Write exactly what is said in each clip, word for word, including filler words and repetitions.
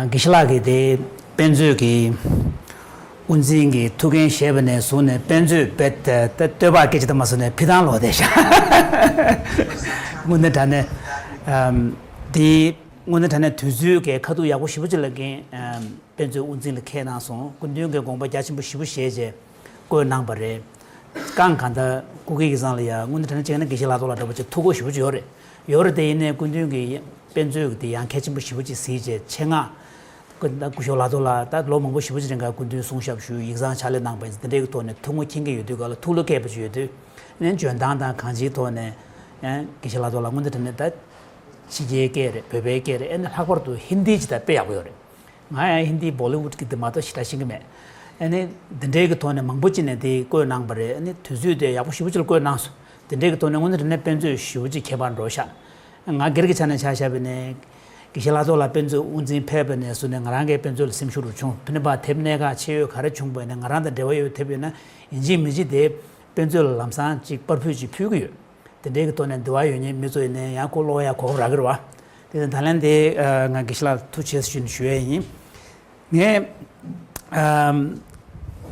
དགེ་བཤེས་ལགས་ཀྱིས་དེ་དཔེ་མཛོད་ཀྱི་དབུ་འཛིན་གྱི་ཐུགས་འགན་བཞེས་པ་ནས་བཟུང་ནས་དཔེ་མཛོད་དཔེ་ད་ལྟ་བསྟོད་པ་སྐད་ཆ་དུ་མ་བཟོས་ནས་ཕི་ཐང་ལོག་བསྡད་ཤག་དངོས་གནས་དྲང་གནས་ཨམ་དེ་དངོས་གནས་དྲང་གནས་དུས་ཚོད་ཀྱི་ཁ་ཐུག་ཡག་པོ་ཞེ་པོ་ཅིག་ལ་འགན་ཨམ་དཔེ་མཛོད་དབུ་འཛིན་ལ་འཁྱེར་གནང་སོང་། སྐུ་མདུན་གྱི་དགོངས་པ་རྒྱ་ཆེན་པོ་ཞེ་པོ་བཞེས་རྗེས་བཀོད་གནང་པ་རེད། རྐང་གང་ལྟར་སྐུ་སྒེར་གྱི་སང་ལ་ཡ་དངོས་གནས་དྲང་གནས་བྱས་ན་དགེ་བཤེས་ལགས་ཐོག་ལ་འདྲ་པོ་ཅིག་ཐུགས་ཁུར་ཞེ་པོ་ཅིག་ཡོད་རེད། ཡོད་རེད་དེ་ཡིན་ནའི་སྐུ་མདུན་གྱི་དཔེ་མཛོད་ཀྱི་དེ་ཡང་གལ་ཆེན་པོ་ཞེ་པོ་ཅིག་གཟིགས་རྗེས་ཆེད་མངགས་སྐུ་ད་སྐུ་ཞབས་ལགས་ཐོག་ལ་ད་ལོ་མང་པོ་ཞེ་པོ་ཅིག་རིང་ག་སྐུ་མདུན་གསུང་ཞབས་ཞུས་ཡིག་ཚང་ཕྱག་ལས་གནང་པ་ཡིན་ཙང་དེ་འདྲའི་གི་ཐོག་ནས་ཐུགས་ཁུར་མཁྱེན་གྱི་ཡོད་དུས་ག་ལ་ཐུགས་བློ་སྐྱེས་པ་ཅིག་ཡོད་དུས་ནས་འཇོན་ཐང་དང་གང་ཅིའི་ཐོག་ནས་ཡང་དགེ་བཤེས་ལགས་ཐོག་ལ་དངོས་གནས་དྲང་གནས་ད་ཕྱི་རྒྱལ་སྐད་རེད། བོད་པའི་སྐད་རེད། ཨེ་ནས་ལྷག་པར་དུ་ཧིན་དི་ཅིག་ད་དཔེ་ཡག་པོ་ཡོད་རེད། ང་ཡང་ཧིན་དི་བོ་ལི་ཝུད་ཀྱི་དེ་མ་གཏོགས་ཞེ་དྲག་ཤེས་ཀྱི་མེད། ཨ་ནི་འདི་འདྲའི་གི་ཐོག་ནས་མང་པོ་ཅིག་ནས་དེ་བཀོད་གནང་པ་རེད། ཨ་ནི་དུས་ཚོད་དེ་ཡག་པོ་ཞེ་པོ་ཅིག་ལ་བཀོད་གནང་སོང་། འདི་འདྲའི་གི་ཐོག་ནས་དངོས་གནས་དྲང་གནས་དཔེ་མཛོད་ཞེ་པོ་ཅིག་ཁྱད་པར་འགྲོ་ཤག་ང་སྒེར་གྱི་ཆ་ནས་ཆ་བཞག་པ་ཡིན་ན་དགེ་བཤེས་ལགས་ཐོག་ལ་དཔེ་མཛོད་དབུ་འཛིན་ཕེབས་པ་ནས་བཟུང་ནས་ང་རང་གིས་དཔེ་མཛོད་ལ་སེམས་ཤུགས་རུ་བྱུང་། ཕི་ནི་པ་དེབ་གནད་འགག་ཆེ་ཡོད་ག་རེ་བྱུང་པ་ཡིན་ན་ང་རང་དང་འབྲེལ་བ་ཡོད་དེབ་ཡོད་ན་ཡིན་གཅིག་མིན་གཅིག་དེ་དཔེ་མཛོད་ལ་ལམ་སང་ཅིག་པར་ཕུད་ཅིག་ཕུལ་གྱི་ཡོད། དེ་འདྲའི་གི་ཐོག་ནས་འདི་བ་ཡོད་མཁན་མི་ཚོ་ཡིན་ནའི་ཡང་ཁོ་ཀློག་ཡ་གོ་སྐབས་རག་གི་རེད་བ། དེ་ད་ལན་དེ་ང་དགེ་བཤེས་ལགས་ཐུགས་རྗེ་ཆེ་ཞུ་ཞུ་ཡས་ཡིན། ངས་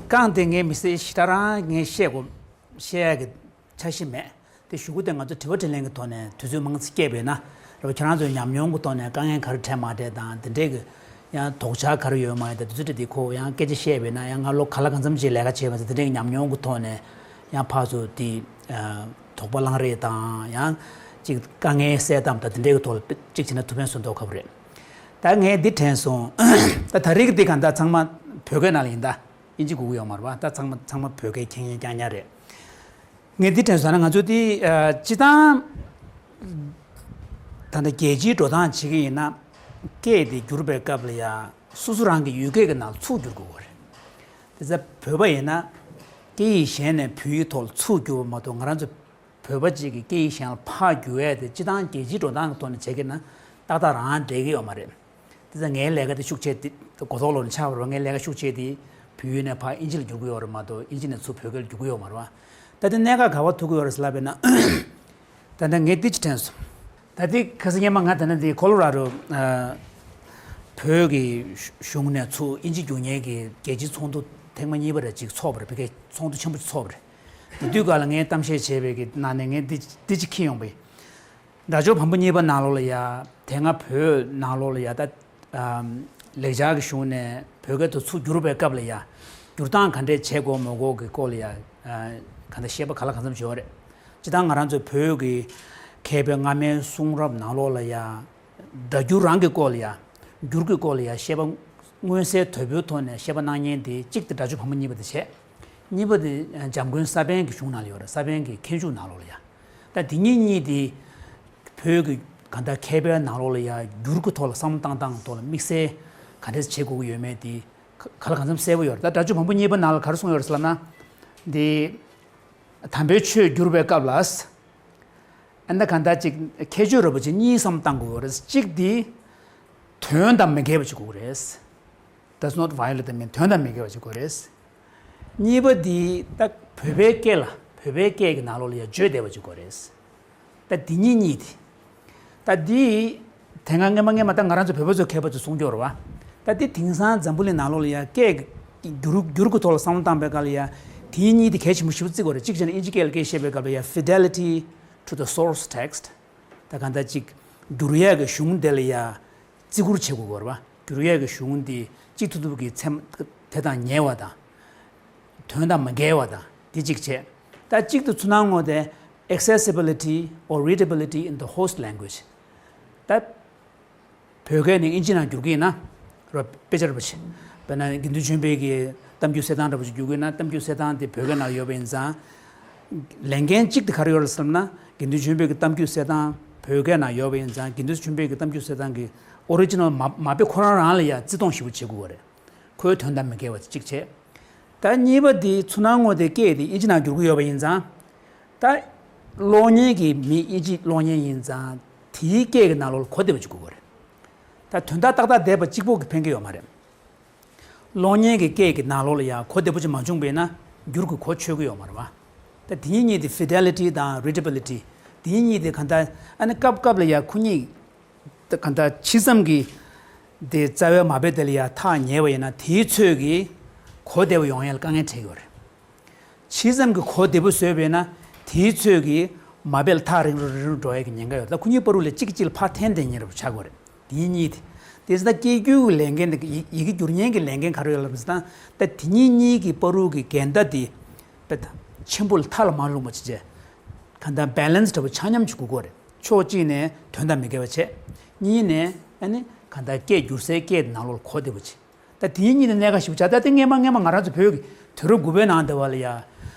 རྐང་དེ་ངས་མི་སྲིད་ཞེ་དྲག་རང་ངས་བཤད་དགོས་བཤད་ཡ་གི་འཆར་གཞི་མེད། དེ་ཞུ་སྒོ་དེ་ང་ཚོ་དྲི་བ་དྲིས་ལན་གི་ཐོག་ནས་དུས་ཚོད་མང་ཙམ་བསྐྱལ་བས་ན་རེད་བ། ཁྱེད་རང་ཚོའི་ཉམས་མྱོང་གི་ཐོག་ནས་དཀའ་ངལ་ག་རེ་འཕྲད་མ་འཕྲད་དང་དེ་འདྲའི་གི་ཡང་དོགས་འཆར་ག་རེ་ཡོད་མ་ཡོད་དང་དེ་ཚོ་དྲི་དེ་ཁོ་ཡང་སྐད་ཆ་བཤད་བས་ན་ཡང་ང་ལོ་ག་ལ་གང་འཚམ་ཅིག་ལས་ཀ་བྱས་པ་ཚོ་དེ་འདྲའི་གི་ཉམས་མྱོང་གི་ཐོག་ནས་ཡང་ཕར་ཚུར་དེ་དོགས་པ་གླེང་རེས་དང་ཡང་ཅིག་དཀའ་ངལ་སེལ་སྟངས་དང་དེ་འདྲའི་གི་ཐོག་ལ་ཅིག་བྱས་ན་ཐུགས་ཕན་གསོས་མདོག་ཁ་པོ་རེད། ད་ངས་འདི་དྲན་སོང་། ད་ད་རེས་ཀྱི་འདི་གང་ལྟར་ཚང་མ་བོད་སྐད་ནང་ལ་ཡིན། ད་ཨིན་ཇི་དགོས་ཀྱི་ཡོད་མ་རེད་བ། ད་ཚང་མ་ཚང་མ་བོད་སྐད་མཁྱེན་མཁྱེན་རྐྱང་རྐྱང་རེད། ངས་འདི་དྲན་སོང་ན་ང་ཚོ་འདི་ཨ་སྤྱི་བཏང་ད་ལྟ་རྒྱལ་སྤྱིའི་འགྲོ་སྟངས་བྱེད་ཀྱི་ཡིན་ན་སྐད་དེ་བསྒྱུར་བའི་སྐབས་ལ་ཡ་སོ་སོ་རང་གི་ཡུལ་སྐད་ཀྱི་ནང་ཚུར་བསྒྱུར་དགོས་པ་རེད། དེ་ཚེ་བོད་པ་ཡིན་ན་སྐད་ཡིག་གཞན་ནས་བོད་ཡིག་ཐོག་ལ་ཚུར་བསྒྱུར་བ་མ་གཏོགས་ང་རང་ཚོ་བོད་པ་གཅིག་གིས་སྐད་ཡིག་གཞན་ལ་ཕར་བསྒྱུར་ཡས་དེ་སྤྱི་བཏང་རྒྱལ་སྤྱིའི་འགྲོ་སྟངས་ཀྱི་ཐོག་ནས་བྱེད་ཀྱི་ན་ཏག་ཏག་རང་བསྡད་ཀྱི་ཡོད་མ་རེད། དེ་ཚེ་ངའི་ལས་ཀ་དེ་ཤུགས་ཆེ་དེ་གོ་ཐོག་ལོག་ནས་ཆགས་པ་རེད་བ། ངའི་ལས་ཀ་ཤུགས་ཆེ་དེ་བོད་ཡིག་ནས་ཕར་ཨིན་ཇི་ལ་བསྒྱུར་གྱི་ཡོད་རེད་མ་གཏོགས་ཨིན་ཇི་ནས་ཚུར་བོད་སྐད་ལ་བསྒྱུར་གྱི་ཡོད་མ་རེད་བ། ད་དེ་གནད་འགག་ག་བ་ཐུག་གི་ཡོད་རེད་ཟེར་ལབ་པས་ན། ད་ལྟ་ངས་འདི་ཅིག་དྲན་སོང་། ད་ལྟའི་ཁ་སང་སྔོན་མ་ང་ད་ལྟ་འདི་ཁོ་ལོ་ར་རོ་ཨ་བོད་ཀྱི་གཞུང་ནས་ཚུར་ཨིན་ཇི་བསྒྱུར་མཁན་གྱི་རྒྱལ་སྤྱིའི་ཚོགས་འདུ་ཐེངས་མ་གཉིས་པ་རེ་ཅིག་ཚོགས་པ་རེད། ཕ་གིའི་ཚོགས་འདུ་ཆེན་པོ་ཅིག་ཚོགས་པ་རེད། དེ་དུས་སྐབས་ལ་ངས་གཏམ་བཤད་བྱས་པའི་གི་ནང་ནས་ངས་འདི་འདི་ཅིག་འཁྱེར་ཡོང་པ་ཡིན། དགྲ་ཕྱོགས་བམ་པོ་གཉིས་པ་ནང་ལོགས་ལ་ཡ་དེ་སྔ་བོད་ནང་ལོགས་ལ་ཡ་ད་ཨམ་ལེགས་སྦྱར་གྱི་གཞུང་ནས་བོད་སྐད་དུ་ཚུར་བསྒྱུར་བའི་སྐབས་ལ་ཡ་བསྒྱུར་སྟངས་ག་འདྲས་བྱེད་དགོས་མི་དགོས་ཀྱི་སྐོར་ལ་ཡ་ཨ་ག་འདྲ་བཤད་པ་ག་ལ་གང་འཚམ་བྱས་པ་རེད། སྤྱིར་བཏང་ང་རང་ཚོའི་བོད་ཀྱི་མཁས་པའི་སྔ་མའི་གསུང་རབ་ནང་ལོགས་ལ་ཡ་སྒྲ་བསྒྱུར་རང་གི་སྐོར་ལ་ཡ་བསྒྱུར་གྱི་སྐོར་ལ་ཡ་བཤད་པ་མངོན་གསལ་དོད་པོའི་ཐོག་ནས་བཤད་པ་གནང་མཁན་དེ་གཅིག་དེ་དགྲ་ཕྱོགས་བམ་པོ་གཉིས་པ་དེ་བྱས། གཉིས་པ་དེ་འཇམ་མགོན་ས་པཎ་གྱི་གཞུང་ནང་ལ་ཡོད་རེད། ས་པཎ་གྱི་མཁས་འཇུག་ནང་ལོགས་ལ་ཡ། ད་དེ་གཉིས་གཉིས་དེ་བོད་ཀྱི་གང་ལྟར་མཁས་པའི་ནང་ལོགས་ལ་ཡ་བསྒྱུར་གྱི་ཐོག་ལ་བསམ་བློ་བཏང་སྟངས་ཐོག་ལ་དམིགས་བསལ་ག་འདྲས་བྱེད་དགོས་ཀྱི་ཡོད་མེད་དེ་ག་ག་ལ་གང་འཚམ་གསལ་པོ་ཡོད་རེད། ད་དགྲ་ཕྱོགས་བམ་པོ་གཉིས་པ་ནང་ལ་ག་རེ་གསུངས་ཡོད་རེད་ཟེར་ལབ་ན། འདི་དམ་པའི་ཆོས་བསྒྱུར་བའི་སྐབས་ལ། ཨ་ནི་གང་ལྟར་ཅིག་ཁྱད་ཆོས་རིན་པོ་ཆེ་གཉིས་བསམ་བློ་བཏང་དགོས་རེད། གཅིག་འདི་དོན་དང་མི་འགལ་བ་ཅིག་དགོས་རེད། Does not violate the meaning. དོན་དང་མི་འགལ་བ་ཅིག་དགོས་རེད། གཉིས་པ་འདི་ད་བོད་པའི་སྐད་ལ་བོད་པའི་སྐད་ཀྱི་ནང་ལོགས་ལ་ཡང་བརྗོད་བདེ་བ་ཅིག་དགོས་རེད། ད་འདི་གཉིས་གཉིས་འདི། ད་འདི་དེ་སྔ་སྔོན་མ་སྔོན་མ་ད་ང་རང་ཚོ་བོད་པ་ཚོ་མཁས་པ་ཚོ་གསུང་རྒྱུ་རེད་བ། ད་འདི་དེང་སང་འཛམ་བུ་གླིང་ནང་ལོགས་ལ་ཡང་སྐད་བསྒྱུར་བསྒྱུར་གྱི་ཐོག་ལ་བསམ་བློ་བཏང་པའི་སྐབས་ལ་ཡང་དེ་གཉིས་འདི་གལ་ཆེན་པོ་ཞེ་པོ་བརྩི་དགོས་རེད། གཅིག་བྱས་ན་ཨིན་ཇི་སྐད་ལ་སྐད་བཤད་པའི་སྐབས་ལ་ཡང་fidelity to the source text། ད་གང་ལྟར་ཅིག་བསྒྱུར་ཡས་ཀྱི་གཞུང་དེ་ལ་ཡ་བརྩི་བཀུར་བྱེད་དགོས་ཀྱི་རེད་བ། བསྒྱུར་ཡས་ཀྱི་གཞུང་དེ་གཅིག་ཐུབ་ཐུབ་ཀྱི་ཚད་དེ་དང་ཉེ་བ་དང་། དོན་དང་མི་འགལ་བ་དང་དེ་གཅིག་བྱས། ད་གཅིག་ཏུ་ཚུར་སྣང་ངོ་དེ་accessibility or readability in the host language། ད་བོད་སྐད་ནས་ཨིན་ཇི་ནང་བསྒྱུར་གྱི་ཡིན་ན། རོ་དཔེ་ཆ་ར་པོ་ཆེ། དཔེར་ན་དགེ་འདུན་ཆོས་འཕེལ་གྱི་གཏམ་རྒྱུད་གསེར་ཐང་འདྲ་པོ་ཞིག་བསྒྱུར་དགོས་ན་གཏམ་རྒྱུད་གསེར་ཐང་དེ་བོད་སྐད་ནང་ཡོད་པ་ཡིན་ཙང་། ལས་འགན་གཅིག་དེ་ག་རེ་ཡོད་རེད་ཟེར་ན། དགེ་འདུན་ཆོས་འཕེལ་གྱི་གཏམ་རྒྱུད་གསེར་ཐང་བོད་སྐད་ནང་ཡོད་པ་ཡིན་ཙང་དགེ་འདུན་ཆོས་འཕེལ་གྱི་གཏམ་རྒྱུད་གསེར་ཐང་གི་ཨོ་རི་ཇི་ནལ་མ་མ་དཔེ་ཁོ་རང་རང་ལ་ཡ་བརྩི་མཐོང་ཞེ་པོ་བྱེད་དགོས་པ་རེད། ཁོའི་དོན་དང་མི་འགལ་བ་གཅིག་བྱས། ད་གཉིས་པ་དེ་ཚུར་སྣང་ངོ་དེ་སྐད་དེ་ཨིན་ཇི་ནང་བསྒྱུར་གྱི་ཡོད་པ་ཡིན་ཙང་། ད་གློག་བརྙན་གྱི་མི་ཨིན་ཇི་གློག་བརྙན་ཡིན་ཙང་དེའི་སྐད་ཀྱི་ནང་ལོགས་ལ་གོ་བདེ་བ་ཅིག་དགོས་ཀྱི་རེད། ད་དོན་དག་ཏག་ཏག་བསྡད་པ་གཅིག་པོ་གིས་ཕན་གྱི་ཡོད་མ་རེད། གློག་བརྙན་གྱི་སྐད་ཀྱི་ནང་ལོགས་ལ་ཡང་གོ་བདེ་པོ་ཅིག་མ་བྱུང་བས་ན་འགྱུར་གྱི་གོ་ཆོད་ཀྱི་ཡོད་མ་རེད་བ། ད་དེ་གཉིས་གཉིས་དེ་fidelity་དང་readability། དེ་གཉིས་གཉིས་དེ་གང་ལྟར་ཨ་ནི་སྐབས་སྐབས་ལ་ཡང་ཁོ་གཉིས་ད་གང་ལྟར་ཕྱི་མཚམས་ཀྱི་ དེ་རྩ་བའི་མ་དཔེ་དེ་ལ་ཡ་ཐག་ཉེ་བ་ཡིན་ན་དེའི་ཚོད་ཀྱིས་གོ་བདེ་བོ་ཡོང་ཡ་ལ་དཀའ་ངལ་འཕྲད་ཀྱི་ཡོད་རེད། ཇི་ཙམ་གྱིས་གོ་བདེ་པོ་བཟོས་པ་ཡིན་ན་དེའི་ཚོད་ཀྱིས་མ་དཔེ་ལ་ཐག་རིང་རུ་རིང་རུ་འགྲོ་ཡ་གི་ཉེན་ཁ་ཡོད། ད་ཁོ་གཉིས་བར་དུ་ལ་གཅིག་གིས་གཅིག་ལ་ཕར་འཐེན་བསྡད་མཁན་རེད་པ། ཆགས་ཀྱི་ཡོད་རེད། དེ་གཉིས་དེ། དེ་ཚོ་ད་སྐད་སྒྱུར་གྱི་ལས་འགན་དེ་ཡི་ཡི་གེ་སྒྱུར་མཁན་གྱི་ལས་འགན་ག་རེ་ཡོད་ལབ་ཟེར་ན། ད་དེ་གཉིས་གཉིས་ཀྱི་བར་དུ་གི་འགལ་ཟླ་དེ་དཔེ་ཆེན་པོ་ལ་མཐའ་ལ་མ་ལྷུང་བ་བྱས་བྱས། གང་ལྟར་བེ་ལན་སི་འདྲ་པོ་ཆ་མཉམ་ཅིག་དགོས་ཀྱི་ཡོད་རེད། ཕྱོགས་གཅིག་ནས་དོན་དང་མི་འགལ་བ་བྱས། གཉིས་ནས་ཨ་ནི་གང་ལྟར་སྐད་སྒྱུར་སའི་སྐད་དེ་ནང་ལོགས་ལ་གོ་བདེ་པོ་བྱས། ད་དེ་གཉིས་ནི་གནད་འགག་ཞེ་པོ་ཆགས། ད་དེ་སྔས་མ་སྔས་མ་ང་རང་ཚོ་བོད་ཀྱི་དུས་རབས་དགུ་པའི་ནང་དེ་བ་ལ་ཡ།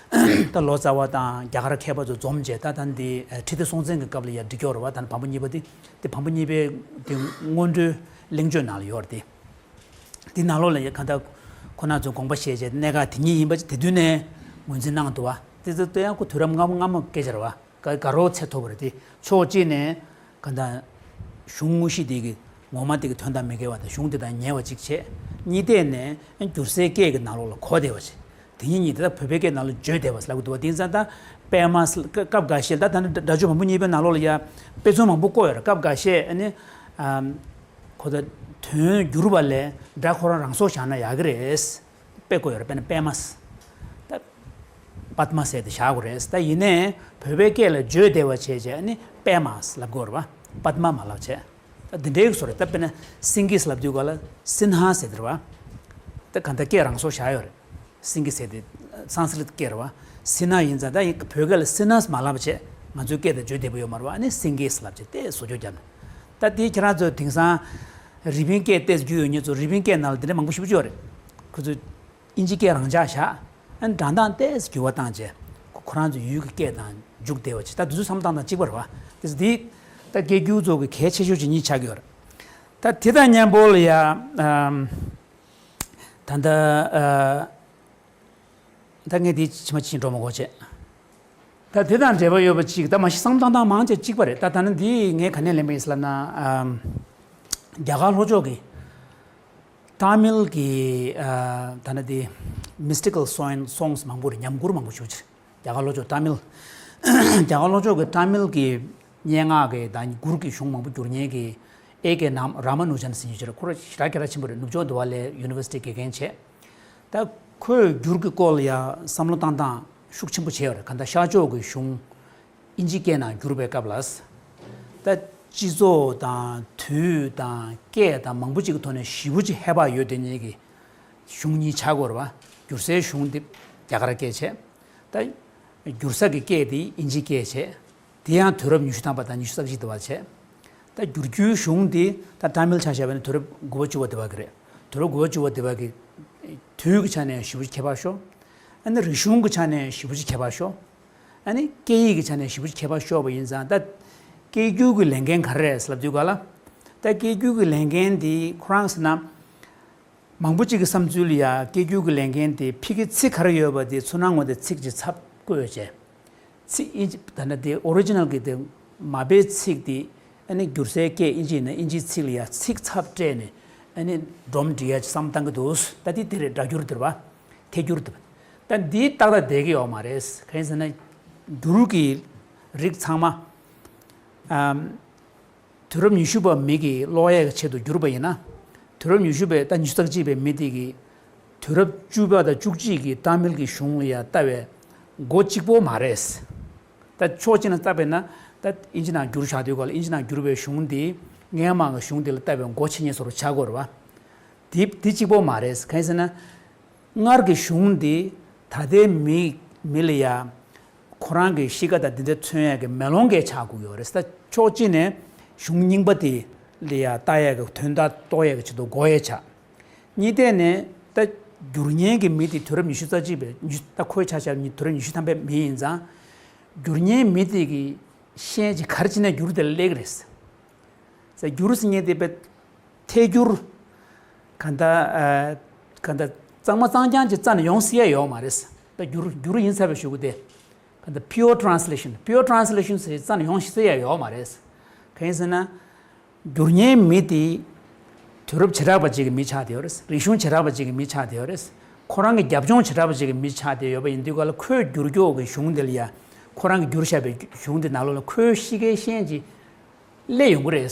ད་ལོ་ཙཱ་བ་དང་རྒྱ་གར་མཁས་པ་ཚོ་འཛོམས་བྱས། ད་ད་འདི་ཁྲི་ལྡེ་སྲོང་བཙན་གྱི་སྐབས་ལ་ཡ་འབྲི་ཀྱོག་རེད་པ། ད་བམ་པོ་གཉིས་པ་དེ། དེ་བམ་པོ་གཉིས་པའི་དེ་སྔོན་འགྲོའི་གླེང་བརྗོད་ནང་ལ་ཡོད་རེད་དེ། དེ་ནང་ལོགས་ལ་ཡ་གང་ལྟར་ཁོ་རང་ཚོས་དགོངས་པ་བཞེས་བྱས་གནད་འགག་དེ་གཉིས་ཡིན་པ་དེ་དུས་ནས་ངོས་འཛིན་གནང་འདུག་པ། དེ་ཚོ་ད་ཡང་ཁོ་དུས་རབས་སྔ་མོ་སྔ་མོ་སྐད་ཆ་རེད་པ། དགའ་དགའ་རབ་ཚད་མཐོ་པོ་རེད་དེ། ཕྱོགས་གཅིག་ནས་གང་ལྟར་གཞུང་དངོས་གཞི་དེ་གི་ངོ་མ་དེ་གི་དོན་དང་མི་འགལ་བ་དང་གཞུང་དེ་དང་ཉེ་བ་ཅིག་བྱས། གཉིས་ཐད་ནས་སྒྱུར་སའི་སྐད་ཀྱི་ནང་ལོགས་ལ་གོ་བདེ་བ་བྱས། དེ་གཉིས་གཉིས་དེ་ད་བོད་པའི་སྐད་ནང་ལ་བརྗོད་བདེ་བ་ཟེར་ལབ་ཀྱི་འདུག་པ། དེ་ཡིན་ཙང་ད་པད་མ་ཟེར་སྐབས་སྐབས་འགའ་ཤས་ལ་ད་ད་ནི་སྒྲ་སྒྱུར་བམ་པོ་གཉིས་པའི་ནང་ལོགས་ལ་ཡ་དཔེ་མཚོན་མང་པོ་བཀོད་ཡོད་རེད། སྐབས་འགའ་ཤས་ཨ་ནི་ཨམ་ཁོ་ད་དོན་བསྒྱུར་བ་ལས་སྒྲ་ཁོ་རང་རང་སྲོག་བཞག་ན་ཡག་གི་རེད། དཔེ་བཀོད་ཡོད་རེད། དཔེར་ན་པད་མ་ཟེར། ད་པདྨ་ཟེར་དེ་བཞག་དགོས་རེད། ད་ཡིན་ནའི་བོད་པའི་སྐད་ལ་བརྗོད་བདེ་བ་བྱས་བྱས་ནི་པད་མ་ཟེར་ལབ་དགོས་རེད་པ། པདྨ་མ་ལབ་བྱས། ད་འདི་འདྲའི་བཟོ་རེད། ད་དཔེར་ན་སེང་གེ་ཟེར་ལབ་དུས་ག་ལ་སིང་ཧ་ཟེར་དེ་རེད་པ། ད་ག་ད་སྐད་རང་སྲོག་བཞག་ཡོད་རེད། སེང་གེ་ཟེར་དེ་སཾ་སྐྲྀཏ་སྐད་རེད་པ། སིང་ཧ་ཡིན་ཙང་ད་ཡིན་བོད་སྐད་ལ་སིང་ཧ་མ་ལབ་བྱས་ང་ཚོའི་སྐད་དང་བརྗོད་བདེ་པོ་ཡོད་མ་རེད་པ། ཨ་ནི་སེང་གེ་ཟེར་ལབ་བྱས་དེ་བཟོ་བཅོས་བརྒྱབ་ནས། ད་དེ་ཁྱེད་རང་ཚོ་དེང་སང་རི་པིན་སྐད་ཏོག་ཙམ་བརྒྱུད་ཡོད་མཁན་ཚོ་རི་པིན་སྐད་ནང་ལ་དེ་འདྲ་མང་པོ་ཞེ་པོ་ཅིག་ཡོད་རེད། ཁོ་ཚོས་དབྱིན་ཇི་སྐད་རང་འཇགས་བཞག་ཨ་ནི་སྒྲ་གདངས་ཏོག་ཙམ་འགྱུར་བ་བཏང་བྱས་ཁོ་ཁོ་རང་ཚོའི་ཡུལ་གྱི་སྐད་དང་འཇུག་བདེ་བ་བྱས། ད་དེ་ཚོ་བསམ་བློ་བཏང་སྟངས་གཅིག་པ་རེད་པ། དེ་ཚོ་དེ་ད་སྐད་སྒྱུར་ཚོ་གི་གལ་ཆེ་ཤོས་ཅིག་གཉིས་ཆགས་ཀྱི་ཡོད་རེད། ད་དེ་དང་མཉམ་པོ་ལ་ཡ་ཨམ། ད་ལྟ་ཨ། ད་ངས་འདི་ཕྱི་མ་ཕྱིན་འགྲོ་མ་དགོས་བྱས། ད་དེ་དང་འབྲེལ་བ་ཡོད་པ་ཅིག་ད་མ་གཞི་བསམ་བློ་བཏང་སྟངས་མང་ཆེ་གཅིག་པ་རེད། ད་ད་ནི་འདི་ངས་ག་ནས་ལེན་པ་ཡིན་ཟེར་ལབ་ན། ཨམ། རྒྱ་གར་ལྷོ་ཕྱོགས་ཀྱི་ཏཱ་མིལ་གྱི་ཨ། ད་ནི་འདི་མི་སི་ཊི་ཀལ་སོང་སོང་སི་མང་པོ་རེད། ཉམས་མགུར་མང་པོ་ཞེ་པོ་ཅིག་རེད། རྒྱ་གར་ལྷོ་ཕྱོགས་ཏཱ་མིལ། རྒྱ་གར་ལྷོ་ཕྱོགས་ཀྱི་ཏཱ་མིལ་གྱི་སྙན་ངག་གི་དང་མགུར་གྱི་གཞུང་མང་པོ་བསྒྱུར་མཁན་གྱི་ཨེ་ཀེ་ནམ་ར་མ་ནུ་ཇན་ཟེར་མཁན་ཅིག་རེད། ཁོ་རང་ཞེ་དྲག་སྐད་གྲགས་ཆེན་པོ་རེད། ནུབ་ཕྱོགས་འདི་བ་ལའི་ཡུ་ནི་ཝར་སི་ཊི་དགེ་རྒན་བྱས། ད་ཁོས་འགྱུར་གྱི་སྐོར་ལ་ཡང་བསམ་བློ་བཏང་སྟངས་ཤུགས་ཆེན་པོ་བྱས་ཡོད་རེད། གང་ལྟར་ཤར་ཕྱོགས་ཀྱི་གཞུང་དབྱིན་ཇིའི་སྐད་ནང་བསྒྱུར་བའི་སྐབས་ལ། ད་སྤྱི་ཚོགས་དང་དུས་དང་སྐད་དང་མང་པོ་ཅིག་གི་ཐོག་ནས་ཞེ་པོ་ཅིག་ཧེ་བག་ཡོད་དེ་ཉིད་ཀྱི་གཞུང་གཉིས་ཆགས་ཀྱི་ཡོད་རེད་པ། བསྒྱུར་སའི་གཞུང་དེ་རྒྱ་གར་སྐད་བྱས། ད་བསྒྱུར་ས་གི་སྐད་དེ་དབྱིན་ཇིའི་སྐད་བྱས། དེ་ཡང་དུས་རབས་ཉི་ཤུ་ཐམ་པ་དང་ཉི་ཤུ་རྩ་གཅིག་དེ་བར་བྱས། ད་བསྒྱུར་རྒྱུའི་གཞུང་དེ་ད་ཏཱ་མིལ་ཆ་བཞག་པ་ཡིན་ན་དུས་རབས་དགུ་པ་བཅུ་པ་དེ་བར་གྱི་རེད། དུས་རབས་དགུ་པ་བཅུ་པ་དེ་བར་གྱི་དུས་ཀྱི་ཆ་ནས་ཞེ་པོ་ཅིག་ཁྱད་པར་ཤོར། ཨ་ནི་རིག་གཞུང་གི་ཆ་ནས་ཞེ་པོ་ཅིག་ཁྱད་པར་ཤོར། ཨ་ནི་སྐད་ཡིག་གི་ཆ་ནས་ཞེ་པོ་ཅིག་ཁྱད་པར་ཤོར་བ་ཡིན་ཙང་ད་སྐད་སྒྱུར་གྱི་ལས་འགན་ག་རེ་རེད་ལབ་དུས་ག་ལ། ད་སྐད་སྒྱུར་གྱི་ལས་འགན་དེ་ཁོ་རང་ཟེར་ན། མང་པོ་ཅིག་གི་བསམ་ཚུལ་ལ་ཡ་སྐད་སྒྱུར་གྱི་ལས་འགན་དེ་ཕ་གི་ཚིག་ག་རེ་ཡོད་པ་དེ་ཚུར་སྣང་ངོ་དེ་ཚིག་ཅིག་ཚབ་བཀོད་བྱས། ཚིག་དབྱིན་ཇི་ད་ནི་དེ་ཨོ་རི་ཇི་ནལ་གྱི་དེ་མ་དཔེའི་ཚིག་དེ་ཨ་ནི་བསྒྱུར་སའི་སྐད་དབྱིན་ཇི་ཡིན་ན་དབྱིན་ཇིའི་ཚིག་ལ་ཡ་ཚིག་ཚབ་སྤྲད་ནས་ཨ་ནི་སྒྲོམ་སྒྲིག་ཡ་ཅིག་བསམ་བཏང་གི་འདུག་ད་དེ་དེ་རེད། སྒྲ་སྒྱུར་དེ་རེད་པ། ཐད་སྒྱུར་དེ་རེད། ད་འདི་ཏག་ཏག་བསྡད་ཀྱི་ཡོད་མ་རེད། གང་ཡིན་ཟེར་ན་སྒྱུར་གྱི་རིགས་ཚང་མ་ཨམ། དུས་རབས་ཉི་ཤུ་པ་མི་གིས་ཀློག་ཡས་ཀྱི་ཆེད་དུ་བསྒྱུར་པ་ཡིན་ན། དུས་རབས་ཉི་ཤུ་པའི་ད་ཉི་ཤུ་རྩ་གཅིག་པའི་མི་དེ་གིས་དུས་རབས་བཅུ་པ་དང་བཅུ་གཅིག་གི་ཏཱ་མིལ་གྱི་གཞུང་ལ་ཡང་ལྟ་བའི་མགོ་གཅིག་པོ་མ་རེད། ད་ཕྱོགས་གཅིག་ནས་བལྟས་པས་ན་ད་དབྱིན་ཇི་ནང་བསྒྱུར་བཞག་དུས་སྐབས་ལ་དབྱིན་ཇི་ནང་བསྒྱུར་བའི་གཞུང་དེ་སྔོན་མ་གི་གཞུང་དེ་ལ་ལྟ་བའི་མགོ་ཆེ་ཉེ་སོར་ཆགས་ཀྱི་ཡོད་རེད་པ། དེ་དེ་གཅིག་པོ་མ་རེད། གང་ཡིན་ཟེར་ན། སྔར་གྱི་གཞུང་འདི་ད་ལྟའི་མི་མི་ལ་ཡ་ཁོ་རང་གི་གཤིས་ཀ་དང་འདི་འདྲ་མཚོན་ཡ་གི་མེ་ལོང་གི་ཆགས་དགོས་ཡོད་རེད། ད་ཕྱོགས་གཅིག་ནས་གཞུང་རྙིང་པ་དེ་ལ་ཡ་ལྟ་ཡ་གི་དོན་དག་རྟོགས་ཡ་གི་ཆེད་དུ་དགོས་ཡ་ཆགས། གཉིས་ཐད་ནས་ད་བསྒྱུར་མཁན་གྱི་མི་དེ་དུས་རབས་ཉི་ཤུ་རྩ་གཅིག་པའི་ད་ཁོའི་ཆ་བཞག་ནི་དུས་རབས་ཉི་ཤུ་ཐམ་པའི་མི་ཡིན་ཙང་། བསྒྱུར་མཁན་མི་དེ་གི་ཤེས་བྱ་ག་རེ་བྱས་ནས་བསྒྱུར་དེ་ལ་སླེབས་ཀྱི་རེད། ཟེར་བསྒྱུར་ཟེར་མཁན་དེ་དཔེ་ཐད་བསྒྱུར། ག་འདྲ་ཨ། ག་འདྲ་གཙང་མ་གཙང་རྐྱང་ཅིག་རྩ་ནས་ཡོང་སྲིད་ཡ་ཡོད་མ་རེད། དཔེ་བསྒྱུར་བསྒྱུར་ཡིན་ཚར་བའི་གཞུག་གུ་དེ། ག་འདྲ་pure translation, pure translation ཟེར་རྩ་ནས་ཡོང་སྲིད་ཡ་ཡོད་མ་རེད། གང་ཡིན་ཟེར་ན། བསྒྱུར་མཁན་མི་དེ་དུས་རབས་བྱེ་བྲག་པ་ཅིག་གི་མི་ཆགས་བསྡད་ཡོད་རེད། རིག་གཞུང་བྱེ་བྲག་པ་ཅིག་གི་མི་ཆགས་བསྡད་ཡོད་རེད། ཁོ་རང་གི་རྒྱབ་ལྗོངས་བྱེ་བྲག་པ་ཅིག་གི་མི་ཆགས་བསྡད་ཡོད་པ་ཡིན་དུས་ག་ལ་ཁོས་བསྒྱུར་ཀྱོག་གི་གཞུང་དེ་ལ་ཡ། ཁོ་རང་གིས་བསྒྱུར་བཞག་པའི་གཞུང་དེ་ནང་ལོགས་ལ་ཁོའི་གཤིས་ཀའི་ཤན་ཅིག་སླེབས་ཡོང་གི་རེད།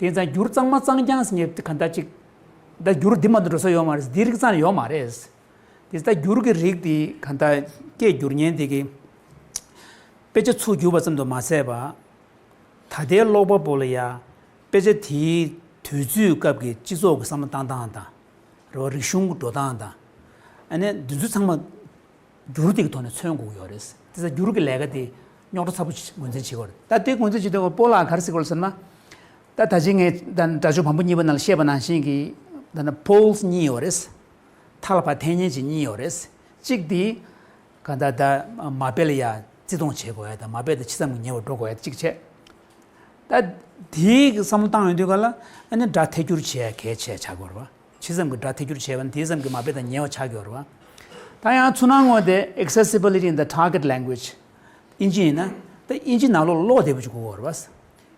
དེ་ཙང་འགྱུར་གཙང་མ་གཙང་རྐྱང་ཟེར་མཁན་དེ་ག་འདྲ་ཅིག་ད་འགྱུར་འདི་མ་གཏོགས་འགྲོ་ས་ཡོད་མ་རེད། འདི་རིགས་ཙམ་ཡོད་མ་རེད། དེ་ད་འགྱུར་གྱི་རིགས་དེ་ག་འདྲ་སྐད་འགྱུར་མཁན་དེ་གི་དཔེ་ཆ་ཚུར་བསྒྱུར་བ་ཙམ་དུ་མ་ཟད་པ། ད་ལྟའི་ཀློག་པ་པོ་ལ་ཡ་དཔེ་ཆ་དེའི་དུས་ཚོད་སྐབས་ཀྱི་སྤྱི་ཚོགས་ཀྱི་བསམ་བློ་བཏང་སྟངས་དང་། རེད་བ། རིག་གཞུང་གི་འགྲོ་སྟངས་དང་། ཨ་ནི་འདི་ཚོ་ཚང་མ་འགྱུར་དེ་གི་ཐོག་ནས་མཚོན་དགོས་ཀྱི་ཡོད་རེད། དེ་ཚོ་འགྱུར་གྱི་ལས་ཀ་དེ་རྙོག་དྲ་ཚ་པོ་ཅིག་ངོས་འཛིན་བྱེད་དགོས་རེད། ད་དེ་ངོས་འཛིན་བྱེད་དུས་སྐབས་སྤོ་ལགས་ག་རེ་ཟེར་གྱི་ཡོད་རེད་ཟེར་ན། ད་ད་ཅི་ངས་ད་སྒྲ་སྦྱོར་བམ་པོ་གཉིས་པ་ནང་ལ་བཤད་པ་ནང་བཞིན་གྱི་ད་ནི་poles་གཉིས་ཡོད་རེད། མཐའ་ལ་ཕར་འཐེན་མཁན་ཅིག་གཉིས་ཡོད་རེད། གཅིག་དེ་ག་ད་ད་མ་དཔེ་ལ་ཡ་བརྩི་མཐོང་བྱེད་དགོས་ཡ་དང་། མ་དཔེ་དེ་ཇི་ཙམ་གྱིས་ཉེ་བར་འགྲོ་དགོས་ཡ་གཅིག་བྱས། ད་དེའི་བསམ་བློ་བཏང་ཡོང་དུས་ག་ལ་ཨ་ནི་སྒྲ་ཐད་སྒྱུར་བྱེད་ཡ་གལ་ཆེ་ཆགས་ཀྱི་ཡོད་རེད་བ། ཇི་ཙམ་གྱིས་སྒྲ་ཐད་སྒྱུར་བྱས་པ་ན་དེ་ཙམ་གྱིས་མ་དཔེ་དང་ཉེ་བ་ཆགས་ཀྱི་ཡོད་རེད་བ། ད་ཡང་ཚུར་སྣང་ངོས་དེ་accessibility in the target language། དབྱིན་ཇི་ཡིན་ན། ད་དབྱིན་ཇི་ནང་ལོགས་ཀློག་བདེ་པོ་ཅིག་དགོས་ཀྱི་ཡོད་རེད་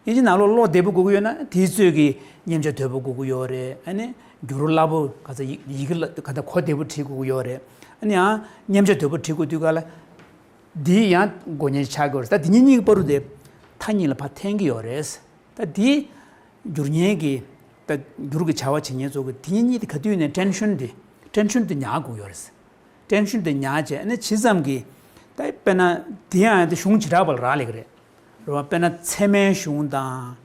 བ། དབྱིན་ཇི་ནང་ལོགས་ཀློག་བདེ་པོ་དགོས་ཀྱི་ཡོད་ན་དེའི་ཚོད་ཀྱི་མཉེན་ཆས་དོད་པོ་དགོས་ཀྱི་ཡོད་རེད། ཨ་ནི་འགྱུར་སླ་པོ་ག་ཚ་ཡི་ཡི་གེ་ལ་ག་ད་གོ་བདེ་པོ་བྲིས་དགོས་ཀྱི་ཡོད་རེད། ཨ་ནི་ཡང་མཉེན་ཆས་དོད་པོ་བྲིས་དགོས་དུས་ག་ལ་འདི་ཡང་དགོས་མཁན་ཆགས་ཀྱི་ཡོད་རེད། ད་འདི་གཉིས་གཉིས་ཀྱི་བར་དུ་དེ་མཐའ་གཉིས་ལ་ཕར་འཐེན་གྱི་ཡོད་རེད། ད་འདི་སྒྱུར་མཁན་གྱི་ད་སྒྱུར་གྱི་བྱ་བ་བྱེད་མཁན་ཚོ་གི་དེ་གཉིས་གཉིས་དེ་ག་དུས་ནས་tension་དེ་tension་དེ་ཉར་དགོས་ཡོད་རེད། tension་དེ་ཉར་བྱས་ཨ་ནི་ཇི་ཙམ་གྱིས་ད་དཔེར་ན་དེ་ཡང་དེ་གཞུང་བྱེ་བྲག་པ་ལ་རག་ལས་ཀྱི་རེད། རེད་བ། དཔེར་ན་ཚད་མའི་གཞུང་དང་།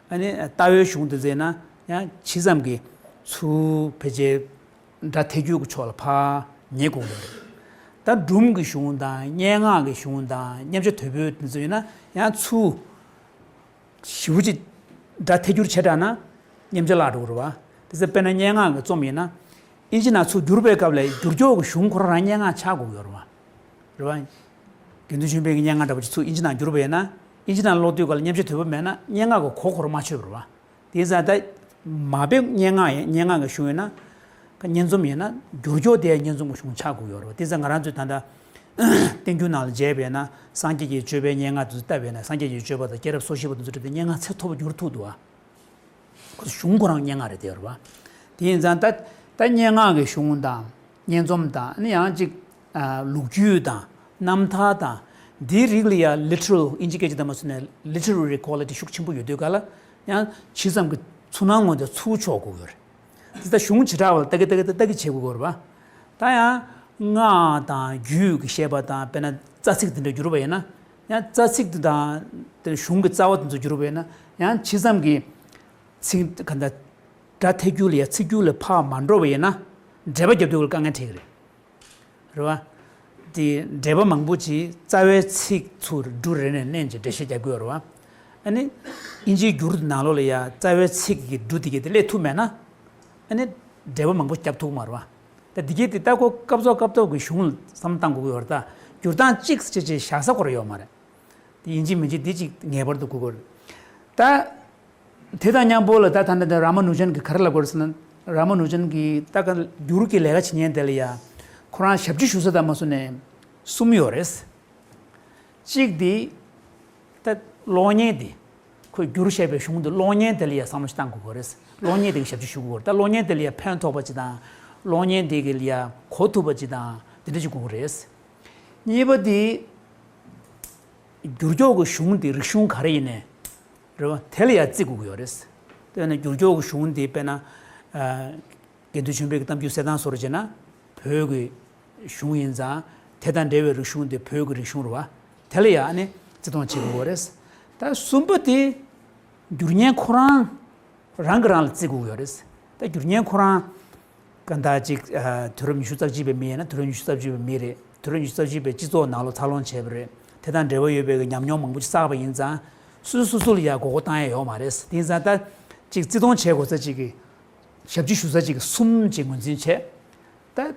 ཨ་ནི་ལྟ་བའི་གཞུང་དེ་ཟེར་ན་ཡང་ཇི་ཙམ་གྱིས་ཚུར་ཕལ་ཆེར་སྒྲ་ཐད་སྒྱུར་གྱི་ཕྱོགས་ལ་ཕར་ཉེ་དགོས་ཀྱི་རེད། ད་སྒྲུང་གི་གཞུང་དང་སྙན་ངག་གི་གཞུང་དང་མཉམ་བྱ་དོད་པོའི་དེ་ཚོ་ཡིན་ན་ཡང་ཚུར་ཞེ་པོ་ཅིག་སྒྲ་ཐད་སྒྱུར་བྱས་དྲགས་ན་མཉམ་བྱ་བརླག་འགྲོ་གི་རེད་བ། དེ་ཚོ་དཔེར་ན་སྙན་ངག་གི་རྩོམ་ཡིན་ན་ཨིན་ཇི་ནང་ཚུར་བསྒྱུར་བའི་སྐབས་ལ་བསྒྱུར་ཕྱོགས་ཀྱི་གཞུང་ཁོ་རང་རང་སྙན་ངག་ཆགས་དགོས་ཀྱི་ཡོད་རེད་བ། རེད་བ། དགེ་འདུན་ཆོས་འཕེལ་གྱི་སྙན་ངག་འདྲ་པོ་ཅིག་ཚུར་ཨིན་ཇི་ནང་བསྒྱུར་བ་ཡིན་ན་ཨིན་ཇི་ནང་ཀློག་དུས་སྐབས་ལ་མཉམ་བྱ་དོད་པོ་མེད་ན་སྙན་ངག་གི་གོ་ཁོ་རང་མ་ཆོད་པ་རེད་བ། དེ་ཙང་ད་མ་དཔེ་སྙན་ངག་ཡིན། སྙན་ངག་གི་གཞུང་ཡིན་ན། སྙན་རྩོམ་ཡིན་ན་བསྒྱུར་ཕྱོགས་དེ་སྙན་རྩོམ་གྱི་གཞུང་ཆགས་དགོས་ཡོད་རེད། དེ་ཙང་ང་རང་ཚོས་ད་ལྟ་བསྟན་འགྱུར་ནང་ལ་མཇལ་བས་ན་སངས་རྒྱས་ཀྱི་སྤྱོད་པའི་སྙན་ངག་དེ་ཚོ་ལྟ་བས་ན་སངས་རྒྱས་ཀྱི་སྤྱོད་པ་དང་སྐྱེས་རབས་སོ་བཞི་པ་དེ་ཚོ་བྲིས་ཏེ་སྙན་ངག་ཚད་མཐོ་པོ་བསྒྱུར་ཐུབ་འདུག་ཨ། ཁོ་ཚོ་གཞུང་ཁོ་རང་སྙན་ངག་རེད་དེ་རེད་བ། དེ་ཡིན་ཙང་ད་ད་སྙན་ངག་གི་གཞུང་དང་སྙན་རྩོམ་དང་ཨ་ནི་ཡང་ཅིག་ལོ་རྒྱུས་དང་རྣམ་ཐར་དང་འདིའི་རིགས་ལ་ཡང་literal་ཨིན་ཇི་སྐད་ཆ་དང་མ་སོང་ནས་literary quality་ཤུགས་ཆེན་པོ་ཡོད་དུས་ག་ལ་ཡང་ཇི་ཙམ་གྱི་ཚུར་སྣང་ངོས་དེ་ཚུར་ཕྱོགས་དགོས་ཀྱི་ཡོད་རེད། དེ་ལྟར་གཞུང་བྱེ་བྲག་པ་ལ་ལྟ་གི་ལྟ་གི་ལྟ་གི་བྱེད་དགོས་ཀྱི་ཡོད་རེད་བ། ད་ཡང་སྔགས་དང་རྒྱུད་ཀྱི་བཤད་པ་དང་དཔེར་ན་རྩ་ཚིག་དེ་འདྲ་བསྒྱུར་བ་ཡིན་ན་ཡང་རྩ་ཚིག་དེ་དང་དེ་གཞུང་གི་རྩ་བ་དེ་ཚོ་བསྒྱུར་བ་ཡིན་ན་ཡང་ཇི་ཙམ་གྱི་ཚིག་ག་འདྲ་སྒྲ་ཐད་སྒྱུར་ལ་ཡང་ཚིག་སྒྱུར་ལ་ཕར་མ་འགྲོ་བ་ཡིན་ན་འགྲེལ་པ་རྒྱབ་དུས་ལ་དཀའ་ངལ་འཕྲད་ཀྱི་རེད། རེད་བ། དེ་འགྲེལ་པ་མང་པོ་ཅིག་རྩ་བའི་ཚིག་ཚུར་འབྲུ་རེ་ནས་བསྣན་ཅིང་འགྲེལ་བཤད་རྒྱག་དགོས་རེད་བ། ཨ་ནི་ཨིན་ཇིའི་འགྱུར་དེ་ནང་ལོགས་ལ་ཡང་རྩ་བའི་ཚིག་གི་འབྲུ་དེ་གས་དེ་སླེབས་ཐུབ་མེད་ན་ཨ་ནི་འགྲེལ་པ་མང་པོ་རྒྱབ་ཐུབ་མ་རེད་བ། ད་དེ་གས་དེ་ལྟ་སྐོར་སྐབས་ཐོག་སྐབས་ཐོག་གི་གཞུང་ལ་བསམ་བློ་བཏང་དགོས་ཀྱི་ཡོད་རེད། ད་འགྱུར་སྟངས་གཅིག་ཅིག་ཅིག་བཞག་ས་ཁོ་རང་ཡོད་མ་རེད། དེ་ཡིན་གཅིག་མིན་གཅིག་དེ་གཅིག་ངེས་པར་དུ་དགོས་ཀྱི་རེད། ད། དེ་དང་མཉམ་པོ་ལ་ད་ད་ནི་ད་ར་མ་ནུ་ཇན་གྱིས་ག་རེ་ལབ་དགོས་རེད་ཟེར་ན། ར་མ་ནུ་ཇན་གྱིས་ད་ག་འགྱུར་གྱི་ལས་ཀ་བྱེད་མཁན་དེ་ལ་ཡ་ཁོ་རང་ཞབས་ཕྱི་ཞུ་ས་དང་མ་སོང་ནས་གསུམ་ཡོད་རེད། གཅིག་དེ་ད་ཀློག་མཁན་དེ་ཁོས་བསྒྱུར་བཞག་པའི་གཞུང་དེ་ཀློག་མཁན་དེ་ལ་ཡ་བསམ་བློ་ཞིག་བཏང་དགོས་ཀྱི་རེད། ཀློག་མཁན་དེ་གི་ཞབས་ཕྱི་ཞུ་དགོས་རེད། ད་ཀློག་མཁན་དེ་ལ་ཡ་ཕན་ཐོགས་པ་ཅིག་དང་ཀློག་མཁན་དེ་གི་ལ་ཡ་གོ་ཐུབ་པ་ཅིག་དང་དེ་འདྲ་ཅིག་དགོས་ཀྱི་རེད། གཉིས་པ་དེ། བསྒྱུར་ཕྱོགས་ཀྱི་གཞུང་དེ་རིག་གཞུང་ག་རེ་ཡིན་ནའི་རེད་བ། དེ་ལ་ཡང་བརྩི་དགོས་ཀྱི་ཡོད་རེད། དེ་ནས་བསྒྱུར་ཕྱོགས་ཀྱི་གཞུང་དེ་དཔེར་ན། ཨ། དགེ་འདུན་ཆོས་འཕེལ་གྱི་གཏམ་རྒྱུད་གསེར་ཐང་བཟོ་འདྲ་བྱས་ན་བོད་ཀྱི་གཞུང་ཡིན་ཙང་དེ་དང་འབྲེལ་བའི་རིག་གཞུང་དེ་བོད་ཀྱི་རིག་གཞུང་རེད་བ། དེ་ལ་ཡང་ཨ་ནི་བརྩི་མཐོང་བྱེད་དགོས་ཀྱི་ཡོད་རེད། ད་གསུམ་པ་དེ་བསྒྱུར་མཁན་ཁོ་རང་རང་གིས་རང་ལ་བརྩི་དགོས་ཀྱི་ཡོད་རེད། ད་བསྒྱུར་མཁན་ཁོ་རང་གང་ལྟར་ཅིག་ཨ། དུས་རབས་ཉི་ཤུ་རྩ་གཅིག་པའི་མི་ཡིན་ན་དུས་རབས་ཉི་ཤུ་རྩ་གཅིག་པའི་མི་རེད། དུས་རབས་ཉི་ཤུ་རྩ་གཅིག་པའི་སྤྱི་ཚོགས་ནང་ལོགས་འཚར་ལོངས་བྱས་པ་རེད། དེ་དང་འབྲེལ་བ་ཡོད་པའི་ཉམས་མྱོང་མང་པོ་ཅིག་བསགས་པ་ཡིན་ཙང་། སོ་སོ་སོ་སོ་ལ་ཡང་མགོ་སྐོར་བཏང་ཡ་ཡོད་མ་རེད། དེ་ཡིན་ཙང་ད་ཅིག་བརྩི་མཐོང་བྱེད་དགོས་ས་ཅིག་གི་ཞབས་ཕྱི་ཞུ་ས་ཅིག་གི་གསུམ་ཅིག་ངོས་འཛིན་བྱས། ད་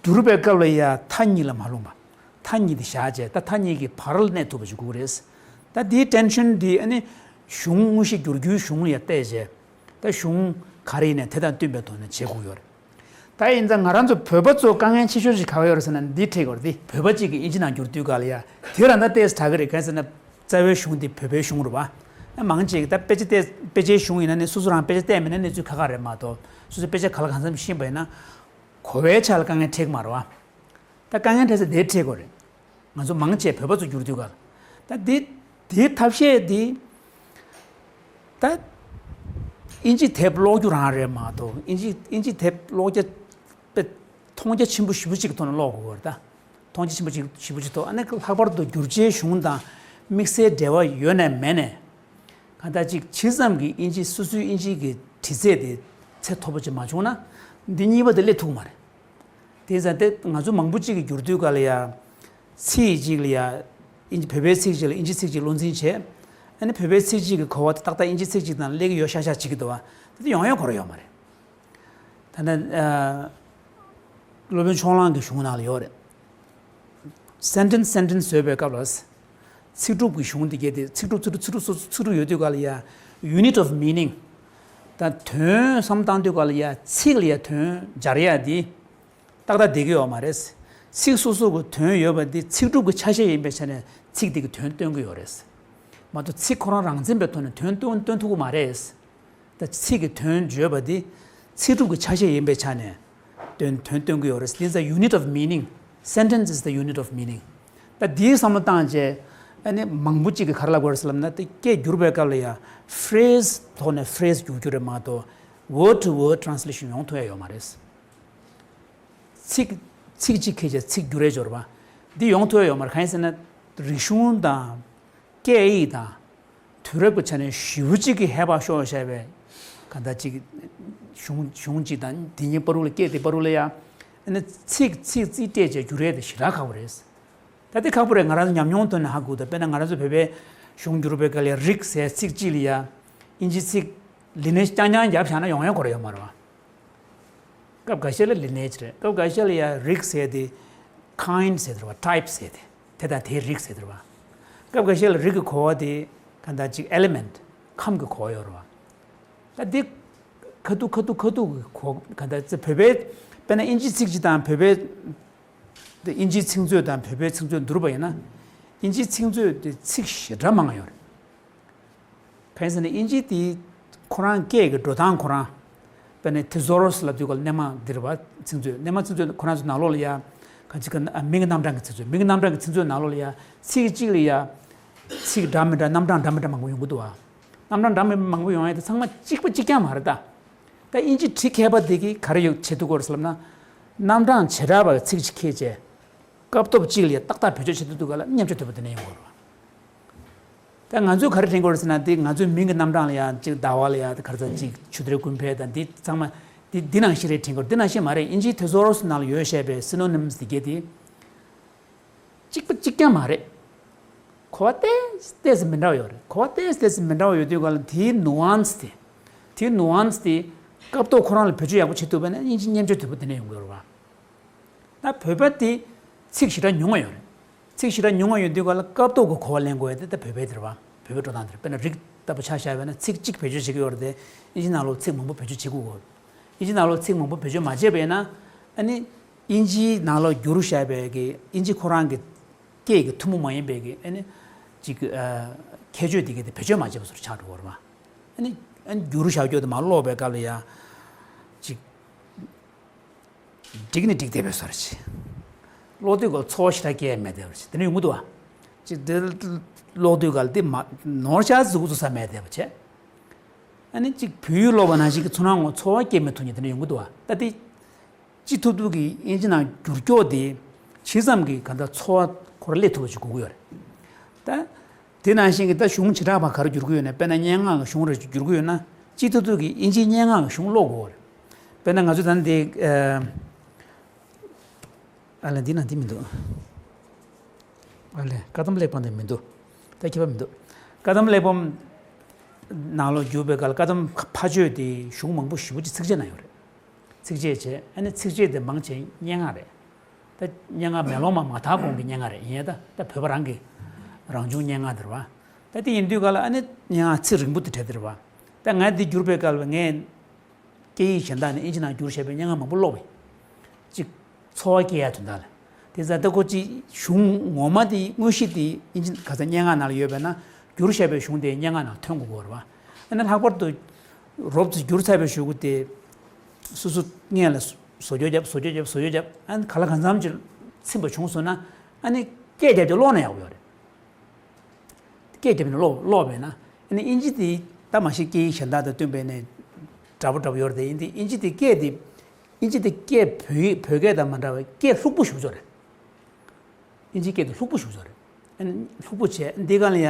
བསྒྱུར་བའི་སྐབས་ལ་ཡང་མཐའ་གཉིས་ལ་མ་ལྷུང་བ། མཐའ་གཉིས་དེ་བཞག་བྱས་ད་མཐའ་གཉིས་ཀྱི་བར་ལ་གནས་ཐུབ་པ་ཞིག་དགོས་ཀྱི་རེད། ད་དེའི་ཊེན་ཤན་འདི་ཨ་ནི་གཞུང་དངོས་གཞི་བསྒྱུར་རྒྱུའི་གཞུང་ལ་ཡང་བལྟས་བྱས། ད་གཞུང་ག་རེ་ཡིན་ནའི་དེ་དང་བསྟུན་པའི་ཐོག་ནས་བྱེད་དགོས་ཀྱི་ཡོད་རེད། ད་ཡིན་ཙང་ང་རང་ཚོ་བོད་པ་ཚོ་དཀའ་ངལ་ཆེ་ཤོས་ཤིག་ག་པར་ཡོད་རེད་ཟེར་ན་འདི་འཕྲད་ཀྱི་ཡོད་རེད་དེ། བོད་པ་གཅིག་གིས་ཨིན་ཇི་ནང་བསྒྱུར་དུས་ག་ལ་ཡ་དེ་རང་ད་ཏོག་ཙམ་དྲག་གི་རེད། གང་ཡིན་ཟེར་ན་རྩ་བའི་གཞུང་དེ་བོད་པའི་གཞུང་རེད་བ། མང་ཆེ་གིས་ད་དཔེ་ཆ་བལྟས། དཔེ་ཆའི་གཞུང་ཡིན་ན་ནི་སོ་སོ་རང་དཔེ་ཆ་བལྟས་མེད་ན་གནས་ཚུལ་ཁག་ཁག་རེད་མ་གཏོགས། སོ་སོས་དཔེ་ཆ་ག་ལ་གང་འཚམ་ཤེས་པ་ཡིན་ན། གོ་བའི་ཆ་ལ་དཀའ་ངལ་འཕྲད་ཀྱི་མ་རེད་བ། ད་དཀའ་ངལ་འཕྲད་ས་དེ་འཕྲད་ཀྱི་ཡོད་རེད། ང་ཚོ་མང་ཆེ་བོད་པ་ཚོ་བསྒྱུར་དུས་ག་ལ། ད་འདི་འདིའི་ཐབས་ཤེས་འདི་ད་ ཨིན་ཇི་དེབ་ཀློག་རྒྱུ་རང་རེད་མ་གཏོགས། ཨིན་ཇི་ཨིན་ཇི་དེབ་ཀློག་རྒྱུ་དཔེ་མཐོང་རྒྱ་ཆེན་པོ་ཞེ་པོ་ཅིག་གི་ཐོག་ནས་ཀློག་དགོས་ཀྱི་རེད་ད། མཐོང་རྒྱ་ཆེན་པོ་ཅིག་ཞེ་པོ་ཅིག་ཐོག་ཨ་ནི་ལྷག་པར་དུ་བསྒྱུར་བྱའི་གཞུང་དང་དམིགས་བསལ་འབྲེལ་བ་ཡོད་ནས་མེད་ནས། གང་ལྟར་ཅིག་ཇི་ཙམ་གྱི་ཨིན་ཇི་སོ་སོའི་ཨིན་ཇི་གི་དྲི་རྩད་དེ་ཚད་མཐོ་པོ་ཅིག་མ་བྱུང་ན། འདི་གཉིས་པ་དེ་སླེབས་ཐུབ་ཀྱི་མ་རེད། དེ་ཙང་དེ་ང་ཚོ་མང་པོ་ཅིག་གིས་བསྒྱུར་དུས་ག་ལ་ཡ། ཚིག་གཅིག་ལ་ཡ། ཨིན་བོད་པའི་ཚིག་གཅིག་ལ་ཨིན་ཇི་ཚིག་གཅིག་བློ་འཛིན་བྱས། ཨ་ནི་བོད་པའི་ཚིག་གཅིག་གི་གོ་བ་དེ་ཏག་ཏག་ཨིན་ཇི་ཚིག་གཅིག་དང་སླེབས་ཀྱི་ཡོད་ཤག་ཤག་བྱེད་ཀྱི་འདུག་བ། དེ་ཡོང་ཡ་གོ་ར་ཡོད་མ་རེད། ད་ནི་ཨ། སློབ་དཔོན་ཕྱོགས་གླང་གི་གཞུང་ནང་ལ་ཡོད་རེད། སེན་ཊེན་སི་སེན་ཊེན་སི་བཟོས་པའི་སྐབས་ལ། ཚིག་གྲུབ་ཀྱི་གཞུང་དེ་གས་དེ་ཚིག་གྲུབ་ཚིག་གྲུབ་ཚིག་གྲུབ་ཚིག་གྲུབ་ཚིག་གྲུབ་ཡོད་དུས་ག་ལ་ཡ། unit of meaning། ད་དོན་བསམ་བློ་བཏང་དུས་ག་ལ་ཡ་ཚིག་ལ་ཡ་དོན་སྦྱར་ཡ་དེ། ཏག་ཏག་བསྡད་ཀྱི་ཡོད་མ་རེད། ཚིག་སོ་སོ་གི་དོན་ཡོད་པ་འདི་ཚིག་གྲུབ་ཀྱི་ཆ་ཤས་ཡིན་པའི་ཆ་ནས་ཚིག་དེ་གི་དོན་སྟོན་གྱི་ཡོད་རེད། མ་གཏོགས་ཚིག་ཁོ་རང་རང་མཚན་པའི་ཐོག་ནས་དོན་སྟོན་སྟོན་ཐུབ་ཀྱི་མ་རེད། ད་ཚིག་གི་དོན་བརྗོད་པ་འདི་ཚིག་གྲུབ་ཀྱི་ཆ་ཤས་ཡིན་པའི་ཆ་ནས་དོན་དོན་སྟོན་གྱི་ཡོད་རེད། འདི་ཚོ་unit of meaning། Sentence is the unit of meaning། ད་འདིའི་བསམ་བློ་བཏང་རྗེས་ཨ་ནི་མང་པོ་གཅིག་གིས་ག་རེ་ལབ་དགོས་རེད་ཟེར་ལབ་ན། དེ་སྐད་བསྒྱུར་བའི་སྐབས་ལ་ཡང་ཕི་རེ་སི་ཐོག་ནས་ཕི་རེ་སི་བསྒྱུར་རྒྱུ་རེད་མ་གཏོགས་word to word translation་ཡོང་ཐུབ་ཡ་ཡོད་མ་རེད། ཚིག་ཚིག་གཅིག་ཁྱེར་བྱས་ཚིག་བསྒྱུར་རེ་འབྱོར་བ་འདི་ཡོང་ཐུབ་ཡ་ཡོད་མ་རེད། གང་ཡིན་ཟེར་ན་རིག་གཞུང་དང་སྐད་ཡིག་དང་དུས་རབས་ཀྱི་ཆ་ནས་ཞེ་པོ་གཅིག་གི་ཧེ་བག་ཤོར་བཞག་པའི་གང་ལྟར་གཅིག་གཞུང་གཞུང་གཅིག་དང་དེ་གཉིས་བར་དུ་ལ་སྐད་དེ་བར་དུ་ལ་ཡ་ཨ་ནི་ཚིག་ཚིག་རྩིས་སྤྲད་བྱས་བསྒྱུར་ཡས་དེ་ཞེ་དྲག་ཁག་པོ་རེད། ད་དེ་ཁག་པོ་རེད། ང་རང་ཚོ་ཉམས་མྱོང་ཐོག་ནས་ཧ་གོ་ད། དཔེར་ན་ང་རང་ཚོ་བོད་པའི་གཞུང་བསྒྱུར་བའི་སྐབས་ལ་རིགས་ཟེར་ཚིག་གཅིག་ལ་ཡ་ཨིན་ཇི་ཚིག་ལི་ནེ་ཇི་རྐྱང་རྐྱང་བརྒྱབ་བཞག་ན་ཡོང་ཡ་གོ་ར་ཡོད་མ་རེད་བ། སྐབས་འགའ་ཤས་ལ་ལི་ནེ་ཇི་རེད། སྐབས་འགའ་ཤས་ལ་ཡ་རིགས་ཟེར་དེ་kind་ཟེར་དེ་རེད་བ། type་ཟེར་དེ་དེ་དང་དེའི་རིགས་ཟེར་དེ་རེད་བ། སྐབས་འགའ་ཤས་ལ་རིགས་ཀྱི་གོ་བ་དེ་ག་འདྲ་ཅིག་element་ཁམས་ཀྱི་གོ་བ་ཡོད་རེད་བ། ད་དེ་ཁ་ཐུག་ཁ་ཐུག་ཁ་ཐུག་གི་གོ་ག་འདྲ་ཚེ་བོད་པའི་དཔེར་ན་ཨིན་ཇི་ཚིག་གཅིག་དང་བོད་པའི་དེ་ཨིན་ཇིའི་ཚིག་མཛོད་དང་བོད་པའི་ཚིག་མཛོད་བསྡུར་བ་ཡིན་ན། ཨིན་ཇིའི་ཚིག་མཛོད་དེ་ཚིག་ཞེ་དྲག་མང་ཡོད་རེད། གང་ཡིན་ཟེར་ན་ཨིན་ཇི་དེ་ཁོ་རང་སྐད་ཀྱི་འགྲོ་སྟངས་ཁོ་རང་། དཔེར་ན་ཐི་ཟོ་རོ་སི་ལབ་དུས་སྐབས་ལ་སྣེ་མང་འདི་རེད་བ། ཚིག་མཛོད་སྣེ་མང་ཚིག་མཛོད་ཁོ་རང་ཚོ་ནང་ལོགས་ལ་ཡ། ག་ཅི་ག་མིང་གི་རྣམ་གྲངས་ཀྱི་ཚིག་མཛོད་མིང་གི་རྣམ་གྲངས་ཀྱི་ཚིག་མཛོད་ནང་ལོགས་ལ་ཡ་ཚིག་གཅིག་ལ་ཡ། ཚིག་འདྲ་མི་འདྲ་རྣམ་གྲངས་འདྲ་མི་འདྲ་མང་པོ་ཡོང་གི་འདུག་བ། རྣམ་གྲངས་འདྲ་མི་མང་པོ་ཡོང་ཡ་དེ་ཚང་མ་གཅིག་པ་གཅིག་རྐྱང་མ་རེད་ད། ད་ཨིན་ཇི་བྲིས་མཁས་པ་དེ་གིས་ག་རེ་ཡོད་བྱེད་ཐུབ་ཀྱི་ཡོད་རེད་ཟེར་ལབ་ན། རྣམ་གྲངས་བྱེ་བྲག་པ་ཚིག་གཅིག་ཁྱེར་བྱས། སྐབས་ཐོབ་གཅིག་ལ་ཏག་ཏག་བེད་སྤྱོད་བྱེད་ཐུབ་འདུག་ག་ལ་སྙན་བརྒྱུད་དོད་པོ་དེ་ནས་ཡོང་གི་ཡོད་རེད་བ། ད་ང་ཚོས་ག་རེ་དྲན་གྱི་ཡོད་རེད་ཟེར་ན། འདི་ང་ཚོའི་མིང་གི་རྣམ་གྲངས་ལ་ཡང་གཅིག་ཟླ་བ་ལ་ཡང་ག་རེ་ཟེར་གཅིག་ཆུ་ཚོད་ཀུན་ཕེབས་དང་འདི་ཚང་མ་འདི་འདི་ནང་བཞིན་རེད་དྲན་གྱི་ཡོད་རེད། འདི་ནང་བཞིན་མ་རེད། ཨིན་ཇིའི་ཐེ་ཟོ་རོ་སི་ནང་ལ་ཡོད་བཤད་པའི་སི་ནོ་ནིམ་སི་དེ་གས་དེ། གཅིག་པ་གཅིག་རྐྱང་མ་རེད། གོ་བ་ཏོག་ཙམ་ཏོག་ཙམ་མི་འདྲ་བ་ཡོད་རེད། གོ་བ་ཏོག་ཙམ་ཏོག་ཙམ་མི་འདྲ་བ་ཡོད་དུས་ག་ལ་དེའི་ནུ་ཨན་སི་དེ། དེའི་ནུ་ཨན་སི་དེ་སྐབས་ཐོག་ཁོ་རང་ལ་བེད་སྤྱོད་ཡག་པོ་བྱེད་ཐུབ་པ་ན་དབྱིན་ཇི་སྙན་བརྒྱུད་དོད་པོ་དེ་ནས་ཡོང་གི་ཡོད་རེད་བ། ད་བོད་པ་དེ་ཚིག་ཞེ་དྲག་ཉུང་བ་ཡོད་རེད། ཚིག་ཞེ་དྲག་ཉུང་བ་ཡོད་དུས་ག་ལ་སྐབས་ཐོག་གི་གོ་བ་ལེན་དགོས་ཡ་དེ་ད་བོད་པའི་དེ་རེད་བ། བོད་པའི་འགྲོ་སྟངས་དེ་རེད། དཔེར་ན་རིགས་ལྟ་བུ་ཆ་བཞག་པ་ན་ཚིག་གཅིག་བེད་སྤྱོད་བྱེད་ཀྱི་ཡོད་རེད་དེ། དབྱིན་ཇི་ནང་ལོགས་ཚིག་མང་པོ་བེད་སྤྱོད་བྱེད་དགོས་གོ། དབྱིན་ཇི་ནང་ལོགས་ཚིག་མང་པོ་བེད་སྤྱོད་མ་བྱས་པ་ཡིན་ན། ཨ་ནི་དབྱིན་ཇིའི་ནང་ལོགས་བསྒྱུར་བཞག་པའི་གི་དབྱིན་ཇི་ཁོ་རང་གི་སྐད་ཀྱི་ཐུན་མོང་མ་ཡིན་པའི་གི་ཨ་ནི་ཅིག་ཨ་ཁྱད་ཆོས་དེ་གི་དེ་བེད་སྤྱོད་མ་བྱས་པ་བཟོ་འདྲ་ཆགས་འགྲོ་གི་རེད་བ། ཨ་ནི་ཨ་ནི་བསྒྱུར་བཞག་རྒྱུ་དེ་མར་ཀློག་པའི་སྐབས་ལ་ཡ་ཅིག་འགྲིག་ནི་འགྲིག་བསྡད་པའི་བཟོ་འདྲ་ཅིག་ཀློག་དུས་སྐབས་ཚོར་བ་ཞེ་དྲག་སྐྱེ་ཡ་མེད་བསྡད་པ་ཅིག་དེ་འདྲ་ཡོང་གི་འདུག་བ། ཅིག་དེ་ཀློག་དུས་སྐབས་ལ་དེ་མ་ནོར་ཤག་གཟུགས་གཟུགས་ས་མེད་བསྡད་པ་བྱས། ཨ་ནི་ཅིག་བོད་ཡིག་ཀློག་པ་ནང་བཞིན་གྱི་ཚོར་སྣང་ངོ་ཚོར་བ་སྐྱེ་མི་ཐུབ་མཁན་དེ་འདྲ་ཡོང་གི་འདུག་བ། ད་དེ་ཅི་ཐུབ་ཐུབ་ཀྱིས་དབྱིན་ཇི་ནང་བསྒྱུར་ཀྱོག་དེ་ཇི་ཙམ་གྱིས་ག་འདྲ་ཚོར་བ་ཁོ་ར་སླེབས་ཐུབ་པ་ཞིག་དགོས་ཀྱི་ཡོད་རེད། ད་དེ་ནང་བཞིན་གྱི་ད་གཞུང་བྱེ་བྲག་པ་ག་རེ་བསྒྱུར་གྱི་ཡོད་ན། དཔེར་ན་སྙན་ངག་གི་གཞུང་རེ་བསྒྱུར་གྱི་ཡོད་ན། ཅི་ཐུབ་ཐུབ་ཀྱིས་དབྱིན་ཇིའི་སྙན་ངག་གི་གཞུང་ཀློག་དགོས་རེད། དཔེར་ན་ང་ཚོ་ད་ནི་དེ་ཨ་ཨ་ལས་འདི་ན་འདི་མི་འདུག་ཨ་ལས་བཀའ་གདམས་གླེགས་བམ་དེ་མི་འདུག་ད་ཁྱད་པར་མི་འདུག་བཀའ་གདམས་གླེགས་བམ་ནང་ལོགས་བསྒྱུར་བའི་སྐབས་ལ་བཀའ་གདམས་ཕ་ཆོས་དེ་གཞུང་མང་པོ་ཞེ་པོ་ཅིག་ཚིགས་བཅད་ནང་ཡོད་རེད། ཚིགས་བཅད་བྱས། ཨ་ནི་ཚིགས་བཅད་དེ་མང་ཆེ་སྙན་ངག་རེད། ད་སྙན་ངག་མེ་ལོང་མ་མ་དག་གོང་གི་སྙན་ངག་རེད། ཡིན་ཡ་ད་ད་བོད་པ་རང་གི་རང་བྱུང་སྙན་ངག་དེ་རེད་བ། ད་དེ་ཡིན་དུས་ག་ལ་ཨ་ནི་སྙན་ངག་ཚིག་རིང་པོ་དེ་གྲས་དེ་རེད་བ། ད་ང་འདི་བསྒྱུར་བའི་སྐབས་ལ་ངས་སྐད་ཡིག་གཞན་དག་ནས་དབྱིན་ཇི་ནང་བསྒྱུར་བཞག་པའི་སྙན་ངག་མང་པོ་ཀློག་པས། ཅིག་ཚོར་བ་སྐྱེ་ཡ་དོན་དག་ལ། དེ་ཙང་ད་ཁོ་ཅིག་གཞུང་ངོ་མ་དེ་དངོས་གཞི་དེ་དབྱིན་ཇི་ག་ས་སྙན་ངག་ནང་ལ་ཡོད་པས་ན། བསྒྱུར་བཞག་པའི་གཞུང་དེ་སྙན་ངག་ནང་ཐོན་དགོས་ཀྱི་རེད་བ། ཨ་ནི་ལྷག་པར་དུ་རོབ་ཙམ་བསྒྱུར་ཚར་བའི་གཞུག་གུ་དེ་སོ་སོ་སྔོན་ལ་བཟོ་བཅོས་བརྒྱབ། བཟོ་བཅོས་བརྒྱབ། བཟོ་བཅོས་བརྒྱབ། ཨ་ནི་ག་ལ་གང་འཚམ་ཅིག་ཚིམ་པ་བྱུང་སོང་ན། ཨ་ནི་སྐད་བརྒྱབ་སྟེ་ཀློག་ན་ཡག་པོ་ཡོད་རེད། སྐད་བརྒྱབ་ནས་ཀློག་ཀློག་པས་ན། ཨ་ནི་དབྱིན་ཇི་དེ་ད་མ་གཞི་སྐད་ཡིག་གཞན་དག་དང་བསྟུན་པའི་ནས་ འདྲ་པོ་འདྲ་པོ་ཡོད་རེད་དེ། ཡིན་དེ་ཨིན་ཇི་དེ་སྐད་དེ། ཨིན་ཇི་དེ་སྐད་བོད་ཡིག་བོད་སྐད་དང་མ་འདྲ་བའི་སྐད་ལྷུག་པོ་ཞེ་པོ་ཅིག་རེད། ཨིན་ཇི་སྐད་དེ་ལྷུག་པོ་ཞེ་པོ་ཅིག་རེད། ཨ་ནི་ལྷུག་པོ་བྱས་འདི་ག་ལ་ཡ་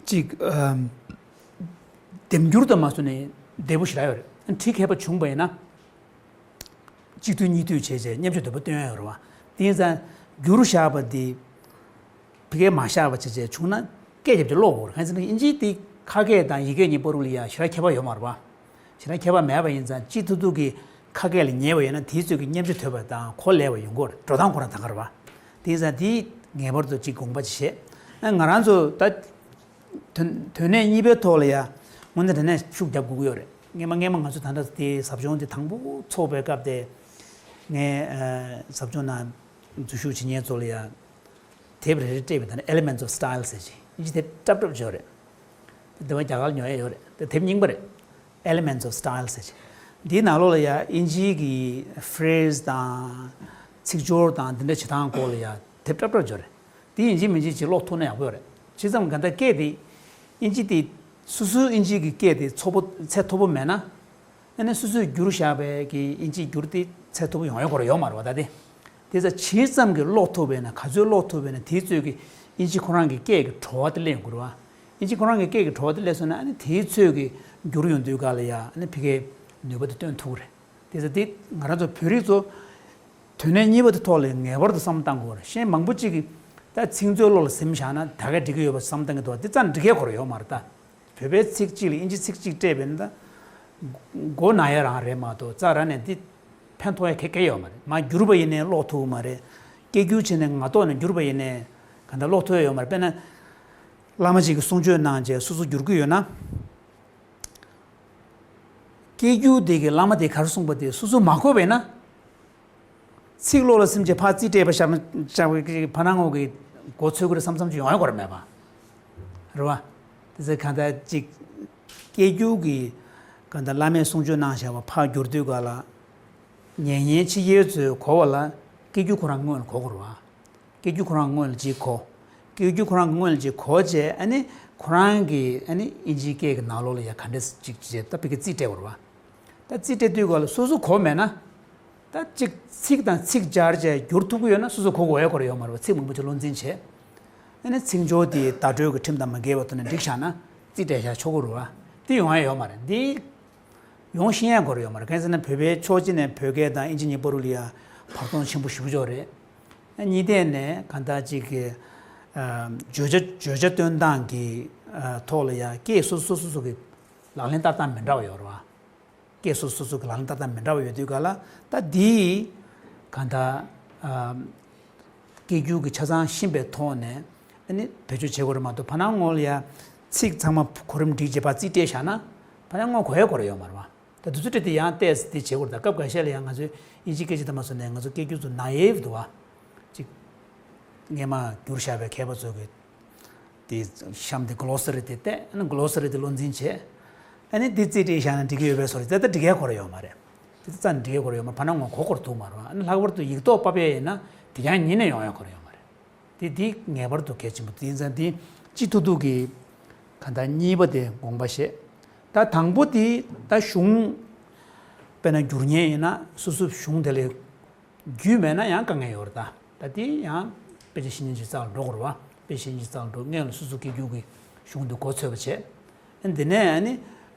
ཅིག་ཨམ། ལྡེམ་འགྱུར་དང་མ་སོང་ནས་བདེ་པོ་ཞེ་དྲག་ཡོད་རེད། ཨ་ནི་ཁྲིད་མཁས་པ་བྱུང་པ་ཡིན་ན། གཅིག་ཐུག་གཉིས་ཐུག་བྱས་བྱས་མཉམ་སྤྱོད་དོད་པོ་སྟོན་ཡ་ཡོད་རེད་བ། དེ་ཡིན་ཙང་བསྒྱུར་བཞག་པ་འདི་ཕ་གིར་མ་བཞག་པ་བྱས་བྱས་བྱུང་ན་སྐད་རྒྱབ་ཀྱི་ཀློག་དགོས་རེད། གང་ཡིན་ཟེར་ན་ཨིན་ཇིའི་དེ་ཁ་སྐད་དང་ཡིག་སྐད་གཉིས་བར་ལ་ཡ་ཞེ་དྲག་ཁྱད་པར་ཡོད་མ་རེད་བ། ཞེ་དྲག་ཁྱད་པར་མེད་པ་ཡིན་ཙང་གཅིག་ཐུག་ཐུག་གི་ཁ་སྐད་ལ་ཉེ་བ་ཡོད་ན་དེའི་ཚོད་ཀྱི་མཉམ་སྤྱོད་དོད་པ་དང་གོ་ལེགས་པ་ཡོང་གི་རེད། འགྲོ་སྟངས་ཁོ་རང་ད་ག་རེད་བ། དེ་ཡིན་ཙང་དེ་ངེས་པར་དུ་གཅིག་དགོངས་པ་ཅིག་བཞེས། ཨ་ང་རང་ཚོ་ད། དོན་དོན་གནད་གཉིས་པའི་ཐོག་ལ་ཡ་དངོས་གནས་དྲང་གནས་ཤུགས་རྒྱབ་དགོས་ཀྱི་ཡོད་རེད། སྔས་མ་སྔས་མ་ང་ཚོ་ད་ལྟ་དེ་ཟབ་སྦྱོང་དེ་དང་པོ་ཚོགས་པའི་སྐབས་དེ་ངས་ཨ་ཟབ་སྦྱོང་ནང་འཛུལ་ཞུགས་བྱེད་མཁན་ཚོ་ལ་ཡ་དེབ་རེ་རེ་སྤྲད་པའི་ད་ནི་Elements of Style ཟེར་གྱི་ཨིན་ཇི་དེབ་སྲབ་སྲབ་ཅིག་ཡོད་རེད། དེ་བ་རྒྱ་གར་ཉོ་ཡ་ཡོད་རེད། དེ་དེབ་རྙིང་པ་རེད། Elements of Style ཟེར་གྱི། འདིའི་ནང་ལོགས་ལ་ཡ་ཨིན་ཇིའི་གི་phrase དང་ཚིག་སྦྱོར་དང་འདི་འདྲ་བྱེད་སྟངས་སྐོར་ལ་ཡ་དེབ་སྲབ་སྲབ་ཅིག་ཡོད་རེད། དེ་ཡིན་གཅིག་མིན་གཅིག་ཅིག་ཀློག་ཐུབ་ན་ཡག་པོ་ཡོད་རེད། ཇི་ཙམ་ག་ད་སྐད་དེ་ཨིན་ཇི་དེ་སོ་སོའི་ཨིན་ཇི་གི་སྐད་དེ་ཚོ་པོ་ཚད་མཐོ་པོ་མེད་ན། ཨ་ནི་སོ་སོས་བསྒྱུར་བཞག་པའི་གི་ཨིན་ཇི་བསྒྱུར་དེ་ཚད་མཐོ་པོ་ཡོང་ཡ་ཁོ་རང་ཡོད་མ་རེད་བ། ད་དེ་དེ་ཚོ་ཇི་ཙམ་གི་ཀློག་ཐུབ་པས་ན་ག་ཚོད་ཀློག་ཐུབ་པས་ན་དེའི་ཚོད་ཀྱི་ཨིན་ཇི་ཁོ་རང་གི་སྐད་ཀྱི་བྲོ་བ་དེ་སླེབས་ཡོང་གི་རེད་བ། ཨིན་ཇི་ཁོ་རང་གི་སྐད་ཀྱི་བྲོ་བ་དེ་སླེབས་སོང་ན་ཨ་ནི་དེའི་ཚོད་ཀྱི་བསྒྱུར་ཡོང་དུས་ག་ལ་ཡ་ཨ་ནི་ཕ་གིའི་ནུས་པ་དེ་སྟོན་ཐུབ་ཀྱི་རེད། དེ་ཚོ་དེ་ང་རང་ཚོ་བོད་རིགས་ཚོ་དོན་གནད་གཉིས་པ་དེ་ཐོག་ལ་ངེས་པར་དུ་བསམ་བློ་གཏང་དགོས་རེད། གཞན་མང་པོ་གཅིག་གིས་ད་ཚིག་མཛོད་ཀློག་ལ་ཟིན་བཞག་ན་ད་ག་འགྲིག་གི་ཡོད་པ་བསམ་བཏང་གི་འདུག་དེ་རྩ་ནས་འགྲིག་ཡ་ཁོ་རང་ཡོད་མ་རེད་ད། བོད་པའི་ཚིག་གཅིག་ལ་ཨིན་ཇི་ཚིག་གཅིག་སྤྲད་པས་ན་ད་མགོ་ན་ཡ་རང་རེད་མ་གཏོགས་རྩ་རང་ནས་དེ་ཕན་ཐོགས་ཡ་ག་གེ་ཡོད་མ་རེད། མར་བསྒྱུར་བ་ཡིན་ནའི་ཀློག་ཐུབ་ཀྱི་མ་རེད། སྐད་སྒྱུར་བྱས་ནས་ངག་ཐོག་ནས་བསྒྱུར་བ་ཡིན་ནའི་ག་འདྲ་ཀློག་ཐུབ་ཡ་ཡོད་མ་རེད། དཔེར་ན་བླ་མ་གཅིག་གིས་གསུང་ཆོས་གནང་བྱས་སོ་སོ་བསྒྱུར་གྱི་ཡོད་ན། སྐད་སྒྱུར་དེ་གི་བླ་མ་དེ་ག་རེ་གསུངས་པ་དེ་སོ་སོ་མ་གོ་བས་ན། ཚིག་ཀློག་ལ་སིམ་བྱས་ཕར་རྩིས་སྤྲད་པ་ཤར་ན་ཤར་བའི་ཕ་ནང་ངོ་གི་མགོ་ཚོས་ཀྱི་རེད་བསམ་བསམ་ཅིག་ཡོང་ཡ་གོ་ར་མེད་པ། རེད་བ། དེ་ཚེ་གང་ལྟར་ཅིག་སྐད་སྒྱུར་གྱི་གང་ལྟར་བླ་མས་གསུང་ཆོས་གནང་བཞག་པ་ཕར་བསྒྱུར་དུས་ག་ལ། ཉན་མཁན་ཕྱི་རྒྱལ་ཚོས་གོ་བ་ལ་སྐད་སྒྱུར་ཁོ་རང་སྔོན་ལ་གོ་དགོས་རེད་བ། སྐད་སྒྱུར་ཁོ་རང་སྔོན་ལ་ཅིག་གོ། སྐད་སྒྱུར་ཁོ་རང་སྔོན་ལ་ཅིག་གོ་བྱས་ཨ་ནི་ཁོ་རང་གི་ཨ་ནི་ཨིན་ཇིའི་སྐད་ཀྱི་ནང་ལོགས་ལ་ཡ་ག་འདྲས་ཅིག་བྱས་ད་ཕ་གི་རྩིས་སྤྲད་དགོས་རེད་བ། ད་རྩིས་སྤྲད་དུས་ག་ལ་སོ་སོ་གོ་མེད་ན། ད་ཅིག་ཚིག་དང་ཚིག་སྦྱར་བྱས་བསྒྱུར་ཐུབ་ཀྱི་ཡོད་ན་སོ་སོ་གོ་དགོས་ཡ་ཁོ་རང་ཡོད་མ་རེད་བ། ཚིག་མང་པོ་ཅིག་བློ་འཛིན་བྱས། ཨ་ནི་ཚིག་སྦྱོར་དེ་བརྡ་སྤྲོད་ཀྱི་ཁྲིམས་དང་མ་འགལ་བའི་ཐོག་ནས་འགྲིག་བཞག་ན་རྩིས་སྤྲད་བཞག་ཆོག་གི་རེད་བ། དེ་ཡོང་ཡ་ཡོད་མ་རེད་འདི། ཡོང་ཤེས་ཡ་དགོས་རེད་ཡོད་མ་རེད། གང་ཡིན་ཟེར་ན་བོད་པའི་ཕྱོགས་གཅིག་ནས་བོད་སྐད་དང་ཨིན་ཇི་གཉིས་བར་ལ་ཡ་བར་སྟོང་ཆེན་པོ་ཞེ་པོ་ཅིག་ཡོད་རེད། གཉིས་ཐད་ནས་གང་ལྟར་ཅིག་གི་ཨ་བརྗོད་བྱ་བརྗོད་བྱ་སྟོན་སྟངས་ཀྱི་ཨ་ཐོག་ལ་ཡ་སྐད་སོ་སོ་སོ་སོ་གི་ལག་ལེན་བསྟར་སྟངས་མི་འདྲ་བ་ཡོད་རེད་བ། སྐད་སོ་སོ་སོ་གི་ལག་ལེན་བསྟར་སྟངས་མི་འདྲ་བ་ཡོད་དུས་ག་ལ་ད་འདིའི་གང་ལྟར་ཨ་སྐད་སྒྱུར་གྱི་ཆ་ཚང་ཤེས་པའི་ཐོག་ནས་ཨ་ནི་བེད་སྤྱོད་བྱེད་དགོས་རེད་མ་གཏོགས་ཕ་ནང་ངོ་ལ་ཡ་ཚིག་ཚང་མ་གོ་རིམ་སྒྲིག་བྱས་ཕར་རྩིས་སྤྲད་བཞག་ན་ཕ་ནང་ངོ་གོ་ཡ་གོ་ར་ཡོད་མ་རེད་བ། ད་དུས་ཚོད་སྤྲད་དེ་ཡང་ཏོག་ཙམ་དེ་བྱེད་དགོས་རེད། ད་སྐབས་འགའ་ཤས་ལ་ཡང་ང་ཚོའི་ཨིན་ཇི་སྐད་ཆ་དེ་མ་སོང་ནས་ང་ཚོ་སྐད་སྒྱུར་ཚོ་ནཱ་ཨེབ་འདུག་བ། ཅིག་སྔས་མ་བསྒྱུར་བཞག་པའི་མཁས་པ་ཚོ་གི་དེ་གཤམ་དེ་གློ་ས་རི་དེ་བལྟས་ཨ་ནི་གློ་ས་རི་དེ་བློ་འཛིན་བྱས། ཨ་ནི་འདི་རྩིས་སྤྲད་བཞག་ན་འགྲིག་གི་ཡོད་པའི་བཟོ་རེད། དེ་ལྟར་འགྲིག་ཡ་ཁོ་ར་ཡོད་མ་རེད། དེ་རྩ་ནས་འགྲིག་ཡ་ཁོ་ར་ཡོད་མ་རེད། ཕ་ནང་ངོ་གོ་གོ་ར་ཐུག་མ་རེད་བ། ཨ་ནི་ལྷག་པར་དུ་ཡིག་ཐོག་ཕབ་ཡ་ཡིན་ན་དེ་ཡང་ཉིན་ནས་ཡོང་ཡ་ཁོ་ར་ཡོད་མ་རེད། དེ་དེ་ངེས་པར་དུ་གལ་ཆེན་པོ་དེ་ཡིན་ཙང་དེ་སྤྱི་ཐུབ་ཐུབ་ཀྱི་ག་ད་གཉིས་པ་དེ་དགོངས་པ་བཞེས། ད་དང་པོ་དེ་ད་གཞུང་དཔེར་ན་བསྒྱུར་མཁན་ཡིན་ན་སོ་སོ་གཞུང་དེ་ལ་རྒྱུས་མེད་ན་ཡང་དཀའ་ངལ་ཡོད་རེད་ད། ད་དེ་ཡང་དཔེ་ཆ་ཤེས་མཁན་ཅིག་རྩ་ལ་འགྲོ་དགོས་རེད་བ། དཔེ་ཤེས་མཁན་ཅིག་རྩ་ལ་འགྲོ་སྔོན་ལ་སོ་སོ་སྐད་སྒྱུར་གྱི་གཞུང་དེ་མགོ་ཚོད་པ་བྱས། ཨ་འདི་ནས་ཨ་ནི་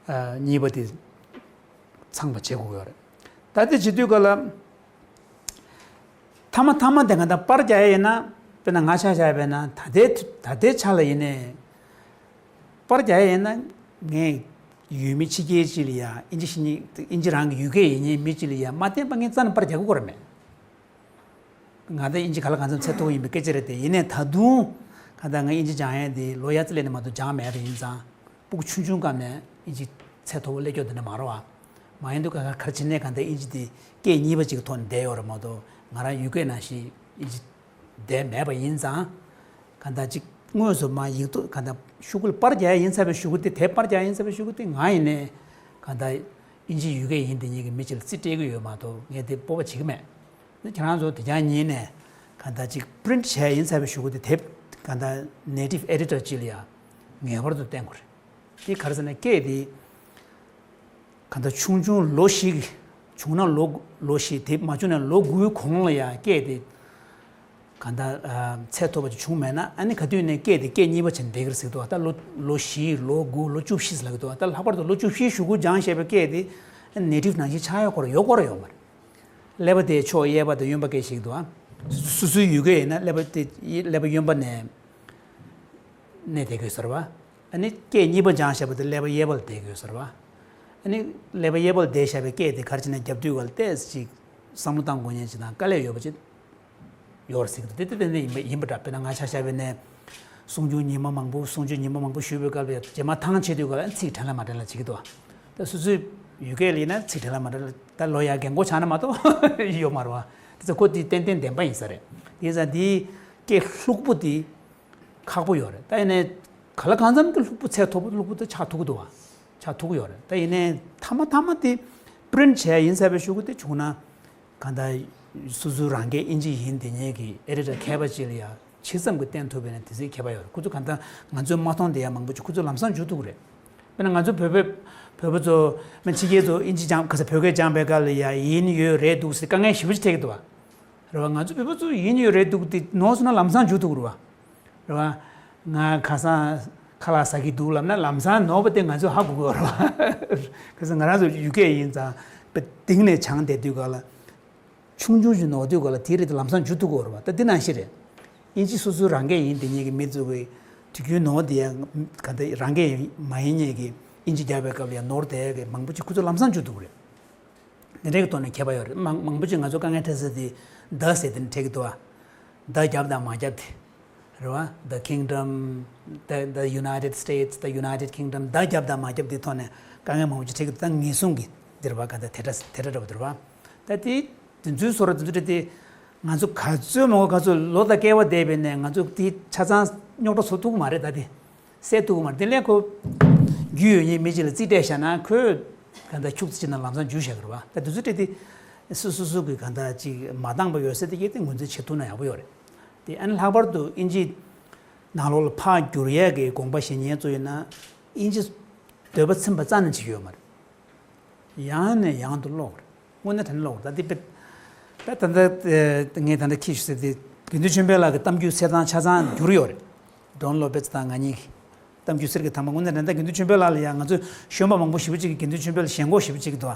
གཉིས་པ་དེ་ཚང་བ་བྱེད་དགོས་ཀྱི་ཡོད་རེད། ད་དེ་བྱེད་དུས་ག་ལ། མཐའ་མ་མཐའ་མ་དེ་ག་ད་པར་རྒྱག་ཡ་ཡིན་ན་དཔེར་ན་ང་ཆ་བཞག་པས་ན་ད་ལྟའི་ད་ལྟའི་ཆ་ལ་ཡིན་ནའི་པར་རྒྱག་ཡ་ཡིན་ན་ངས་ཡུལ་མི་ཕྱི་རྒྱལ་ཅིག་ལ་ཡ་ཨིན་ཇི་ཤེས་མཁན་ཨིན་ཇི་རང་གི་ཡུལ་སྐད་ཡིན་མཁན་མི་ཅིག་ལ་ཡ་མ་བསྟན་པ་ངས་རྩ་ནས་པར་རྒྱག་གི་ཡོད་མ་རེད། ང་ད་ཨིན་ཇི་ག་ལ་གང་འཚམ་ཚད་མཐོ་པོ་ཡིན་པའི་སྐད་ཆ་རེད་དེ། ཡིན་ནའི་ད་དུང་ག་ད་ང་ཨིན་ཇི་སྦྱང་ཡ་དེ་ལོ་ཡ་རྩི་ལས་ནས་མ་གཏོགས་སྦྱངས་མེད་པ་ཡིན་ཙང་། སྤུ་གུ་ཆུང་ཆུང་སྐབས་ནས་ཨིན་ཇི་ཚད་མཐོ་པོ་སླེབས་ཀྱོག་དེ་འདྲ་མ་རེད་བ། མ་ཡིན་དུས་ག་ག་གར་ཕྱིན་ནས་ག་ད་ཨིན་ཇི་དེ་སྐད་གཉིས་པ་ཅིག་གི་ཐོག་ནས་བསྡད་ཡོད་རེད་མ་གཏོགས་ང་རང་ཡུལ་སྐད་ནང་བཞིན་ཨིན་ཇི་བསྡད་མེད་པ་ཡིན་ཙང་། ག་ད་ཅིག་དངོས་སུ་མ་ཡིག་ཐོག་ག་ད་ཤོག་གུ་ལ་པར་རྒྱག་ཡ་ཡིན་ཚར་བའི་ཤོག་གུ་དེ་དེབ་པར་རྒྱག་ཡ་ཡིན་ཚར་བའི་ཤོག་གུ་དེ་ང་ཡིན་ནའི་ག་ད་ཨིན་ཇི་ཡུལ་སྐད་ཡིན་དེ་ཉིད་ཀྱི་མི་ཅིག་ལ་རྩིས་སྤྲད་ཀྱི་ཡོད་མ་གཏོགས་ངས་དེ་སྤོབས་པ་བྱེད་ཀྱི་མེད། ཁྱེད་རང་ཚོ་དེ་རྐྱང་ཉིད་ནས་ག་ད་ཅིག་པི་རིན་ཊི་བྱས་ཡིན་ཚར་བའི་ཤོག་གུ་དེ་དེབ་ག་ད་ནེ་ཊིབ་ཨེ་ཌི་ཊར་ཅིག་ལ་ཡ་ངེས་པར་དུ་བསྟན་དགོས་རེད། དེ་ག་རེ་ཟེར་ན་སྐད་དེ་ གང་ལྟར་ཆུང་ཆུང་ལོ་བཞི། བྱུང་ན་ལོ་ལོ་བཞི། དེ་མ་བྱུང་ན་ལོ་དགུའི་གོང་ལ་ཡང་སྐད་དེ་གང་ལྟར་ཚད་མཐོ་པོ་ཅིག་བྱུང་མེད་ན། ཨ་ནི་ག་དུས་ནས་སྐད་དེ་སྐད་གཉིས་པ་བྱས་ནས་བསྡད་ཀྱི་རེད་ཟེར་གྱི་འདུག་ད་ལོ་ལོ་བཞི། ལོ་དགུ། ལོ་བཅུ་བཞི་ཟེར་ལབ་ཀྱི་འདུག་ད་ལྷག་པར་དུ་ལོ་བཅུ་བཞི་གཞུག་གུ་སྦྱངས་བཞག་པའི་སྐད་དེ་ནེ་ཊིབ་ནང་བཞིན་ཆགས་ཡོད་སྐོར་ཡོད་སྐོར་ཡོད་མ་རེད། ཀླད་པ་དེ་ཕྱོགས་གཡས་པ་དང་གཡོན་པ་སྐད་ཤིག་འདུག་ཨ། སོ་སོའི་ཡུལ་སྐད་ཡིན་ན་ཀླད་པ་དེ་ཀླད་པ་གཡོན་པ་ནས་གནས་བསྡད་ཀྱི་ཡོད་ས་རེད་བ། ཨ་ནི་སྐད་གཉིས་པ་སྦྱངས་བཞག་པ་དེ་ཀླད་པ་གཡས་པ་ལ་བསྡད་ཀྱི་ཡོད་ས་རེད་བ། ཨ་ནི་ཀླད་པ་གཡས་པ་ལ་བསྡད་བཞག་པའི་སྐད་དེ་ག་རེ་བྱས་ནས་རྒྱབ་དུས་ག་ལ་ཏོག་ཙམ་ཅིག་བསམ་བློ་བཏང་དགོས་མཁན་ཅིག་དང་དཀའ་ལས་ཡོད་པ་ཅིག་ཡོད་རེད་ཟེར་གྱི་འདུག་དེ་ཏན་ཏན་ཡིན་པ་ཡིན་པ་འདྲ། དཔེར་ན་ང་ཆ་བཞག་པ་ཡིན་ན། གསུང་ཆོས་ཉི་མ་མང་པོ་གསུང་ཆོས་ཉི་མ་མང་པོ་ཞུས་པའི་སྐབས་ལ་རྗེས་མ་ཐང་ཆད་དུས་སྐབས་ལ་ཚིག་དྲན་ལ་མ་དྲན་ལ་བྱེད་ཀྱི་འདུག་ད་སོ་སོའི་ཡུལ་སྐད་ལ་ཡིན་ན་ཚིག་དྲན་ལ་མ་དྲན་ལ། ད་ལོ་ཡར་རྒན་གོག་ཆགས་ན་མ་གཏོགས་ཡོད་མ་རེད་བ། དེ་ཚོ་ཁོ་དེ་ཏན་ཏན་བདེན་པ་ཡིན་ས་རེད། དེ་ཙང་དེའི་སྐད་ལྷུག་པོ་དེ་ཁག་པོ་ཡོད་རེད། ད་ཡིན་ནའི་ག་ལ་གང་འཚམ་གྱི་ལྷུག་པོ་ཚད་མཐོ་པོ་ལྷུག་པོ་དེ་ཆགས་ཐུབ་ཀྱི་འདུག་བ། ཆགས་ཐུབ་ཀྱི་ཡོད་རེད། ད་ཡིན་ནའི་མཐའ་མ་མཐའ་མ་དེ་པི་རིན་ཊི་བྱས་ཡིན་ཟེར་བའི་གཞུག་གུ་དེ་བྱུང་ན། གང་ལྟར་སོ་སོའི་རང་སྐད་ཨིན་ཇི་ཡིན་དེ་ཉིད་ཀྱི་ཨེ་རི་ཊ་མཁས་པ་ཅིག་ལ་ཡང་ཇི་ཙམ་གྱིས་བསྟན་ཐུབ་པ་ཡིན་ན་དེ་ཙམ་ཁྱད་པར་ཡོད་རེད། ཁོ་ཚོ་གང་ལྟར་ང་ཚོས་མ་མཐོང་དེ་ཡང་མང་པོ་ཅིག་ཁོ་ཚོ་ལམ་སང་འཇུ་ཐུབ་ཀྱི་རེད། དཔེར་ན་ང་ཚོ་བོད་པའི་བོད་པ་ཚོ་མི་ཕྱི་རྒྱལ་ཚོ་ཨིན་ཇི་སྦྱང་ག་ས་བོད་སྐད་སྦྱངས་པའི་སྐབས་ལ་ཡང་ཡིན་ཡོད་རེད་འདུག་ཟེར་དཀའ་ངལ་ཞེ་པོ་ཅིག་འཕྲད་ཀྱི་འདུག་བ། རེད་བ། ང་ཚོ་བོད་པ་ཚོ་ཡིན་ཡོད་རེད་འདུག་དེ་ནོར་སོང་ན་ལམ་སང་འཇུ་ཐུབ་ཀྱི་རེད་བ། རེད་བ། ང་ཁ་སང་ཁ་ལག་ཟ་གི་འདུག་ལབ་ན་ལམ་སང་ནོར་བ་དེ་ང་ཚོས་ཧ་གོ་གི་ཡོད་རེད་བ། ག་ས་ང་རང་ཚོ་ཡུལ་སྐད་ཡིན་ཙང་དཔེ་གཏིང་ནས་སྦྱངས་བསྡད་དུས་ག་ལ། ཆུང་ཆུང་ཞིག་ནོར་དུས་ག་ལ་དེའི་རིགས་དེ་ལམ་སང་འཇུ་ཐུབ་ཀྱི་ཡོད་རེད་བ། ད་འདི་ནང་བཞིན་རེད། ཨིན་ཇི་སོ་སོའི་རང་སྐད་ཡིན་དེ་ཉིད་ཀྱི་མི་ཚོ་གི་དུས་རྒྱུན་ནོར་དེ་ཡང་ག་འདྲ་རང་སྐད་མ་ཡིན་མཁན་གྱི་ཨིན་ཇི་རྒྱག་པའི་སྐབས་ལ་ཡང་ནོར་བསྡད་ཡག་གི་མང་པོ་ཅིག་ཁོ་ཚོ་ལམ་སང་འཇུ་ཐུབ་ཀྱི་རེད། དེ་འདྲའི་ཐོག་ནས་ཁྱད་པར་ཡོད་རེད། མང་མང་པོ་ཅིག་ང་ཚོ་དཀའ་ངལ་འཕྲད་ས་དེ་The ཟེར་དེ་ནས་འཕྲད་ཀྱི་འདུག་བ། The རྒྱབ་དང་མ་རྒྱབ་དེ། རེད་བ། The Kingdom, the the United States, the United Kingdom, The རྒྱབ་དང་མ་རྒྱབ་དེ་ཐོག་ནས་དཀའ་ངལ་མང་པོ་ཅིག་འཕྲད་ཀྱི་འདུག་ད་ངེས་བཟུང་གི་འདིར་བ་ག་ད་དེ་འདྲ་དེ་འདྲ་འདྲ་བ་འདིར་བ། ད་དེ་དེ་ཚོའི་བཟོ་འདྲ་དེ་ཚོ་འདྲ་དེ་ང་ཚོ་ག་ཚོད་མང་པོ་ག་ཚོད་ལོ་དང་བསྐལ་པ་འདས་པས་ནས་ང་ཚོ་དེ་ཆ་ཚང་རྙོག་དྲ་བཟོ་ཐུབ་ཀྱི་མ་རེད། ད་དེ། སད་ཐུབ་ཀྱི་མ་རེད། དེ་ལས་ཁོ་རྒྱུས་ཡོད་མཁན་མི་གཅིག་ལ་རྩིས་སྤྲད་བཞག་ན་ཁོས་གང་ལྟར་ཁྱུག་ཙམ་ཅིག་ནང་ལམ་སང་འཇུ་བཞག་གི་རེད་བ། ད་དེ་ཚོ་སྤྲད་དེ་སོ་སོ་སོ་གི་གང་ལྟར་ཅིག་མ་འདང་པ་ཡོད་ས་དེ་གས་དེ་ངོས་འཛིན་བྱེད་ཐུབ་ན་ཡག་པོ་ཡོད་རེད། དེ་ཨ་ནི་ལྷག་པར་དུ་ཨིན་ཇི་ནང་ལོགས་ལ་ཕར་བསྒྱུར་ཡས་ཀྱི་དགོངས་པ་བཞེས་མཁན་ཚོ་ཡིན་ན་ཨིན་ཇི་འདོད་པ་ཚིམ་པ་རྩ་ནས་བྱེད་ཀྱི་ཡོད་མ་རེད། ཡང་ནས་ཡང་དུ་ཀློག་རེད། དངོས་གནས་དྲང་གནས་ཀློག་རེད། ད་འདི་དཔེ། ད་ད་ལྟ་ངས་ད་ལྟ་ཁྱེད་ཞུ་ཟེར་དེ་དགེ་འདུན་ཆོས་འཕེལ་ལགས་ཀྱི་གཏམ་རྒྱུད་གསེར་ཐང་ཆ་ཚང་བསྒྱུར་ཡོད་རེད། ཌོན་ལོ་པེ་ཙི་དང་ང་གཉིས་ཀྱི་གཏམ་རྒྱུད་གསེར་གྱི་ཐང་པ། དངོས་གནས་དྲང་གནས་དགེ་འདུན་ཆོས་འཕེལ་ལགས་ལ་ཡང་ང་ཚོ་གཞོན་པ་མང་པོ་ཞེ་པོ་ཅིག་གིས་དགེ་འདུན་ཆོས་འཕེལ་ཞེན་ཁོག་ཞེ་པོ་ཅིག་འདུག་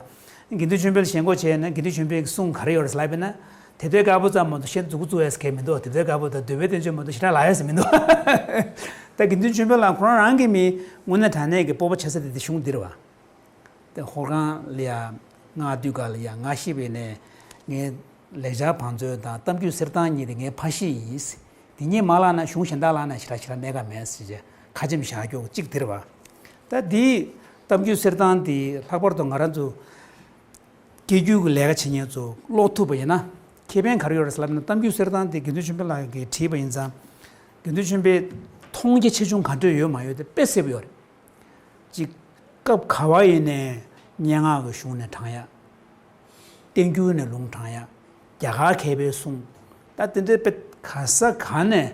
དགེ་འདུན་ཆོས་འཕེལ་ཞེན་ཁོག་བྱས་ན་དགེ་འདུན་ཆོས་འཕེལ་གྱི་གསུང་ག་རེ་ཡོད་རེད་ལབ་པ་ཡིན་ན། དེ་ལྟའི་དཀར་པོ་ཙམ་མ་གཏོགས་གཞན་མཛུབ་གུ་བཙུགས་ཡས་གང་ཡང་མི་འདུག་དེ་ལྟའི་དཀར་པོ་དང་འདོད་པའི་བསྟན་བཅོས་མ་གཏོགས་གཞན་དག་ལབ་ཡས་མི་འདུག་ད་དགེ་འདུན་ཆོས་འཕེལ་ལགས་ཁོ་རང་རང་གི་མི་དངོས་གནས་དྲང་གནས་ཀྱི་སྤོབས་པ་ཆགས་ས་དེ་དེ་གཞུང་འདི་རེད་བ། དེ་ཧོར་ཁང་ལ་ཡ་ང་དུས་སྐབས་ལ་ཡ་ང་ཤི་བའི་ནས་ངའི་ལེགས་སྦྱར་བང་མཛོད་དང་གཏམ་རྒྱུད་གསེར་ཐང་གཉིས་དེ་ངའི་ཕ་གཞིས་ཡིན། དེ་གཉིས་མ་བརླག་ན་གཞུང་གཞན་དག་བརླག་ན་ཞེ་དྲག་ཞེ་དྲག་གནད་འགག་མེད་ཟེར་བྱས་ཁ་ཆེམས་བཞག་རྒྱུ་གཅིག་དེ་རེད་བ། ད་དེའི་གཏམ་རྒྱུད་གསེར་ཐང་དེ་ལྷག་པར་དུ་ང་རང་ཚོ་སྐད་སྒྱུར་གྱི་ལས་ཀ་བྱེད་མཁན་ཚོ་ཀློག་ཐུབ་པ་ཡིན་ན་ཁེ་ཕན་ག་རེ་ཡོད་རེད་ཟེར་ལབ་ན། གཏམ་རྒྱུད་གསེར་ཐང་དེ་དགེ་འདུན་ཆོས་འཕེལ་ལགས་ཀྱིས་བྲིས་པ་ཡིན་ཙང་། དགེ་འདུན་ཆོས་འཕེལ་མཐོང་རྒྱ་ཆེ་ཆུང་ག་འདྲ་ཡོད་མ་ཡོད་དེ་དཔེ་གསལ་པོ་ཡོད་རེད། གཅིག་སྐབས་ག་བ་ཡིན་ནའི་སྙན་ངག་གི་གཞུང་ནས་དྲངས་ཡ། བསྟན་འགྱུར་ནས་ལུང་དྲངས་ཡ། རྒྱ་གར་མཁས་པའི་གསུང་། ད་དེ་འདྲའི་དཔེ་ག་ས་ག་ནས་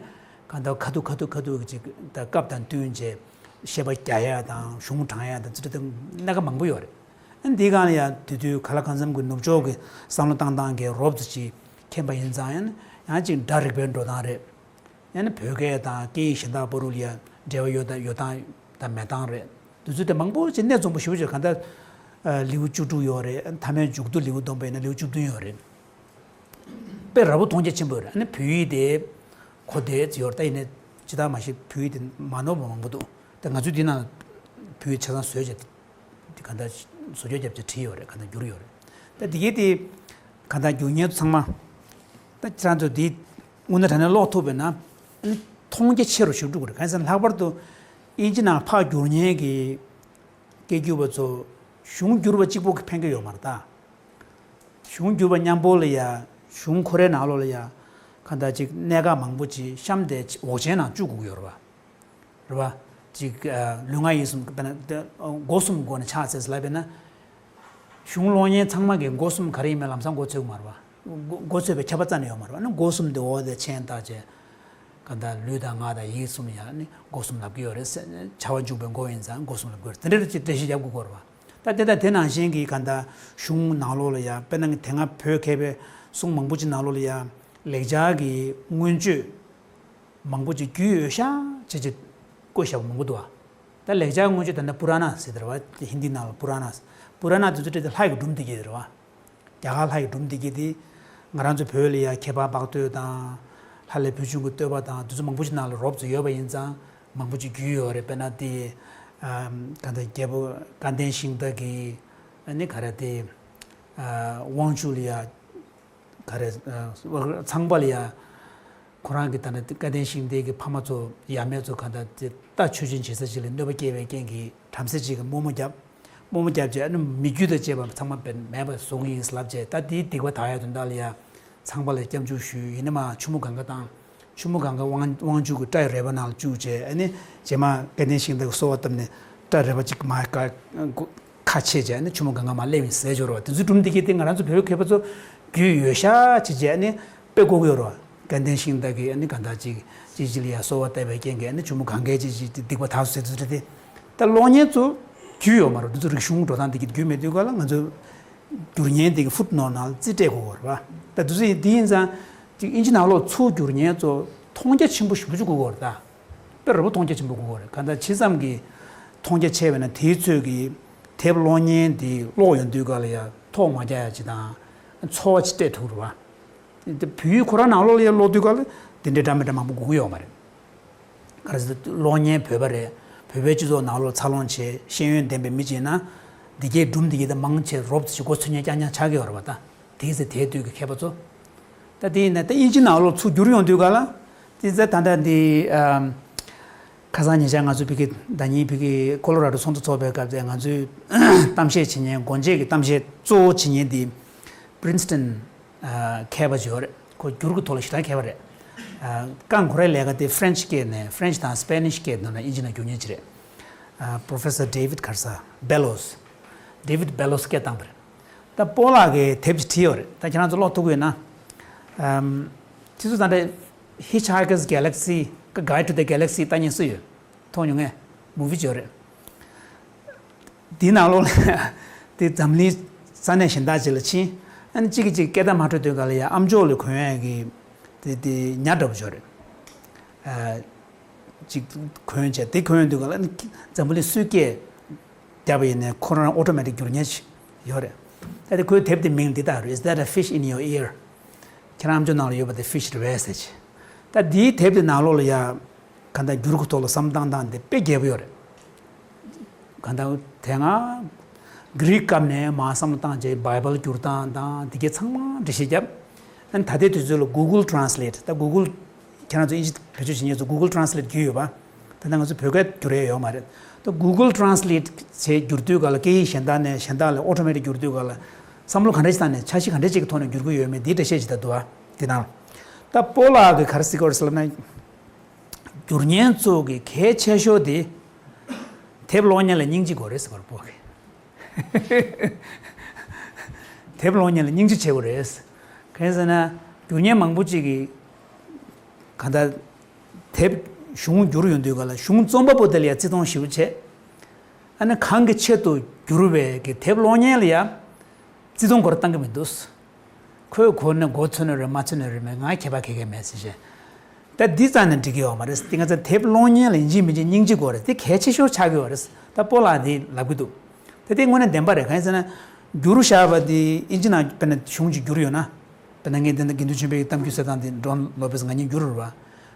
གང་ལྟར་ཁ་ཐུག་ཁ་ཐུག་ཁ་ཐུག་གི་ཅིག་ད་སྐབས་དང་བསྟུན་བྱས་བཤད་པ་རྒྱག་ཡ་དང་གཞུང་དྲངས་ཡ་དང་ཅི་འདྲ་དེ་སྣ་ཁ་མང་པོ་ཡོད་རེད། ཨ་འདིའི་སྒང་ལ་ཡང་དེ་དུས་ག་ལ་གང་འཚམ་གྱི་ནུབ་ཕྱོགས་ཀྱི་བསམ་བློ་བཏང་སྟངས་ཀྱི་རོབ་ཙམ་ཅིག་མཁྱེན་པ་ཡིན་ཙང་ཡང་ཡང་ཅིག་སྒྲ་རིག་པའི་འགྲོ་སྟངས་རེད། ཡང་ན་བོད་སྐད་དང་སྐད་ཡིག་གཞན་དག་བར་ལ་ཡང་འབྲེལ་བ་ཡོད་དང་ཡོད་སྟངས་དང་མེད་སྟངས་རེད། དེ་ཚོ་དེ་མང་པོ་ཅིག་གནད་འཛོམས་པོ་ཞེ་པོ་ཅིག་གང་ལྟར་ལེའུ་བཅུ་དྲུག་ཡོད་རེད། མཐའ་མའི་མཇུག་ཏུ་ལེའུ་བསྡོམས་པ་ཡིན་ན་ལེའུ་བཅུ་བདུན་ཡོད་རེད། དཔེ་ར་བོ་མཐོང་རྒྱ་ཆེན་པོ་ཡོད་རེད། ཨ་ནི་བོད་ཡིག་དེ་གོ་བདེ་ཙི་ཡོད་རེད། ད་ཡིན་ནའི་ཇི་ལྟར་མ་ཤེས་བོད་ཡིག་དེ་མ་ནོར་བ་མང་པོ་འདུག་ད་ང་ཚོས་འདི་ནང་བོད་ཡིག་ཆ་ཚང་བཟོས་བྱས། དེ་གང་ལྟར་བཟོ་བཅོས་བརྒྱབ་བྱས་བྲིས་ཡོད་རེད། གང་ལྟར་བསྒྱུར་ཡོད་རེད། ད་དེ་གའི་དེ་གང་ལྟར་བསྒྱུར་མཁན་ཚང་མ་ད་ཁྱེད་རང་ཚོ་དེ་དངོས་གནས་དྲང་གནས་ཀློག་ཐུབ་པས་ན་ཨ་ནི་མཐོང་རྒྱ་ཆེ་རུ་ཞིག་འགྲོ་གི་རེད། གང་ཡིན་ཟེར་ན་ལྷག་པར་དུ་དབྱིན་ཇི་ནང་ཕར་བསྒྱུར་མཁན་གྱི་སྐད་སྒྱུར་བ་ཚོ་གཞུང་བསྒྱུར་བ་གཅིག་པོ་གིས་ཕན་གྱི་ཡོད་མ་རེད་ད། གཞུང་བསྒྱུར་བ་མཉམ་པོ་ལ་ཡ་གཞུང་ཁོ་རའི་ནང་ལོགས་ལ་ཡ་གང་ལྟར་ཅིག་གནད་འགག་མང་པོ་ཅིག་གཤམ་དེ་འོག་ཆེན་ནང་བཅུག་དགོས་ཀྱི་ཡོད་རེད་བ། རེད་བ། ཅིག་ཨ། ལུས་ངག་ཡིད་གསུམ་དཔེར་ན་དེ་སྒོ་གསུམ་སྒོ་ནས་ཕྱག་འཚལ་ལབ་པས་ན། གཞུང་ཀློག་མཁན་ཚང་མ་གིས་སྒོ་གསུམ་ག་རེ་ཡིན་མིན་ལམ་སང་མགོ་ཚོས་ཀྱི་མ་རེད་བ། མགོ་མགོ་ཚོས་པའི་ཁྱབ་པ་རྩ་ནས་ཡོད་མ་རེད་བ། ཨ་ནི་སྒོ་གསུམ་དེ་འོག་དེ་མཆན་བཏགས་བྱས། གང་ལྟར་ལུས་དང་ངག་དང་ཡིད་གསུམ་ཡང་ནི་སྒོ་གསུམ་ལབ་ཀྱི་ཡོད་རེད་ཟེར། བྱ་བ་འཇུག་པའི་སྒོ་ཡིན་ཙང་སྒོ་གསུམ་ལབ་ཀྱི་ཡོད་རེད། དེ་འདྲ་ཅིག་འགྲེལ་བཤད་རྒྱབ་དགོས་ཀྱི་རེད་བ། ད་དེ་ད་དེ་ནང་བཞིན་གྱི་ག་ད་གཞུང་ནང་ལོགས་ལ་ཡ་དཔེར་ན་དེ་སྔ་བོད་མཁས་པའི་གསུང་མང་པོ་ཅིག་ནང་ལོགས་ལ་ཡ་ལེགས་སྦྱར་གྱི་མངོན་བརྗོད་མང་པོ་ཅིག་རྒྱུས་ཡོད་ཤག་ཅེས་ཅིག་བཀོད་བཞག་པ་མང་པོ་འདུག་བ། ད་ལེགས་སྦྱར་མངོན་བརྗོད་ད་ནི་པུ་ར་ན་ཟེར་དེ་རེད་བ། ཧིན་དི་ནང་ལ་པུ་ར་ན། པུ་ར་ན་དེ་ཚོ་དེ་ལྷ་ཡི་སྒྲུང་དེ་གྱད་རེད་བ། རྒྱ་གར་ལྷ་ཡི་སྒྲུང་འདི་གྱད་དེ་ང་རང་ཚོ་བོད་ལ་ཡ་ཁྱད་པར་འཕགས་བསྟོད་དང་། ལྷ་ལས་བུ་ཆུང་གི་བསྟོད་པ་དང་དེ་ཚོ་མང་པོ་ཞིག་ནང་ལ་རོབ་ཙམ་ཡོད་པ་ཡིན་ཙང་མང་པོ་ཅིག་རྒྱུས་ཡོད་རེད། དཔེར་ན་དེ་ཨམ་ག་ད་རྒྱལ་པོ་སྐལ་ལྡན་ཤིང་རྟ་གི་ཨ་ནི་ག་རེ་དེ་ཨ་དབང་ཕྱུག་ལ་ཡ་ག་རེ་ཨ་ཚངས་པ་ལ་ཡ་ཁོ་རང་གི་ད་ནི་སྐལ་ལྡན་ཤིང་རྟའི་གི་ཕ་མ་ཚོ་ཡབ་མེས་ཚོ་ག་ད་དེ་རྟ་མཆོད་སྦྱིན་བྱེད་ས་ཅིག་ལ་གནོད་པ་སྐྱེལ་བའི་རྐྱེན་གྱིས་བྲམ་ཟེ་ཅིག་གིས་དམོད་མོ་བརྒྱབ། དམོད་མོ་བརྒྱབ་རྗེས་ཨ་ནི་མི་རྒྱུད་དང་བཅས་པ་ཚང་མ་བེད་མེད་པ་བཟོ་གི་ཡིན་ལབ་རྗེས་ད་དེའི་སྡིག་པ་དག་ཡ་དོན་དག་ལ་ཡ་ཚངས་པ་ལ་སྐྱབས་འཇུག་ཞུས། ཡིན་ན་མ་ཆུ་མོ་གངྒཱ་བཏང་། ཆུ་མོ་གངྒཱ་དབང་དབང་ཕྱུག་གི་སྐྲ་ཡི་རལ་པ་ནང་ལ་བཅུག་རྗེས་ཨ་ནི་རྗེས་མ་སྐལ་ལྡན་ཤིང་རྟ་གིས་གསོལ་བ་བཏབ་ནས་སྐྲ་རལ་པ་གཅིག་མར་ཁ་ཁ་ཕྱེ་རྗེས་ཨ་ནི་ཆུ་མོ་གངྒཱ་མར་སླེབས་ཡིན་ཟེར་འབྱོར་བ་དེ་ཚོའི་སྒྲུང་འདི་གྱད་དེ་ང་རང་ཚོ་བོད་མཁས་པ་ཚོ་རྒྱུས་ཡོད་ཤག་ཅེས་བྱས་ཨ་ནི་དཔེ་བཀོད་ཀྱི་ཡོད་རེད་བ། སྐལ་ལྡན་ཤིང་རྟ་གིས་ཨ་ནི་ག་ད་ཅིག་ཅིག་ཅིག་ལ་ཡ་གསོལ་བ་བཏབ་པའི་རྐྱེན་གྱིས་ཨ་ནི་ཆུ་མོ་གངྒཱའི་ཅིག་ཅིག་སྡིག་པ་དག་སོང་ཟེར་དུས་དེ་ད་གློག་བརྙན་ཚོ་རྒྱུས་ཡོད་མ་རེད། འདི་ཚོ་རིག་གཞུང་འགྲོ་སྟངས་འདི་གྱད་རྒྱུས་མེད་དུས་ག་ལ་ང་ཚོ་སྒྱུར་བརྙན་འདི་གི་ཧྥུཊ་ནོཊ་ནང་ལ་རྩིས་སྤྲད་དགོས་ཀྱི་རེད་བ། ད་འདི་ཚོ་འདི་ཡིན་ཙང་ཅིག་དབྱིན་ཇི་ནང་ལོགས་ཚུར་སྒྱུར་བརྙན་ཚོ་མཐོང་རྒྱ་ཆེན་པོ་ཞེ་པོ་ཅིག་དགོས་ཀྱི་རེད་ད། དཔེ་ར་བོ་མཐོང་རྒྱ་ཆེན་པོ་དགོས་ཀྱི་རེད། གང་ལྟར་ཇི་ཙམ་གྱིས་མཐོང་རྒྱ་ཆེ་བས་ན་དེའི་ཚོད་ཀྱིས་དེབ་གློག་བརྙན་འདི་ཀློག་ཡོང་དུས་ག་ལ་ཡ་ཐོག་མ་རྒྱག་ཡ་ཅིག་དང་ཚོར་བ་ཅིག་སྤྲད་ཐུབ་རེད་བ། དེ་བོད་ཡིག་ཁོ་རང་ནང་ལོགས་ལ་ཡ་ཀློག་དུས་ག་ལ་དེ་འདྲའི་འདྲ་མི་འདྲ་མང་པོ་དགོས་ཀྱི་ཡོད་མ་རེད། ག་རེ་ཟེར་ན་གློག་བརྙན་བོད་པ་རེད། བོད་པའི་སྤྱི་ཚོགས་ནང་ལོགས་འཚར་ལོངས་བྱས་ཤེས་ཡོན་ལྡན་པའི་མི་ཅིག་ཡིན་ན། འདི་གའི་སྒྲུང་འདི་གའི་ད་མང་ཆེ་རོབ་ཙམ་ཞིག་མགོ་ཚོས་མཁན་རྐྱང་རྐྱང་ཆགས་ཀྱི་ཡོད་རེད་བ་ད། དེའི་ཚེ་དེའི་དུས་ཀྱི་མཁས་པ་ཚོ། ད་དེ་ཡིན་ན་ད་དབྱིན་ཇི་ནང་ལོགས་ཚུར་བསྒྱུར་ཡོང་དུས་ག་ལ། དེ་ཚེ་ད་ལྟ་འདི་ཨམ། ཁ་སང་ཉེ་ཆར་ང་ཚོ་ཕ་གི་ཟླ་ཉིན་ཕ་གི་ཀོ་ལོ་ར་ཌོ་ཚོགས་འདུ་ཚོགས་པའི་སྐབས་དེ་ང་ཚོའི་གཏམ་བཤད་བྱེད་མཁན་སྒོ་འབྱེད་ཀྱི་གཏམ་བཤད་གཙོ་བོ་བྱེད་མཁན་དེ་Princeton ཨ་མཁས་པ་ཅིག་ཡོད་རེད། ཁོ་སྒྱུར་གྱི་ཐོག་ལ་ཞེ་དྲག་མཁས་པ་རེད། ཨ་རྐང་ཁོ་རའི་ལས་ཀ་དེ་ཧྥ་རན་ཆི་སྐད་ནས་ཧྥ་རན་ཆི་དང་སྤེ་ནིཤ་སྐད་ནང་ནས་དབྱིན་ཇི་ནང་བསྒྱུར་མཁན་ཅིག་རེད། ཨ་Professor David ག་རེ་ཟེར་Bellos། David Bellos སྐད་བཏང་བ་རེད། ད་སྤོ་ལགས་ཀྱིས་དེབ་ཅིག་བྲིས་ཡོད་རེད། ད་ཁྱེད་རང་ཚོ་ཀློག་ཐུབ་ཀྱི་ཡོད་ན། ཨམ། ཁྱེད་ཚོ་ད་ལྟ་Hitchhiker's Galaxy Guide to the Galaxy ལྟ་མཁན་སུ་ཡོད། མཐོང་མྱོང་ངས། མུ་བི་ཅིག་ཡོད་རེད། འདིའི་ནང་ལོགས་ལ་དེ་འཛམ་གླིང་ས་གནས་གཞན་དག་ཅིག་ལ་ཕྱིན། ཨ་ནི་གཅིག་གིས་གཅིག་སྐད་བརྡ་མ་འཕྲོད་དུས་ག་ལ་ཡ་ཨ་མཆོག་ལ་གོན་ཡ་གི་དེ་དེ་ཉ་འདྲ་པོ་ཅིག་ཡོད་རེད། ཨ་གཅིག་གོན་བྱས་དེ་གོན་དུས་ག་ལ་ཨ་ནི་འཛམ་བུ་གླིང་སུའི་སྐད་བརྒྱབ་པ་ཡིན་ནའི་ཁོ་རང་ཨོ་ཊོ་མེ་ཊིག་སྒྱུར་མཁན་ཅིག་ཡོད་རེད། ད་དེ་ཁོའི་དེབ་དེ་མིང་འདི་ལྟར་Is that a fish in your ear? ཁྱེད་རང་ཨ་མཆོག་ནང་ལ་ཡོད་པ་དེ་ཕི་ཤི་རེད་པས་ཟེར་གྱི། ད་འདིའི་དེབ་དེ་ནང་ལོགས་ལ་ཡ། གང་ལྟར་འགྱུར་གྱི་ཐོག་ལ་བསམ་བློ་བཏང་སྟངས་དེ་དཔེ་རྒྱས་པོ་ཡོད་རེད། གང་ལྟར་དེ་སྔ་གྷི་རིག་སྐབས་ནས་མར་བསམ་བློ་བཏང་རྗེས་བྷའི་བལ་བསྒྱུར་སྟངས་དང་དེ་གའི་ཚང་མ་འགྲེལ་བཤད་བརྒྱབ། ཨ་ནི་ད་ལྟའི་དུས་ཚོད་ལ་Google Translate ད་Google ཁྱེད་རང་ཚོ་དབྱིན་ཇི་བེད་སྤྱོད་བྱེད་མཁན་ཚོ་Google Translate བརྒྱུད་ཡོད་པ། ད་ལྟ་ང་ཚོ་བོད་སྐད་བསྒྱུར་ཡས་ཡོད་མ་རེད། ད་Google Translate བྱས་བསྒྱུར་དུས་ག་ལ་སྐད་ཡིག་གཞན་དག་ནས་གཞན་དག་ལ་ཨོ་ཊོ་མེ་ཊིག་བསྒྱུར་དུས་ག་ལ་བསམ་བློ་ག་འདྲ་ཞིག་བཏང་ནས་འཆར་གཞི་ག་འདྲ་ཞིག་གི་ཐོག་ནས་བསྒྱུར་གྱི་ཡོད་མེད་འདིའི་འགྲེལ་བཤད་ཅིག་ད་འདུག་ཨ། འདི་ནང་ལ། ད་སྤོ་ལགས་ཀྱིས་ག་རེ་ཟེར་གྱི་ཡོད་རེད་ཟེར་ལབ་ན། སྒྱུར་མཁན་ཚོ་གི་གལ་ཆེ་ཤོས་དེ། དེབ་ཀློག་མཁན་ལ་སྙིང་རྗེ་དགོས་རེད་ཟེར་བ་རེད་སྤོ་གིས། དེབ་ཀློག་མཁན་ལ་སྙིང་རྗེ་བྱེད་དགོས་རེད། གང་ཡིན་ཟེར་ན། སྒྱུར་མཁན་མང་པོ་ཅིག་གིས། གང་ལྟར། དེབ་གཞུང་བསྒྱུར་ཡོང་དུས་ག་ལ་གཞུང་རྩོམ་པ་པོ་དེ་ལ་ཡང་བརྩི་མཐོང་ཞེ་པོ་བྱེད། ཨ་ནི་གང་གི་ཆེད་དུ་བསྒྱུར་བའི་གི་དེབ་ཀློག་མཁན་ལ་ཡང་བརྩི་མཐོང་ཁོ་རང་བཏང་གི་མི་འདུག་ཁོས་གོ་ནས་མགོ་ཚོས་ནི་རེད་མ་ཚོས་ནི་རེད་མེད་ང་ཁྱད་པར་ག་གེ་མེད་ཟེར་བྱས། ད་འདི་རྩ་ནས་འགྲིག་གི་ཡོད་མ་རེད། དེ་ང་ཚོ་དེབ་ཀློག་མཁན་ལ་ཡིན་གཅིག་མིན་གཅིག་སྙིང་རྗེ་དགོས་རེད། དེ་གལ་ཆེ་ཤོས་ཆགས་ཀྱི་ཡོད་རེད། ད་སྤོ་ལགས་འདི་ལབ་ཀྱི་འདུག་ད་དེ་དངོས་གནས་བདེན་པ་རེད། གང་ཡིན་ཟེར་ན། བསྒྱུར་བཞག་པ་འདི་དབྱིན་ཇི་ནང་དཔེར་ན་གཞུང་ཅིག་བསྒྱུར་ཡོད་ན། དཔེར་ན་ངས་འདི་ནས་དགེ་འདུན་ཆོས་འཕེལ་གྱི་གཏམ་རྒྱུད་ཟེར་སྟངས་འདི་ཌོན་ལོ་པེས་ང་གཉིས་བསྒྱུར་རེད་བ།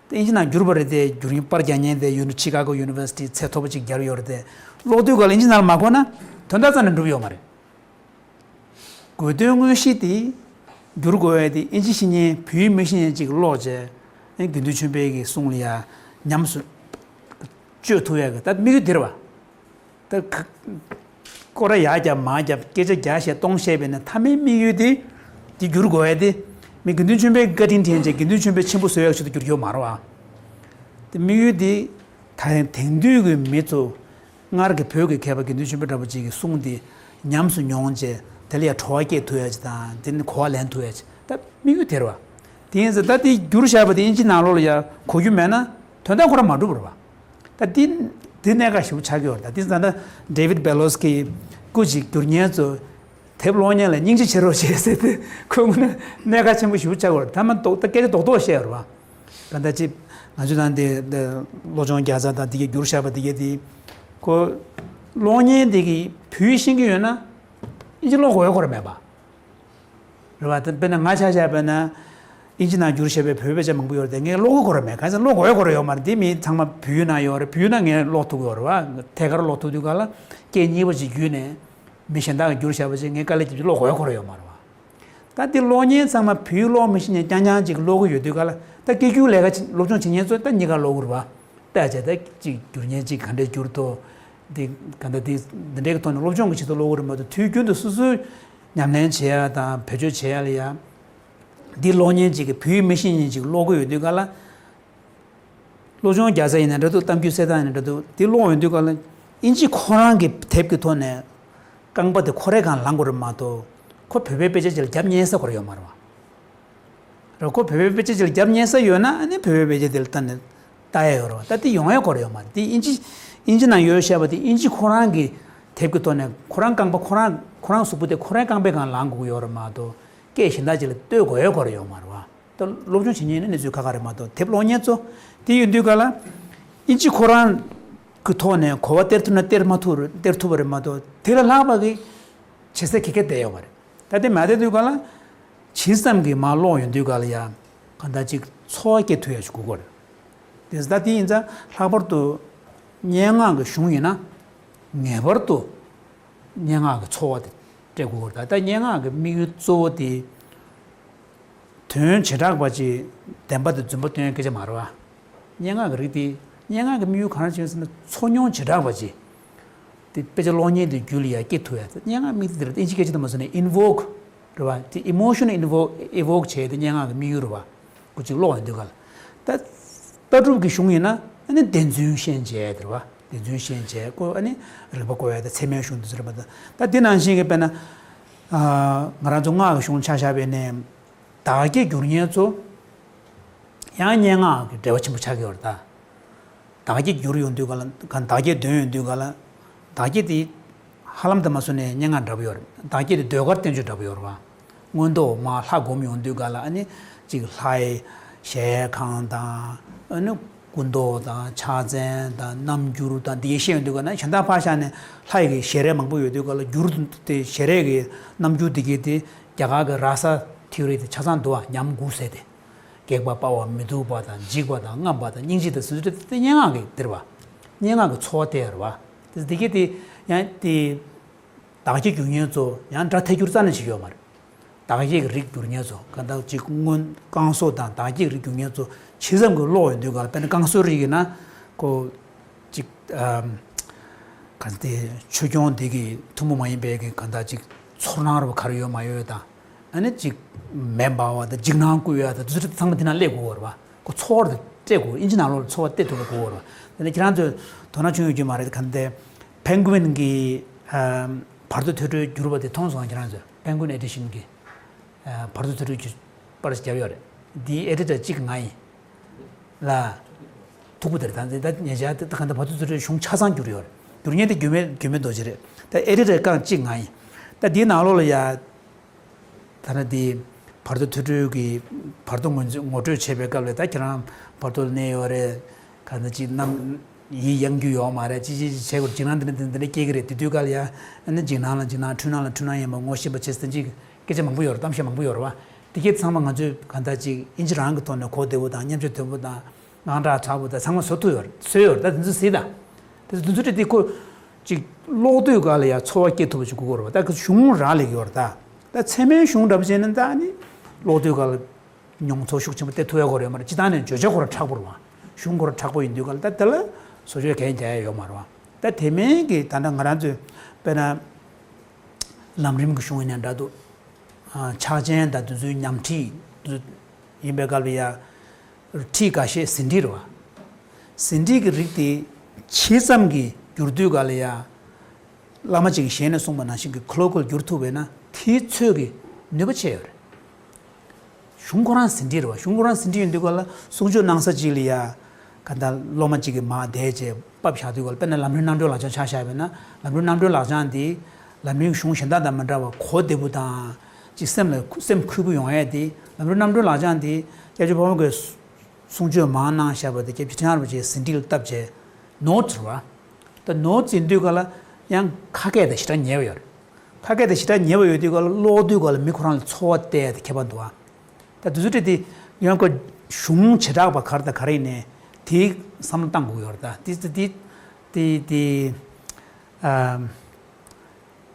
དེ་དབྱིན་ཇི་ནང་བསྒྱུར་བ་རེད་དེ་བསྒྱུར་རིང་པར་རྒྱག་མཁན་དེ་ཡུ་ནི་ཆི་ཀ་གོ་ཡུ་ནི་ཝར་སི་ཊི་ཚད་མཐོ་པོ་ཅིག་རྒྱབ་ཡོད་རེད་དེ། ཀློག་དུས་ག་ལ་དབྱིན་ཇི་ནང་ལ་མ་གོ་ན་དོན་དག་རྩ་ནས་འགྲུབ་ཡོད་མ་རེད། དགོས་དོན་དངོས་གཞི་དེ་བསྒྱུར་དགོས་ཡ་དེ་དབྱིན་ཇི་ཤེས་མཁན་བོད་ཡིག་མི་ཤེས་མཁན་ཅིག་ཀློག་བྱས། དགེ་འདུན་ཆོས་འཕེལ་གྱི་གསུང་ལ་ཡ་ཉམས་སུ་བཅོས་ཐུབ་ཡ་གི་ད་དམིགས་ཡུལ་དེ་རེད་བ། ད་ཁ་སྐོར་ར་ཡར་བརྒྱབ་མར་བརྒྱབ་སྐད་ཆ་རྒྱག་བཤད་སྟོང་བཤད་པས་ན་མཐའ་མའི་དམིགས་ཡུལ་དེ། དེ་བསྒྱུར་དགོས་ཡ་དེ། མི་དགེ་འདུན་ཆོས་འཕེལ་བཀའ་དྲིན་དྲན་བྱས་དགེ་འདུན་ཆོས་འཕེལ་ཆེན་པོ་བཟོ་ཡག་ཆེད་དུ་བསྒྱུར་རྒྱུ་མ་རེད་བ། དེ་དམིགས་ཡུལ་དེ། ད་ཡང་དེང་དུས་ཀྱི་མི་ཚོ། སྔར་གྱི་བོད་ཀྱི་མཁས་པ་དགེ་འདུན་ཆོས་འཕེལ་འདྲ་པོ་ཅིག་གི་གསུང་དེ་ཉམས་སུ་མྱོང་བྱས་དེ་ལ་ཡང་བྲོ་བ་སྐྱེད་ཐུབ་ཡ་ཅིག་དང་དེ་ནི་གོ་བ་ལེན་ཐུབ་ཡ་ཅིག་ད་དམིགས་ཡུལ་དེ་རེད་བ། དེ་ཡིན་ཙང་ད་དེ་བསྒྱུར་བཞག་པ་དེ་དབྱིན་ཇི་ནང་ལོགས་ལ་ཡང་གོ་རྒྱུ་མེད་ན་དོན་དག་ཁོ་རང་མ་འགྲུབ་པ་རེད་བ། ད་དེ་དེ་གནད་འགག་ཞེ་པོ་ཆགས་ཀྱི་ཡོད་རེད། ད་དེ་ད་ལྟ་David Bellos གི་ སྐུ་ཅིག་བསྒྱུར་མཁན་ཚོ་དེབ་ཀློག་མཁན་ལ་སྙིང་རྗེ་བྱེད་རོགས་བྱེད་ཟེར་ཏེ་ཁོས་དངོས་གནས་གནད་འགག་ཆེན་པོ་ཞེ་པོ་ཆགས་ཡོད་རེད། ད་མ་རྡོག་ད་སྐད་ཆ་རྡོག་རྡོག་བཤད་ཡོད་རེད་བ། ག་འདྲ་ཅིག་ང་ཚོ་ནང་དེ་སློབ་སྦྱོང་རྒྱག་ས་དང་དེ་གའི་བསྒྱུར་བཞག་པ་དེ་གའི་དེ་ཁོ་ཀློག་མཁན་དེ་གིས་བོད་ཡིག་ཤེས་ཀྱི་ཡོད་ན་ཨིན་ཇི་ཀློག་དགོས་ཡོད་ཁོ་རང་མེད་པ། རེད་བ། དཔེར་ན་ང་ཆ་བཞག་པ་ན་ཨིན་ཇི་ནང་བསྒྱུར་བཞག་པའི་བོད་དཔེ་ཆ་མང་པོ་ཡོད་རེད་དེ་ངས་ཀློག་གི་ཁོ་རང་མེད། གང་ཟེར་ཀློག་དགོས་ཡོད་ཁོ་རང་ཡོད་མ་རེད། དེ་མི་ཚང་མ་བོད་ཡིག་ནང་ཡོད་རེད། བོད་ཡིག་ནང་ངས་ཀློག་ཐུབ་ཀྱི་ཡོད་རེད་བ། ཐད་ཀར་ཀློག་ཐུབ་དུས་ག་ལ་སྐད་གཉིས་པ་ཅིག་བརྒྱུད་ནས་མི་གཞན་དག་གིས་བསྒྱུར་བཞག་པ་ཅིག་ངས་དཀའ་ལས་བརྒྱབ་ཅིག་ཀློག་དགོས་ཡོད་ཁོ་རང་ཡོད་མ་རེད་བ། ད་འདི་ཀློག་མཁན་ཚང་མ་བོད་ཡིག་ཀློག་མི་ཤེས་མཁན་རྐྱང་རྐྱང་ཅིག་ཀློག་གི་ཡོད་དུས་ག་ལ་ད་སྐད་སྒྱུར་ལས་ཀ་བྱེད་སློབ་སྦྱོང་བྱེད་མཁན་ཚོ་ད་གཉིས་ཀ་ཀློག་གི་རེད་བ། ལྟ་བྱས་ད་ཅིག་བསྒྱུར་མཁན་ཅིག་ག་འདྲས་བསྒྱུར་ཐུབ། འདི་ག་འདྲ་འདི་འདི་འདྲའི་ཐོག་ནས་སློབ་སྦྱོང་གི་ཆེད་དུ་ཀློག་གི་རེད་མ་གཏོགས་དུས་རྒྱུན་དུ་སོ་སོའི་ཉམས་ལེན་བྱེད་ཡ་དང་བེད་སྤྱོད་བྱེད་ཡ་ལ་ཡ། འདི་ཀློག་མཁན་ཅིག་གིས་བོད་ཡིག་མི་ཤེས་མཁན་ཅིག་ཀློག་གི་ཡོད་དུས་ག་ལ། སློབ་སྦྱོང་རྒྱག་ས་ཡིན་ན་འདྲ་འདུག་གཏམ་རྒྱུད་གསལ་བཏང་ཡིན་ན་འདྲ་འདུག་འདི་ཀློག་ཡོང་དུས་ག་ལ་ཨིན་ཇི་ཁོ་རང་གི་དེབ་ཀྱི་ཐོག་ནས་རྐང་པ་དེ་ཁོ་རའི་སྒང་ལངས་དགོས་རེད་མ་གཏོགས་ཁོ་བོད་པའི་དཔེ་ཆ་ཅིག་ལ་རྒྱབ་གཉེར་ས་ཁོ་རང་ཡོད་མ་རེད་བ། རེད། ཁོ་བོད་པའི་དཔེ་ཆ་ཅིག་ལ་རྒྱབ་གཉེར་ས་ཡོད་ན་ཨ་ནི་བོད་པའི་དཔེ་ཆ་དེ་ལ་ལྟ་ནས་ལྟ་ཡ་ཡོད་རེད་བ། ད་དེ་ཡོང་ཡ་ཁོ་རང་ཡོད་མ་རེད། དེ་ཨིན་ཇི་ཨིན་ཇི་ནང་ཡོད་བཤད་པ་དེ་ཨིན་ཇི་ཁོ་རང་གི་དེབ་ཀྱི་ཐོག་ནས་ཁོ་རང་རྐང་པ་ཁོ་རང་ཁོ་རང་གཟུགས་པོ་དེ་ཁོ་རའི་རྐང་པའི་སྒང་ལངས་དགོས་ཀྱི་ཡོད་རེད་མ་གཏོགས་སྐད་གཞན་དག་ཅིག་ལ་ལྟོས་དགོས་ཡ་ཁོ་རང་ཡོད་མ་རེད་བ། ད་སློབ་སྦྱོང་བྱེད་མཁན་ནི་གནས་ཚུལ་ཁག་ཁག་རེད་མ་གཏོགས་དེབ་ཀློག་མཁན་ཚོ་དེ་ཡོད་དུས་ག་ལ་ཨིན་ཇི་ཁོ་རང་གི་ཐོག་ནས་གོ་བ་སྟེར་ཐུབ་ན་སྟེར་མ་ཐུབ་རེད། སྟེར་ཐུབ་པ་རེད་མ་གཏོགས་དེ་ལས་ལྷག་པ་གི་བྱེད་ས་ག་ག་བསྡད་ཡོད་མ་རེད། ད་དེ་མ་བསྡད་དུས་ག་ལ་ཇི་ཙམ་གྱིས་མར་ཀློག་ཡོང་དུས་ག་ལ་ཡ་གང་ལྟར་ཅིག་ཚོར་བ་སྐྱེ་ཐུབ་ཡ་ཞིག་དགོས་ཀྱི་རེད། དེ་ད་དེ་ཡིན་ཙང་ལྷག་པར་དུ་སྙན་ངག་གི་གཞུང་ཡིན་ན་ངེས་པར་དུ་སྙན་ངག་གི་ཚོར་བ་དེ་སྤྲད་དགོས་ཀྱི་རེད། ད་ད་སྙན་ངག་གི་དམིགས་ཡུལ་གཙོ་བོ་དེ། དོན་བྱེ་བྲག་པ་ཅིག་བདེན་པ་དང་རྫུན་པ་སྟོན་སྐད་ཆ་མ་རེད་བ། སྙན་ངག་གི་རིགས་དེ་སྙན་ངག་གི་དམིགས་ཡུལ་གང་རེད་ཅེས་ཟེར་ན་ཚོར་མྱོང་བྱེ་བྲག་པ་ཅིག་དེ་དཔེ་ཆ་ཀློག་མཁན་དེ་རྒྱུད་ལ་ཡ་སྐྱེ་ཐུབ་ཡ། སྙན་ངག་དམིགས་དེ་རེད། ཨིན་ཇི་སྐད་ཆ་དུ་མ་སོང་ནས་invoke་རེད་བ། དེ་emotion invoke evoke་བྱས་དེ་སྙན་ངག་གི་དམིགས་ཡུལ་རེད་བ། ཁོ་ཅིག་ཀློག་ཡོང་དུས་ག་ལ་ད་ལྟ་གྲུབ་ཀྱི་གཞུང་ཡིན་ན་ཨ་ནི་བདེན་རྫུན་ཤན་འབྱེད་དེ་རེད་བ། བདེན་རྫུན་ཤན་འབྱེད་ཁོ་ཨ་ནི་རིགས་པ་བཀོད་ཡ་དང་ཚད་མའི་གཞུང་དེ་ཚོ་རེད་བ། ད་དེ་ནང་བཞིན་གྱི་དཔེར་ན་ང་རང་ཚོ་སྔགས་ཀྱི་གཞུང་ཆ་བཞག་པ་ཡིན་ན། བདག་བསྐྱེད་བསྒྱུར་མཁན་ཚོ་ཡང་སྙན་ངག་གི་འབྲེལ་བ་ཆེན་པོ་ཆགས་ཀྱི་ཡོད་རེད་ད། བདག་བསྐྱེད་བསྒྱུར་ཡོང་དུས་ག་ལ་ག་བདག་བསྐྱེད་འདོན་ཡོང་དུས་ག་ལ་བདག་བསྐྱེད་དེ་ཧ་ལམ་དུ་མ་སོང་ནས་སྙན་ངག་འདྲ་པོ་ཡོད་རེད། བདག་བསྐྱེད་དེ་ཟློས་གར་བསྟན་བཅོས་འདྲ་པོ་ཡོད་རེད་བ། མངོན་རྟོགས་མར་ལྷ་སྒོམ་ཡོང་དུས་ག་ལ་ཨ་ནི་གཅིག་ལྷའི་གཞལ་ཡས་ཁང་དང་ཨ་ནི་སྐུ་མདོག་དང་ཕྱག་མཚན་དང་རྣམ་འགྱུར་དང་འདི་གའི་བཤད་ཡོང་དུས་ག་ལ་གཞན་དག་ཕར་བཞག་ནས་ལྷ་ཡི་གི་ཞལ་རས་མང་པོ་ཡོད་དུས་ག་ལ་འགྱུར་དེ་ཞལ་རས་ཀྱི་རྣམ་འགྱུར་འདི་གའི་དེ། རྒྱ་གར་གྱི་ར་ས་ཐིའོ་རི་དེ་ཆ་ཚང་འདུག་བ། ཉམས་དགུ་ཟེར་ཏེ། སྒེག་པ་དཔའ་བ་མི་སྡུག་པ་དང་འཇིགས་པ་དང་རྔམ་པ་དང་སྙིང་རྗེ་དང་ཟེར་ཚུལ་དེ་སྙན་ངག་གི་འདིར་བ། སྙན་ངག་གི་ཚོར་བ་སྟེར་བ། དེ་དེ་གས་དེ་ཡང་དེ་བདག་བསྐྱེད་བསྒྱུར་མཁན་ཚོ་ཡང་སྒྲ་ཐལ་འགྱུར་རྩ་ནས་བྱེད་ཀྱི་ཡོད་མ་རེད། བདག་བསྐྱེད་ཀྱི་རིགས་བསྒྱུར་མཁན་ཚོ་གང་ལྟར་ཅིག་སྔོན་བསྐང་གསོ་དང་བདག་བསྐྱེད་ཀྱི་རིགས་བསྒྱུར་མཁན་ཚོ་ཇི་ཙམ་གྱིས་ཀློག་ཡོང་དུས་ག་ལ་དཔེར་ན་བསྐང་གསོའི་རིགས་ཡིན་ན་ཁོ། ཅིག་ཨམ། ག་ཚོད་དེ་ཆོས་སྐྱོང་དེ་གི་ཐུན་མོང་མ་ཡིན་པའི་གི་གང་ལྟར་ཅིག་ཚོར་སྣང་རུ་ག་རེ་ཡོད་མ་ཡོད་དང་། ཨ་ནི་ཅིག་མེ་འབར་བ་དང་འཇིགས་སྣང་བསྐུལ་ཡ་དང་དེ་ཚོ་ཚང་མ་དེ་ན་སླེབས་དགོས་པ་རེད་བ། ཁོ་ཚོར་བ་དེ་སྤྲད་དགོས། ཨིན་ཇི་ནང་ལོགས་ལ་ཚོར་བ་སྟེར་ཐུབ་པ་དགོས་པ་རེད་བ། དེ་ནས་ཁྱེད་རང་ཚོས་དོ་སྣང་བྱུང་ཡོད་ཀྱི་མ་རེད། ག་ཚོད་དེ་Penguin་གི་ཨམ། བར་དོ་ཐོས་གྲོལ་བསྒྱུར་བ་དེ་མཐོང་སོང་ཁྱེད་རང་ཚོས། Penguin Edition་གི་ཨ། བར་དོ་ཐོས་གྲོལ་གྱི་པར་བརྒྱབ་ཡོད་རེད། འདིའི་ཨེ་ཌི་ཊར་གཅིག་ང་ཡིན། ལ། ཐུག་པོ་དེར་ད་ད་ཉེ་ཆར་ད་གང་ལྟར་བར་དོ་ཐོས་གྲོལ་གཞུང་ཆ་ཚང་བསྒྱུར་ཡོད་རེད། བསྒྱུར་མཁན་དེ་རྒྱུད་སྨད་རྒྱུད་སྨད་རྡོ་རྗེ་རེད། ད་ཨེ་ཌི་ཊར་རྐང་གཅིག་ང་ཡིན། ད་འདིའི་ནང་ལོགས་ལ་ཡ། ད་ནི་འདི་བར་དོ་ཐོས་གྲོལ་གྱི་བར་དོ་ངོ་ངོ་སྤྲོད་བྱེད་པའི་སྐབས་ལ་ད་ཁྱེད་རང་བར་དོ་ལ་གནས་ཡོད་རེད། གང་ལྟར་ཅིག་རྣམ་ཡིད་གཡེང་རྒྱུ་ཡོད་མ་རེད། ཅི་ཅི་ཅི་བྱེད་དགོས་འཇིགས་སྣང་འདི་འདྲ་འདི་འདྲ་སྐྱེ་གི་རེད། དེ་དུས་སྐབས་ལ་ཡ་ཨ་ནི་འཇིགས་སྣང་ལ་འཇིགས་སྣང་འཁྲུལ་སྣང་ལ་འཁྲུལ་སྣང་ཡིན་པ་ངོ་ཤེས་པ་བྱེད་ཟིན་ཅིག་སྐད་ཆ་མང་པོ་ཡོད་རེད། གཏམ་བཤད་མང་པོ་ཡོད་རེད་བ། དེ་གས་ཚང་མ་ང་ཚོས་གང་ལྟར་ཅིག་ཨིན་ཇི་རང་གི་ཐོག་ནས་གོ་བདེ་པོ་དང་སྙན་ཆ་དོད་པོ་དང་དངངས་སྐྲག་དྲག་པོ་དང་ཚང་མ་བཟོ་ཐུབ་ཡོད་རེད། བཟོས་ཡོད་རེད། ད་དེ་ཚོ་གཟིགས་དང་། དེ་ཚོ་དེ་ཚོ་དེ་ཁོ་ཅིག་ཀློག་དུས་ག་ལ་ཡ་ཚོར་བ་སྐྱེ་ཐུབ་པ་ཞིག་དགོས་ཀྱི་རེད་བ། ད་གཞུང་རག་ལས་ཀྱི་ཡོད་རེད་ད། ད་ཚད་མའི་གཞུང་འདྲ་པོ་བྱས་ན་ད་ནི་ཀློག་དུས་ག་ལ་མྱོང་ཚོར་ཤུགས་ཆེན་པོ་སྟེར་ཐུབ་ཡ་ཁོ་རེད་མ་རེད། སྤྱིར་བཏང་ནས་བརྗོད་བྱ་ཁོ་རང་མཁྲེགས་པོ་རེད་བ། གཞུང་ཁོ་རང་མཁྲེགས་པོ་ཡིན་དུས་ག་ལ་ད་དེ་ལ་བཟོ་བཅོས་གང་རྒྱག་ཡ་ཡོད་མ་རེད་བ། ད་དེ་མིན་གྱི་ད་ལྟ་ང་རང་ཚོས་དཔེར་ན་ལམ་རིམ་གྱི་གཞུང་ཡིན་ན་འདྲ་འདུག་ཕྱག་ཆེན་དང་དེ་ཚོའི་ཉམས་ཁྲིད་ཡིན་པའི་སྐབས་ལ་ཡ། ཁྲིད་འགའ་ཤས་ཟིན་བྲིས་རེད་བ། ཟིན་བྲིས་ཀྱི་རིགས་དེ་ཇི་ཙམ་གྱིས་བསྒྱུར་དུས་ག་ལ་ཡ། བླ་མ་གཅིག་གིས་ཞལ་ནས་གསུངས་པ་ནང་བཞིན་གྱི་ཁོ་ལོ་ཁོ་ལོ་བསྒྱུར་ཐུབ་པས་ན་དེའི་ཚོད་ཀྱི་ནུས་པ་ཆེ་ཡོད་རེད། གཞུང་ཁོ་རང་ཟིན་བྲིས་རེད་བ། གཞུང་ཁོ་རང་ཟིན་བྲིས་ཡིན་དུས་ག་ལ་གསུང་ཆོས་གནང་ས་གཅིག་ལ་ཡ། ག་ད་སློབ་མ་གཅིག་གིས་མར་བསྡད་བྱས་ཕབ་བཞག་དུས་ག་ལ་དཔེར་ན་ལམ་རིམ་རྣམ་གྲོལ་ལག་བཅངས་ཆ་བཞག་པས་ན་ལམ་རིམ་རྣམ་གྲོལ་ལག་བཅངས་དེ་ ལམ་རིམ་གཞུང་གཞན་དག་དང་མི་འདྲ་བར་གོ་བདེ་པོ་དང་། ཅིག་སེམས་ལ་སེམས་འཁུལ་པོ་ཡོང་ཡས་དེ། ལམ་རིམ་རྣམ་གྲོལ་ལག་བཅངས་དེ་སྐྱབས་རྗེ་ཕོ་བྲང་གིས་གསུང་ཆོས་མང་གནང་བཞག་པ་དེ་སྐྱབས་རྗེ་ཁྲི་བྱང་རིན་པོ་ཆེས་ཟིན་བྲིས་ལ་བཏབ་བྱས་ནོར་བུ་བྲིས་པ། ད་ནོར་བུ་བྲིས་དུས་ག་ལ་ཡང་ཁ་སྐད་དང་ཞེ་དྲག་ཉེ་བ་ཡོད་རེད། ཁ་སྐད་དང་ཞེ་དྲག་ཉེ་བ་ཡོད་དུས་ག་ལ་ཀློག་དུས་ག་ལ་མི་ཁོ་རང་ལ་ཚོར་བ་སྟེར་ཡས་དེ་ཁྱད་པར་འདུག་ཨ། ད་དུས་ཚོད་དེ་ཡང་ཁོ་གཞུང་བྱེ་བྲག་པ་ག་རེ་དང་ག་རེ་ཡིན་ནའི་དེའི་བསམ་བློ་བཏང་དགོས་ཡོད་རེད། ད་དེ་དེ་དེ་དེ་ཨ།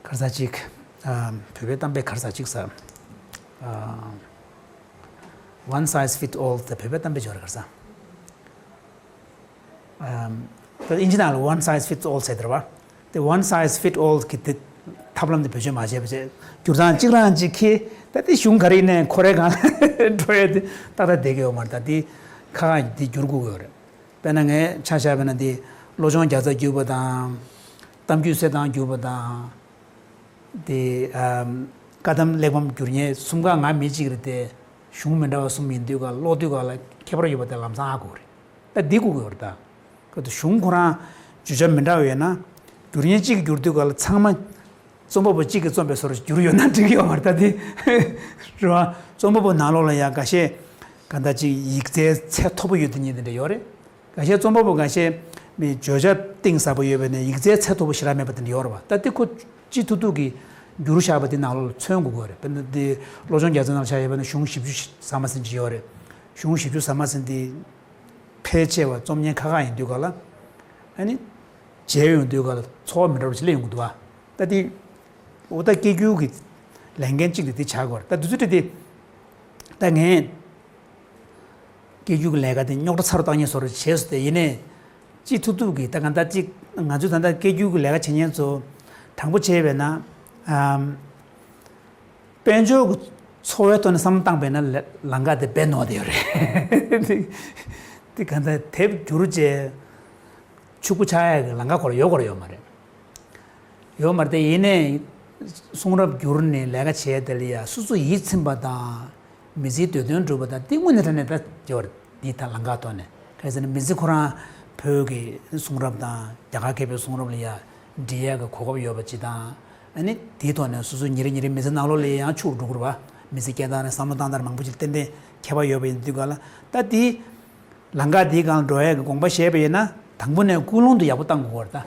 ག་རེ་ཟེར་ཅིག་ཨ། བོད་པའི་གཏམ་དཔེ་ག་རེ་ཟེར་ཅིག་ཟེར། ཨ། One size fit all ད་བོད་པའི་གཏམ་དཔེ་ཅིག་ཡོད་རེད། ག་རེ་ཟེར། ཨ། ད་ཨིན་ཇི་ནང་ལ་one size fits all ཟེར་དེ་རེད་པ། དེ་one size fit all གི་དེ་ཐབས་ལམ་དེ་བེད་སྤྱོད་མ་བྱས་པ་བྱས་བསྒྱུར་སྟངས་གཅིག་རང་གཅིག་ཁེ། ད་དེ་གཞུང་ག་རེ་ཡིན་ནའི་ཁོ་རའི་སྒང་ལ་འགྲོ་ཡས་དེ་ཏག་ཏག་བསྡད་ཀྱི་ཡོད་མ་རེད། ད་དེ་ཁ་ཁ་དེ་བསྒྱུར་དགོས་ཀྱི་ཡོད་རེད། དཔེར་ན་ངས་ཆ་བཞག་པ་ན་འདི་བློ་སྦྱོང་བརྒྱ་རྩ་བསྒྱུར་བ་དང་། གཏམ་རྒྱུད་གསེར་ཐང་བསྒྱུར་བ་དང་། དེ་ཨམ། བཀའ་གདམས་གླེགས་བམ་བསྒྱུར་མཁན་གསུམ་ཀ་ང་མི་གཅིག་རེད་དེ། གཞུང་མི་འདྲ་བ་གསུམ་ཡིན་དུས་ག་ཀློག་དུས་ག་ལ་ཁྱད་པར་ཡོད་པ་དེ་ལམ་སང་ཧ་གོ་གི་རེད། ད་འདི་དགོས་ཀྱི་ཡོད་རེད་ད། ཁོ་ཚོ་གཞུང་ཁོ་རང་བརྗོད་བྱ་མི་འདྲ་བ་ཡོད་ན། བསྒྱུར་མཁན་གཅིག་གིས་བསྒྱུར་དུས་ག་ལ་ཚང་མ། རྩོམ་པ་པོ་གཅིག་གིས་རྩོམ་པའི་བཟོ་འདྲ་བསྒྱུར་ཡོད་ན་འགྲིག་གི་ཡོད་མ་རེད་ད་དེ། རེད་བ། རྩོམ་པ་པོ་ནང་ལོགས་ལ་ཡང་འགའ་ཤས་ག་འདྲ་ཅིག་ཡིག་རྩལ་ཚད་མཐོ་པོ་ཡོད་དེ་ཉིད་དེ་འདྲ་ཡོད་རེད། འགའ་ཤས་རྩོམ་པ་པོ་འགའ་ཤས་མི་བརྗོད་བྱ་གཏིང་ཟབ་པོ་ཡོད་པ་ནས་ཡིག་རྩལ་ཚད་མཐོ་པོ་ཞེ་དྲག་མེད་པ་དེ་འདྲ་ཡོད་རེད་བ། ད་དེ་ཁོ་སྤྱི་ཐུབ་ཐུབ་ཀྱིས་བསྒྱུར་བཞག་པ་དེ་ནང་ལོགས་ལ་མཚོན་དགོས་ཀྱི་ཡོད་རེད། དཔེར་ན་དེ་བློ་སྦྱོང་རྒྱ་མཚོའི་ནང་ཆ་ཡོད་པ་ན་གཞུང་བཞི་བཅུ་ཟ་མ་ཟིན་ཅིག་ཡོད་རེད། གཞུང་བཞི་བཅུ་ཟ་མ་ཟིན་དེ་ཕལ་ཆེ་བ་རྩོམ་མཁན་ཁག་ཁག་ཡིན་དུས་ག་ལ། ཨ་ནི། མཇལ་ཡོང་དུས་ག་ལ་ཚོར་བ་མི་འདྲ་བ་ཞིག་སླེབས་ཡོང་གི་འདུག་བ། ད་དེ། འོ་ད་སྐད་སྒྱུར་གྱི་ལས་འགན་གཅིག་དེ་དེ་བྱ་དགོས་རེད། ད་དུས་ཚོད་དེ་དེ། ད་ངས། སྐད་སྒྱུར་གྱི་ལས་ཀ་དེ་རྙོག་དྲ་ཚ་རུ་བཏང་མཁན་བཟོ་འདྲ་བྱས་སོང་སྟེ་ཡིན་ནའི། སྤྱི་ཐུབ་ཐུབ་ཀྱིས་ད་ག་འདྲ་ཅིག་ང་ཚོས་ད་ལྟ་སྐད་སྒྱུར་གྱི་ལས་ཀ་བྱེད་མཁན་ཚོ། དྲང་པོ་བྱས་པས་ན། ཨམ། དཔལ་འབྱོར་གྱི་འཚོ་བའི་ཐོག་ནས་བསམ་བློ་བཏང་པས་ན་ལ་ལམ་ཁ་དེ་རྦད་ནོར་དེ་ཡོད་རེད། དེ་ག་འདྲ་དེབ་བསྒྱུར་བྱས། ཕྱུག་པོ་ཆགས་ཡག་གི་ལམ་ཁ་ཁོ་རང་ཡོད་ཁོ་རང་ཡོད་མ་རེད། ཡོད་མ་རེད་དེ་ཡིན་ནའི། གསུང་རབ་བསྒྱུར་ནས་ལས་ཀ་བྱས་དེ་ལ་ཡ་སོ་སོ་ཡིད་ཚིམ་པ་དང་། མི་ཚེའི་འདོད་དོན་འགྲུབ་པ་དང་དེ་དངོས་གནས་དྲང་གནས་ད་དེ་བར་འདི་ད་ལམ་ཁ་ཐོག་ནས་གལ་སྲིད་ནི་མི་ཚེ་ཁོ་རང་བོད་ཀྱི་གསུང་རབ་དང་རྒྱ་གར་མཁས་པའི་གསུང་རབ་ལ་ཡ་འབྲི་ཡག་གི་གོ་སྐབས་ཡོད་པ་ཅིག་དང་། ཨ་ནི་དེའི་ཐོག་ནས་སོ་སོ་ཉིན་རེ་ཉིན་རེ་མི་ཚེ་ནང་ལོགས་ལ་ཡང་ཕྱུག་འགྲོ་གི་རེད་བ། མི་ཚེ་སྐྱེལ་སྟངས་རེད། བསམ་བློ་བཏང་སྟངས་རེད། མང་པོ་ཅིག་ཏན་ཏན་ཁྱད་པར་ཡོད་པ་ཡིན་དུས་ག་ལ་ད་དེ། ལམ་ཁ་འདིའི་སྒང་འགྲོ་ཡས་ཀྱི་དགོངས་པ་བཞེས་པ་ཡིན་ན། དང་པོ་ནས་ཀུན་སློང་དེ་ཡག་པོ་བཏང་དགོས་པ་རེད་ད།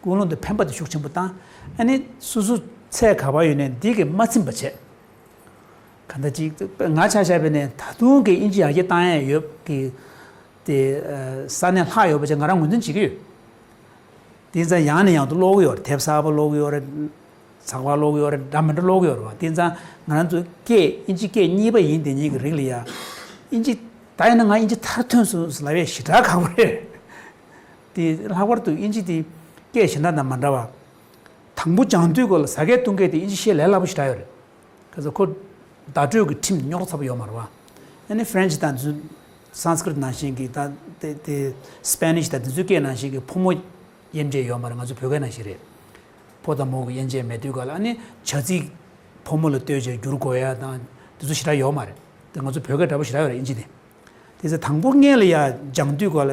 ཀུན་སློང་དེ་ཕན་པ་དེ་ཤུགས་ཆེན་པོ་བཏང་། ཨ་ནི་སོ་སོ་ཚད་ག་པར་ཡོད་ནའི་འདི་གིས་མ་ཚིམ་པ་བྱས། ག་འདྲ་ཅིག་ང་ཆ་བཞག་པ་ཡིན་ནའི་ད་དུང་གི་ཨིན་ཇི་ཡར་རྒྱས་བཏང་ཡས་ཡོད་ཀྱི། དེ་ས་གནས་ལྷག་ཡོད་པ་ཅིག་ང་རང་ངོས་འཛིན་བྱེད་ཀྱི་ཡོད། དེ་ཙང་ཡང་ནས་ཡང་དུ་ཀློག་གི་ཡོད་རེད། དེབ་གསར་པ་ཀློག་གི་ཡོད་རེད། ཚགས་པར་ཀློག་གི་ཡོད་རེད། འདྲ་མི་འདྲ་ཀློག་གི་ཡོད་རེད་བ། དེ་ཙང་ང་རང་ཚོ་སྐད་ཨིན་ཇི་སྐད་གཉིས་པ་ཡིན་དེ་ཉིད་ཀྱི་རིགས་ལ་ཡ། ཨིན་ཇི། ད་ཡིན་ན་ང་ཨིན་ཇི་མཐར་ཐོན་སོང་ཟེར་ལབ་ཡས་ཞེ་དྲག་ཁག་པོ་རེད། དེ་ལྷག་པར་དུ་ཨིན་ཇི་དེ་སྐད་གཞན་དག་དང་མ་འདྲ་བ། དང་པོ་སྦྱང་དུས་སྐོར་ལ་ཟ་སྐད་བཏུང་སྐད་དེ་ཨིན་ཇི་བཤད་ལས་སླ་པོ་ཞེ་དྲག་ཡོད་རེད། ག་ཚོད་ཁོ། བརྡ་སྤྲོད་ཀྱི་ཁྲིམས་རྙོག་དྲ་ཚ་པོ་ཡོད་མ་རེད་བ། ཨ་ནི་ཧྥ་རན་ཆི་དང་དེ་ཚོ། སན་སི་ཀྲིཏ་ནང་བཞིན་གྱི་ད་དེ་དེ་སི་པེ་ནིཤ་དང་དེ་ཚོའི་སྐད་ནང་བཞིན་གྱི་ཕོ་མོ་དབྱེ་འབྱེད་ཡོད་མ་རེད། ང་ཚོ་བོད་སྐད་ནང་བཞིན་རེད། ཕོ་དང་མོ་གི་དབྱེ་འབྱེད་མེད་དུས་ག་ལ་ཨ་ནི་བྱ་ཚིག་ཕོ་མོ་ལ་ལྟོས་བྱས་བསྒྱུར་དགོས་ཡ་དང་དེ་ཚོ་ཞེ་དྲག་ཡོད་མ་རེད། དེ་ང་ཚོ་བོད་སྐད་འདྲ་པོ་ཞེ་དྲག་ཡོད་རེད་ཨིན་ཇི་དེ། དེ་ཚོ་དང་པོ་སྔོན་ལ་ཡ་སྦྱང་དུས་ག་ལ་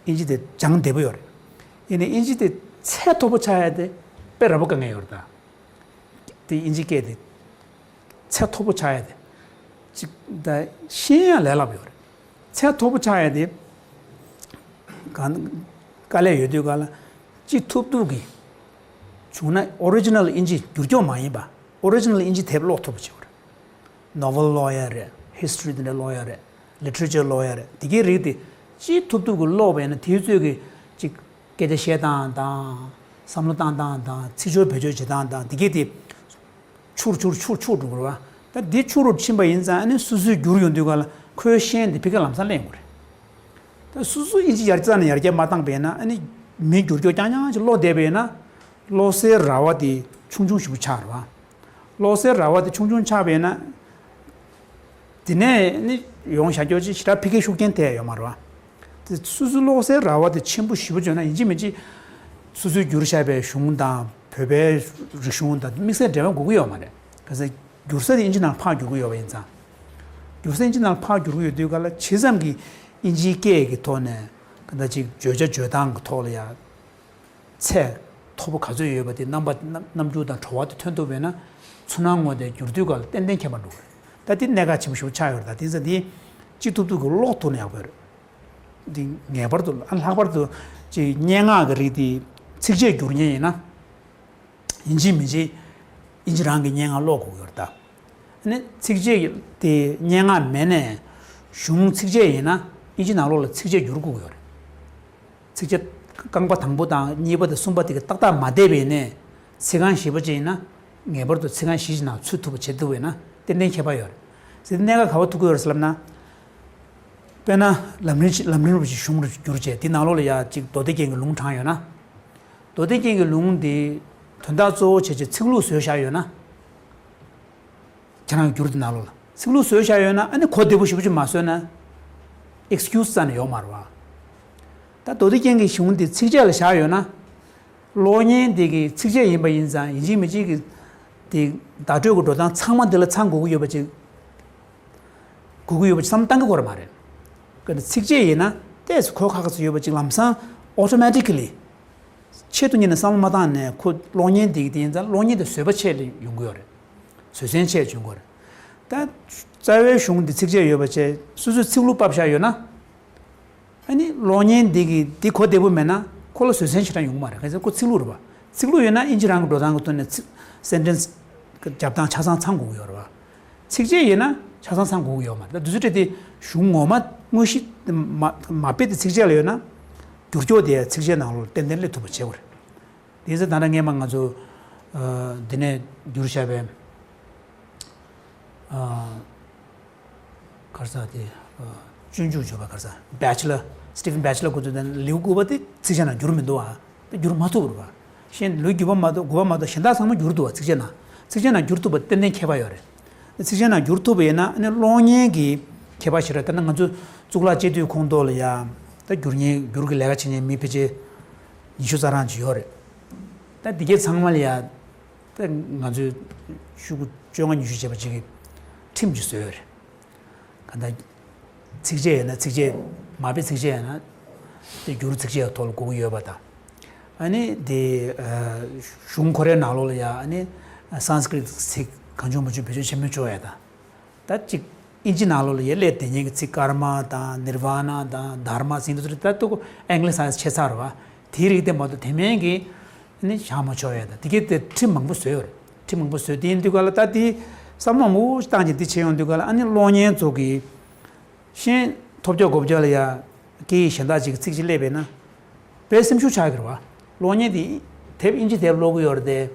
ཨིན་ཇི་དེ་སྦྱང་བདེ་པོ་ཡོད་རེད། ཡིན་ནའི་ཨིན་ཇི་དེ་ཚད་མཐོ་པོ་ཆགས་ཡ་དེ་དཔེ་ར་པོ་དཀའ་ངལ་ཡོད་རེད་ད། དེ་ཨིན་ཇི་སྐད་དེ། ཚད་མཐོ་པོ་ཆགས་ཡ་དེ། ཅིག་ད་ཤེས་ཡ་ལས་སླ་པོ་ཡོད་རེད། ཚད་མཐོ་པོ་ཆགས་ཡ་དེ། གང་། དཀའ་ལས་ཡོད་དུས་ག་ལ། ཅི་ཐུབ་ཐུབ་ཀྱིས། བྱུང་ན་ཨོ་རི་ཇི་ནལ་ཨིན་ཇི་བསྒྱུར་བཅོས་མ་ཡིན་པ། ཨོ་རི་ཇི་ནལ་ཨིན་ཇི་དེབ་ཀློག་ཐུབ་པ་བྱེད་དགོས་རེད། ནོ་ཝེལ་ཀློག་ཡ་རེད། ཧི་སི་ཊོ་རི་དེ་འདྲ་ཀློག་ཡ་རེད། ལི་ཊི་རེ་ཅར་ཀློག་ཡ་རེད། དེ་གའི་རིགས་དེ། ཅི་ཐུབ་ཐུབ་ཀྱིས་ཀློག་པ་ཡིན་ན་དེའི་ཚོད་ཀྱི་ཅིག་སྐད་ཆ་བཤད་སྟངས་དང་། བསམ་བློ་བཏང་སྟངས་དང་། ཚིག་སྦྱོར་བེད་སྤྱོད་བྱེད་སྟངས་དང་དེ་གའི་དེ། ཆུར་ཆུར་ཆུར་ཆུར་འགྲོ་གི་རེད་བ། ད་འདི་ཆུ་རུ་ཕྱིན་པ་ཡིན་ཙང་ཨ་ནི་སོ་སོས་བསྒྱུར་ཡོང་དུས་ག་ལ་ཁོའི་ཤན་དེ་ཕ་གིར་ལམ་སང་སླེབས་ཡོང་གི་རེད། ད་སོ་སོ་ཨིན་ཇི་ཡར་རྩ་ནས་ཡར་རྒྱས་མ་བཏང་པ་ཡིན་ན་ཨ་ནི་མི་བསྒྱུར་བཅོས་རྐྱང་རྐྱང་ཅིག་ཀློག་བསྡད་པ་ཡིན་ན། ཀློག་སའི་ར་བ་དེ་ཆུང་ཆུང་ཞེ་པོ་ཆགས་རེད་བ། ཀློག་སའི་ར་བ་དེ་ཆུང་ཆུང་ཆགས་པ་ཡིན་ན། དེ་ནས་ནི་ཡོང་བཞག་རྒྱུ་ཅིག་ཞེ་དྲག་ཕ་གིར་ཤུགས་རྐྱེན་ཐེབས་ཡ་ཡོད་མ་རེད་བ། དེ་སོ་སོའི་ཀློག་སའི་ར་བ་དེ་ཆེན་པོ་ཞེ་པོ་བྱུང་ན་ཡིན་གཅིག་མིན་གཅིག་སོ་སོས་བསྒྱུར་བཞག་པའི་གཞུང་དང་བོད་པའི་རིག་གཞུང་དང་དམིགས་བསལ་འབྲེལ་བ་དགོས་ཀྱི་ཡོད་མ་རེད། ག་ཚོད་བསྒྱུར་ས་དེ་ཨིན་ཇི་ནང་ཕར་བསྒྱུར་གྱི་ཡོད་པ་ཡིན་ཙང་། བསྒྱུར་ས་ཨིན་ཇི་ནང་ཕར་བསྒྱུར་གྱི་ཡོད་དུས་ག་ལ་ཇི་ཙམ་གྱིས་ཨིན་ཇིའི་སྐད་ཀྱི་ཐོག་ནས་ག་འདྲ་ཅིག་བརྗོད་བྱ་བརྗོད་སྟངས་ཀྱི་ཐོག་ལ་ཡ། ཚད་ མཐོ་པོ་ག་ཚོད་ཡོད་པ་དེ་རྣམ་པ་རྣམ་རྣམ་འགྱུར་དང་བྲོ་བ་དེ་ཐོན་ཐུབ་པས་ན། ཚུར་སྣང་ངོ་དེ་འགྱུར་དུས་སྐབས་ལ་ཏན་ཏན་ཁྱད་པར་འགྲོ་གི་རེད། ད་དེ་གནད་འགག་ཆེན་པོ་ཞིག་ཆགས་ཡོད་རེད། ད་དེ་ཚོ་དེ་ཅི་ཐུབ་ཐུབ་ཀྱིས་ཀློག་ཐུབ་ན་ཡག་པོ་རེད། འདི་ངེས་པར་དུ། ཨ། ལྷག་པར་དུ་ཅིག་སྙན་ངག་གི་རིགས་དེ་ཚིགས་བཅད་བསྒྱུར་མཁན་ཡིན་ན། ཡིན་གཅིག་མིན་གཅིག་ཨིན་ཇི་རང་གི་སྙན་ངག་ཀློག་དགོས་ཀྱི་ཡོད་རེད་ད། ཨ་ནི་ཚིགས་བཅད་དེ་སྙན་ངག་མིན་ནའི་གཞུང་ཚིགས་བཅད་ཡིན་ན་ཨིན་ཇི་ནང་ལོགས་ལ་ཚིགས་བཅད་བསྒྱུར་དགོས་ཀྱི་ཡོད་རེད། ཚིགས་བཅད་རྐང་པ་དང་པོ་དང་གཉིས་པ་དང་གསུམ་པ་དེ་ག་ཏག་ཏག་མ་བསྡད་པ་ཡིན་ནའི་ཚིག་རྐང་བཞི་པ་ཅིག་ཡིན་ན་ངེས་པར་དུ་ཚིག་རྐང་བཞི་ཅིག་ནང་ཚུད་ཐུབ་པ་བྱེད་ཐུབ་པ་ཡིན་ན་ཏན་ཏན་ཁྱད་པར་ཡོད་རེད། ཟེར་དེ་གནད་འགག་ག་པར་ཐུག་གི་ཡོད་རེད་ཟེར་ལབ་ན། དཔེར་ན་ལམ་རིམ་ཞིག་ལམ་རིམ་རུ་ཞིག་གཞུང་རུ་བསྒྱུར་བྱས་དེ་ནང་ལོགས་ལ་ཡ་གཅིག་མདོ་སྡེ་རྒྱན་གྱི་ལུང་དྲངས་ཡོད་ན། མདོ་སྡེ་རྒྱན་གྱི་ལུང་དེ་དོན་དག་གཙོ་བོ་བྱས་བྱས་ཚིག་ལྷུག་བཟོས་བཞག་ཡོད་ན། ཁྱེད་རང་བསྒྱུར་དེ་ནང་ལོགས་ལ་ཚིག་ལྷུག་བཟོས་བཞག་ཡོད་ན། ཨ་ནི་གོ་བདེ་པོ་ཞེ་པོ་ཅིག་མ་བཟོས་ན་ཨེག་སི་ཀིའུ་སི་རྩ་ནས་ཡོད་མ་རེད་བ། ད་མདོ་སྡེ་རྒྱན་གྱི་གཞུང་དེ་ཚིགས་བཅད་ལ་བཞག་ཡོད་ན། གློག་བརྙན་དེ་གི་ཚིགས་བཅད་ཡིན་པ་ཡིན་ཙང་ཡིན་གཅིག་མིན་གཅིག་གི་དེ་བརྡ་སྤྲོད་ཀྱི་འགྲོ་སྟངས་ཚང་མ་འདི་ལ་ཚང་དགོས་ཀྱི་ཡོད་པ་ཅིག་དགོས་ཀྱི་ཡོད་པ་ཅིག་བསམ་བློ་བཏང་གི་ཡོད་མ་རེད། གལ་ཏེ་ཚིགས་བཅད་ཡིན་ན་ཏོག་ཙམ་གོ་ཁག་ཁག་ཅིག་ཡོད་པ་ཅིག་ལམ་སང་ཨོ་ཊོ་མེ་ཊི་ཀ་ལི་ཆེད་དུ་གཉེར་ནས་བསམ་བློ་མ་བཏང་ནས་ཁོ་གློག་བརྙན་དེ་གི་དེ་ཡིན་ཙང་གློག་བརྙན་དེ་བཟོད་པ་ཆེ་ལ་ཡོང་གི་ཡོད་རེད། བཟོད་བསྲན་ཆེ་བྱུང་གི་ཡོད་རེད། ད་རྩ་བའི་གཞུང་འདི་ཚིགས་བཅད་ཡོད་པ་བྱས་སོ་སོས་ཚིག་ལྷུག་ཕབ་བཞག་ཡོད་ན། ཨ་ནི་གློག་བརྙན་འདི་གི་འདི་གོ་བདེ་པོ་མེད་ན་ཁོ་ལ་བཟོད་བསྲན་ཞེ་དྲག་ཡོང་གི་མ་རེད། གལ་སྲིད་ཁོ་ཚིག་ལྷུག་རེད་པ། ཚིག་ལྷུག་ཡོད་ན་ཨིན་ཇི་རང་གི་འགྲོ་སྟངས་ཀྱི་ཐོག་ནས་ཚིག་སེན་ཊེན་སི་རྒྱབ་སྟངས་ཆ་ཚང་ཚང་དགོས་ཀྱི་ཡོད་རེད་པ། ཚིགས་བཅད་ཡིན་ན་ཆ་ཚང་ཚང་དགོས་ཀྱི་ཡོད་མ་རེད། ད་དུས་ཚོད་སྤྲད་དེ་གཞུང་ངོ་མ་དངོས་གཞི་མ་མ་དཔེ་དེ་ཚིགས་བཅད་ལ་ཡོད་ན་འགྱུར་ཀྱོག་དེ་ཚིགས་བཅད་ནང་ལོགས་ཏན་ཏན་སླེབས་ཐུབ་པ་བྱེད་དགོས་རེད། དེ་ཚོ་ད་ལྟ་སྔས་མ་ང་ཚོ་ཨ་འདི་ནས་བསྒྱུར་བཞག་པའི་ཨ་ག་རེ་ཟེར་དེ། ཨ་སྤྱོད་འཇུག་བརྗོད་པ་ག་རེ་ཟེར། བེ་ཆི་ལར། སི་ཊི་ཕན་བེ་ཆི་ལར་སྐུ་ཚེ་དང་ལེའུ་དགུ་པ་དེ་ཚིགས་བཅད་ནང་བསྒྱུར་མི་འདུག་ཨ། དེ་བསྒྱུར་མ་ཐུབ་པ་རེད་པ། གཞན་ལེའུ་བརྒྱད་པ་མ་གཏོགས་དགུ་པ་མ་གཏོགས་གཞན་དག་ཚང་མ་བསྒྱུར་འདུག་པ། ཚིགས་བཅད་ནང་། ཚིགས་བཅད་ནང་བསྒྱུར་ཐུབ་པ་ཏན་ཏན་ཁྱད་པར་ཡོད་རེད། ཚིགས་བཅད་ནང་བསྒྱུར་ཐུབ་པ་ཡིན་ན་ཨ་ནི་གློག་བརྙན་གྱི་ཁྱད་པར་ཞིག་རེད། ད་ནི་ང་ཚོ་གཙུག་ལག་སྤྱི་འཐུས་ཁོངས་གཏོགས་ལ་ཡ་ད་བསྒྱུར་མཁན་བསྒྱུར་གྱི་ལས་ཀ་བྱེད་མཁན་མི་ཕལ་ཆེར་ཉི་ཤུ་རྩ་གྲངས་ཅིག་ཡོད་རེད། ད་འདི་གའི་ཚང་མ་ལ་ཡ་ད་ང་ཚོས་ཤོག་གུ་བཅོ་ལྔ་ཉི་ཤུ་བྱས་པ་ཅིག་གི་ཁྲིམས་ཅིག་བཟོས་ཡོད་རེད། གང་ལྟར་ཚིགས་བཅད་ཡིན་ན་ཚིགས་བཅད། མ་དཔེ་ཚིགས་བཅད་ཡིན་ན་དེ་བསྒྱུར་ཚིགས་བཅད་ཐོག་ལ་དགོས་ཀྱི་ཡོད་པ་དང་། ཨ་ནི་དེ་ཨ་གཞུང་ཁོ་རའི་ནང་ལོགས་ལ་ཡ་ཨ་ནི་སཾ་སྐྲྀ་ཏ་ཚིག་གང་བྱུང་མང་བྱུང་བེད་སྤྱོད་བྱེད་མི་ཆོག་ཡ་དང་། ད་ཅིག་ཨིན་ཇི་ནང་ལོགས་ལ་ཡ་སླེབས་བསྡད་མཁན་གྱི་ཚིག་ཀརྨ་དང་ནིར་ཝཱ་ཎ་དང་དྷརྨ་ཟེར་དུས་ད་ལྟ་ཨེང་གི་ལིཤ་ས་ཆེ་ཚར་བ། དེའི་རིགས་དེ་མ་གཏོགས་དེ་མིན་གྱི་ནི་བཞག་མ་ཆོག་ཡ་ད། དེ་གའི་དེ་ཁྲིམས་མང་པོ་བཟོས་ཡོད་རེད། ཁྲིམས་མང་པོ་བཟོས་དེ་ཡིན་དུས་ག་ལ་ད་དེ་བསམ་བློ་མང་པོ་བཏང་ཅིང་དེ་བྱས་ཡོང་དུས་ག་ལ་ཨ་ནི་གློག་བརྙན་ཚོ་གི་གཞན་ཐོབ་རྒྱག་གོ་རྒྱག་ལ་ཡ་སྐད་ཡིག་གཞན་དག་ཅིག་གི་ཚིག་ཅིག་སླེབས་པས་ན་དཔེ་སེམས་ཤུགས་ཆག་གི་རེད་བ། གློག་བརྙན་དེ་དེབ་ཨིན་ཇི་དེབ་ཀློག་གི་ཡོད་རེད་དེ།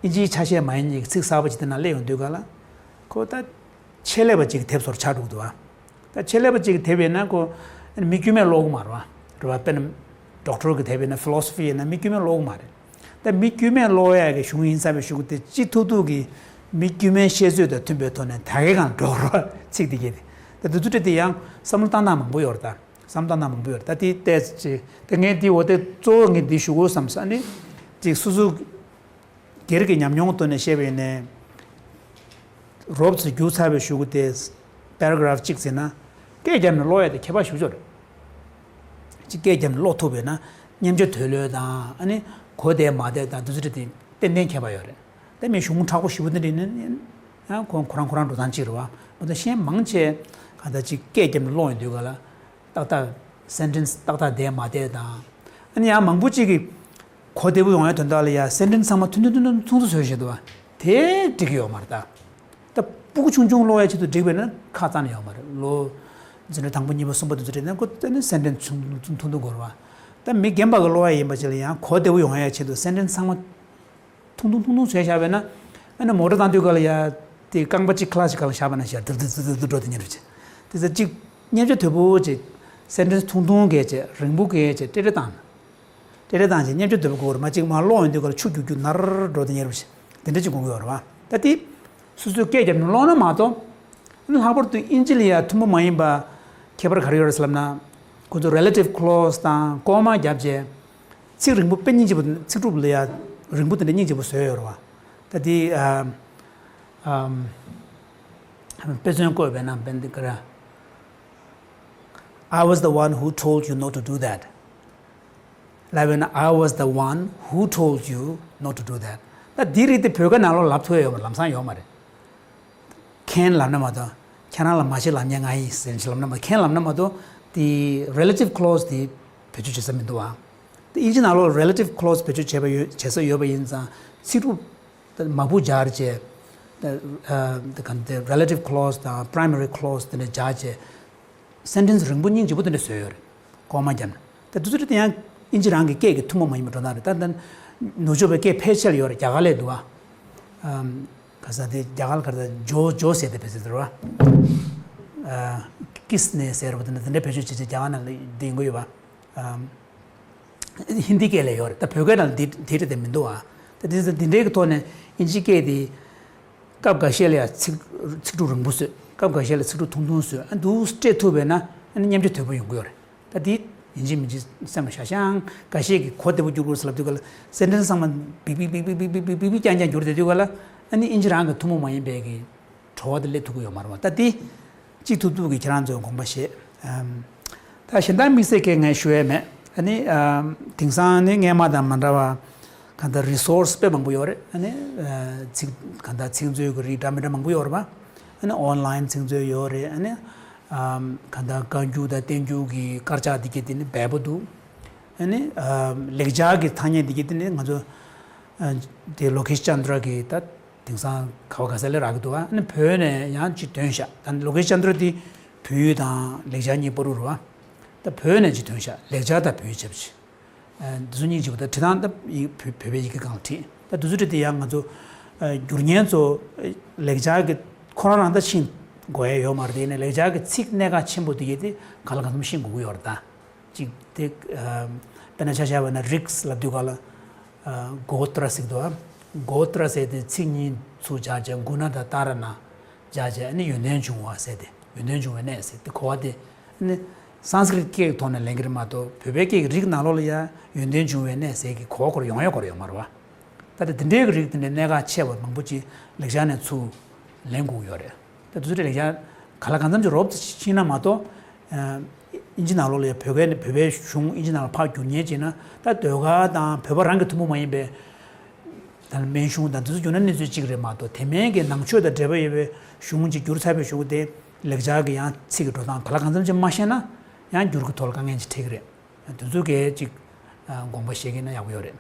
ཨིན་ཇིའི་ཆ་ཤས་མ་ཡིན་གྱི་ཚིག་གསར་པ་ཅིག་དེ་ན་སླེབས་ཡོང་དུས་ག་ལ་ཁོ་ད་ཆེད་ལས་པ་ཅིག་གི་དེབ་བཟོ་འདྲ་ཆགས་འགྲོ་གི་འདུག་བ། ད་ཆེད་ལས་པ་ཅིག་གི་དེབ་ཡིན་ན་ཁོ་མི་དཀྱུས་མས་ཀློག་གི་མ་རེད་བ། རེད་བ། དཔེར་ན་ཌོག་ཊར་གི་དེབ་ཡིན་ན་ཕི་ལོ་སོ་ཕི་ཡིན་ན་མི་དཀྱུས་མས་ཀློག་གི་མ་རེད། ད་མི་དཀྱུས་མས་ཀློག་ཡག་གི་གཞུང་ཡིན་བསམ་པའི་གཞུག་གུ་དེ་ཅི་ཐུབ་ཐུབ་ཀྱིས་མི་དཀྱུས་མའི་བཤད་ཚོད་དང་མཐུན་པའི་ཐོག་ནས་ད་གའི་སྒང་འགྲོ་རོགས་ཚིག་དེ་གས་དེ། ད་དེ་ཚོ་དེ་ཡང་བསམ་བློ་བཏང་སྟངས་མང་པོ་ཡོད་རེད་ད། བསམ་བཏང་སྟངས་མང་པོ་ཡོད་རེད་ད། དེ་ཏོག་ཙམ་ཅིག་དེ་ངས་དེ་འོ་དེ་གཙོ་བོ་ངས་འདི་ཞུ་དགོས་བསམ་ས་ནི་ཅིག་སོ་སོ་སྒེར་གྱི་ཉམས་མྱོང་ཐོག་ནས་བཤད་པ་ཡིན་ནའི། རོབ་ཙམ་བསྒྱུར་ཚར་བའི་གཞུག་གུ་དེ་པེ་ར་གྷ་རཕ་གཅིག་ཟེར་ན་སྐད་བརྒྱབ་ནས་ཀློག་ཡ་དེ་ཁྱད་པར་ཞེ་པོ་ཅིག་རེད། གཅིག་སྐད་བརྒྱབ་ནས་ཀློག་ཐུབ་པས་ན་སྙན་ཆ་དོད་ལོས་དང་ཨ་ནི་གོ་བདེ་མ་བདེ་དང་དེ་ཚོ་དེ་ཏན་ཏན་ཁྱད་པར་ཡོད་རེད། དེ་མིན་གཞུང་མཁྲེགས་པོ་ཞེ་པོ་དེ་འདྲ་ཡིན་ན་ཡང་ཁོ་ཁོ་རང་ཁོ་རང་འགྲོ་སྟངས་གཅིག་རེད་བ། འོ་ད་གཞན་མང་ཆེ་གང་ལྟར་གཅིག་སྐད་བརྒྱབ་ནས་ཀློག་ཡོང་དུས་ག་ལ། ཏག་ཏག་སེན་ཊེན་སི་ཏག་ཏག་བསྡད་མ་བསྡད་དང་། ཨ་ནི་ཡང་མང་པོ་ཅིག་གིས་གོ་བདེ་པོ་ཡོང་ཡ་དོན་དག་ལ་ཡ་སེན་ཊེན་སི་ཚང་མ་ཐུང་ཐུང་ཐུང་ཐུང་ཐུང་ཐུང་བཟོས་བཞག་འདུག་བ། དེ་འགྲིག་གི་ཡོད་མ་རེད་ད། ད་སྤུ་གུ་ཆུང་ཆུང་ཀློག་ཡ་ཆེད་དུ་འགྲིག་པས་ན་ཁག་རྩ་ནས་ཡོད་མ་རེད། ལོ་འཛིན་གྲྭ་དང་པོ་གཉིས་པ་གསུམ་པ་དེ་ཚོ་རེད་ན་ཁོ་ད་ནི་སེན་ཊེན་སི་ཆུང་ཐུང་ཐུང་ཐུང་དགོས་རེད་བ། ད་མི་རྒན་པ་གི་ཀློག་ཡ་ཡིན་པ་ཅིག་ལ་ཡང་གོ་བདེ་པོ་ཡོང་ཡ་ཆེད་དུ་སེན་ཊེན་སི་ཚང་མ་ཐུང་ཐུང་ཐུང་ཐུང་བཟོས་བཞག་པས་ན། ཨ་ནི་མོ་ཊ་བཏང་དུས་ག་ལ་ཡ་དེ་རྐང་པ་གཅིག་ཁ་ལག་གཅིག་སྒང་ལ་བཞག་པ་ན་ཞག་དིར་དིར་དིར་དིར་འགྲོ་དེ་ཉེར་བྱས། དེ་ཚོ་གཅིག་སྙན་ཆ་དོད་པོ་བྱས། སེན་ཊེན་སི་ཐུང་ཐུང་གས་བྱས། རིང་པོ་གས་བྱས། ཏྲེ་ཏྲེ་བཏང་། ཏྲེ་ཏྲེ་བཏང་བྱས་སྙན་ཆ་དོད་པོ་དགོས་རེད། མ་གཅིག་མར་ཀློག་ཡོང་དུས་ག་ལ་ཆུ་རྒྱུག་རྒྱུག་ནར་འགྲོ་དེ་ཉེར་བྱས། དེ་འདྲ་གཅིག་དགོས་ཀྱི་ཡོད་རེད་བ། ད་དེ་སོ་སོས་སྐད་བརྒྱབ་ནས་ཀློག་ན་མ་གཏོགས། ཨ་ནི་ལྷག་པར་དུ་ཨིན་ཇི་ལ་ཡ་མཐུན་པོ་མ་ཡིན་པ་ཁྱད་པར་ག་རེ་ཡོད་རེད་ཟེར་ལབ་ན། ཁོ་ཚོ་རི་ལེ་ཊིབ་ཁི་ལོ་སི་དང་ཀོ་མ་བརྒྱབ་བྱས། ཚིག་རིང་པོ་དཔེ་སྙིང་རྗེ་པོ། ཚིག་གྲུབ་ལ་ཡ་རིང་པོ་དེ་འདྲ་སྙིང་རྗེ་པོ་བཟོས་ཡོད་རེད་བ། ད་དེ་ཨ་ཨམ་དཔེ་མཚོན་བཀོད་པས་ན་བན་དེ་ག་ར། I was the one who told you not to do that. ལབ་པས་ན། I was the one who told you not to do that. ད་འདི་རིགས་དེ་བོད་སྐད་ནང་ལོགས་ལབ་ཐུབ་ཡ་ཡོད་མ་རེད། ལམ་སང་ཡོད་མ་རེད། མཁན་ལབ་ན་མ་གཏོགས། ཁྱེད་རང་ལ་མ་བྱེད་ལབ་མཁན་ང་ཡིན་ཟེར་ནས་ལབ་ན་མ། མཁན་ལབ་ན་མ་གཏོགས་དེ་relative clause དེ་བེད་སྤྱོད་བྱེད་ས་མི་འདུག་ཨ། དེ་དབྱིན་ཇི་ནང་ལོགས་relative clause བེད་སྤྱོད་བྱས་པ་ཡོད། བྱེད་ས་ཡོད་པ་ཡིན་ཙང་། ཚིག་གྲུབ་མང་པོ་སྦྱར་བྱས། ད་ཨ་ད་ག་དེ་relative clause དང་primary clause དེ་འདྲ་སྦྱར་བྱས། སེན་ཊེན་སི་རིང་པོ་སྙིང་རྗེ་པོ་དེ་འདྲ་བཟོས་ཡོད་རེད། ལྐོག་མ་བརྒྱབ་ན། ད་དུས་ཚོད་དེ་ཡང་དབྱིན་ཇི་རང་གི་སྐད་ཀྱི་ཐུན་མོང་མ་ཡིན་པའི་འགྲོ་སྟངས་རེད། ད་ད་ནུབ་ཕྱོགས་པའི་སྐད་ཕལ་ཆེར་ཡོད་རེད། རྒྱ་གར་ལ་འདུག་ཨ། ཨམ། ག་ས་དེ་རྒྱ་གར་ག་ས་ཇོ་ཇོ་ཟེར་དེ་བེད་སྤྱོད་རེད་བ། ཨ། ཀིས་ནེ་ཟེར་བ་དེ་འདྲ་དེ་འདྲ་བེད་སྤྱོད་བྱེད་བྱེད་རྒྱ་གར་ནང་ལ་དེ་ཡིན་གྱི་ཡོད་པ། ཨམ། ཧིན་དི་སྐད་ལ་ཡོད་རེད། ད་བོད་སྐད་ནང་དེ་དེ་རེད་དེ་མི་འདུག་ཨ། ད་དེ་ཚོ་དེ་འདྲའི་གི་ཐོག་ནས་དབྱིན་ཇི་སྐད་དེ་སྐབས་འགའ་ཤས་ལ་ཡང་ཚིག་ཚིག་གྲུབ་རིང་པོ་བཟོས། སྐབས་འགའ་ཤས་ལ་ཚིག་གྲུབ་ཐུང་ཐུང་བཟོས། ཨ། འདུག་སྤྲད་ཐུབ་པས་ན་ཨ་ནི་མཉམ་འབྲེལ་དོད་པོ་ཡོང་གི་ཡོད་རེད། ད་དེ་ཡིན་གཅིག་མིན་གཅིག་སེམས་ལ་བཞག་ཤག་འགའ་ཤས་ཀྱིས་གོ་བདེ་པོ་བསྒྱུར་དགོས་ལབ་དུས་ག་ལ། སེན་ཊེན་སི་ཚང་མ་འབིག་འབིག་རྐྱང་རྐྱང་བསྒྱུར་བསྡད་དུས་ག་ལ། ཨ་ནི་དབྱིན་ཇི་རང་གི་ཐུན་མོང་མ་ཡིན་པའི་གི་བྲོ་བ་དེ་སླེབས་ཐུབ་ཀྱི་ཡོད་མ་རེད་བ། ད་དེ་གཅིག་ཐུབ་ཐུབ་ཀྱིས་ཁྱེད་རང་ཚོས་དགོངས་པ་བཞེས། ཨམ། ད་གཞན་དག་དམིགས་བསལ་གྱི་ངས་ཞུ་ཡས་མེད། ཨ་ནི་ཨམ། དེང་སང་ནི་སྔས་མ་དང་མ་འདྲ་བ་གང་ལྟར་རི་སོར་སི་དཔེ་མང་པོ་ཡོད་རེད། ཨ་ནི་ཨ་ཚིག་གང་ལྟར་ཚིག་མཛོད་ཀྱི་རིགས་འདྲ་མི་འདྲ་མང་པོ་ཡོད་རེད་བ། ཨ་ནི་ཨོན་ལའིན་ཚིག་མཛོད་ཡོད་རེད། ཨ་ནི་ཨམ། གང་ལྟར་བཀའ་འགྱུར་དང་བསྟན་འགྱུར་གྱི་དཀར་ཆག་འདི་གྱད་དེ་ནི་འབེལ་པོ་འདུག་ཨ་ནི་ཨམ། ལེགས་སྦྱར་གྱི་ཐ་སྙད་འདི་གྱད་དེ་ནི་ང་ཚོ་ཨ་དེ་ལོ་ཀེ་ཤ་ཅན་དྲ་གིས་ད་དེང་སང་ག་བ་ག་ས་ལ་རག་གི་འདུག་ཨ་ནི་བོད་ནས་ཡང་ཅིག་ཐོན་ཤག་ད་ལོ་ཀེ་ཤ་ཅན་དྲ་དེ་བོད་ཡིག་དང་ལེགས་སྦྱར་གཉིས་པོ་རུ་རུ་བ། ད་བོད་ནས་ཅིག་ཐོན་ཤག་ལེགས་སྦྱར་དང་བོད་ཡིག་བྱས་པ་ཅིག་ཨ། འདི་ཚོ་གཉིས་བྱས་པ་ད་བྲིས་སྟངས་ད་ཡིག་བོད་བོད་པའི་ཡི་གེ་སྒང་ལ་བྲིས། ད་དུས་ཚོད་བྲིས་དེ་ཡང་ང་ཚོ་ཨ་བསྒྱུར་མཁན་ཚོ་ལེགས་སྦྱར་གྱི་ཁོ་རང་རང་ད་ཤེས་དགོས་ཡ་ཡོད་མ་རེད། དེ་ནས་ལེགས་སྦྱར་གྱི་ཚིག་གནད་འགག་ཆེན་པོ་དེ་གྱད་དེ་ག་ལ་གང་འཚམ་ཤེས་དགོས་ཀྱི་ཡོད་རེད་ད། ཅིག་དེ་ཨ་དཔེར་ན་ཆ་བཞག་པ་ན་རིགས་ལབ་དུས་ག་ལ། ཨ་གོ་ཏྲ་ཟེར་གྱི་འདུག་ཨ། གོ་ཏྲ་ཟེར་དེ་ཚིག་གཉིས་ཚུར་སྦྱར་བྱས་གུ་ཎ་དང་ཏཱ་ར་ཎ་སྦྱར་བྱས། ཨ་ནི་ཡོན་ཏན་འབྱུང་བ་ཟེར་དེ། ཡོན་ཏན་འབྱུང་བའི་གནས་ཟེར་དེ་གོ་བ་དེ། ཨ་ནི་སཾ་སྐྲྀཏ་སྐད་ཀྱི་ཐོག་ནས་ལེན་གྱི་རེད་མ་གཏོགས། བོད་པའི་སྐད་ཀྱི་རིགས་ནང་ལོགས་ལ་ཡ་ཡོན་ཏན་འབྱུང་བའི་གནས་ཟེར་གྱི་གོ་བ་སྐོར་ཡོང་ཡ་སྐོར་ཡོད་མ་རེད་བ། ད་ལྟ་དེ་འདྲའི་རིགས་དེ་འདྲའི་གནད་འགག་ཆེ་བ་མང་པོ་ཅིག་ལེགས་སྦྱར་ནས་ཚུར་ལེན་དགོས་ཀྱི་ཡོད་རེད། ད་དུས་ཚོད་ལེགས་སྦྱར་ག་ལ་གང་འཚམ་ཅིག་རོབ་ཙམ་ཕྱིན་ན་མ་གཏོགས། ཨ་དབྱིན་ཇི་ནང་ལོགས་ལ་ཡ་བོད་སྐད་ནས་བོད་པའི་གཞུང་དབྱིན་ཇི་ནང་ལ་ཕར་བསྒྱུར་མཁན་བྱས་ན། ད་ཟློས་གར་དང་བོད་པ་རང་གི་ཐུན་མོང་མ་ཡིན་པའི་ད་སྨན་གཞུང་དང་འདི་ཚོ་བསྒྱུར་ན་གནས་ཚུལ་གཅིག་རེད་མ་གཏོགས། དེ་མིན་གྱི་ནང་ཆོས་དང་འབྲེལ་བ་ཡོད་པའི་གཞུང་ཅིག་བསྒྱུར་ཚར་བའི་གཞུག་གུ་དེ་ལེགས་སྦྱར་གྱི་ཡང་ཚིག་གི་འགྲོ་སྟངས་ག་ལ་གང་འཚམ་ཅིག་མ་ཤེས་ན། ཡང་བསྒྱུར་གྱི་ཐོག་ལ་དཀའ་ངལ་ཅིག་འཕྲད་ཀྱི་རེད། དེ་ཚོ་གས་ཅིག་ཨ་དགོངས་པ་བཞེས་ཀྱི་ན་ཡག་པོ་ཡོད་རེད།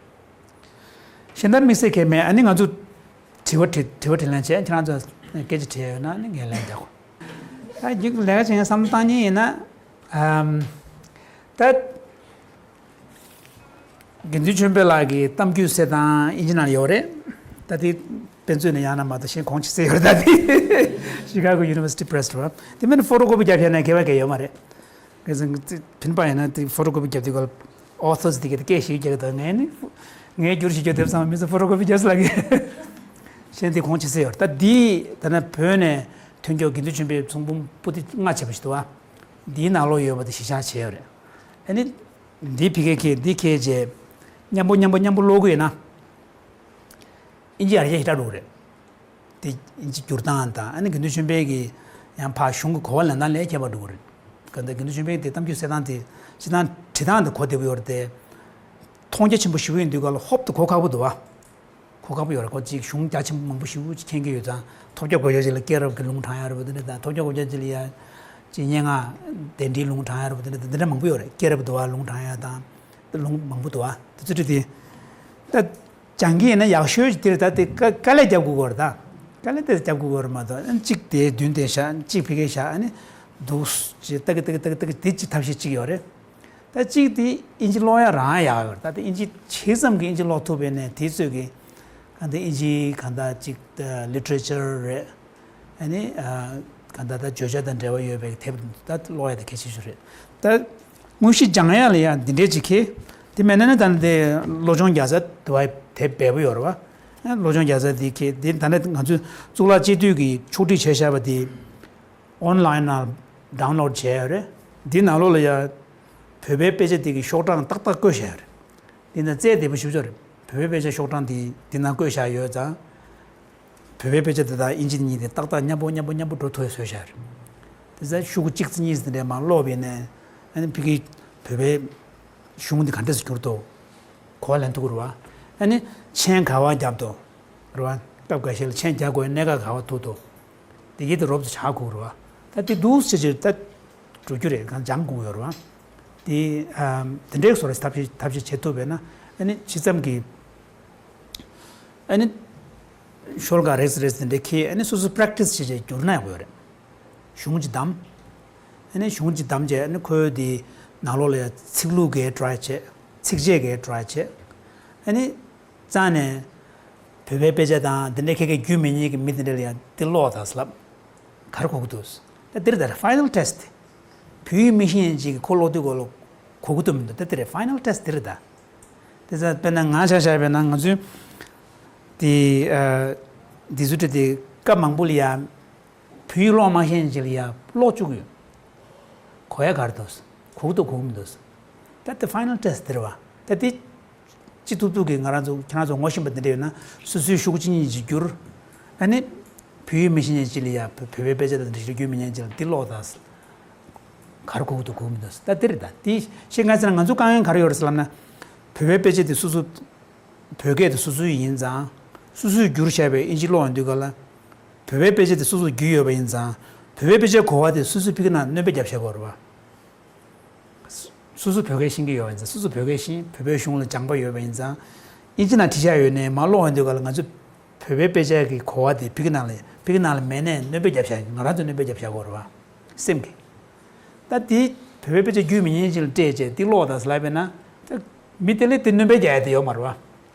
གཞན་དག་དམིགས་བསལ་གང་ཡང་མེད། ཨ་ནི་ང་ཚོ་དྲི་བ་དྲི་དྲི་བ་དྲིས་ལན་བྱས། ཁྱེད་རང་ཚོ་སྐད་ཆ་དྲིས་ཡོད་ན་ནི་ངས་ལན་རྒྱག་གོ། ད་རྒྱུགས་ལས་ཀ་བྱེད་མཁན་བསམ་བློ་བཏང་མཁན་ཡིན་ན། ཨམ། ད་དགེ་འདུན་ཆོས་འཕེལ་ལགས་ཀྱི་གཏམ་རྒྱུད་གསེར་ཐང་དབྱིན་ཇི་ནང་ཡོད་རེད། ད་དེ་དཔེ་མཛོད་ནས་ཡང་ན་མ་གཏོགས་གཞན་གོང་ཆེ་ཟེར་ཡོད་རེད། ད་དེ་Chicago University Press རེད་བ། དེ་མིན་ཕོ་ཊོ་ཀོ་པི་རྒྱག་ཡ་ན་ཁྱད་པར་གང་ཡང་ཡོད་མ་རེད། ཁ་སང་ཕིན་པ་ཡིན་ན་དེ་ཕོ་ཊོ་ཀོ་པི་རྒྱབ་དུས་སྐབས་ཨོ་ཐར་སི་དེ་གས་དེ་སྐད་ཞིག་རྒྱག་དང་། ངས་ནི་ངས་བསྒྱུར་ཞིག་རྒྱག་དེབ་ཚང་མ་མི་ཚོ་ཕོ་ཊོ་ཀོ་པི་རྒྱབ་སོང་ལབ་ཀྱི། གཞན་དེ་གོང་ཆེ་ཟེར་ཡོད་རེད། ད་འདི་ད་ནི་བོད་ནས་ཐོན་སྐྱོར་དགེ་འདུན་ཆོས་འཕེལ་ཚོགས་འབུམ་པོ་ཏི་ལྔ་བྱས་པ་ཞིག་འདུག་བ། འདིའི་ནང་ལོགས་ཡོད་པ་དེ་གཞི་བཞག་བྱས་ཡོད་རེད། ཨ་ནི་འདི་ཕ་གིར་འཁྱེར། འདི་འཁྱེར་བྱས་མཉམ་པོ་མཉམ་པོ་མཉམ་པོ་ཀློག་གི་ཡོད་ན། ཨིན་ཇི་ཡར་རྒྱས་ཞེ་དྲག་འགྲོ་གི་རེད། དེ་ཨིན་ཇི་བསྒྱུར་སྟངས་དང་། ཨ་ནི་དགེ་འདུན་ཆོས་འཕེལ་གྱི་ཡང་ཕར་གཞུང་གི་གོ་བ་ལེན་སྟངས་ལས་ཁྱད་པར་འགྲོ་གི་རེད། གང་ལྟར་དགེ་འདུན་ཆོས་འཕེལ་གྱི་དེ་གཏམ་རྒྱུད་གསེར་ཐང་དེ་སྤྱིར་བཏང་བྲིས་སྟངས་དེ་གོ་བདེ་པོ་ཡོད་རེད་དེ། མཐོང་རྒྱ་ཆེན་པོ་ཞེ་པོ་ཡིན་དུས་སྐབས་ལ་ཧོབ་ཏེ་གོ་ཁག་པོ་འདུག་བ། གོ་ཁག་པོ་ཡོད་རེད། ཁོ་ཅིག་གཞུང་རྒྱ་ཆེན་པོ་མང་པོ་ཞེ་པོ་ཅིག་མཁྱེན་གྱི་ཡོད་ཙང་། ཐོབ་རྒྱ་དགོས་ཡ་ཅིག་ལ་སྐྱེས་རབས་ཀྱི་ལུང་དྲངས་ཡ་རེད་པ། དེ་འདྲ་དང་། ཐོབ་རྒྱ་དགོས་ཡ་ཅིག་ལ་ཡ་ཅིག་སྙན་ངག་གདན་འདྲེན་ལུང་དྲངས་ཡ་རེད་པ། དེ་འདྲ་དེ་འདྲ་མང་པོ་ཡོད་རེད། སྐྱེས་རབས་འདུལ་བ་ལུང་དྲངས་ཡ་དང་། ལུང་མང་པོ་འདུག་བ། དེ་ཚོ་བྲིས་ཏེ། ད་སྦྱང་གི་ཡིན་ན་ཡག་ཤོས་ཅིག་དེ་རེད། ད་དེ་དཀའ་དཀའ་ལས་རྒྱབ་དགོས་ཀྱི་ཡོད་རེད་ད། དཀའ་ལས་དེ་རྒྱབ་དགོས་ཀྱི་ཡོད་རེད་མ་གཏོགས། ཨ་ནི་གཅིག་དེ་མདུན་དེ་བཞག་གཅིག་ཕ་གིར་བཞག་ཨ་ནི་འདུག་ཅེས་ལྟ་གི་ལྟ་གི་ལྟ་གི་ལྟ་གི་དེ་ཅིག་ཐབས་ཤེས་གཅིག་ཡོད་རེད། ད་གཅིག་དེ་ཨིན་ཇི་ཀློག་ཡ་རང་ཡག་ཡོད་རེད། ད་དེ་ཨིན་ཇི་ཇི་ཙམ་གྱི་ཨིན་ཇི་ཀློག་ཐུབ་པ་ཡིན་ནའི་དེ་ཚོད་ཀྱི་གང་ལྟར་ཨིན་ཇིའི་གང་ལྟར་ཅིག་ལི་ཊི་རེ་ཅར་རེད། ཨ་ནི་ཨ་གང་ལྟར་ད་བརྗོད་བྱ་དང་འབྲེལ་བ་ཡོད་པའི་དེབ་ད་ཀློག་ཡ་དེ་གལ་ཆེ་ཤོས་རེད། ད་དངོས་གཞི་སྦྱང་ཡ་ལ་ཡང་འདི་འདྲའི་ཅིག་གལ། དེ་མེད་ན་ནི་ད་ནི་དེ་བློ་སྦྱོང་རྒྱལ་མཚན་དུ་བ་དེབ་འབེལ་པོ་ཡོད་རེད་བ། ཨ་བློ་སྦྱོང་རྒྱལ་མཚན་དེ་གལ། དེ་ད་ནི་ང་ཚོས་གཙུག་ལག་སྤྱི་འཐུས་ཀྱིས་ཕྱོགས་སྒྲིག་བྱས་བཞག་པ་དེ་ཨོན་ལའིན་ནང་ཌའུན་ལོཌ་བྱས་ཡོད་རེད། འདི་ནང་ལོགས་ལ་ཡ་བོད་པའི་དཔེ་ཆ་དེ་གི་ཤོག་གྲངས་ཏག་ཏག་བཀོད་བཞག་ཡོད་རེད། འདི་ན་རྩལ་བདེ་པོ་ཞེ་པོ་ཅིག་རེད། བོད་པའི་དཔེ་ཆ་ཤོག་གྲངས་དེ་འདི་ན་བཀོད་བཞག་ཡོད་ཙང་། བོད་པའི་དཔེ་ཆ་དེ་དང་ཨིན་ཇི་གཉིས་དེ་ཏག་ཏག་མཉམ་པོ་མཉམ་པོ་མཉམ་པོ་འགྲོ་ཐུབ་ཡ་བཟོས་བཞག་ཡོད་རེད། དེ་ཚོ་ཤོག་གུ་གཅིག་ཙམ་གཉིས་ཙམ་དེ་འདྲ་མར་ཀློག་པ་ཡིན་ནའི། ཨ་ནི་ཕ་གིའི་བོད་པའི་གཞུང་འདི་ག་འདྲས་སེ་བསྒྱུར་འདུག་གོ་བ་ལེན་ཐུབ་ཀྱི་རེད་བ། ཨ་ནི་མཆན་ག་བ་བརྒྱབ་འདུག་རེད་བ། སྐབས་འགའ་ཤས་ལ་མཆན་རྒྱག་དགོས་གནད་འགག་ག་བ་ཐུག་འདུག་དེ་གའི་དེ་རོབ་ཙམ་ཧ་གོ་གི་རེད་བ། ད་དེ་འདུག་སེ་བྱས་ད་འགྲོ་རྒྱུ་རེད། གང་སྦྱང་དགོས་ཡོད་རེད་བ། དེ་ཨམ་དེ་འདྲའི་བཟོ་འདྲ་ཐབས་ཤེས་ཐབས་ཤེས་བྱེད་ཐུབ་པས་ན། ཨ་ནི་ཇི་ཙམ་གྱིས་ཨ་ནི་ཤོ་ལོ་ཀ་རེ་རེ་དེ་འདྲ་ཁྱེར། ཨ་ནི་སོ་སོ་པེ་རེག་ཊི་སི་བྱས་བྱས་བསྒྱུར་ན་ཡག་པོ་ཡོད་རེད། གཞུང་ཅིག་བདམས། ཨ་ནི་གཞུང་ཅིག་བདམས་བྱས། ཨ་ནི་ཁོའི་དེ་ནང་ལོགས་ལ་ཡ་ཚིག་ལྷུག་གི་ཊ་རའི་བྱས། ཚིགས་བཅད་ཀྱི་ཊ་རའི་བྱས། ཨ་ནི་རྩ་ནས་བོད་པའི་དཔེ་ཆ་དང་དེ་འདྲ་ཁྱེད་ཀྱིས་བརྒྱུད་མི་ཉན་གྱི་མི་དེ་འདྲ་ལ་ཡང་འདི་ཀློག་དང་ཟེར་ལབ། ག་རེ་གོ་གི་འདུག་ད་འདིར་ད་ཕའི་ནལ་ཊེ་སི་ཊི། བོད་ཡིག་མི་ཤེས་མཁན་ཅིག་གིས་ཁོ་ཀློག་དུས་གོ་ལ་གོ་གི་འདུག་མི་འདུག་ད་འདིར་ཕའི་ནལ་ཊེ་སི་ཊི་འདིར་ད། དེ་ཚོ་དཔེར་ན་ང་ཆ་བཞག་པས་ན། ང་ཚོའི་དེ་ཨ་དེ་ཚོ་དེ་སྐབས་མང་པོ་ལ་ཡ་བོད་ཡིག་ཀློག་མ་ཤེས་མཁན་ཅིག་ལ་ཡ་ཀློག་བཅུག་གི་ཡོད། གོ་ཡ་ག་རེ་འདུག་གོ་གི་འདུག་གོ་གི་མི་འདུག་ད་དེ་ཕའི་ནལ་ཊེ་སི་ཊི་འདིར་བ། ད་དེ་ཅི་ཐུབ་ཐུབ་ཀྱིས་ང་རང་ཚོ་ཁྱེད་རང་ཚོ་ངོ་ཤེས་པ་འདི་འདྲ་ཡོད་ན་སོ་སོའི་ཤོག་གུ་གཅིག་གཉིས་ཅིག་བསྒྱུར། ཨ་ནི་བོད་ཡིག་མི་ཤེས་མཁན་ཅིག་ལ་ཡ་བོད་བོད་པའི་དཔེ་ཆ་དང་འདི་འདྲ་བརྒྱུད་མི་ཉན་ཅིག་ལ་འདི་ཀློག་དང་། ག་རེ་གོ་གི་འདུག་གོ་གི་མི་འདུག་ད་འདི་རེད། ད་དེ་བཤད་སྐབས་ན་ང་ཚོ་དཀའ་ངལ་ག་རེ་ཡོད་རེད་ཟེར་ལབ་ན། བོད་པའི་དཔེ་ཆ་དེ་སོ་སོ་བོད་སྐད་དེ་སོ་སོའི་ཡིན་ཙང་། སོ་སོས་བསྒྱུར་བཞག་པའི་ཨིན་ཇི་ཀློག་ཡོང་དུས་སྐབས་ལ། བོད་པའི་དཔེ་ཆ་དེ་སོ་སོས་བསྒྱུར་ཡོད་པ་ཡིན་ཙང་། བོད་པའི་དཔེ་ཆའི་གོ་བ་དེ་སོ་སོས་ཕ་གི་ནང་སྣོན་པ་བརྒྱབ་བཞག་དགོས་རེད་བ། སོ་སོ་བོད་སྐད་ཤེས་ཀྱི་ཡོད་པ་ཡིན་ཙང་། སོ་སོ་བོད་སྐད་ཤེས། བོད་པའི་གཞུང་ལ་སྦྱངས་པ་ཡོད་པ་ཡིན་ཙང་། ཨིན་ཇི་ནང་བྲིས་བཞག་ཡོད་ནའི་མར་ཀློག་ཡོང་དུས་སྐབས་ལ་ང་ཚོས་བོད་པའི་དཔེ་ཆ་གི་གོ་བ་དེ་ཕ་གི་ནང་ལ་ཕ་གི་ནང་ལ་མེད་ནའི་སྣོན་པ་བརྒྱབ་བཞག་ང་རང་ཚོས་སྣོན་པ་བརྒྱབ་བཞག་དགོས་རེད་བ། སེམས་ཀྱིས། ད་དེ་བོད་པའི་དཔེ་ཆ་བརྒྱུད་མི་ཉན་ཅིག་ལ་སྤྲད་བྱས་དེ་ཀློག་དང་ཟེར་ལབ་པས་ན། ད་མི་དེ་ལས་དེ་སྣོན་པ་རྒྱག་ཡ་དེ་ཡོད་མ་རེད་བ།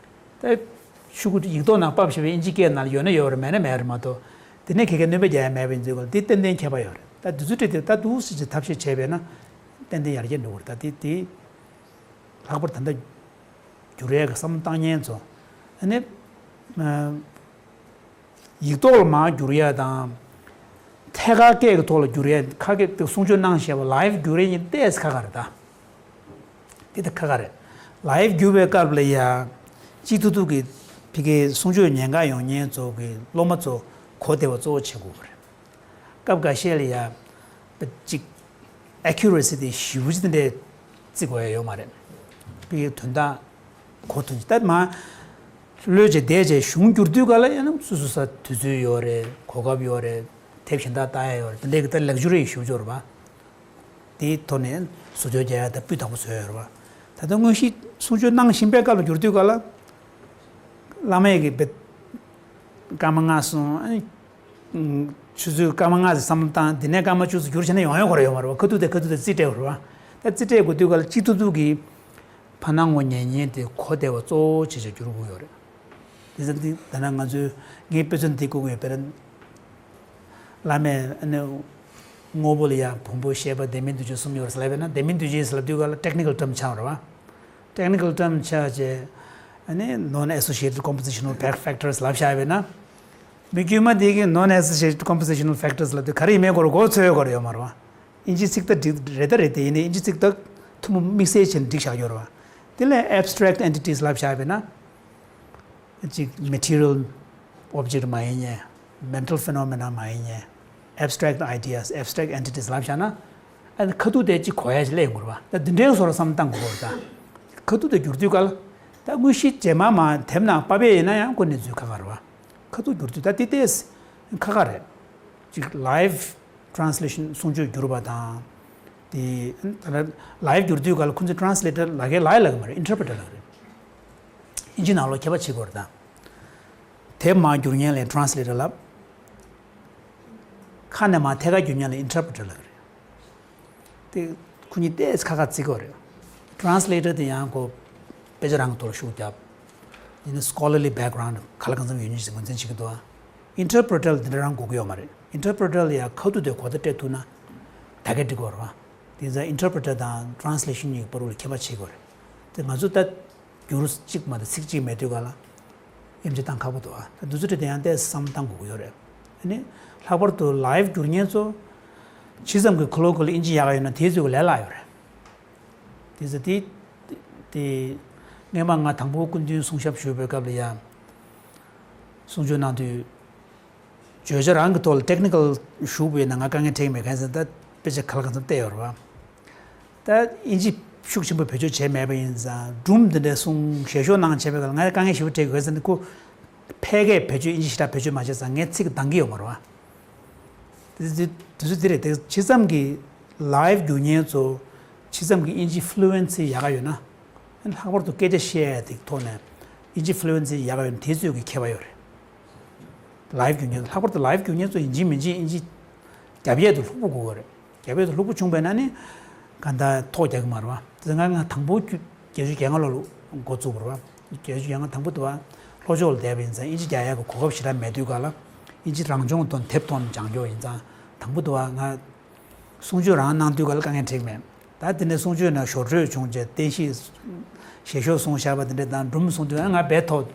ད་ཤོག་གུ་ཡིག་ཐོག་ནང་ཕབ་བྱས་པའི་ཨིན་ཇི་སྐད་ནང་ལ་ཡོད་ན་ཡོད་རེད། མེད་ན་མེད་རེད་མ་གཏོགས། དེ་ནས་ཁྱེད་ཀྱིས་སྣོན་པ་རྒྱག་ཡ་མེད་པ་ཡིན་ཚུལ་ག་ལ་དེ་ཏན་ཏན་ཁྱད་པར་ཡོད་རེད། ད་དེ་ཚོ་བྲིས་ཏེ་ད་འདུག་སེ་ཅིག་ཐབས་ཤེས་བྱས་པས་ན་ཏན་ཏན་ཡར་རྒྱས་འགྲོ་གི་རེད། ད་དེ་དེ་ལྷག་པར་ད་ལྟ་བསྒྱུར་ཡས་ཀྱི་བསམ་བློ་བཏང་མཁན་ཚོ། ཨ་ནི་ཨ། ཡིག་ཐོག་ལ་མར་བསྒྱུར་ཡ་དང་། ཐད་ཀར་སྐད་ཀྱི་ཐོག་ལ་བསྒྱུར་ཡ། ཁ་སྐད་དེ་གསུང་ཆོས་གནང་བཞག་པ་ལའིབ་བསྒྱུར་ཡ་གཉིས་ཏོག་ཙམ་ཁག་ཁག་རེད་ད། དེ་ད་ཁག་ཁག་རེད། ལའིབ་བསྒྱུར་བའི་སྐབས་ལ་ཡ། སྤྱི་ཐུབ་ཐུབ་ཀྱི་ཕ་གིའི་གསུང་ཆོས་ཉན་ག་ཡོང་མཁན་ཚོ་གི་སློབ་མ་ཚོ་གོ་བདེ་བ་གཙོ་བོ་བྱེད་དགོས་པ་རེད། སྐབས་འགའ་ཤས་ལ་ཡ། ཅིག་ཨེ་ཁུ་རེ་སི་དེ་ཞེ་པོ་ཅིག་དེ་འདྲས་བརྩི་དགོས་ཡ་ཡོད་མ་རེད། ཕ་གིའི་དོན་དག་གོ་ཐུབ་ཀྱི། ད་མར་ཀློག་བྱས་བསྡད་བྱས་གཞུང་བསྒྱུར་དུས་སྐབས་ལ་ཡང་ན་སོ་སོ་ས་དུས་ཚོད་ཡོད་རེད། གོ་སྐབས་ཡོད་རེད། དེབ་གཞན་དག་ལྟ་ཡ་ཡོད་རེད། དེ་འདྲའི་གི་ད་ལག་ཇུ་རི་ཞེ་པོ་ཅིག་ཡོད་རེད་པ། དེའི་ཐོག་ནས་བཟོ་བཅོས་རྒྱག་ཡ་ད་སྤུས་དག་པོ་བཟོས་ཡོད་རེད་པ། ད་ལྟ་དངོས་གཞི་གསུང་ཆོས་གནང་བཞིན་པའི་སྐབས་ལ་བསྒྱུར་དུས་སྐབས་ལ། བླ་མས་ཀྱི་བེད། སྐར་མ་ལྔ་སོང་། ཨ་ནི་ཆུ་ཚོད་སྐར་མ་ལྔ་ཙམ་བསམ་བློ་བཏང་། དེ་ནས་སྐར་མ་བཅུ་ཙམ་བསྒྱུར་བྱས་ན་ཡོང་ཡ་ཁོ་རང་ཡོད་མ་རེད་པ། ཁ་ཐུག་དེ་ཁ་ཐུག་དེ་རྩིས་སྤྲད་དགོས་རེད་པ། ད་རྩིས་སྤྲད་དགོས་དུས་སྐབས་ལ་སྤྱི་ཐུབ་ཐུབ་ཀྱིས་ཕར་སྣང་ངོ་ཉན་མཁན་དེ་གོ་བདེ་བ་གཙོ་བོ་བྱས་བྱས་བསྒྱུར་དགོས་ཡོད་རེད། དེ་ཙམ་དེ་ད་ནང་ང་ཚོའི་ངའི་དཔེ་མཚོན་འདི་བཀོད་ཀྱི་ཡོད། དཔེར་ན། བླ་མས་ཨ་ནི་དངོས་པོ་ལ་ཡང་བོན་པོ་བཤད་པ་ལྡན་མིན་འདུས་བྱས་གསུམ་ཡོད་རེད་ཟེར་ལབ་པས་ན། ལྡན་མིན་འདུས་བྱས་ཟེར་ལབ་དུས་སྐབས་ལ་ཊེག་ནི་ཀལ་ཊརམ་ཆགས་རེད་པ། ཊེག་ནི་ཀལ་ཊརམ་ཆགས་བྱས། ཨ་ནི་non associated compositional fac- factors ལབ་བཞག་པས་ན། མི་དཀྱུས་མ་དེ་གིས་non associated compositional factors ལབ་དུས་ག་རེ་ཡིན་མིན་སྐོར་གོ་ཚོད་ཡོད་ཁོ་རང་ཡོད་མ་རེད་པ། ཨིན་ཇི་ཚིག་དག་འགྲིག་རེད་ད་རེད་དེ། ཡིན་ནའི་ཨིན་ཇི་ཚིག་དག་ཐུན་མོང་དམིགས་བསལ་བྱས་ནས་བསྒྲིགས་བཞག་ཡོད་རེད་པ། དེ་ལ་abstract entities ལབ་བཞག་པས་ན། ཅིག་material object མ་ཡིན་ནའི། mental phenomena མ་ཡིན་ནའི། abstract ideas, abstract entities ལབ་བཞག་ན། ཨ་ནི་ཁ་ཐུག་དེ་ཅིག་གོ་ཡ་ཞིག་སླེབས་ཡོང་གི་རེད་པ། ད་འདི་འདྲའི་བཟོ་འདྲ་བསམ་བློ་བཏང་དགོས་ཀྱི་རེད་ད། ཁ་ཐུག་དེ་བསྒྱུར་དུས་སྐབས་ལ། ད་དངོས་གཞི་རྗེས་མ་མར་དེབ་ནང་ཕབ་ཡས་ཡིན་ན་ཡང་ཁོ་གནས་ཚུལ་ཁག་ཁག་རེད་པ། ཁ་ཐུག་བསྒྱུར་དུས་ད་དེ་ཏོག་ཙམ་ཁག་ཁག་རེད། ཅིག་live translation གསུང་ཆོས་བསྒྱུར་བ་དང་། དེ་ད་ལྟ་live བསྒྱུར་དུས་སྐབས་ལ་ཁོ་ཚོས་translator ལབ་མཁན་ལབ་ཡ་ལབ་ཀྱི་མ་རེད། interpreter ལབ་ཀྱི་རེད། ཨིན་ཇི་ནང་ལོགས་ཁྱད་པར་ཕྱེ་དགོས་རེད་ད། དེབ་མར་བསྒྱུར་མཁན་ལ་translator ལབ། ཁ་ནས་མར་ཐད་ཀར་བསྒྱུར་མཁན་ལ་interpreter ལབ་ཀྱི་རེད། དེ་ཁོ་གཉིས་ཏོག་ཙམ་ཁག་ཁག་བརྩི་དགོས་རེད། translator དེ་ཡང་ཁོ་དཔེ་ཆ་རང་གི་ཐོག་ལ་ཤུགས་རྒྱབ། ཡིན་ན་scholarly background ག་ལ་གང་འཚམ་ཡོད་མཁན་ཞིག་ངོས་འཛིན་བྱེད་ཀྱི་འདུག་ཨ། interpreter ལ་དེ་འདྲ་རང་དགོས་ཀྱི་ཡོད་མ་རེད། interpreter ལ་ཡང་ཁ་ཐུག་དེ་གོ་བརྡ་སྤྲད་ཐུབ་ན་ད་གས་འགྲིག་གི་རེད་པ། དེ་ཚོ་interpreter དང་translation གཉིས་བར་ལ་ཁྱད་པར་ཕྱེ་དགོས་རེད། དེ་ང་ཚོ་ད་འགྱུར་གཅིག་མ་གཏོགས་ཚིག་གཅིག་མེད་དུས་ག་ལ་དབྱེ་འབྱེད་བཏང་ཁག་པོ་འདུག་ཨ། ད་འདི་ཚོ་དེ་ཡང་ཏོག་ཙམ་བསམ་བློ་བཏང་དགོས་ཀྱི་ཡོད་རེད། ཨ་ནི་ལྷག་པར་དུ་live བསྒྱུར་མཁན་ཚོ་ཇི་ཙམ་གྱིས་colloquial ཨིན་ཇི་ཡག་ག་ཡོད་ན་དེའི་ཚོད་ལས་སླ་ཡོད་རེད། དེ་ཚོ་དེ་དེ་སྔོན་མ་ང་དང་པོ་སྐུ་མདུན་གསུང་ཞབས་ཞུ་བའི་སྐབས་ལ་ཡང་གསུང་ཆོས་གནང་དུས། བརྗོད་བྱ་རང་གི་ཐོག་ལ་technical ཞུགས་པ་ཡིན་ན་ང་དཀའ་ངལ་འཕྲད་ཀྱི་མེད། གང་ཡིན་ཟེར་ན་ད་དཔེ་ཆ་ག་ལ་གང་འཚམ་བལྟས་ཡོད་རེད་པ། ད་ཨིན་ཇི་ ཤུགས་ཆེན་པོ་བེད་སྤྱོད་བྱས་མེད་པ་ཡིན་ཙང་སྒྲུང་འདི་འདྲ་གསུང་ཞལ་ཤོག་ནང་བྱས་པའི་སྐབས་ལ་ང་དཀའ་ངལ་ཞེ་པོ་འཕྲད་ཀྱི་ཡོད་ཙང་ནི་ཁོ་ཕལ་སྐད་བེད་སྤྱོད་དབྱིན་ཇི་ཞེ་དྲག་བེད་སྤྱོད་མ་བྱས་ཙང་ངས་ཚིག་འདང་གི་ཡོད་མ་རེད་བ། དེ་དེ་དུས་ཚོད་འདི་རེད་དེ་ཇི་ཙམ་གྱི་live་རྒྱུག་མཁན་ཚོ་ཇི་ཙམ་གྱི་དབྱིན་ཇི་fluency་ཡག་ག་ཡོད་ན་ལྷག་པར་དུ་སྐད་ཆ་བཤད་ཡ་དེ་ཐོག་ནས་དབྱིན་ཇི་fluency་ཡག་ག་ཡོད་ན་དེ་ཚོས་ཀྱི་ཁྱད་པར་ཡོད་རེད། live་རྒྱུག་མཁན་ལྷག་པར་དུ་live་རྒྱུག་མཁན་ཚོ་ཡིན་གཅིག་མིན་གཅིག་དབྱིན་ཇི་རྒྱབ་ཡས་དེ་ལྷུག་པོ་དགོས་ཀྱི་རེད། རྒྱབ་ཡས་དེ་ལྷུག་པོ་བྱུང་བས་ན་ནི་ག་འདྲ་ཐོག་རྒྱག་གི་མ་རེད་བ། དེ་ང་ང་དང་པོ་བརྒྱད་ཅུ་གྱ་ལྔ་ལོ་ལ་འགོ་བཙུགས་པ་རེད་བ། བརྒྱད་ཅུ་གྱ་ལྔ་དང་པོ་དུ་བ་ལྷོ་ཕྱོགས་ལ་བསྡད་པ་ཡིན་ཙང་དབྱིན་ཇི་རྒྱག་ཡས་ཀྱི་གོ་སྐབས་ཞེ་དྲག་མེད་དུས་ག་ལ་དབྱིན་ཇི་རང་སྦྱོང་དང་དེབ་ཐོག་ནས་སྦྱང་རྒྱུ་ཡིན་ཙང་དང་པོ་དུ་བ་ང་གསུང་ཆོས་རང་གནང་དུས་ག་ལ་དཀའ་ངལ་འཕྲད་ཀྱི་མེད། ད་དེ་ནས་གསུང་ཆོས་ནང་ཞོར་འཕྲོས་བྱུང་རྗེས་བསྟན་བཤིག་ཞལ་ཤོག་གསུང་བཞག་པ་དེ་འདྲ་དང་སྒྲུང་གསུང་དུས་ང་དཔེ་ཐོག་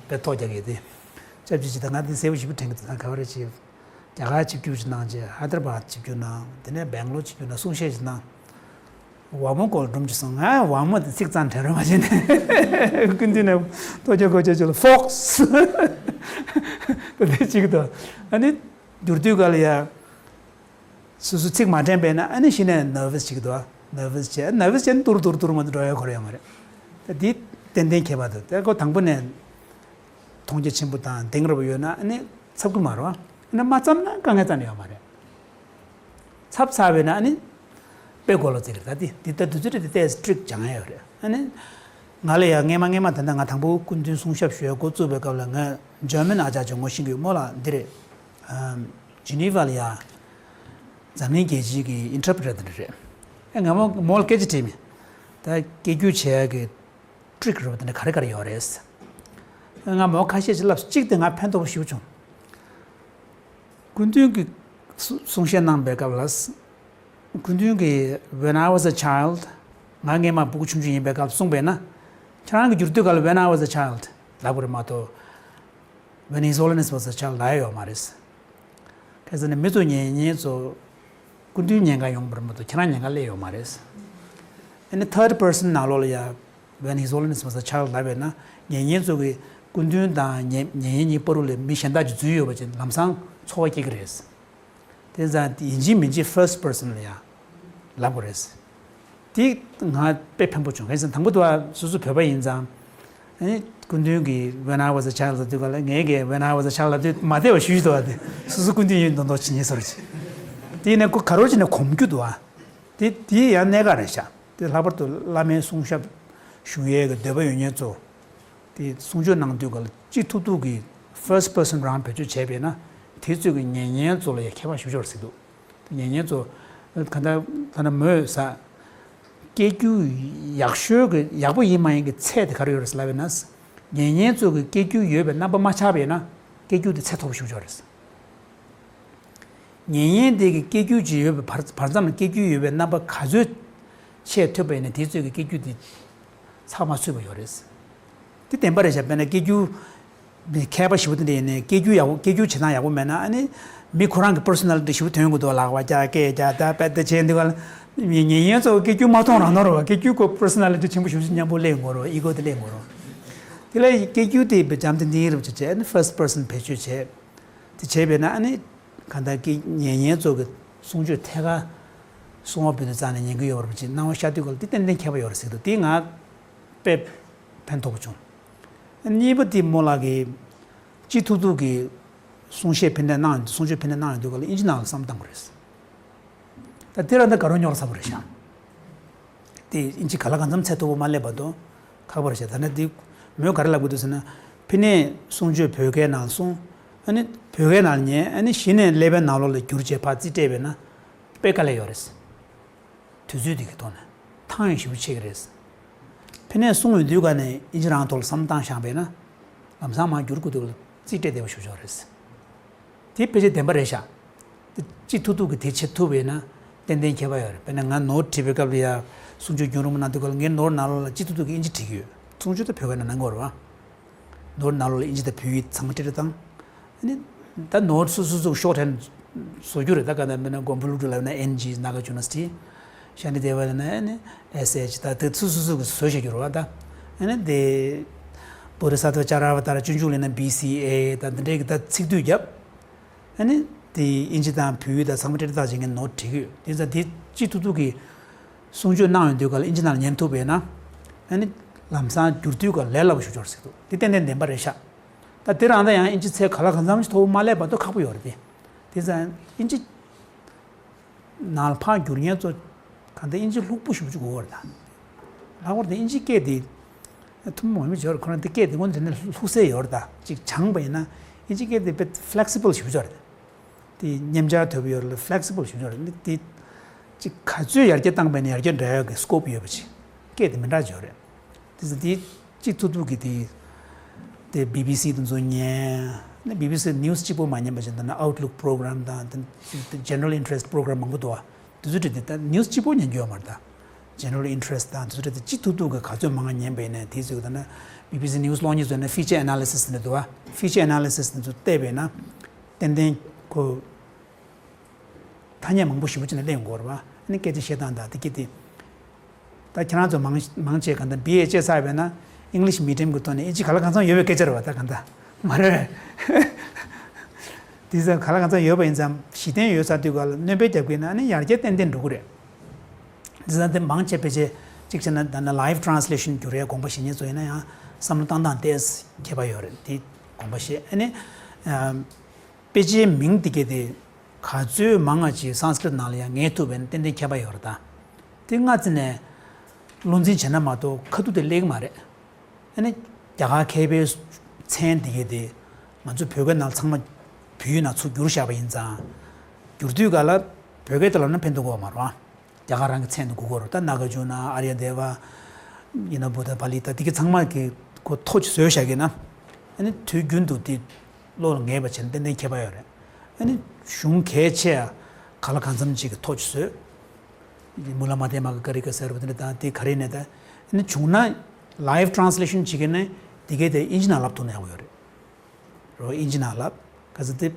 དཔེ་ཐོག་རྒྱག་གི་དེ་སྐྱབས་ཀྱི་ཅི་ད་ང་དེ་གསལ་པོ་ཞིབ་པོ་དྲན་གི་འདུག་ད་ག་བ་རེ་ཅི། རྒྱ་གར་ཆིབས་བསྒྱུར་ཅིག་གནང་རྗེས་ཧ་དར་བཱད་ཆིབས་བསྒྱུར་གནང་། དེ་ནས་སྦེང་ལོར་ཆིབས་བསྒྱུར་གནང་། གསུང་བཤད་ཅིག་གནང་། ཝ་མོ་སྐོར་སྒྲུང་ཅིག་གསུངས། ང་ཝ་མོ་དེ་ཚིག་ཙམ་དྲན་རོགས་མ་བྱས་ནས་སྐུ་མདུན་ནས་ལྟོ་ཆས་གོ་ཆས་ཅིག་ལ་ཧྥོག་སི་ད་དེ་གཅིག་ཏུ་ཨ་ནི་བསྒྱུར་དུས་ག་ལ་ཡ་སོ་སོ་ཚིག་མ་དྲན་པས་ན་ཨ་ནི་གཞི་ནས་ནར་ཝས་ཅིག་འདུག་ནར་ཝས་བྱས་ནར་ཝས་བྱས་ནས་ཏུར་ཏུར་ཏུར་མ་འགྲོ་ཡ་ཁོ་ར་ཡོད་མ་རེད། ད་དེ་ཏན་ཏན་ཁྱད་པར་འདུག་དེ་ཁོ་དང་པོ་ནས་མཐོང་རྒྱ་ཆེན་པོ་དང་གདེང་རབ་ཡོད་ན་ཨ་ནི་འཚབ་གི་མ་རེད་བ། ཨ་ནི་མ་འཚབ་ན་དཀའ་ངལ་རྩ་ནས་ཡོད་མ་རེད། འཚབ་ཚར་བས་ན་ཨ་ནི་དཔེ་གོ་ལོ་ཙིག་རེད། ད་འདི་འདི་ལྟ་དུས་ཚོད་རེད། འདི་ལྟའི་strict་སྦྱང་ཡ་ཡོད་རེད། ཨ་ནི་ང་ལ་ཡ་སྔས་མ་སྔས་མ་ད་ལྟ་ང་དང་པོ་སྐུ་མདུན་གསུང་ཞབས་ཞུ་ཡ་འགོ་བཙུགས་པའི་སྐབས་ལ་ང་German་ཨ་ཅག་ཅིག་ངོ་ཤེས་ཀྱི་ཡོད། མོ་ལ་འདི་རེད། ཨམ་Geneva་ལ་ཡ་འཛམ་གླིང་རྒྱལ་སྤྱིའི་གི་interpreter་དེ་འདྲ་རེད། ཨེ་ང་མོ་མོ་ལ་སྐད་ཆ་དྲིས་མེད། ད་སྐད་སྒྱུར་བྱེད་ཡ་གི་ཊིག་རེད་པ། དེ་འདྲ་ག་རེ་ག་རེ་ཡོད་རེད། ང་མོ་ཁ་ཤས་ཅིག་ལབ་སོང་། གཅིག་དེ་ང་ཕན་ཐོགས་པོ་ཞེ་པོ་བྱུང་། སྐུ་མདུན་གྱིས་གསུ- གསུང་བཤད་གནང་པའི་སྐབས་ལ། སྐུ་མདུན་གྱིས་When I was a child། ང་སྔས་མ་ཕྲུ་གུ་ཆུང་ཆུང་ཡིན་པའི་སྐབས་གསུངས་པས་ན། ཁྱེད་རང་གིས་བསྒྱུར་དུས་ག་ལ་When I was a child་ལབ་དགོས་རེད་མ་གཏོགས། When His Holiness was a child་ལབ་ཡ་ཡོད་མ་རེད། གལ་སྲིད་ནི་མི་ཚོ་ཉན་མཁན་ཚོ་སྐུ་མདུན་ཉན་ག་ཡོང་བར་མ་གཏོགས་ཁྱེད་རང་ཉན་ག་སླེབས་ཡོད་མ་རེད། ཨ་ནི་third person་ནང་ལོགས་ལ་ཡ་When His Holiness was a child་ལབ་པས་ན་ཉན་མཁན་ཚོ་གིས་སྐུ་མདུན་དང་ཉན- ཉན་མཁན་གཉིས་བར་ལ་མི་གཞན་དག་ཅིག་འཛུལ་ཡོད་པ་ཅིག་ལམ་སང་ཚོར་བ་སྐྱེ་གི་རེད། དེ་ཙང་ཡིན་གཅིག་མིན་གཅིག་first person་ལ་ཡ་ལབ་དགོས་རེད། དེ་ང་དཔེ་ཕན་པོ་བྱུང་། གང་ཡིན་ཟེར་ན་དང་པོ་དུ་བ་སོ་སོ་བོད་པ་ཡིན་ཙང་། ཨ་ནི་སྐུ་མདུན་གྱིས་When I was a child་ལབ་དུས་ག་ལ་ངས་ཀྱིས་When I was a child་ལབ་དུས་མ་བདེ་བ་ཞུ་ཞུ་འདུག་བ། དེ་སོ་སོ་སྐུ་མདུན་ཡིན་མདོག་མདོག་བྱེད་མཁན་བཟོ་འདྲ་ཅིག་དེ་ནས་ཁོ་ག་རེ་བྱས་ནས་གོམས་རྒྱུ་འདུག་བ། དེ་དེ་ཡང་གནད་འགག་རེད་ཤག་དེ་ལྷག་པར་དུ་བླ་མའི་གསུང་ཞབས་ཞུ་ཡས་ཀྱི་འདོད་པ་ཡོད་མཁན་ཚོ། དེ་གསུང་ཆོས་གནང་དུས་ག་ལ་ཅི་ཐུབ་ཐུབ་ཀྱིས་first person་རང་བེད་སྤྱོད་བྱས་པས་ན་དེ་ཚོས་ཀྱི་ཉན་མཁན་ཚོ་ལ་ཡང་ཁྱད་པར་ཞེ་པོ་ཅིག་ཡོད་རེད་ཟེར་འདུག་ཉན་མཁན་ཚོ་ག་འདྲ་ད་ན་མོས་ས་སྐད་སྒྱུར་ཡག་ཤོས་ཀྱི་ཡག་པོ་ཡིན་མ་ཡིན་གྱི་ཚད་དེ་ག་རེ་ཡོད་རེད་ཟེར་ལབ་པས་ན། ཉན་མཁན་ཚོ་གི་སྐད་སྒྱུར་ཡོད་པའི་རྣམ་པ་མ་ཆགས་པས་ན་སྐད་སྒྱུར་དེ་ཚད་མཐོ་པོ་ཞེ་པོ་ཅིག་ཡོད་རེད། ཉན་མཁན་དེ་གི་སྐད་སྒྱུར་ཅིག་ཡོད་པའི་བར- བར་མཚམས་ལ་སྐད་སྒྱུར་ཡོད་པའི་རྣམ་པ་ག་ཚོད་ཆེས་ཐོབ་པ་ཡིན་ན་དེ་ཚོད་ཀྱི་སྐད་སྒྱུར་དེ་ཚགས་མ་ཚུད་པ་ཡོད་རེད། དེ་བདེན་པ་རེད་ཤག་དཔེར་ན་སྐད་སྒྱུར་མཁས་པ་ཞེ་པོ་དེ་འདྲ་ཡིན་ནའི་སྐད་སྒྱུར་ཡག་པོ- སྐད་སྒྱུར་བྱེད་སྟངས་ཡག་པོ་མེད་ན་ཨ་ནི་མི་ཁོ་རང་གི་personality་ཞེ་པོ་ཐོན་གྱི་འདུག་ལག་པ་རྒྱག་སྐད་རྒྱག་ད་པད་ད་བྱས་འདུག་ག་ཉན- ཉན་མཁན་ཚོ་སྐད་སྒྱུར་མ་མཐོང་རང་མཐོང་རེད་བ། སྐད་སྒྱུར་ཁོ་personality་ཆེན་པོ་ཞེ་པོ་ཅིག་མཉམ་པོ་སླེབས་ཡོང་གི་རེད་བ། ego་དེ་སླེབས་ཡོང་གི་རེད་བ། དེ་ལ་སྐད་སྒྱུར་དེ་བྱམས་བརྩེ་འདི་རུ་བྱས་བྱས་ཨ་ནི་first person་བེད་སྤྱོད་བྱས། དེ་བྱས་པས་ན་ཨ་ནི་གང་ལྟར་གྱི་ཉན་མཁན་ཚོ་གི་གསུང་ཆོས་ཐད་ཀར་གསུང་བ་བོད་དུ་བཙལ་ནས་ཉན་གྱི་ཡོད་པ་ཅིག་སྣང་བ་ཤར་དུས་ག་ལ་དེ་ཏན་ཏན་ཁྱད་པར་ཡོད་རེད་ཟེར་གྱི་འདུག་དེ་ང་དཔེ་ཕན་ཐོགས་པོ་བྱུང་། གཉིས་པ་དེ་མོ་ལགས་ཀྱིས་ཅི་ཐུབ་ཐུབ་ཀྱིས་གསུང་བཤད་ཕན་ཐོགས་གནང་གསུང་ཆོས་ཕན་ཐོགས་གནང་ཡོང་དུས་ག་ལ་དབྱིན་ཇི་ནང་ལ་བསམ་བཏང་དགོས་རེད། ད་དེ་རང་ད་དགའ་རབ་རྙོག་རབ་ཚ་པོ་རེད་ཤག་དེ་དབྱིན་ཇི་ག་ལ་གང་འཚམ་ཚད་མཐོ་པོ་མ་སླེབས་བར་དུ་ཁག་པོ་རེད་ཤག་ད་ནི་དེ་མོས་ག་རེ་ལབ་དགོས་འདུག་ཟེར་ན། ཕ་ནས་གསུང་ཆོས་བོད་སྐད་ནང་གསུང་། ཨ་ནི་བོད་སྐད་ནང་ཉན། ཨ་ནི་གཞི་ནས་ཀླད་པའི་ནང་ལོགས་ལ་བསྒྱུར་བྱས་ཕར་རྩིས་སྤྲད་པས་ན་དཔེ་དཀའ་ལས་ཡོད་རེད། དུས་ཚོད་འདི་གི་ཐོག་ནས་ཐང་ཡང་ཞེ་པོ་ཆད་ཀྱི་རེད། ཕ་ནས་གསུང་ཡོང་དུས་ག་ནས་དབྱིན་ཇི་རང་ཐོག་ལ་བསམ་བཏང་བཞག་པས་ན་ལམ་སང་མར་བསྒྱུར་དགོས་དུས་ལ་རྩིས་སྤྲད་བདེ་བ་ཞེ་པོ་ཅིག་ཡོད་རེད། དེ་ཕལ་ཆེར་བདེན་པ་རེད་ཤག་དེ་ཅི་ཐུབ་ཐུབ་ཀྱིས་དེ་བྱེད་ཐུབ་པས་ན་ཏན་ཏན་ཁྱད་པར་ཡོད་རེད། དཔེར་ན་ང་ནོར་བྲིས་པའི་སྐབས་ལ་ཡ་གསུང་ཆོས་རྒྱུན་རིང་པོ་གནང་དུས་སྐབས་ལ་ངའི་ནོར་ནང་ལོགས་ལ་ཅི་ཐུབ་ཐུབ་ཀྱིས་དབྱིན་ཇི་བྲིས་ཀྱི་ཡོད། གསུང་ཆོས་དེ་བོད་སྐད་ནང་གནང་གི་ཡོད་རེད་བ། ནོར་ནང་ལོགས་ལ་དབྱིན་ཇི་དང་བོད་ཡིག་ཚང་མ་ཏིག་ཏིག་བཏང་། ཨ་ནི་ད་ནོར་སོ་སོ་སོ་ཤོག་ཕྲན་བཟོ་རྒྱུ་རེད། ད་ག་ནང་མིན་ན་མགོན་པོ་ཀླུ་སྒྲུབ་ལབ་ན་N G Nagarjuna Sri། ཤཱནྟི་དེ་བ་ལབ་ན་ཨ་ནི་S H། ད་དེ་སོ་སོ་སོ་གིས་བཟོས་བཞག་རྒྱུ་རེད་བ། ད་ཨ་ནི་དེ་བོ་དྷི་སཏྭ་ཙ་ར་བ་ཏ་ར་སྤྱོད་འཇུག་ལབ་ན་B C A། ད་འདི་འདྲའི་གི་ད་ཚིག་སྡུད་བརྒྱབ། ཨ་ནི་དེ་དབྱིན་ཇི་དང་བོད་ཡིག་དང་ཚང་མ་ཏིག་ཏིག་བཏང་བྱས་ངས་ནོར་བྲིས་ཀྱི་ཡོད། དེ་ཙང་དེ་ཅི་ཐུབ་ཐུབ་ཀྱིས་ གསུང་ཆོས་གནང་ཡོང་དུས་ག་ལ་ཨིན་ཇི་ནང་ལ་ཉན་ཐུབ་པས་ན། ཨ་ནི་ལམ་སང་བསྒྱུར་དུས་ག་ལས་སླ་པོ་ཞིག་འབྱོར་སྲིད་འདུག་དེ་ཏན་ཏན་བདེན་པ་རེད་ཤག་ད་དེ་རང་ད་ཡང་ཨིན་ཇི་ཚད་ག་ལ་གང་འཚམ་ཞིག་མཐོ་པོ་མ་སླེབས་བར་དུ་ཁག་པོ་ཡོད་རེད་དེ། དེ་ཙང་ཨིན་ཇི་ནང་ལ་ཕར་བསྒྱུར་མཁན་ཚོ་གང་ལྟར་ཨིན་ཇི་ལྷུག་པོ་ཞེ་པོ་ཅིག་དགོས་པ་རེད་ད། ལྷག་པར་དུ་ཨིན་ཇི་སྐད་དེ་ཐུན་མོང་མ་ཡིན་པ་ཅིག་ཡོད་རེད། ཁོ་རང་དེ་སྐད་དེ་ངོ་འདི་ནས་ལྷུག་སེ་ཡོད་རེད་ད། ཅིག་སྦྱངས་པ་ཡིན་ན་ཨིན་ཇི་སྐད་དེ་དཔེ་ཕི་ལེག་སི་བལ་ཞེ་པོ་ཅིག་ཡོད་རེད། དེ་མཉམ་སྦྱར་ཐོབ་ཡོད་ལ་ཕི་ལེག་སི་བལ་ཞིག་ཡོད་རེད། དེ་ཅིག་ག་ཚོད་ཡར་རྒྱས་བཏང་པ་ཡིན་ན་ཡར་རྒྱས་འགྲོ་ཡག་གི་སི་ཀོབ་ཡོད་པ་ཅིག་སྐད་དེ་མི་འདྲ་ཅིག་ཡོད་རེད། དེ་ཚོ་དེ་གཅིག་ཐུབ་ཐུབ་ཀྱི་དེ་དེ་བི་བི་སི་དེ་ཚོ་ཉན་ན། བི་བི་སི་ནིའུ་སི་གཅིག་པོ་མ་ཉན་པ་བྱས་ན། ད་ནི་Outlook program་དང་དེ་general interest program་མང་པོ་འདུག་ཨ། དེ་ཚོ་འདྲ་དེ་ད་ནིའུ་སི་གཅིག་པོ་ཉན་རྒྱུ་ཡོད་མ་རེད་ད། General interest་དང་དེ་ཚོ་འདྲ་དེ་གཅིག་ཐུབ་ཐུབ་ཀྱི་ག་ཚོད་མང་ང་ཉན་པ་ཡིན་ན། དེ་ཚོ་ད་ནི་བི་བི་སི་ནིའུ་སི་ཀློག་མཁན་ཚོ་ནི་feature analysis་དེ་འདྲ་འདུག་ཨ། Feature analysis་དེ་ཚོ་བལྟས་པ་ཡིན་ན་ཏན་ཏན་ཁོ་ཐ་སྙད་མང་པོ་ཞེ་པོ་ཅིག་ནས་གླེང་དགོས་རེད་བ། ཨ་ནི་སྐད་ཆ་བཤད་སྟངས་དང་དེ་སྐད་དེ། ད་ཁྱེད་རང་ཚོ་མང་མང་ཆེ་ག་འདྲ་བི་ཨེ་བྱས་ཚར་བས་ན་English medium་གི་ཐོག་ནས་ཨིན་ཇི་ག་ལ་གང་འཚམ་ཡོད་པའི་སྐད་ཆ་རེད་བ། ད་ག་འདྲ་མ་རེད། དེ་ཚོ་ག་ལ་གང་འཚམ་ཡོད་པ་ཡིན་ཙང་གཞི་རྟེན་ཡོད་ཚར་དུས་ག་ལ་སྣོན་པ་རྒྱག་དགོས་ན་ཨ་ནི་ཡར་རྒྱས་ཏན་ཏན་འགྲོ་གི་རེད། དེ་ཚོ་དེ་མང་ཆེ་ཕལ་ཆེར་གཅིག་བྱས་ན་ད་ནི་live translation་བསྒྱུར་ཡའི་དགོངས་པ་བཞེས་མཁན་ཚོ་ཡིན་ན་ཡང་བསམ་བློ་བཏང་སྟངས་ཏོག་ཙམ་ཁྱད་པར་ཡོད་རེད། དེ་དགོངས་པ་བཞེས། ཨ་ནི་ཨམ། དཔེ་ཆའི་མིང་དེ་གས་དེ་ག་ཚོད་མང་ང་ཅིག་སཾ་སྐྲྀཏ་ནང་ལ་ཡང་ངེས་ཐུབ་པ་ཡིན་ན་ཏན་ཏན་ཁྱད་པར་ཡོད་རེད་ད། དེ་སྔ་ཙམ་ནས་བློ་འཛིན་བྱས་ན་མ་གཏོགས་ཁ་ཐུག་དེ་སླེབས་ཀྱི་མ་རེད། ཨ་ནི་རྒྱ་གར་མཁས་པའི་མཚན་དེ་གས་དེ་ང་ཚོ་བོད་སྐད་ནང་ཚང་མ་བོད་ཡིག་ནང་ཚུར་བསྒྱུར་བཞག་པ་ཡིན་ཙང་། བསྒྱུར་དུས་ག་ལ་བོད་སྐད་དེ་ལབ་ན་ཕན་ཐོགས་ཀྱི་ཡོད་མ་རེད་བ། རྒྱ་གར་རང་གི་མཚན་དེ་དགོས་ཀྱི་རེད། ད་ནཱ་གཱརྫུ་ན། ཨཱརྱ་དེ་ཝ། ཡིན་ན་བུདྡྷ་པཱ་ལི་ཏ། དེ་གི་ཚང་མ་གི་ཁོ་ཐོ་ཅིག་བཟོས་བཞག་གི་ན། ཨ་ནི་དུས་རྒྱུན་དུ་དེ་བློ་ལ་ངེས་པ་བྱས་ན་ཏན་ཏན་ཁྱད་པར་ཡོད་རེད། ཨ་ནི་གཞུང་གལ་ཆེ་ཡ་ག་ལ་གང་འཚམ་ཅིག་གི་ཐོ་ཅིག་བཟོས། མུ་ལ་མ་དེ་མ་གི་ཀ་རི་ཀ་ཟེར་བ་དེ་འདྲ་དང་དེ་ག་རེ་ནས་ད། ཨ་ནི་བྱུང་ན་live translation་བྱེད་མཁན་ནས་དེ་གས་དེ་ཨིན་ཇི་ནང་ལབ་ཐུབ་ན་ཡག་པོ་ཡོད་རེད། རོ་ཨིན་ཇི་ནང་ལབ། ག་ཚོད་དེ་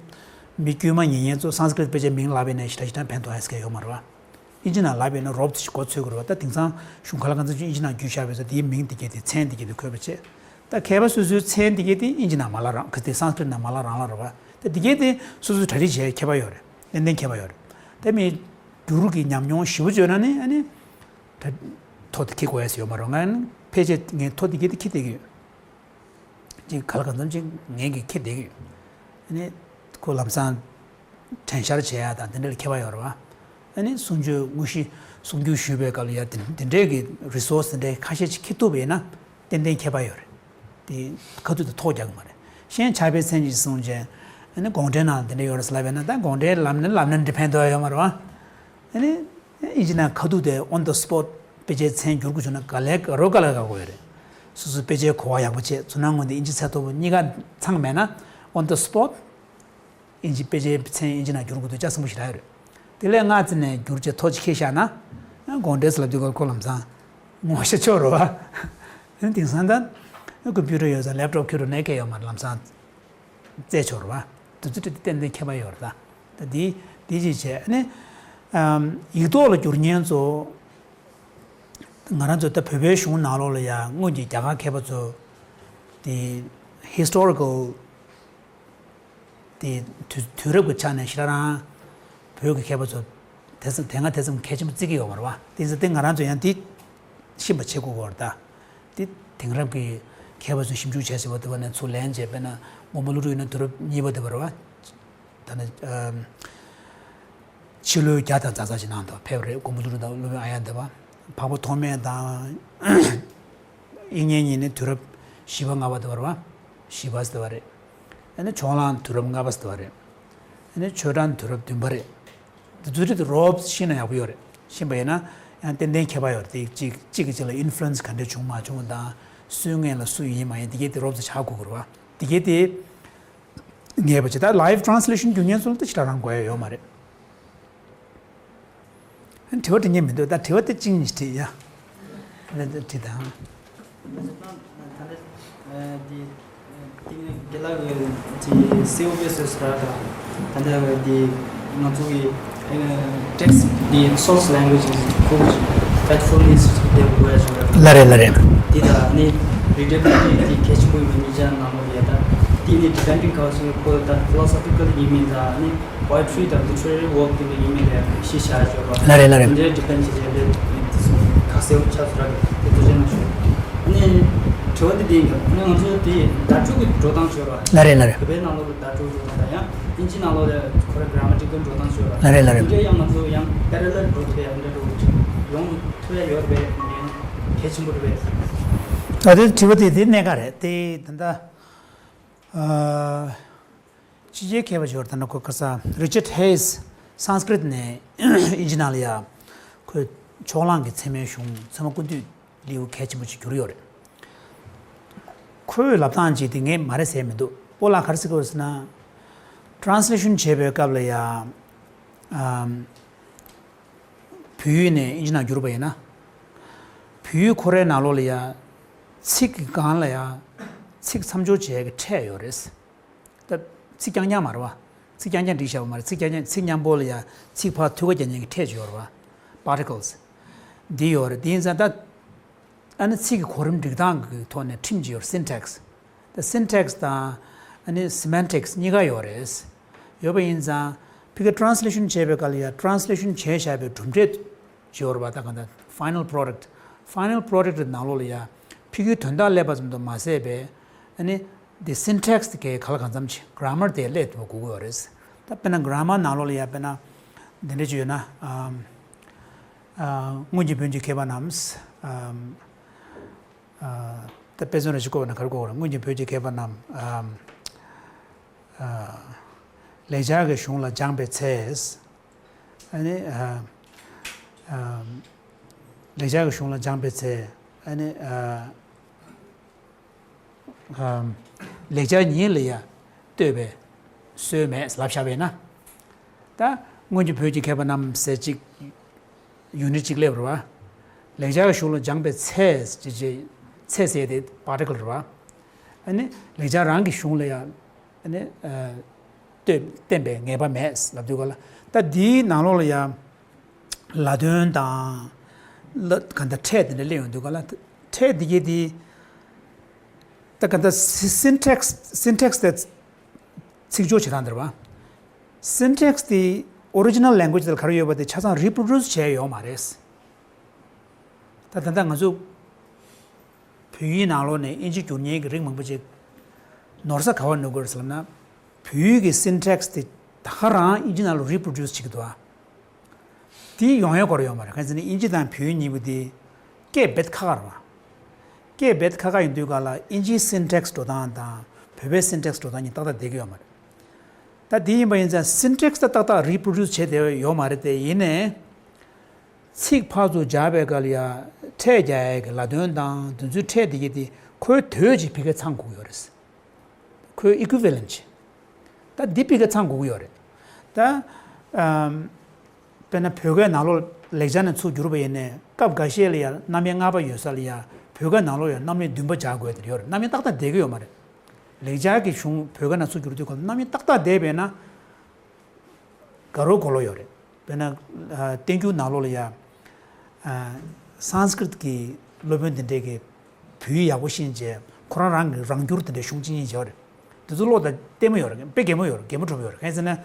མི་དཀྱུས་མ་ཉན་མཁན་ཚོ་སཾ་སྐྲྀཏ་དཔེ་ཆའི་མིང་ལབ་པ་ཡིན་ན་ཞེ་དྲག་ཞེ་དྲག་ཕན་ཐོགས་ཡ་ཟེར་མཁན་ཡོད་མ་རེད་བ། ཨིན་ཇི་ནང་ལབ་པ་ཡིན་ན་རོབ་ཙམ་ཞིག་མགོ་ཚོད་ཀྱི་རེད་བ། ད་དེང་སང་གཞུང་ག་ལ་གང་འཚམ་ཅིག་ཨིན་ཇི་ནང་བསྒྱུར་བཞག་པ་ཡིན་ཙང་དེའི་མིང་དེ་གས་དེ་མཚན་དེ་གས་དེ་འཁོད་པ་བྱས། ད་མཁས་པ་སོ་སོའི་མཚན་དེ་གས་དེ་ཨིན་ཇི་ནང་མ་ལབ་རང་། ག་ཚོད་དེ་སཾ་སྐྲྀཏ་ནང་མ་ལབ་རང་ལབ་རེད་བ། ད་དེ་གས་དེ་སོ་སོས་གྲ་སྒྲིག་བྱས་ཁྱད་པར་ཡོད་རེད། ཏན་ཏན་ཁྱད་པར་ཡོད་རེད། ད་མི་བསྒྱུར་གྱི་ཉམས་མྱོང་ཞེ་པོ་བརྗོད་ན་ནི་ཨ་ནི་ད་ཐོ་དེ་འཁྱེར་དགོས་ཡ་ཟེར་ཡོད་མ་རེད། ང་ཕལ་ཆེར་ངས་ཐོ་དེ་གས་དེ་འཁྱེར་བསྡད་ཀྱི་ཡོད། ཅིག་ག་ལ་གང་འཚམ་ཅིག་ངས་ཀྱིས་འཁྱེར་བསྡད་ཀྱི་ཡོད། ཨ་ནི་ཁོ་ལམ་སང་དྲན་བཤེར་བྱེད་ཡ་དང་དེ་འདྲ་ལ་ཁྱད་པར་ཡོད་རེད་བ། ཨ་ནི་གསུང་ཆོས་དངོས་གཞི་གསུང་བསྒྱུར་ཞུས་པའི་སྐབས་ལ་ཡ་དེ་དེ་འདྲའི་གི་རི་སོར་སི་དེ་འདྲའི་ཁ་ཤས་ཅིག་འཁྱེར་ཐུབ་པ་ཡིན་ན་ཏན་ཏན་ཁྱད་པར་ཡོད་རེད། དེ་ཁ་ཐུག་དེ་ཐོ་རྒྱག་གི་མ་རེད། གཞན་ཕྱག་དཔེ་མཚན་ཅིག་གསུངས་རྗེས་ཨ་ནི་དགོངས་འགྲེལ་ནང་དེ་འདྲ་ཡོད་རེད་ཟེར་ལབ་པ་ཡིན་ན། ད་དགོངས་འགྲེལ་ལབ་ན་ལབ་ན་འདྲ་ཕན་ཐོགས་ཡ་ཡོད་མ་རེད་བ། ཨ་ནི། ཨིན་ཇི་ནང་ཁ་ཐུག་དེ་on the spot་དཔེ་ཆའི་མཚན་བསྒྱུར་དགོས་བྱུང་ན་ག་ལེ་ག་རོ་ག་ལེ་ག་དགོས་རེད། སོ་སོའི་དཔེ་ཆའི་གོ་བ་ཡག་པོ་བྱས། ཚོར་སྣང་ངོས་འདི་ཨིན་ཇི་ཚད་མཐོ་པོ་གཉིས་ཀ་ཚང་མེད་ན་on the spot་ཨིན་ཇི་དཔེ་ཆའི་མཚན་ཨིན་ཇི་ནང་བསྒྱུར་དགོས་དུས་ལྕགས་ཟིན་པོ་ཞེ་དྲག་ཡོད་རེད། དེ་ལས་སྔ་ཙམ་ནས་བསྒྱུར་བྱས་ཐོ་ཅིག་འཁྱེར་བཞག་ན། དགོངས་འགྲེལ་ཟེར་ལབ་དུས་ཁོ་ཁོ་ལམ་སང་ངོ་ཤེས་ཆོག་རེད་བ། དེང་སང་ད་ཀམ་པུ་ཊར་ཡོད་ཙང་ལེབ་ཊོབ་འཁྱེར་འགྲོ་གནད་འགག་ཡོད་མ་རེད། ལམ་སང་། རྩེད་ཆོག་རེད་བ། དེ་ཚོ་ཏན་ཏན་ཁྱད་པར་ཡོད་རེད་ད། ད་འདི་འདི་ཅིག་བྱས་ནས། ཨམ། ཡིག་ཐོག་ལ་བསྒྱུར་མཁན་ཚོ། ང་རང་ཚོ་ད་བོད་པའི་གཞུང་ནང་ལོགས་ལ་ཡ་སྔོན་གྱི་རྒྱ་གར་མཁས་པ་ཚོ། དེ་ཧི་སི་ཊོ་རི་ཀལ་དེ་དུས་དུས་རབས་ཀྱི་ཆ་ནས་ཞེ་དྲག་རང་བོད་ཀྱི་མཁས་པ་ཚོ་དེ་ཙམ་དེ་སྔ་དེ་ཙམ་གལ་ཆེན་པོ་བརྩི་གི་ཡོད་མ་རེད་བ། དེ་ཙམ་དེ་ང་རང་ཚོ་ཡང་དེ་ཤེས་པ་བྱེད་དགོས་ཀྱི་ཡོད་རེད་ད། དེ་དེང་རབས་ཀྱི་མཁས་པ་ཚོས་ཞིབ་འཇུག་བྱས་ཟེར་བ་དེ་བ་ནས་ཚུར་ལེན་བྱས། དཔེར་ན་མགོན་པོ་ཀླུ་སྒྲུབ་ཡིན་ན་དུས་རབས་གཉིས་པ་དེ་བ་རེད་བ། ད་ནི་ཨམ། ཕྱི་ལོའི་བརྒྱ་དང་ཙག་ཙག་ཅིག་ནང་དུ་ཕེབས་རེད། མགོན་པོ་ཀླུ་སྒྲུབ་དང་སློབ་དཔོན་ཨཱརྱ་དེ་བ། འཕགས་པ་ཐོགས་མེད་དང་། དབྱིག་གཉེན་གཉིས་ནི་དུས་རབས་བཞི་པ་ལྔ་པ་དེ་བ་རེད་བ། བཞི་པ་ཟེར་བ་རེད། ཨ་ནི་ཕྱོགས་གླང་དུས་རབས་ལྔ་པ་ཟེར་བ་རེད། ཨ་ནི་ཆོས་གྲགས་དུས་རབས་བདུན་པ་རེད། དེ་ཚོའི་རིགས་དེ་རོབ་ཤེས་ན་ཡག་པོ་ཡོད་རེད། ཤེས་པ་ཡིན་ན་ཡང་ཏན་ཏན་ཁྱད་པར་ཡོད་རེད། དེ་གཅིག་གཅིག་གིས་གཅིག་ལ་ཨིན་ཕུ་ལུ་ཨེན་སི་ག་འདྲ་བྱུང་མ་བྱུང་དང་། སུའི་སྔོན་ལ་སུ་ཡིན་མ་ཡིན་དེ་གས་དེ་རོབ་ཙམ་ཆགས་དགོས་ཀྱི་རེད་བ། དེ་གས་དེ་ངེས་པ་བྱེད། ད་ལའིབ་ཊ་རན་སི་ལེ་ཤན་བསྒྱུར་མཁན་ཚོ་ལ་ད་ཞེ་དྲག་རང་དགོས་ཡ་ཡོད་མ་རེད། དྲི་བ་དྲི་མཁན་མི་འདུག་ད་དྲི་བ་དེ་གཅིག་གཉིས་དྲིས་ཡ། དྲི་དང་། དེ་དེ་ནི་དགེ་ལགས་ཀྱི་སེའུ་བེ་སོས་ར་དང་། ད་ལྟ་དེ་ང་ཚོ་གི་text་དེ་source language་ཁོ་faithfulness་དེ་དགོས་ཡ་ཞིག་རེད། ལ་རེད་ལ་རེད། དེ་དང་ནི་readability་དེ་གལ་ཆེན་པོ་ཡིན་པ་གཉིས་ཆ་ནང་ལོགས་ཡ། ད་དེ་ནི་depending་ཁ་ཅིག་ཁོ་ད་philosophical་ཡིན་མིན་དང་ནི་poetry་དང་literary work་དེ་ལ་ཡིན་མིན་ལ་ཤེས་བྱ་ཞོར་བ། ལ་རེད་ལ་རེད། དེ་འདྲའི་depend་བྱེད་བྱས་ཏེ་དེ་ གསལ་པོ་ཆགས་སུ་རག་གི་དེ་ཐུགས་རྗེ་གནང་ཞུ། ཨ་ནི་དྲི་བ་འདི་འདི་ཡིན་ཀྱང་ཨ་ནི་ང་ཚོ་དེ་བརྡ་སྤྲོད་ཀྱི་འགྲོ་སྟངས་ཤོར་བ། ལ་རེད་ལ་རེད། བོད་པའི་ནང་ལོགས་ལ་བརྡ་སྤྲོད་འགྲོ་སྟངས་དང་ཡང་དབྱིན་ཇི་ནང་ལོགས་ལ་ཁོ་ར་གྷ་ར་མ་ཊིག་གི་འགྲོ་སྟངས་ཤོར་བ། ལ་རེད་ལ་རེད། འདི་འདྲ་ཡང་ང་ཚོ་ཡང་པེ་ར་ལལ་འགྲོ་ཐུབ་ཡ་འདི་འདྲ་འགྲོ་ཡོང་ཐུབ་ཡ་ཡོད་པས་ཡང་གལ་ཆེན་པོ་རེད་པས། ཨ་དེ་དྲི་བ་དེ་དེ་གནད་འགག་རེད་དེ་ད་ལྟ། ཨ། ཕྱི་རྒྱལ་མཁས་པ་ཞིག་ཡོད་རེད། ད་ནི་ཁོ་ཁ་ས་རི་ཅར་ཌ་ཧེ་ཡིས་སན་སྐྲིད་ནས་དབྱིན་ཇི་ནང་ལ་ཡ་ཁོས་ཕྱོགས་གླང་གི་ཚད་མའི་གཞུང་ཚད་མ་ཀུན་བཏུས་ལེའུ་གལ་ཆེན་པོ་ཞིག་གྱུར་ཡོད་རེད། ཁོའི་ལབ་སྟངས་ཅིག་དེ་ངས་མ་རེད་ཟེར་མི་འདུག་སྤོ་ལགས་ག་རེ་ཟེར་གི་ཡོད་ཟེར་ན། ཊ་རན་སི་ལེ་ཤན་བྱེད་པའི་སྐབས་ལ་ཡ། ཨམ། བོད་ཡིག་ནས་དབྱིན་ཇི་ནང་བསྒྱུར་བ་ཡིན་ན། བོད་ཡིག་ཁོ་རའི་ནང་ལོགས་ལ་ཡ། ཚིག་གི་སྒང་ལ་ཡ། ཚིག་མཚམས་སྦྱོར་བྱེད་ཡག་གི་ཕྲད་ཡོད་རེད། ད་ཚིག་རྐྱང་རྐྱང་མ་རེད་བ། ཚིག་རྐྱང་རྐྱང་བསྒྲིགས་བཞག་པ་མ་རེད། ཚིག་རྐྱང་རྐྱང་ཚིག་མཉམ་པོ་ལ་ཡ་ཚིག་ཕར་ཐུག་ག་རྒྱག་མཁན་གྱི་ཕྲད་ཅིག་ཡོད་རེད་བ། པར་ཊི་ཀལ་སི། འདི་ཡོད་རེད། དེ་ཡིན་ཙང་ད། ཨ་ནི་ཚིག་གི་གོ་རིམ་སྒྲིག་སྟངས་ཀྱི་ཐོག་ནས་ཁྲིམས་ཅིག་ཡོད་རེད། སིན་ཊེག་སི། ད་སིན་ཊེག་སི་དང་ཨ་ནི་སི་མེན་ཊིག་སི་གཉིས་ཀ་ཡོད་རེད། ཡོད་པ་ཡིན་ཙང་ཕ་གི་ཊ་རན་སི་ལེ་ཤན་བྱེད་པའི་སྐབས་ལ་ཡ་ཊ་རན་སི་ལེ་ཤན་བྱས་བཞག་པའི་གྲུབ་འབྲས་ཅིག་ཡོད་རེད་བ། ད་ག་ད་ཕའི་ནལ་པོ་རོ་ཌག་ཊི། ཕའི་ནལ་པོ་རོ་ཌག་ཊི་ནང་ལོགས་ལ་ཡ་ཕ་གིའི་དོན་དག་སླེབས་པ་ཙམ་དུ་མ་ཟད་པའི་ཨ་ནི་འདི་སིན་ཊེག་སི་དེ་གའི་ག་ལ་གང་འཚམ་ཅིག་གྷ་ར་མར་དེ་སླེབས་ཐུབ་པ་དགོས་ཀྱི་ཡོད་རེད། ད་དཔེར་ན་གྷ་ར་མར་ནང་ལོགས་ལ་ཡ་དཔེར་ན་འདི་འདྲ་ཅིག་ཡོད་ན། ཨམ། ཨ། སྔོན་གྱི་བོན་གྱི་མཁས་པ་རྣམས། ཨམ། ཨ། ད་དཔེ་མཚོན་རེ་ཞིག་བཀོད་པ་ན་ག་རེ་བཀོད་དགོས་རེད། སྔོན་གྱི་བོད་ཀྱི་མཁས་པ་རྣམས། ཨམ། ཨ། ལེགས་སྦྱར་གྱི་གཞུང་ལ་སྦྱངས་པའི་ཚེ། ཨ་ནི། ཨ། ཨ། ལེགས་སྦྱར་གྱི་གཞུང་ལ་སྦྱངས་པའི་ཚེ། ཨ་ནི། ཨ། ཨམ། ལེགས་སྦྱར་ཉིད་ལ་ཡང་ལྟོས་པའི་སྲོལ་མེད་ལབ་བཞག་པས་ན། ད་སྔོན་གྱི་བོད་ཀྱི་མཁས་པ་རྣམས་ཟེར་གཅིག་ཡུ་ནིཊ་གཅིག་སླེབས་རེད་བ། ལེགས་སྦྱར་གཞུང་ལ་སྦྱངས་པའི་ཚེ་ཅེས་བྱས། ཚེ་ཟེར་དེ་པར་ཊི་ཀལ་རེད་བ། ཨ་ནི་ལེགས་སྦྱར་རང་གི་གཞུང་ལ་ཡང་ཨ་ནི་ལྟོས་བསྟན་པའི་ངེས་པ་མེད་ལབ་དུས་ག་ལ། ད་འདིའི་ནང་ལོགས་ལ་ཡང་ལ་དོན་དང་། ལ་ག་འདྲ་ཕྲད་དེ་འདྲ་སླེབས་ཡོང་དུས་ག་ལ། ཕྲད་འདི་གས་དེ། ད་ག་ད་སི་སིན་ཊེག་སི་སིན་ཊེག་སི་དེ་ཚིག་སྦྱོར་བྱེད་སྟངས་དེ་རེད་བ། སིན་ཊེག་སི་དེ་ཨོ་རི་ཇི་ནལ་ལེང་གུ་ཨེ་ཇི་དེ་ལ་ག་རེ་ཡོད་པ་དེ་ཆ་ཚང་རི་པོ་རོ་ཌུ་སི་བྱས་ཡོད་མ་རེད། ད་ད་ལྟ་ང་ཚོ་བོད་ཡིག་ནང་ལོགས་ནས་དབྱིན་ཇི་བསྒྱུར་མཁན་གྱི་རིགས་མང་པོ་ཅིག་ནོར་ས་ག་པར་ནོར་གྱི་ཡོད་རེད་ཟེར་ལབ་ན། བོད་ཡིག་གི་སིན་ཊེག་སི་དེ་ད་ག་རང་དབྱིན་ཇི་ནང་ལ་རི་པོ་རོ་ཌུ་སི་བྱེད་ཀྱི་འདུག་ཨ། དེ་ཡོང་ཡ་སྐོར་ཡོད་མ་རེད། གང་ཟེར་ན་དབྱིན་ཇི་དང་བོད་ཡིག་གཉིས་པོ་དེ་སྐད་རྦད་ཁག་ཁག་རེད་བ། སྐད་རྦད་ཁག་ཁག་ཡིན་དུས་ག་ལ་དབྱིན་ཇིའི་སིན་ཊེག་སི་འགྲོ་སྟངས་དང་བོད་པའི་སིན་ཊེག་སི་འགྲོ་སྟངས་གཉིས་ཏག་ཏག་བསྡད་ཀྱི་ཡོད་མ་རེད། ད་དེ་ཡིན་པ་ཡིན་ཙང་སིན་ཊེག་སི་ད་ཏག་ཏག་རི་པོ་རོ་ཌུ་སི་བྱས་བསྡད་ཡོད་མ་རེད་དེ། ཡིན་ནའི་ཚིག་ཕར་ཚུར་སྦྱར་བའི་སྐབས་ལ་ཡ་ཕྲད་རྒྱག་ཡ་གི་ལ་དོན་དང་དེ་ཚོའི་ཕྲད་དེ་གི་དེ་ཁོའི་དོད་ཅིག་ཕ་གིར་ཚང་དགོས་ཀྱི་ཡོད་རེད། ཁོའི་ཨི་ཀུའི་ཝེ་ལེན་ཊི། ད་འདི་ཕ་གིར་ཚང་དགོས་ཀྱི་ཡོད་རེད། ད། ཨམ། དཔེར་ན་བོད་སྐད་ནང་ལོགས་ལེགས་སྦྱར་ནས་ཚུར་བསྒྱུར་བ་ཡིན་ནའི་སྐབས་འགའ་ཤས་ལ་ཡང་རྣམ་དབྱེ་ལྔ་པ་ཡོད་ས་ལ་ཡང་བོད་སྐད་ནང་ལོགས་ཡང་རྣམ་དབྱེ་བདུན་པ་སྦྱར་དགོས་དེ་ཡོད་རེད། རྣམ་དབྱེ་ཏག་ཏག་བསྡད་ཀྱི་ཡོད་མ་རེད། ལེགས་སྦྱར་གྱི་གཞུང་བོད་སྐད་ནང་ཚུར་བསྒྱུར་དུས་སྐབས་རྣམ་དབྱེ་ཏག་ཏག་བསྡད་པས་ན། དགའ་རབ་གོ་ལོག་ཡོད་རེད། དཔེར་ན། ཨ། བསྟན་འགྱུར་ནང་ལོགས་ལ་ཡ། ཨ། སཾ་སྐྲྀཏ་གི་སློབ་དཔོན་དེ་འདྲས་ཀྱིས་བོད་ཡིག་ཡག་པོ་ཤེས་བྱས་ཁོ་རང་རང་གི་རང་སྒྱུར་དེ་འདྲའི་གཞུང་གཅིག་གཉིས་བྱས་པ་རེད། དེ་ཚོ་ཀློག་དང་ལྟད་མོ་ཡོད་རེད། དཔེ་གད་མོ་ཡོད་རེད། གད་མོ་འདྲ་པོ་ཡོད་རེད། གང་ཡིན་ཟེར་ན།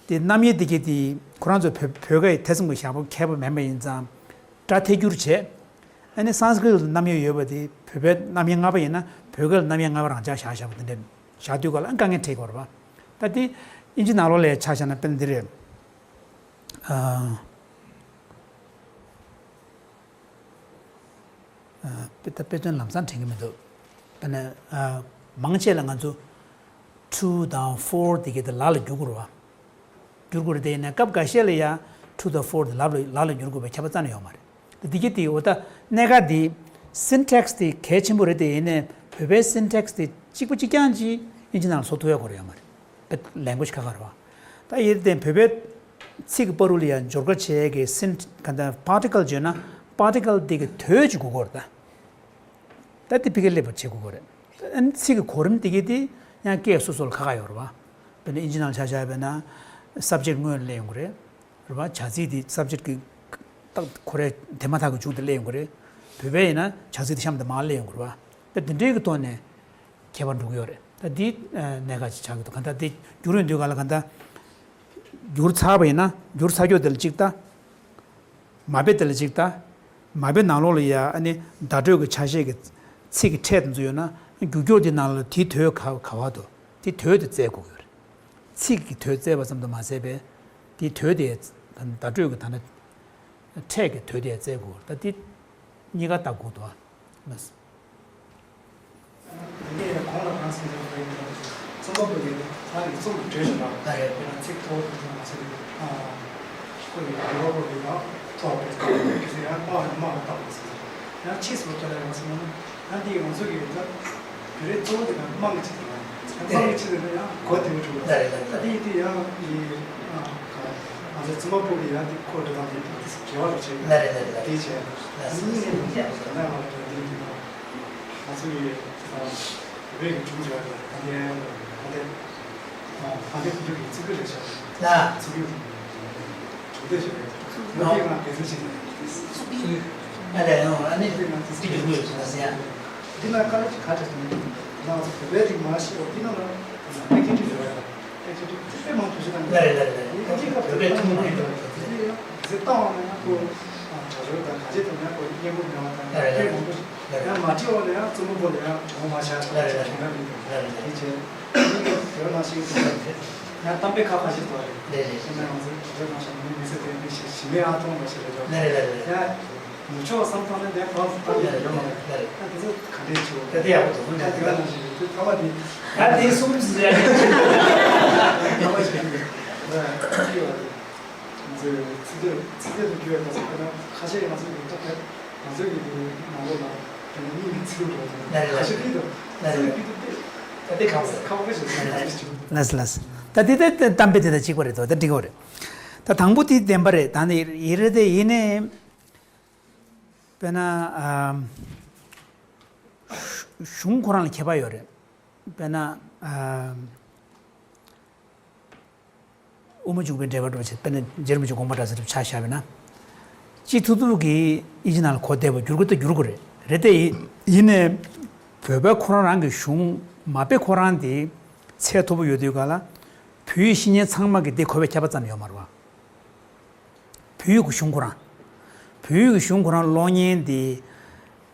དེ་རྣམ་དབྱེ་དེ་གས་དེ་ཁོ་རང་ཚོ་བོད་བོད་སྐད་ཐེ་ཚོམ་གྱི་བཞག་པ་མཁས་པོ་མིན་པ་ཡིན་ཙང་། སྒྲ་ཐད་སྒྱུར་བྱས། ཨ་ནི་སཾ་སྐྲྀཏ་ལ་རྣམ་དབྱེ་ཡོད་པ་དེ་བོད་པའི་རྣམ་དབྱེ་ལྔ་པ་ཡིན་ན་བོད་སྐད་ལ་རྣམ་དབྱེ་ལྔ་པ་རང་འཇགས་བཞག་བཞག་པ་དེ་འདྲ་བཞག་དུས་ག་ལ་ཨ་དཀའ་ངལ་འཕྲད་ཀྱི་ཡོད་རེད་པ། ད་དེ་དབྱིན་ཇི་ནང་ལོགས་ལ་ཆ་བཞག་ན་དཔེར་ན་འདི་རེད། ཨ། ཨ། དཔེ་ད་དཔེ་མཚོན་ལམ་སང་དྲན་གྱི་མི་འདུག་དཔེར་ན། ཨ། མང་ཆེ་ལ་ང་ཚོ་ཊུ་དང་ཕོར་དེ་གས་དེ་ལ་ལ་བསྒྱུར་དགོས་རེད་པ། བསྒྱུར་དགོས་རེད་དེ། ཡིན་ན་སྐབས་འགའ་ཤས་ལ་ཡ་ཊུ་དང་ཕོར་དེ་ལ་ལ་ལ་ལ་བསྒྱུར་དགོས་པའི་ཁྱབ་པ་རྩ་ནས་ཡོད་མ་རེད། དེ་གས་དེ་འོ་ད་གནད་འགག་དེ་སིན་ཊེག་སི་དེ་གལ་ཆེན་པོ་རེད་དེ། ཡིན་ནའི་བོད་པའི་སིན་ཊེག་སི་དེ་གཅིག་པ་གཅིག་རྐྱང་གིས་དབྱིན་ཇི་ནང་ལ་བཟོ་ཐུབ་ཡ་སྐོར་ཡོད་མ་རེད། ལེང་གུ་ཨེ་ཇི་ཁག་ཁག་རེད་པ། ད་ཡིན་དེ་བོད་པའི་ཚིག་གི་བར་དུ་ལ་ཡ་སྦྱོར་དགའ་བྱེད་ཡ་གི་སིན་ག་འདྲ་པར་ཊི་ཀལ་སི་བརྗོད་ན་པར་ཊི་ཀལ་སི་དེ་གི་དོད་ཅིག་དགོས་ཀྱི་ཡོད་རེད་ད། ད་དེ་ཕ་གིར་སླེབས་པ་བྱེད་དགོས་ཀྱི་ཡོད་རེད། ཨ་ནི་ཚིག་གི་གོ་རིམ་དེ་གས་དེ་ཡང་སྐད་སོ་སོ་ལ་ཁག་ཁག་ཡོད་རེད་པ། དཔེར་ན་དབྱིན་ཇི་ནང་ཆ་བཞག་པ་ཡིན་ན་སབ་ཇེག་ཊི་སྔོན་ལ་སླེབས་ཡོང་གི་རེད། རེད་པ། བྱ་ཚིག་དེ་སབ་ཇེག་ཊི་གི་ཏག་ཁོ་རའི་དེ་མ་ཐག་གི་མཇུག་དེ་སླེབས་ཡོང་གི་རེད། བོད་པའི་ཡིན་ན་བྱ་ཚིག་དེ་གཤམ་དུ་མར་སླེབས་ཡོང་གི་རེད་པ། དཔེ་དེ་འདྲའི་གི་ཐོག་ནས་ཁྱད་པར་འགྲོ་གི་ཡོད་རེད། ད་འདི་གནད་འགག་ཅིག་ཆགས་ཀྱི་འདུག་གང་ལྟར་དེ་བསྒྱུར་ཡོང་དུས་ག་ལ་གང་ལྟར་བསྒྱུར་ཚར་བ་ཡིན་ན་བསྒྱུར་ཚར་རྒྱུ་དེ་ལ་གཅིག་ལྟ། མ་དཔེ་དེ་ལ་གཅིག་ལྟ། མ་དཔེ་ནང་ལོགས་ལ་ཡ་ཨ་ནི་བརྡ་སྤྲོད་ཀྱི་ཆ་ཤས་ཀྱི་ཚིག་གི་ཕྲད་དེ་ཚོ་ཡོད་ན། རྒྱུག་ཀྱོག་དེ་ནང་ལ་དེའི་དོད་ག་ག་བ་འདུག་དེ་དོད་དེ་བཙལ་དགོས་ཀྱི་ཡོད་རེད། ཚིག་གི་དོད་བཙལ་བ་ཙམ་དུ་མ་ཟད་པའི་དེའི་དོད་དེ། བརྡ་སྤྲོད་ཀྱི་ད་ནི་ཕྲད་ཀྱི་དོད་དེ་བཙལ་དགོས་རེད། ད་དེ་གཉིས་ཀ་ལྟ་དགོས་འདུག་ཨ། དེ་ནས་གོང་ལ་གང་གསུངས་ཀྱང་བོད་ཡིག་རྩོམ་པ་པོ་ཡིན་ཚང་གི་རྩོམ་གྱི་གྲོས་ཞིག་རག་ད་རེད། དཔེར་ན་ཚིག་མཐོ་བོ་ཐུབ་ཐུབ་མ་ཚོད་ཨ་ཁོ་ཡི་གོ་བ་པོ་ཡིན་ན་ཐོག་པའི་ཚིག་ཡང་དམའ་བ་དམའ་བ་བཏང་མ་ཟིན་ཡང་ཕྱིས་སུ་ལྟ་ལ་ཡང་སོང་ན་ཡང་དེ་ང་ཚོ་གི་ད་བོད་རིགས་གཙོ་བོ་དེ་ག་དམངས་ཀྱི་ཆེད་དུ་ཡང་དམངས་ཀྱི་ཆེད་དུ་ཡང་གོ་དེ་བ་བྱུང་ད་རེད། ད་དེ་ཡིན་དུས་ཡང་ཡི་ང་ཚོ་རྩོམ་པ་པོ་གི་ཡང་དེ་ཁོ་འགྲོ་སྟངས་དེ་དེ་འགལ་བ་རེད་བྱས་ད་རེད། ད་རེད། དེ་བྱས་ད་ནི་ངས་ད་ལྟ་ང་ཚོ་གི་ང་ཚོ་གི་བོད་ཀྱི་སྒྲུང་བརྗོད་པ་དང་ད་ལྟའི་ད་ལྟའི་ད་ལྟའི་ཁོང་ཚོའི་ཚིག་གི་རེད་ཤག་ལ་ཚིག་གི་གྲུབ་འབྲས་ཞིག་རེད། ང་དེ་ང་དེ་ཚོ་ཞིག་ཨ་ལས་ཡང་ཨ་ནི་དེ་ང་དེ་ཚོ་ཞིག་ཡོད་ཟེར་ཡ། འདི་ལ་དཀའ་ལས་ཅིག་ག་འདྲ་ཞིག་ང་ཚོ་བོད་པའི་རིགས་མ་ཤེས་པ་འདི་ནང་ལ་ཨེག་ཊི་ཊི་བི་རེད་པ། ཨེག་ཊི་ཊི་བི་ཚིག་དཔེ་མང་པོ་ཞིག་དང་ལ་རེད་ལ་རེད། ཨེག་ཊི་ཊི་བི་བོད་པའི་ཐུན་མོང་རེད། དེ་ཡང་དེ་བཏང་བ་ན་ཡང་ཁོ་དྲ་ཞོར་དང་ག་ཅི་དང་ཡང་ཁོ་སྙན་པོ་མེད་པ་དང་ལ་རེད་ལ་དཔེ་མང་པོ་ཞིག་ཡང་མ་བྲིས་པ་ལ་ཡང་རྩོམ་པ་པོ་ལ་ཡང་གྲོགས་མ་ཆགས་ལ་རེད་ལ་རེད། དེ་འདྲ་མི་འདུག་ལ་རེད་ལ་རེད། དེ་བྱས་ཡིན་གྱི་བོད་ནང་ཞིག་ཡང་གཏམ་དཔེ་ཁ་ཁ་ཞིག་ཐོག་རེད། ལ་རེད། དེ་ནས་ང་ཚོ་བོད་ནང་ཞིག་མི་མི་ཚེ་དེ་མི་ཞིག་ཞི་མེད་ཨ་ཐོང་འདྲ་ཞིག་རེད་འགྲོ། ལ་རེད་ལ་རེད། ཡང་ནུབ་ཕྱོགས་བསམ་བཏང་ན་དེ་གང་དུ་བཏང་ཡོད་ཡོད་མ་རེད། ལ་རེད། ད་དེ་ཚོ་ག་འདྲས་བྱུང་། ད་དེ་ཡག་པོ་འདུག་ད་དེ་ག་ནང་བཞིན་རེད། དེ་ཐ་མ་དེ་ད་དེ་གསུམ་ཟེར་ཡ་ཐ་མ་ཞིག་རེད། ད་ཅི་ཡོད་རེད། ང་ཚོས་ཚིག་སྡེབ་ཚིག་སྡེབ་ཏུ་བརྒྱུད་པའི་ག་ཚོད་དཔེར་ན་ཁ་ཤས་ང་ཚོས་ཡིག་ཐོག་ཕེབས་ང་ཚོས་ཀྱི་དེ་ནང་ལོགས་ལ་དཔེར་ན་མིང་གི་ཚིག་ལྷུག་འགྲོ་བ་དང་ཁ་ཤས་ཕུལ་དུ་ང་ཚོས་ཕུལ་དུ་ཏེ་ད་དེ་ཁག་པོ་ཁག་པོ་ཞིག་རེད། ལགས་སོ་ལགས་སོ། ད་དེ་ད་གཏམ་དཔེ་དེ་དང་གཅིག་པ་རེད་དོ། ད་འགྲིག་གི་རེད། ད་དང་པོ་དེ་བདེན་པ་རེད། ད་ནི་ཡི་རེད་དེ་ཡིན་ནའི་དཔེར་ན་ཨ་གཞུང་ཁོ་རང་ལ་ཁྱད་པར་ཡོད་རེད། དཔེར་ན་ཨ་དབུ་མ་འཇུག་པའི་འགྲེལ་པ་འདྲ་བོ་བྱས། དཔེར་ན་རྗེ་རིན་པོ་ཆེ་དགོངས་པ་འགྲེལ་ས་འདྲ་བོ་ཆ་བཞག་པ་ཡིན་ན། སྤྱི་ཐུབ་ཐུབ་ཀྱིས་དབྱིན་ཇི་ནང་ལ་གོ་བདེ་བ་བསྒྱུར་དགོས་ད་བསྒྱུར་དགོས་རེད། རེད་དེ་ཡིན་ནའི་བོད་པ་ཁོ་རང་རང་གི་གཞུང་མ་དཔེ་ཁོ་རང་དེ་ཚད་མཐོ་པོ་ཡོད་དུས་ག་ལ་བོད་ཡིག་ཤེས་མཁན་ཚང་མ་གིས་དེ་གོ་བའི་ཁྱབ་པ་ཙམ་ཡོད་མ་རེད་བ། བོད་ཡིག་གི་གཞུང་ཁོ་རང་། བོད་ཡིག་གི་གཞུང་ཁོ་རང་ཀློག་མཁན་དེ་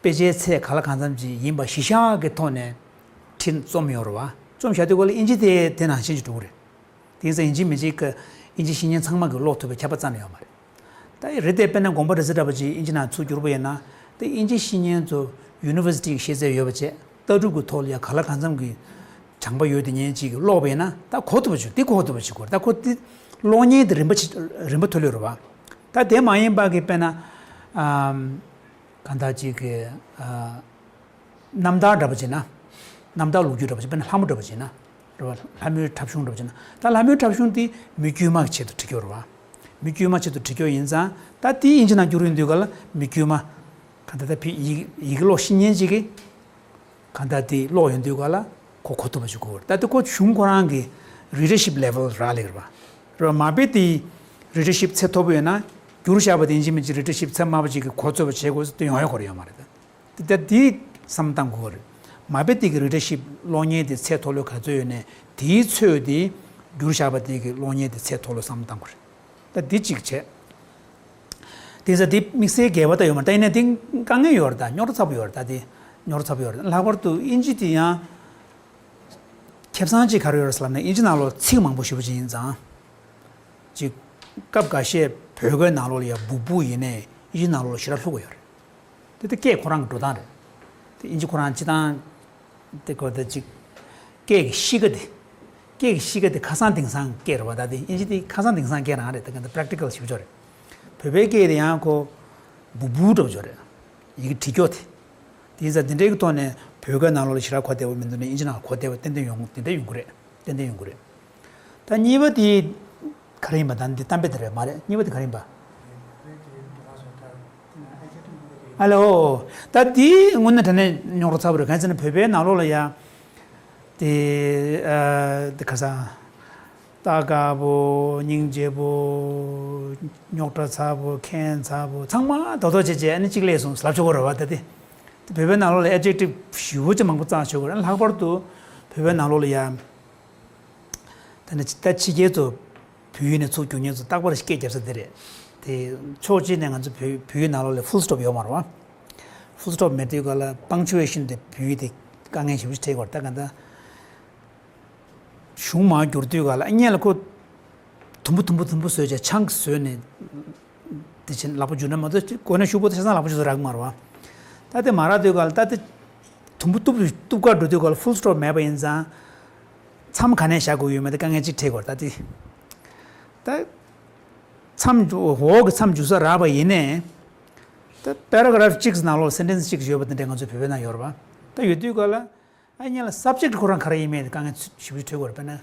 དཔེ་ཆའི་ཚད་ག་ལ་གང་འཚམ་ཅིག་ཡིན་པ་གཞི་བཞག་གི་ཐོག་ནས་ཁྲིད་རྩོམ་ཡོད་རེད་བ། རྩོམ་བཞག་དུས་སྐབས་ལ་དབྱིན་ཇི་དེ་དེ་ནང་བཞིན་ཅིག་འགྲོ་གི་རེད། དེང་སང་ཡིན་གཅིག་མིན་གཅིག་གི་དབྱིན་ཇི་ཤེས་མཁན་ཚང་མ་གིས་ཀློག་ཐུབ་པའི་ཁྱབ་པ་རྩ་ནས་ཡོད་མ་རེད། ད་རེད་དེ་དཔེར་ན་དགོངས་པ་འགྲེལ་ས་འདྲ་པོ་ཅིག་དབྱིན་ཇི་ནང་ཚུར་བསྒྱུར་བ་ཡིན་ན། དེ་དབྱིན་ཇི་ཤེས་མཁན་ཚོ་ཡུ་ནི་ཝར་སི་ཊི་གི་ཤེས་ཚད་ཡོད་པ་བྱས། ལྟ་གྲུབ་ཀྱི་ཐོག་ལ་ཡང་ག་ལ་གང་འཚམ་གྱི་དྲང་པོ་ཡོད་དེ་ཉན་ཅིག་གིས་ཀློག་པ་ཡིན་ན་ད་གོ་ཐུབ་པ་ཅིག་དེ་གོ་ཐུབ་པ་ཅིག་དགོས་རེད། ད་ཁོ་དེ་ཀློག་མཁན་དེ་རིམ་པ་ཅིག་རིམ་པ་མཐོ་ལོས་རེད་བ། ད་དེ་མ་ཡིན་པ་གི་དཔེར་ན་ཨམ། གང་ལྟར་ཅིག་གི་ཨ། རྣམ་ཐར་འདྲ་པོ་བྱས་ན། རྣམ་ཐར་ལོ་རྒྱུས་འདྲ་པོ་བྱས། དཔེར་ན་ལྷ་མོ་འདྲ་པོ་བྱས་ན། རེད་བ། ལྷ་མོའི་འཁྲབ་གཞུང་འདྲ་པོ་བྱས་ན། ད་ལྷ་མོའི་འཁྲབ་གཞུང་དེ་མི་དཀྱུས་མ་གི་ཆེད་དུ་བྲིས་ཀྱི་ཡོད་རེད་བ། མི་དཀྱུས་མ་ཆེད་དུ་བྲིས་ཀྱི་ཡོད་ཡིན་ཙང་ད་དེ་དབྱིན་ཇི་ནང་བསྒྱུར་ཡོང་དུས་ག་ལ་མི་དཀྱུས་མ། གང་ལྟར་ད་ཕི་ཡི་ཡི་གེ་ཀློག་ཤེས་མཁན་ཅིག་གིས། གང་ལྟར་དེ་ཀློག་ཡོང་དུས་ག་ལ་ཁོ་གོ་ཐུབ་པ་ཞིག་དགོས་རེད། ད་དེ་ཁོ་གཞུང་ཁོ་རང་གི་རི་ཌར་ཤིབ་ལེ་ཝལ་རག་ལས་རེད་བ། རེད་བ། མ་དཔེ་དེ་རི་ཌར་ཤིབ་ཚད་མཐོ་པོ་ཡོད་ན་བསྒྱུར་བཞག་པ་དེ་ཡིན་གཅིག་མིན་གཅིག་རི་ཌར་ཤིབ་ཚད་དམའ་པོ་ཅིག་གིས་གོ་ཚོད་པ་བྱེད་དགོས་ཟེར་དེ་ཡོང་ཡ་གོ་རེ་ཡོད་མ་རེད་ད། དེ་ད་དེ་བསམ་བློ་བཏང་དགོས་རེད། མ་དཔེ་དེ་གི་རི་ཌར་ཤིབ་ཀློག་མཁན་དེ་ཚད་མཐོ་ལོས་ག་ཚོད་ཡོད་ནའི་དེའི་ཚོད་དེ་བསྒྱུར་བཞག་པ་དེ་གི་ཀློག་མཁན་དེ་ཚད་མཐོ་ལོས་བསམ་བློ་བཏང་དགོས་རེད། ད་འདི་གཅིག་བྱས། དེ་ཚ་འདི་དམིགས་བསལ་འགལ་བ་ད་ཡོད་མ་རེད། ད་ཡིན་ན་འདི་དཀའ་ངལ་ཡོད་རེད། ད་རྙོག་དྲ་ཚ་པོ་ཡོད་རེད། ད་འདི་རྙོག་དྲ་ཚ་པོ་ཡོད་རེད། ལྷག་པར་དུ་དབྱིན་ཇི་དེ་ཡང་ཁེ་བཟང་ཅིག་ག་རེ་ཡོད་རེད་ཟེར་ལབ་ན། དབྱིན་ཇི་ནང་ལོགས་ཚིག་མང་པོ་ཞེ་པོ་ཅིག་ཡིན་ཙང་། ཅིག་སྐབས་འགའ་ཤས་བོད་སྐད་ནང་ལོགས་ལ་ཡ་སྦུག་སྦུག་ཡིན་ནའི་དབྱིན་ཇི་ནང་ལོགས་ལ་ཞེ་དྲག་ལྷུག་པོ་ཡོད་རེད། དེ་དེ་སྐད་ཁོ་རང་གི་འགྲོ་སྟངས་རེད། དེ་དབྱིན་ཇི་ཁོ་རང་སྤྱི་བཏང་དེ་གོ་ད་ཅིག་སྐད་ཀྱི་གཤིས་ཀ་དེ། སྐད་ཀྱི་གཤིས་ཀ་དེ་ཁ་སང་དེང་སང་སྐད་རེད་བ། ད་དེ་དབྱིན་ཇི་དེ་ཁ་སང་དེང་སང་སྐད་རང་རེད། ད་ག་ད་པ་རེག་ཊི་ཀལ་ཞེ་པོ་ཅིག་རེད། བོད་པའི་སྐད་དེ་ཡང་ཁོ་སྦུག་སྦུག་འདྲ་པོ་ཅིག་རེད། ཡི་གེ་བྲིས་སྐྱོ་དེ། དེ་ཡིན་ཙང་དེ་འདྲའི་གི་ཐོག་ནས་བོད་སྐད་ནང་ལོགས་ལ་ཞེ་དྲག་གོ་བདེ་པོ་མི་འདུག་ནས་དབྱིན་ཇི་ནང་གོ་བདེ་པོ་ཏན་ཏན་ཡོང་དེ་འདྲ་ཡོང་གི་རེད། ཏན་ཏན་ཡོང་གི་རེད། ད་གཉིས་པ་དེ་ག་རེ་ཡིན་པ། ད་འདི་གཏམ་དཔེ་དེ་རེད་མ་རེད། གཉིས་པ་དེ་ག་རེ་ཡིན་པ། ཨ་ལོ། ད་འདི་དངོས་གནས་དྲང་གནས་རྙོག་དྲ་ཚ་པོ་རེད། གང་ཡིན་ཟེར་ན་བོད་པའི་ནང་ལོགས་ལ་ཡ། དེ་ཨ་དེ་ཁ་སང་། ལྟ་དཀའ་པོ། སྙིང་རྗེ་པོ། རྙོག་དྲ་ཚ་པོ། ཁྱད་མཚར་པོ། ཚང་མ་རྡོག་རྡོག་བྱས་བྱས་ཨ་ནི་གཅིག་ལས་སོང་ལབ་ཆོག་གི་རེད་བ། ད་དེ་དེ་བོད་པའི་ནང་ལོགས་ལ་ཨེ་ཌེག་ཊིབ་ཞེ་པོ་ཅིག་མང་པོ་བརྩམས་ཆོག་གི་རེད། ལྷག་པར་དུ་བོད་པའི་ནང་ལོགས་ལ་ཡ། ད་ནི་ད་ཕྱི་རྒྱལ་ཚོ་བོད་ཡུལ་ནས་ཚུར་རྒྱུག་མཁན་ཚོ་རྟག་པར་སྐད་རྒྱབ་ས་དེ་རེད། དེ་ཕྱོགས་གཅིག་ནས་ང་ཚོ་བོད་བོད་ཡིག་ནང་ལོགས་ལ་ཕུལ་སི་ཊོབ་ཡོད་མ་རེད་བ། ཕུལ་སི་ཊོབ་མེད་དུས་ག་ལ་པང་ཅུ་ཨེ་ཤན་དེ་བོད་ཡིག་དེ་དཀའ་ངལ་ཞེ་པོ་ཞིག་འཕྲད་ཀྱི་ཡོད་རེད། ད་ག་ད་གཞུང་མར་བསྒྱུར་དུས་ག་ལ་སྔོན་ལ་ཁོ་དུམ་བུ་དུམ་བུ་དུམ་བུ་བཟོས་བྱས་ཆང་བཟོས་ནས་དེ་བཞིན་ལག་པ་འཇུ་ན་མ་གཏོགས་གོ་ན་ཤུགས་པོ་དེ་ཆ་ཚང་ལག་པ་འཇུ་ས་རག་གི་མ་རེད་བ། ད་དེ་མ་རག་དུས་ག་ལ་ད་དེ་དུམ་བུ་གཏུབ་གཏུབ་ཀ་འགྲོ་དུས་ག་ལ་ཕུལ་སི་ཊོབ་མེད་པ་ཡིན་ཙང་མཚམས་ག་ནས་བཞག་དགོས་ཡོད་མེད་དེ་དཀའ་ངལ་ཅིག་འཕྲད་ཀྱི་ཡོད་རེད། ད་དེ་ད། མཚམས་འཇུ་འོག་གི་མཚམས་འཇུག་ས་རག་པ་ཡིན་ནའི། ད་པེ་ར་གྷ་རབ་གཅིག་ནང་ལོགས་སེན་ཊེན་སི་གཅིག་ཡོད་པ་དེ་འདྲ་ང་ཚོའི་བོད་པའི་ནང་ཡོད་རེད་པ། ད་ཡོད་དུས་ག་ལ་ཨ་སྔོན་ལ་སབ་ཇེག་ཊི་ཁོ་རང་ག་རེ་ཡིན་མིན་དེ་དཀའ་ངལ་ཞེ་པོ་ཅིག་འཕྲད་ཀྱི་ཡོད་རེད། དཔེར་ན།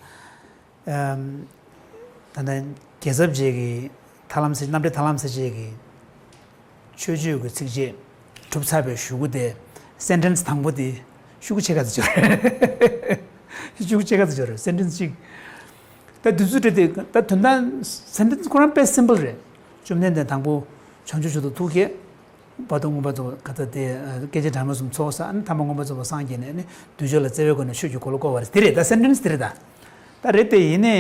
ཨམ། ད་ལྟ་རྒྱལ་ཚབ་རྗེ་གི་ཐར་ལམ་སེ་རྣམ་འགྲེལ་ཐར་ལམ་སེ་རྗེ་གི་མཆོད་བརྗོད་ཀྱི་ཚིགས་བཅད་གྲུབ་ཚར་བའི་གཞུག་གུ་དེ་སེན་ཊེན་སི་དང་པོ་དེ་ཤོག་གུ་ཕྱེད་ཀ་ཙམ་ཅིག་ཡོད་རེད། ཤོག་གུ་ཕྱེད་ཀ་ཙམ་ཅིག་ཡོད་རེད། སེན་ཊེན་སི་གཅིག་ད་དུས་ཚོད་དེ་ད་དོན་དག་སེན་ཊེན་སི་ཁོ་རང་དཔེ་སིམ་པལ་རེད། བཅོམ་ལྡན་འདས་དང་པོ་བྱང་ཆུབ་མཆོག་ཏུ་ཐུགས་བསྐྱེད། བར་དུ་མངོན་པར་རྫོགས་པ་ག་ད་དེ་སྐད་ཅིག་གྲངས་མེད་གསུམ་ཚོགས་བསགས། ཨ་ནི་ཐ་མ་མངོན་པར་རྫོགས་པར་སངས་རྒྱས་ནས་ནི་བདུད་གཅོད་ལ་བརྩེ་བའི་སྒོ་ནས་ཆོས་ཀྱི་འཁོར་ལོ་བསྐོར་བ་རེད། དེ་རེད། ད་སེན་ཊེན་སི་དེ་རེད། ད་ད་རེད་དེ་ཡིན་ནའི་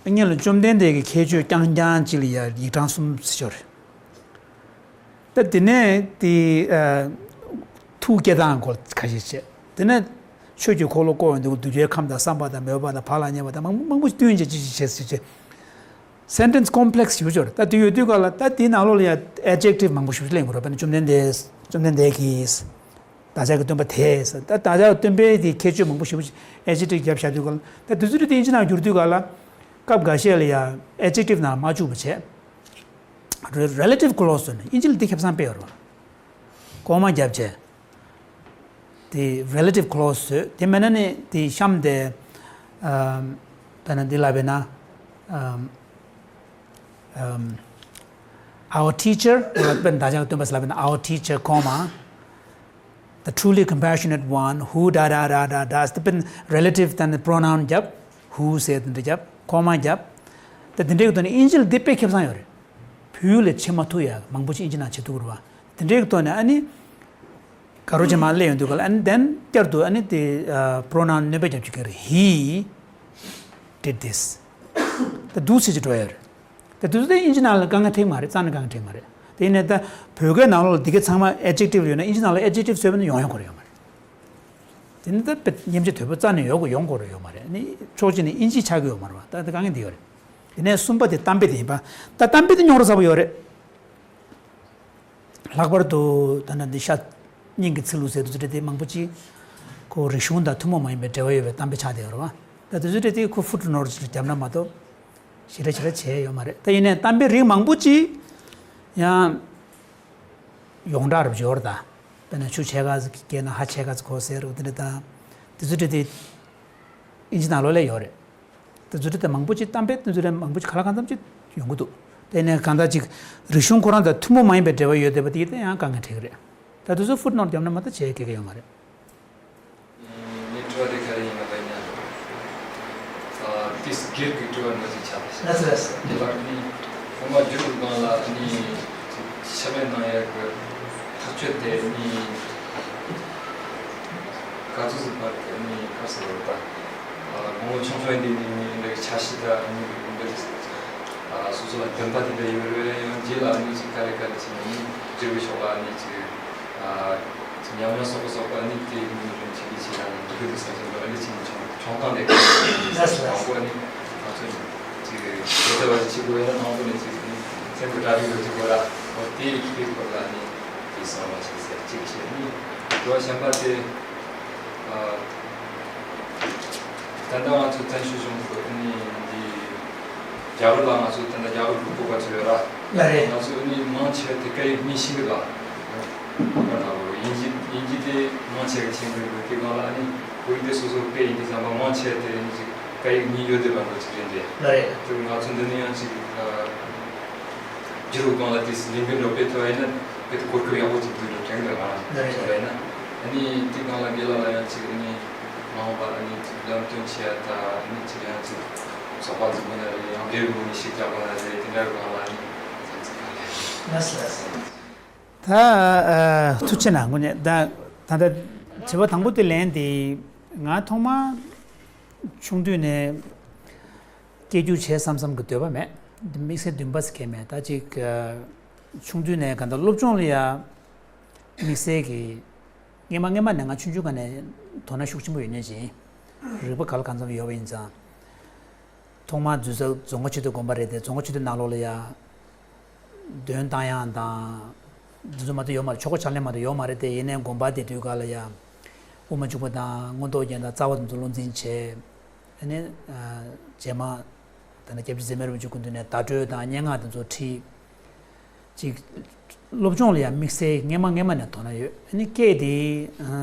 སྔོན་ལ་བཅོམ་ལྡན་འདས་ཀྱི་ཁྱད་ཆོས་རྐྱང་རྐྱང་གཅིག་ལ་ཡ་ཡིག་གྲངས་གསུམ་ཟེར་ཆོག་རེད། ད་དེ་ནས་དེ་ཨ། ཐུགས་བསྐྱེད་སྟངས་སྐོར་ཁ་ཤས་བྱས། དེ་ནས་ཆོས་ཀྱི་འཁོར་ལོ་བསྐོར་བའི་འདུག་གདུལ་བྱའི་ཁམས་དང་བསམ་པ་དང་མོས་པ་དང་བག་ལ་ཉལ་བ་དང་མང་མང་པོ་བསྟུན་བྱས་ཅི་ཅི་བྱས་ཟེར་བྱས། སེན་ཊེན་སི་ཀོམ་པི་ལེག་སི་ཞེ་པོ་ཅིག་ཡོད་རེད། ད་དེ་ཡོད་དུས་ག་ལ་ད་དེའི་ནང་ལོགས་ལ་ཡ་ཨེ་ཌི་ཇེག་ཊིབ་མང་པོ་ཞེ་པོ་ཅིག་ལེན་དགོས་རེད། དཔེར་ན་བཅོམ་ལྡན་འདས་བཅོམ་ལྡན་འདས་ཀྱིས། བདག་ཅག་གི་སྟོན་པ་དེས། ད་བདག་ཅག་གི་སྟོན་པའི་དེ་ཁྱད་ཆོས་མང་པོ་ཞེ་པོ་ཅིག་ཨེ་ཌི་ཇེག་ཊིབ་བརྒྱབ་བཞག་དུས་ག་ལ་ད་དུས་ཚོད་དེ་དབྱིན་ཇི་ནང་བསྒྱུར་དུས་ག་ལ་སྐབས་འགའ་ཤས་ལ་ཡ་ཨེ་ཌི་ཇེག་ཊིབ་ནང་མ་བཅུག་པ་བྱས། རེ་རེ་ལེ་ཊིབ་ཀོ་ལོ་སི་ཟེར་ནས་དབྱིན་ཇི་ལ་འདི་ཁེ་བཟང་དཔེ་ཡོད་རེད་བ། ཀོ་མ་བརྒྱབ་བྱས། དེ་རེ་ལེ་ཊིབ་ཀོ་ལོ་སི་བཟོས། དེ་མེད་ན་ནི་དེ་གཤམ་དེ། ཨམ། དཔེར་ན་འདི་ལབ་པས་ན། ཨམ། ཨམ། Our teacher དཔེར་ན་བདག་ཅག་གི་སྟོན་པ་ཟེར་ལབ་པས་ན། Our teacher comma the truly compassionate one who ད་ད་ད་ད་ད་དཔེར་ན་རེ་ལེ་ཊིབ་དང་པོ་རོ་ནའུན་བརྒྱབ། ཧུ་ཟེར་དེ་འདྲ་བརྒྱབ། ཀོ་མ་བརྒྱབ། ད་དེ་འདྲའི་གི་ཐོག་ནས་དབྱིན་ཇི་ལ་འདི་དཔེ་ཁེ་བཟང་ཡོད་རེད། བོད་ཡིག་ལ་བྱེད་མ་ཐུབ་ཡ་མང་པོ་ཅིག་དབྱིན་ཇི་ནང་བྱེད་ཐུབ་ཀྱི་རེད་བ། དེ་འདྲའི་གི་ཐོག་ནས་ཨ་ནི། དགའ་རབ་ཆེན་མ་སླེབས་ཡོང་དུས་ག་ལ་and then བསྐྱར་དུ་ཨ་ནི་དེ་པོ་རོ་ནའུན་སྣོན་པ་བརྒྱབ་བཅུག་གི་རེད། He did this. ད་འདུག་སེ་ཅིག་འགྲོ་ཡ་རེད། ད་དུས་ཚོད་དེ་དབྱིན་ཇི་ནང་ལ་དཀའ་ངལ་འཕྲད་མ་རེད། རྩ་ནས་དཀའ་ངལ་འཕྲད་མ་རེད། དེ་ཡིན་ནའི་ད་བོད་སྐད་ནང་ལོགས་ལ་འདི་གའི་ཚང་མ་ཨེ་ཌི་ཇེག་ཊིབ་ཡོད་ན་དབྱིན་ཇི་ནང་ལ་ཨེ་ཌི་ཇེག་ཊིབ་བཟོས་པ་ནི་ཡོང་ཡོང་གི་རེད་ཡོད་མ་རེད། དེ་ནི་ད་དཔེ་སྙན་ཆ་དོད་པོ་རྩ་ནས་ཡོང་གི་ཡོང་གི་རེད་ཡོད་མ་རེད། ནི་ཕྱོགས་གཅིག་ནས་དབྱིན་ཇི་ཆགས་ཀྱི་ཡོད་མ་རེད་བ། ད་དེ་དཀའ་ངལ་འདི་ཡོད་རེད། དེ་ནས་གསུམ་པ་དེ་གཏམ་དཔེ་དེ་ཡིན་པ། ད་གཏམ་དཔེ་དེ་རྙོག་དྲ་ཚ་པོ་ཡོད་རེད། ལྷག་པར་དུ་ད་ནི་འདི་ཤ་སྙིང་གི་ཚིག་ལུགས་ཟེར་དུས་ཚོད་དེ་མང་པོ་ཅིག་ཁོ་རིག་གཞུང་དང་ཐུན་མོང་མ་ཡིན་པའི་འབྲེལ་བ་ཡོད་པའི་གཏམ་དཔེ་ཆགས་བསྡད་ཡོད་རེད་བ། ད་དུས་ཚོད་དེ་ཁོ་ཕུཊ་ནོ་ཊི་བརྒྱབ་ན་མ་གཏོགས་ཞེ་དྲག་ཞེ་དྲག་བྱས་ཡོད་མ་རེད། ད་ཡིན་ནའི་གཏམ་དཔེ་རིགས་མང་པོ་ཅིག་ཡང་ཡོངས་གྲགས་རུ་འབྱོར་ད། དཔེར་ན་ཆུ་ཕྱེད་ཀ་ཟིག་བསྐྱལ་ན་ཧ་ཕྱེད་ཀ་ཟིག་གོ་ཟེར་རུ་དེ་འདྲ་དང་། དུས་ཚོད་དེ་དབྱིན་ཇི་ནང་ལོགས་ལ་ཡོད་རེད། དེ་ཚོ་དེ་མང་པོ་ཅིག་གཏམ་དཔེ་དེ་ཚོ་དེ་མང་པོ་ཅིག་ག་ལ་གང་འཚམ་ཅིག་ཡོང་གི་འདུག་དེ་ནས་གང་ལྟར་ཅིག་རིག་གཞུང་ཁོ་རང་དང་ཐུན་མོང་མ་ཡིན་པའི་འབྲེལ་བ་ཡོད་བསྡད་པ་དེ་དེ་ཡང་དཀའ་ངལ་འཕྲད་ཀྱི་རེད། ད་དེ་ཚོ་ཕུཊ་ནོ་ཊི་བརྒྱབ་ན་མ་གཏོགས་བྱེད་ཀྱི་ཡོད་མ་རེད། ངའི་དྲི་བ་དེ་ག་རེ་ཡིན་ན་ལབ་ན། ཨ། ཏིས་སྒེར་གྱི་དྲི་བ་འདྲ་ཅིག་ཆགས་ལ་ཤག་ལགས་སོ་ལགས་སོ། དེ་ལ་ནི་ཧོ་མ་བསྒྱུར་བའི་སྒང་ལ་ནི་ཕྱག་ལས་གནང་ཡག་གི་ཐག་གཅོད་དེ་ནི་ག་ཚོད་ཟིན་པ་དེ་ནི་ག་ཟེར་བ་དང་། ཨ། དགུང་ལོ་ཆུང་ཆུང་འདི་ནི་ནི་འདི་འདྲའི་འཆར་གཞི་དང་ནི་འདི་འདྲའི། ཨ། སོ་སོ་ལ་འདུན་པ་དེ་འདྲ་ཡོད་རེད། ཡང་རྗེས་ལ་ནི་ཅིག་ག་རེ་ག་རེ་བྱས་ནས་ནི་བསྒྱུར་བའི་ཕྱོགས་ལ་ནི་ཅིག་ཨ། ཅིག་ཉམས་མྱོང་སོགས་པ་སོགས་པ་ནི་དེ་ནི་རིན་ཆེན་གྱི་ཆེད་དུ་ནི་འདུག་འདུག་བསམ་བཞིན་དུ་ཨ་ནི་ཅིག་ནི་ཆུང་ཆུང་སྒང་ནས་ལགས་སོ་ལགས་སོ། དང་པོ་ནི་ང་ཚོ་ཅིག་བོད་དུ་བ་ཅིག་བྱེད་དགོས་ཡ་ན་དང་པོ་ནས་ཅིག་ནི་སེམས་ཀྱི་གྲ་སྒྲིག་ཡོད་ཅིག་དགོས་ར། འོ་དེ་དེའི་སྐོར་ལ་ནི་དེ་གསང་བ་ཞིག་ཟེར་གཅིག་བྱས་ནི་དྲི་བ་གཞན་པ་དེ། ཨ། ད་ལྟ་ང་ཚོ་བཙན་བྱོལ་གཞུང་གི་ནི་འདི་རྒྱ་གར་ལ་ང་ཚོ་ད་ལྟ་རྒྱ་གར་གྱི་བོད་པ་ཚོ་ཡོད་ར། ལགས་རེད། ང་ཚོ་ནི་མང་ཆེ་བ་དེ་སྐད་ཡིག་གཉིས་ཤེས་གི་ལ། ད་ལྟ་དབྱིན་ཇི་དབྱིན་ཇི་དེ་མང་ཆེ་བ་ཤེས་གི་རེད། དེ་གང་ལ་ནི་བོད་ཡིག་དེ་སོ་སོ་སྐད་ཡིན་དུས་ཙམ་པ་མང་ཆེ་བ་དེ་ནི་ཅིག་སྐད་ཡིག་གཉིས་ཡོད་བསྡད་པ་འདྲ་ཅིག་རེད་དེ། ལགས་རེད། དེ་ང་ཚོ་འདི་ནི་ཡང་ཅིག་བསྒྱུར་བའི་སྒང་ལ་དེ་ལས་འགུལ་འགྲོ་སྤེལ་ཐུབ་པ་ཡིན་ན་དཔེ་གོ་སྐབས་ཡག་པོ་ཅིག་འདུག་འགྲོ་དྲན་གི་རེད་མ་རེད། ལགས་རེད། ཡིན་ན་ཨ་ནི་དེ་སྒང་ལ་རྒན་ལགས་ལ་ཡང་ཅིག་ཨ་ནི་མ་འོངས་པ་ཨ་ནི་ཅིག་ལམ་སྟོན་བྱེད་ཡ་ད་ཨ་ནི་ཅིག་ཡང་ཅིག་ཚོགས་པ་འཛུགས་དགོས་ན་རེད། ཡང་སྒེར་ངོས་ནས་ཞིག་རྒྱག་དགོས་ན་རེད། དེ་འདྲ་སྒང་ལ་ཨ་ནི་ཚན་རྩིས་གང་རེད། ལགས་སོ་ལགས་སོ། ད་ཨ་ཐུགས་རྗེ་གནང་། དངོས་གནས་ད་ད་ལྟ་དྲི་བ་དང་པོ་དེ་ལན་དེ་ང་ཐོག་མ་ཆུང་དུས་ནས་སྐད་སྒྱུར་བྱེད་བསམ་བསམ་གྱི་འདོད་པ་མེད། དམིགས་བསལ་འདུན་པ་ཟེར་མཁན་མེད། ད་ཅིག་ཆུང་དུས་ནས་ག་འདྲ་སློབ་སྦྱོང་ལ་ཡ་དམིགས་བསལ་གྱི་སྔན་མ་སྔན་མ་ནས་ང་ཆུང་ཆུང་སྒང་ནས་དོ་སྣང་ཤུགས་ཆེན་པོ་ཡོད་མཁན་ཅིག་ཡིན། རིག་པ་ག་ལ་གང་འཚམ་ཡོད་པ་ཡིན་ཙང་། ཐོག་མར་འཛུལ་ས་རྫོང་དཀར་ཆོས་སྡེ་དགོན་པ་རེད་དེ། རྫོང་དཀར་ཆོས་སྡེ་ནང་ལོགས་ལ་ཡ་འདོན་བཏང་ཡག་དང་། འདི་ཚོ་མ་གཏོགས་ཡོད་མ་རེད། ཆོ་ག་ཕྱག་ལེན་མ་གཏོགས་ཡོད་མ་རེད་དེ། ཡིན་ནའི་དགོན་པ་དེ་དུས་སྐབས་ལ་ཡ་དབུ་མ་འཇུག་པ་དང་མངོན་རྟོགས་རྒྱན་དང་རྩ་བ་དེ་ཚོ་བློ་འཛིན་བྱས། ཨ་ནི་རྗེས་མ་ད་ནི་སྐྱབས་རྗེ་ཟེར་མེད་རིན་པོ་ཆེ་སྐུ་མདུན་ནས་བརྡ་སྤྲོད་དང་སྙན་ངག་དེ་ཚོ་ཁྲིད། ཅིག་སློབ་སྦྱོང་ལ་ཡང་དམིགས་བསལ་སྔན་མ་སྔན་མ་ནས་དོ་སྣང་ཡོད། ཨ་ནི་སྐད་དེ་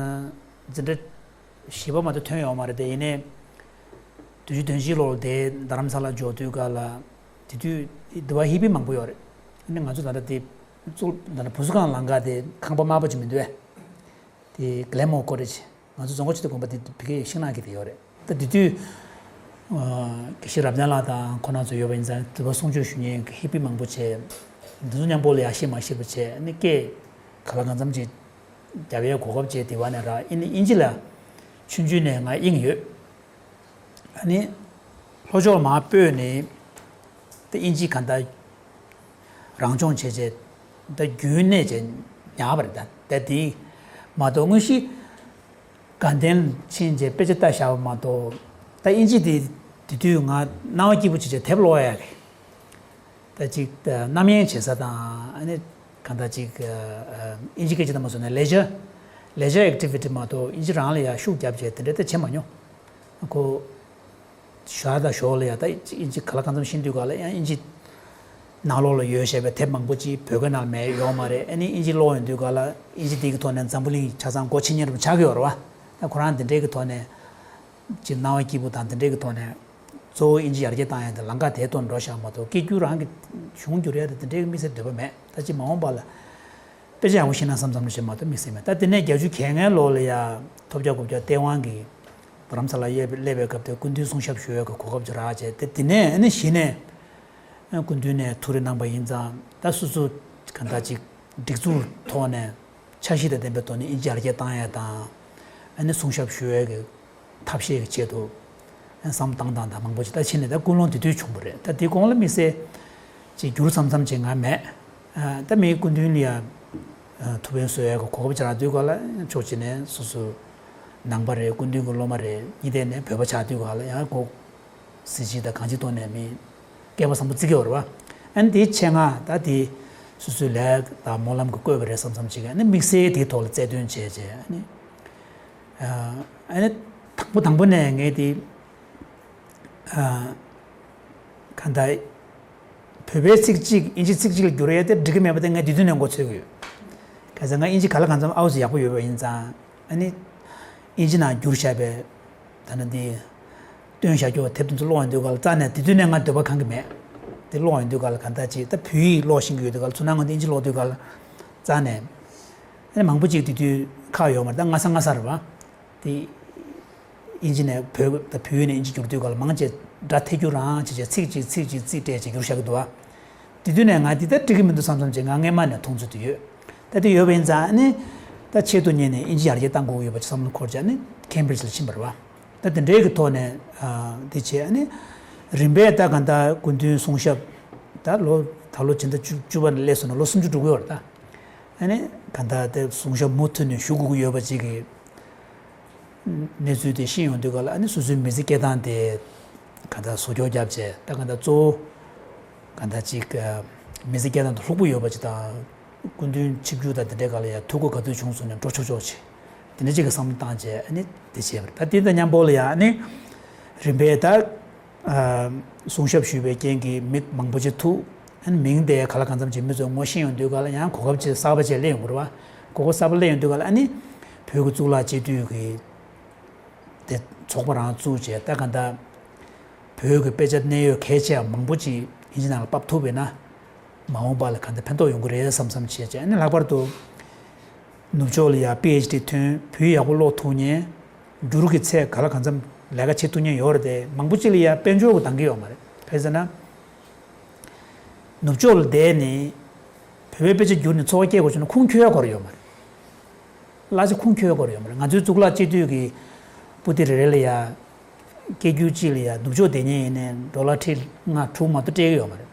འཛིན་གྲྭ་བཞི་པ་མ་གཏོགས་ཐོན་ཡོད་མ་རེད་དེ། ཡིན་ནའི་དུས་རྒྱུན་དོན་གཅིག་ལོར་དེ་རྡ་རམ་ས་ལ་འབྱོར་དུས་སྐབས་ལ་དེ་དུས་དེ་བ་ཧི་པི་མང་པོ་ཡོད་རེད། ཨ་ནི་ང་ཚོ་ད་ལྟ་དེ་གཙུག་ད་ལྟ་བུ་གསུམ་སྒང་ལམ་ཁ་དེ་ཁང་པ་དམར་པོ་ཅིག་མི་འདུག་གས། དེ་གི་ལེ་མོ་ཀོ་རེ་ཆེ། ང་ཚོ་རྫོང་དཀར་ཆོས་སྡེ་དགོན་པ་དེ་བི་ཀའི་ཤིང་ནགས་ཀྱི་དེ་ཡོད་རེད། ད་དེ་དུས་དགེ་བཤེས་རབ་བརྟན་ལགས་དང་ཁོང་རྣམ་ཚོ་ཡོད་པ་ཡིན་ཙང་། དེ་བ་གསུང་ཆོས་ཞུ་མཁན་གྱི་ཧི་པི་མང་པོ་བྱས། འདི་ཚོ་མཉམ་པོ་ལ་ཡ་ཤེས་མ་ཤེས་པ་བྱས། ཨ་ནི་སྐད་ག་ལ་གང་འཚམ་ཅིག་རྒྱབ་ཡའི་གོ་སྐབས་བྱས། དེ་བ་ནས་ར་ཨ་ནི་དབྱིན་ཇི་ལ་ཆུང་ཆུང་ནས་ང་དབྱིངས་ཡོད། ཨ་ནི་ལྷོ་ཕྱོགས་མར་སྤོས་ནས་ད་དབྱིན་ཇི་ག་འདྲ་རང་སྦྱོང་བྱས་བྱས། ད་རྒྱུན་གནས་བྱས་ཉར་བ་རེད། ད་ད་དེ་མ་གཏོགས་དངོས་གཞི་དགའ་ལྡན་ཕྱིན་བྱས་དཔེ་ཆ་ལྟ་བཞག་པ་མ་གཏོགས། ད་དབྱིན་ཇི་དེ་དེ་དུས་ང་སྣང་བ་སྐྱིད་པོ་བྱས་བྱས་དེབ་ཀློག་ཡག་གི། ད་ཅིག་ད་རྣམ་གཡེང་བྱེད་ས་དང་། ཨ་ནི་གང་ལྟར་ཅིག་ཨ་ཨ་དབྱིན་ཇི་སྐད་ཆ་དང་མ་སོང་ན་ལེ་ཇར་ལེ་ཇར་ཨེག་ཊི་བི་ཊི་མ་གཏོགས་དབྱིན་ཇི་རང་ལ་ཡ་ཤུགས་བརྒྱབ་བྱས་དེ་འདྲ་ད་བྱེད་མ་མྱོང་། ཁོ་ཞོགས་དང་ཞོགས་ལ་ཡ་ད་དབྱིན་ཇི་ག་ལ་གང་འཚམ་ཤེས་དུས་སྐབས་ལ་ཡང་དབྱིན་ཇི་ནང་ལོགས་ལ་ཡོད་བཞག་པའི་དེབ་མང་པོ་ཅིག་བོད་སྐད་ནང་ལ་མེད་ཡོད་མ་རེད། ཨ་ནི་དབྱིན་ཇི་ཀློག་ཡོང་དུས་སྐབས་ལ་དབྱིན་ཇི་དེ་གི་ཐོག་ནས་འཛམ་བུ་གླིང་ཆ་ཚང་སྒོ་ཕྱེ་མཁན་རུ་ཆགས་ཀྱི་ཡོད་རེད་བ། ད་ཁོ་རང་དེ་འདྲའི་གི་ཐོག་ནས་ཅིག་སྣང་བ་སྐྱིད་པོ་དང་དེ་འདྲའི་གི་ཐོག་ནས། གཙོ་བོ་དབྱིན་ཇི་ཡར་རྒྱས་བཏང་ཡག་དེ་ལམ་ཁ་དེའི་ཐོག་འགྲོ་བཞག་མ་གཏོགས། སྐད་སྒྱུར་རང་གི་གཞུང་སྒྱུར་ཡག་དེ་དེ་འདྲའི་གི་དམིགས་བསལ་འདོད་པ་མེད། ད་ཅིག་མ་འོངས་པ་ལ་དཔེ་ཆ་ཡག་པོ་ཤེས་ན་བསམ་བསམ་བློ་ཞིག་མ་གཏོགས་དམིགས་བསལ་མེད། ད་དེ་ནས་བརྒྱད་ཅུ་གྱ་ལྔའི་ལོ་ལ་ཡ་ཐོབ་རྒྱག་དགུ་བརྒྱ་སྟེས་དབང་གིས་རྡ་རམ་ས་ལ་སླེབས་པའི་སྐབས་དེ་སྐུ་མདུན་གསུང་ཞབས་ཞུ་ཡག་གི་གོ་སྐབས་ཅིག་རག་བྱས། དེ་དེ་ནས་ཨ་ནི་གཞི་ནས་སྐུ་མདུན་ནས་ཐུགས་རེ་གནང་པ་ཡིན་ཙང་། ད་སོ་སོ་གང་ལྟར་ཅིག་སྒྲིག་འཛུགས་ཐོག་ནས་འཆར་གཞི་དང་ལྡན་པའི་ཐོག་ནས་དབྱིན་ཇི་ཡར་རྒྱས་བཏང་ཡག་དང་། ཨ་ནི་གསུང་ཞབས་ཞུ་ཡག་གི་ཐབས་ཤེས་ཀྱི་ཆེད་དུ་བསམ་བཏང་སྟངས་དང་མང་པོ་ཅིག་ད་ཕྱིན་ནས་ད་ཀུན་སློང་དེ་དུས་བྱུང་བ་རེད། ད་དེ་གོང་ལ་དམིགས་བསལ་ཅིག་འགྱུར་མཚམས་མཚམས་ཅིག་ང་མེད། ཨ་ད་མི་སྐུ་མདུན་ལ་ཡ་ཐུགས་ཕན་གསོས་ཡག་གི་གོ་སྐབས་ཅིག་རག་དུས་སྐབས་ལ་ཕྱོགས་གཅིག་ནས་སོ་སོ་ནང་པ་རེད། སྐུ་མདུན་གྱི་སློབ་མ་རེད། གཉིས་ཐད་ནས་བོད་པ་ཆགས་དུས་སྐབས་ལ་ཡང་གོ་གཟི་བརྗིད་དང་གང་ཅིའི་ཐོག་ནས་མི་སྐལ་པ་བཟང་པོ་བརྩི་གི་ཡོད་རེད་བ། ཨ་ནི་དེའི་ཆེད་མངགས་ད་དེ་སོ་སོའི་ལས་དང་སྨོན་ལམ་གྱིས་བསྐོས་པ་རེད་བསམ་བསམ་བྱེད་ཀྱི། ཨ་ནི་དམིགས་བསལ་དེའི་ཐོག་ལ་རྩལ་འདོན་བྱས་བྱས། ཨ་ནི་ཨ་ནི་དང་པོ་དང་པོ་ནས་ངས་དེ་ཨ་གང་ལྟར་བོད་པའི་ཚིག་གཅིག་དབྱིན་ཇི་ཚིག་གཅིག་ལ་བསྒྱུར་ཡག་དེ་འགྲིག་གི་མེད་པ་དེ་ངས་དེ་དུས་ནས་མགོ་ཚོད་ཀྱི་ཡོད། ག་ཚོད་ང་དབྱིན་ཇི་ག་ལ་གང་འཚམ་ཨའུ་ཙི་ཡག་པོ་ཡོད་པ་ཡིན་ཙང་། ཨ་ནི་དབྱིན་ཇི་ནང་བསྒྱུར་བཞག་པའི་ད་ནི་འདི་བཏོན་བཞག་རྒྱུ་དེབ་དེ་ཚོ་ཀློག་ཡོང་དུས་སྐབས་ལ་རྩ་ནས་དེ་དུས་ནས་ང་འདོད་པ་ཁེངས་ཀྱི་མེད། དེ་ཀློག་ཡོང་དུས་སྐབས་ལ་གང་ལྟར་ཅིག་ད་བོད་ཡིག་ཀློག་ཤེས་ཀྱི་ཡོད་དུས་སྐབས་ལ། ཚུར་ནང་ང་དེ་དབྱིན་ཇི་ཀློག་དུས་སྐབས་ལ་རྩ་ནས་ཨ་ནི་མང་པོ་ཅིག་དེ་དུས་ཁག་ཡོད་མ་རེད། ད་སྔ་ས་སྔ་ས་རེད་བ། དེ་དབྱིན་ཇི་ནས་བོད་ད་བོད་ཡིག་ནས་དབྱིན་ཇི་བསྒྱུར་དུས་སྐབས་ལ་མང་ཆེ་སྒྲ་ཐད་སྒྱུར་རང་བྱས་བྱས། ཚིག་གཅིག་ཚིག་གཅིག་རྩིས་སྤྲད་བྱས་བསྒྱུར་བཞག་གི་འདུག་བ། དེ་དུས་ནས་ང་འདི་ལྟར་འགྲིག་གི་མི་འདུག་བསམ་བསམ་བྱས་ང་སྔན་མ་ནས་མཐོང་ཚུལ་དེ་ཡོད། ད་དེ་ཡོད་པ་ཡིན་ཙང་ཨ་ནི་ད་ཆེད་དུ་གཉེར་ནས་དབྱིན་ཇི་ཡར་རྒྱས་གཏང་དགོས་ཀྱི་ཡོད་པ་ཅིག་བསམ་བློ་འཁོར་བྱས་ཨ་ནི་ཁེམ་བྷྲིཇ་ལ་ཕྱིན་པ་རེད་བ། ད་དེ་འདྲའི་གི་ཐོག་ནས་ཨ་འདི་བྱས། ཨ་ནི་རིམ་པས་ད་གང་ལྟར་སྐུ་མདུན་གསུང་ཞབས་ད་ལོ་ད་ལོ་ཕྱི་ཟླ་བཅུ་བཅུ་པ་ནས་སླེབས་སོང་ན་ལོ་སུམ་ཅུ་འགྲོ་གི་ཡོད་རེད་ད། ཨ་ནི་གང་ལྟར་དེ་གསུང་ཞབས་མུ་མཐུད་ནས་ཞུ་དགོས་ཀྱི་ཡོད་པ་ཅིག་གི་གནས་ཚུལ་དེ་ཤེས་ཡོང་དུས་སྐབས་ལ། ཨ་ནི་སོ་སོའི་མི་ཚེ་སྐྱེལ་སྟངས་དེ་གང་ལྟར་བཟོ་བཅོས་བརྒྱབ་བྱས། ད་གང་ལྟར་གཙོ་བོ་གང་ལྟར་ཅིག་མི་ཚེ་སྐྱེལ་སྟངས་དེ་ལྷུག་པོ་ཡོད་པ་ཅིག་དང་། སྐུ་མདུན་ཆིབས་བསྒྱུར་དང་དེ་འདྲའི་སྐབས་ལ་ཡང་ཐུགས་དགོངས་ག་དུས་བྱུང་སོང་ནས་འགྲོ་ཆོག་ཆོག་བྱས། དེ་འདྲ་ཅིག་གི་བསམ་བློ་བཏང་བྱས་ཨ་ནི་དེ་བྱས་པ་རེད། ད་དེ་དང་མཉམ་པོ་ལ་ཡང་ཨ་ནི་རིམ་པས་ད་ཨ་གསུང་ཞབས་ཞུས་པའི་རྐྱེན་གྱིས་མི་མང་པོ་ཅིག་ཐུག་ཨ་ནི་མིང་དེ་ག་ལ་གང་འཚམ་ཅིག་མི་ཚོས་ངོ་ཤེས་ཡོང་དུས་སྐབས་ལ་ཡང་གོ་སྐབས་ཅིག་གསར་པ་ཅིག་སླེབས་ཡོང་གི་རེད་བ། གོ་སྐབས་གསར་པ་སླེབས་ཡོང་དུས་སྐབས་ལ་ཨ་ནི་བོད་ཀྱི་གཙུག་ལག་སྤྱི་འཐུས་ཀྱི་དེ་ཚོགས་པ་རང་བཙུགས་བྱས། ད་གང་ལྟར་བོད་ཀྱི་དཔེ་ཆ་གནད་ཡོད་གལ་ཆེ་བ་མང་པོ་ཅིག་དབྱིན་ཇི་ནང་ལ་ཕབ་ཐུབ་པས་ན། མ་འོངས་པ་ལ་གང་ལྟར་ཕན་ཐོགས་ཡོང་གི་རེད་བསམ་བསམ་བྱས་བྱས། ཨ་ནི་ལྷག་པར་དུ་ནུབ་ཕྱོགས་ལ་ཡ་པི་ཨེཆ་ཌི་ཐོན། བོད་ཡིག་ཡག་པོ་ཀློག་ཐུབ་མཁན། བསྒྱུར་གྱི་ཚད་ག་ལ་གང་འཚམ་ལས་ཀ་བྱེད་ཐུབ་མཁན་ཡོད་རེད་དེ། མང་པོ་ཅིག་ལ་ཡ་དཔལ་འབྱོར་གྱིས་འདང་གི་ཡོད་མ་རེད། ག་རེ་ཟེར་ན། ནུབ་ཕྱོགས་ལ་བསྡད་ནས་བོད་པའི་དཔེ་ཆ་བསྒྱུར་ནས་འཚོ་བ་སྐྱེལ་དགོས་བྱུང་ན་ཁུངས་འཁྱོལ་ཡག་ཁོ་རང་ཡོད་མ་རེད། གླ་ཆ་ཁུངས་འཁྱོལ་ཡག་ཁོ་རང་ཡོད་མ་རེད། ང་ཚོའི་གཙུག་ལག་སྤྱི་འཐུས་ཀྱི་པུ་ཏི་རེ་རེ་ལ་ཡ་སྐྱེ་རྒྱུ་གཅིག་ལ་ཡ་ནུབ་ཕྱོགས་བསྡད་མཁན་ཡིན་ནའི་ཌོ་ལར་ཁྲི་ལྔ་དྲུག་མ་གཏོགས་སྤྲད་ཀྱི་ཡོད་མ་རེད།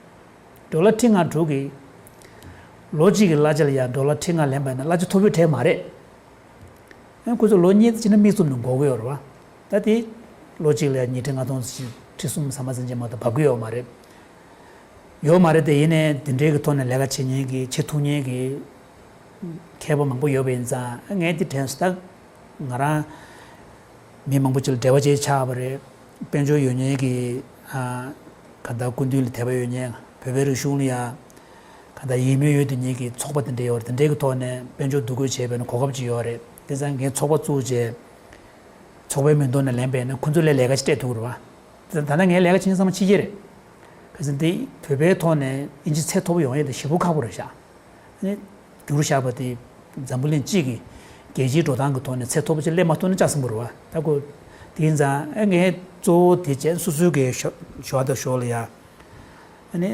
ཌོ་ལར་ཁྲི་ལྔ་དྲུག་གི་ལོ་གཅིག་གི་གླ་ཆ་ལ་ཡང་ཌོ་ལར་ཁྲི་ལྔ་ལེན་པ་ཡིན་ན་གླ་ཆ་མཐོ་པོའི་གྲས་མ་རེད། ཨ་ཁོ་ཚོ་ལོ་གཉིས་ཕྱིན་ན་མིག་བཙུམ་ནས་འགོར་གི་ཡོད་རེད་བ། ད་དེ་ལོ་གཅིག་ལ་ཉིས་ཁྲི་ལྔ་སྟོང་ཙམ་ཁྲི་གསུམ་ཟ་མ་ཟིན་ཅན་མ་གཏོགས་བབས་ཀྱི་ཡོད་མ་རེད། ཡོད་མ་རེད་དེ། ཡིན་ནའི་འདི་འདྲའི་གི་ཐོག་ནས་ལས་ཀ་བྱེད་མཁན་གྱི་བྱེད་ཐུབ་མཁན་གྱི་མཁས་པ་མང་པོ་ཡོད་པ་ཡིན་ཙང་། ངས་འདི་དྲན་སོང་། ད་ང་རང་མི་མང་པོ་ཅིག་ལ་འབྲེལ་བ་བྱས་ཆགས་པ་རེད། དཔལ་འབྱོར་ཡོད་མཁན་གྱི་ཨ་ག་ད་སྐུ་མདུན་ལ་དད་པ་ཡོད་མཁན། བོད་པའི་རིག་གཞུང་ལ་ཡ་ག་ད་ཡིད་སྨོན་ཡོད་དེ་ཉིད་ཀྱི་ཚོགས་པ་དེ་འདྲ་ཡོད་རེད། དེ་འདྲའི་གི་ཐོག་ནས་དཔལ་འབྱོར་འདུ་འགོད་བྱས་པ་ཡིན་ན་གོ་སྐབས་ཅིག་ཡོད་རེད། དེ་ཙང་ངས་ཚོགས་པ་བཙུགས་བྱས་ཚོགས་པའི་མིང་ཐོག་ནས་ལེན་པ་ཡིན་ན་ཁོ་ཚོ་ལས་ལས་ཀ་ཅིག་སྤྲད་ཐུབ་ཀྱི་རེད་བ། ད་ད་ལྟ་ངའི་ལས་ཀ་བྱེད་མཁན་ཚང་མ་ཕྱི་རྒྱལ་རེད། གལ་སྲིད་འདི་བོད་པའི་ཐོག་ནས་ཨིན་ཇི་ཚད་མཐོ་པོ་ཡོང་ཡས་དེ་ཞེ་པོ་ཁག་པོ་རེད་ཤག་ཨ་ནི་བསྒྱུར་བཞག་པ་དེ་འཛམ་བུ་གླིང་སྤྱི་གི་རྒྱལ་སྤྱིའི་འགྲོ་སྟངས་ཀྱི་ཐོག་ནས་ཚད་མཐོ་པོ་ཅིག་སླེབས་མ་ཐུབ་ན་ལྕགས་སྲིན་པོ་རེད་བ། ད་ཁོ་དེ་ཡིན་ཙང་། ཨ་ངས་གཙོ་བོ་དེ་བྱས། སོ་སོའི་གི་ཞོ་ཞོ་དང་ཞོ་ལ་ཡ། ཨ་ནི་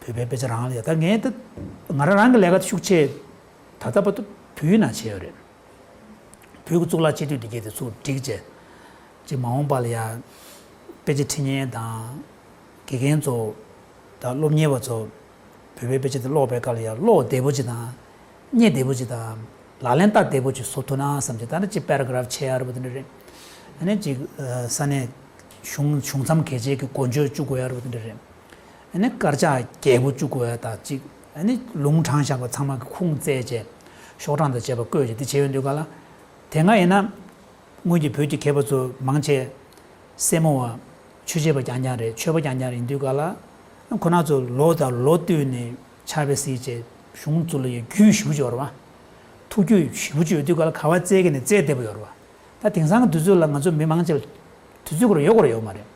བོད་པའི་དཔེ་ཆ་རང་ལ་ཡ། ད་ངས་ད་ང་རང་རང་གི་ལས་ཀ་ཤུགས་ཆེ་ད་ལྟ་བར་དུ་བོད་ཡིག་ནང་བྱས་ཡོད་རེད། བོད་ཀྱི་གཙུག་ལག་སྤྱི་འཐུས་དེ་གས་དེ་ཚུར་བསྒྲིགས་བྱས། ཅིག་མ་འོངས་པ་ལ་ཡ་དཔེ་ཆ་ཁྲིད་མཁན་དང་། དགེ་རྒན་ཚོ་དང་སློབ་གཉེར་བ་ཚོ་བོད་པའི་དཔེ་ཆ་དེ་ཀློག་པའི་སྐབས་ལ་ཡ་ཀློག་བདེ་པོ་ཅིག་དང་། རྙེད་བདེ་པོ་ཅིག་དང་། ལག་ལེན་བསྟར་བདེ་པོ་ཅིག་བཟོ་ཐུབ་ན་བསམ་བྱས། ད་ནི་ཅིག་པེ་ར་གྷ་རབ་ཆེ་ཡ་ར་བ་དེ་འདྲ་རེད། ཨ་ནི་ཅིག་ས་གནས་གཞུང་གཞུང་མཚམས་གལ་ཆེ་གི་མགོ་བརྗོད་བཅུག་དགོས་ཡ་ར་བ་དེ་འདྲ་རེད། ཨ་ནི་དཀར་ཆག་རྒྱས་པོ་བཅུག་དགོས་ཡ་དང་གཅིག་ཨ་ནི་ལུང་དྲངས་བཞག་པ་ཚང་མ་གི་ཁུངས་བཙལ་བྱས་ཤོག་གྲངས་དང་བཅས་པ་བཀོད་བྱས་དེ་བྱས་ཡོང་དུས་ག་ལ། དེ་སྔ་ཡིན་ན་སྔོན་གྱི་བོད་ཀྱི་མཁས་པ་ཚོ་མང་ཆེ་སེར་མོ་བ། ཆོས་བྱེད་པ་རྐྱང་རྐྱང་རེད། ཆོས་པ་རྐྱང་རྐྱང་རེད། ཡིན་དུས་ག་ལ་ཁོ་རང་ཚོ་ལོ་དང་ལོ་བསྟུད་ནས་ཕྱག་དཔེ་གཟིགས་བྱས་གཞུང་བཙུགས་ལ་ཡ་རྒྱུས་ཞེ་པོ་ཅིག་ཡོད་རེད་བ། ཐུགས་རྒྱུས་ཞེ་པོ་ཅིག་ཡོད་དུས་ག་ལ་ག་པར་བཙལ་གི་ནས་བཙལ་བདེ་པོ་ཡོད་རེད་བ། ད་དེང་སང་གི་དུས་ཚོད་ལ་ང་ཚོ་མི་མང་ཆེ་བ་དུས་ཚོད་ཁོ་རང་ཡོད་ཁོ་རང་ཡོད་མ་རེད།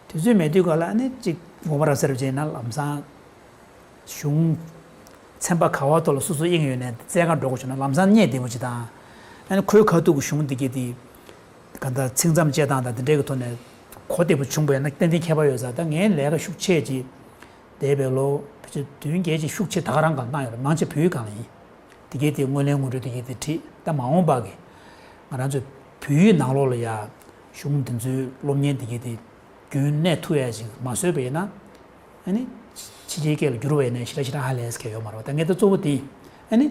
དུས་ཚོད་མེད་དུས་ག་ལ་ཨ་ནི་ཅིག་དགོངས་པ་རབ་གསལ་རབ་བྱས་ན་ལམ་སང་གཞུང་ཚན་པ་ག་པ་ཐོག་ལ་སོ་སོ་དབྱིངས་ཡོད་ནས་བཙལ་ག་འགྲོ་དགོས་བྱུང་ན་ལམ་སང་རྙེད་བདེ་པོ་ཅིག་དང་། ཨ་ནི་ཁོའི་ཁ་ཐུག་གི་གཞུང་འདི་གས་དེ་ག་ད་ཚིག་མཚམས་བཅད་སྟངས་དང་དེ་འདྲའི་གི་ཐོག་ནས་གོ་བདེ་པོ་བྱུང་བས་ན་ཏན་ཏན་ཁྱད་པར་ཡོད་ས། ད་ངའི་ལས་ཀ་ཤུགས་ཆེ་ཅིག་འདས་པའི་ལོ་ཕལ་ཆེར་བདུན་བརྒྱད་ཅིག་ཤུགས་ཆེ་ད་ག་རང་སྒང་བཏང་ཡོད་རེད། མང་ཆེ་བོད་ཡིག་སྒང་ལ་ཡིན། དེ་གས་དེ་དངོས་ལེན་དངོས་འབྲེལ་དེ་གས་དེ་ཁྲིད། ད་མ་འོངས་པ་གི་ང་རང་ཚོའི་བོད་ཡིག་ནང་ལོགས་ལ་ཡ་གཞུང་འདི་ཚོའི་སློབ་གཉེར་དེ་གས་དེ་རྒྱུན་གནས་ཐུབ་ཡ་ཞིག་མ་བཟོས་པ་ཡིན་ན། ཨ་ནི་ཕྱི་རྒྱལ་སྐད་ལ་བསྒྱུར་བ་ཡིན་ན་ཞེ་དྲག་ཞེ་དྲག་ཧ་ལས་མཁན་ཡོད་མ་རེད་བ། ད་ངས་ད་གཙོ་བོ་དེ་ཡིན། ཨ་ནི་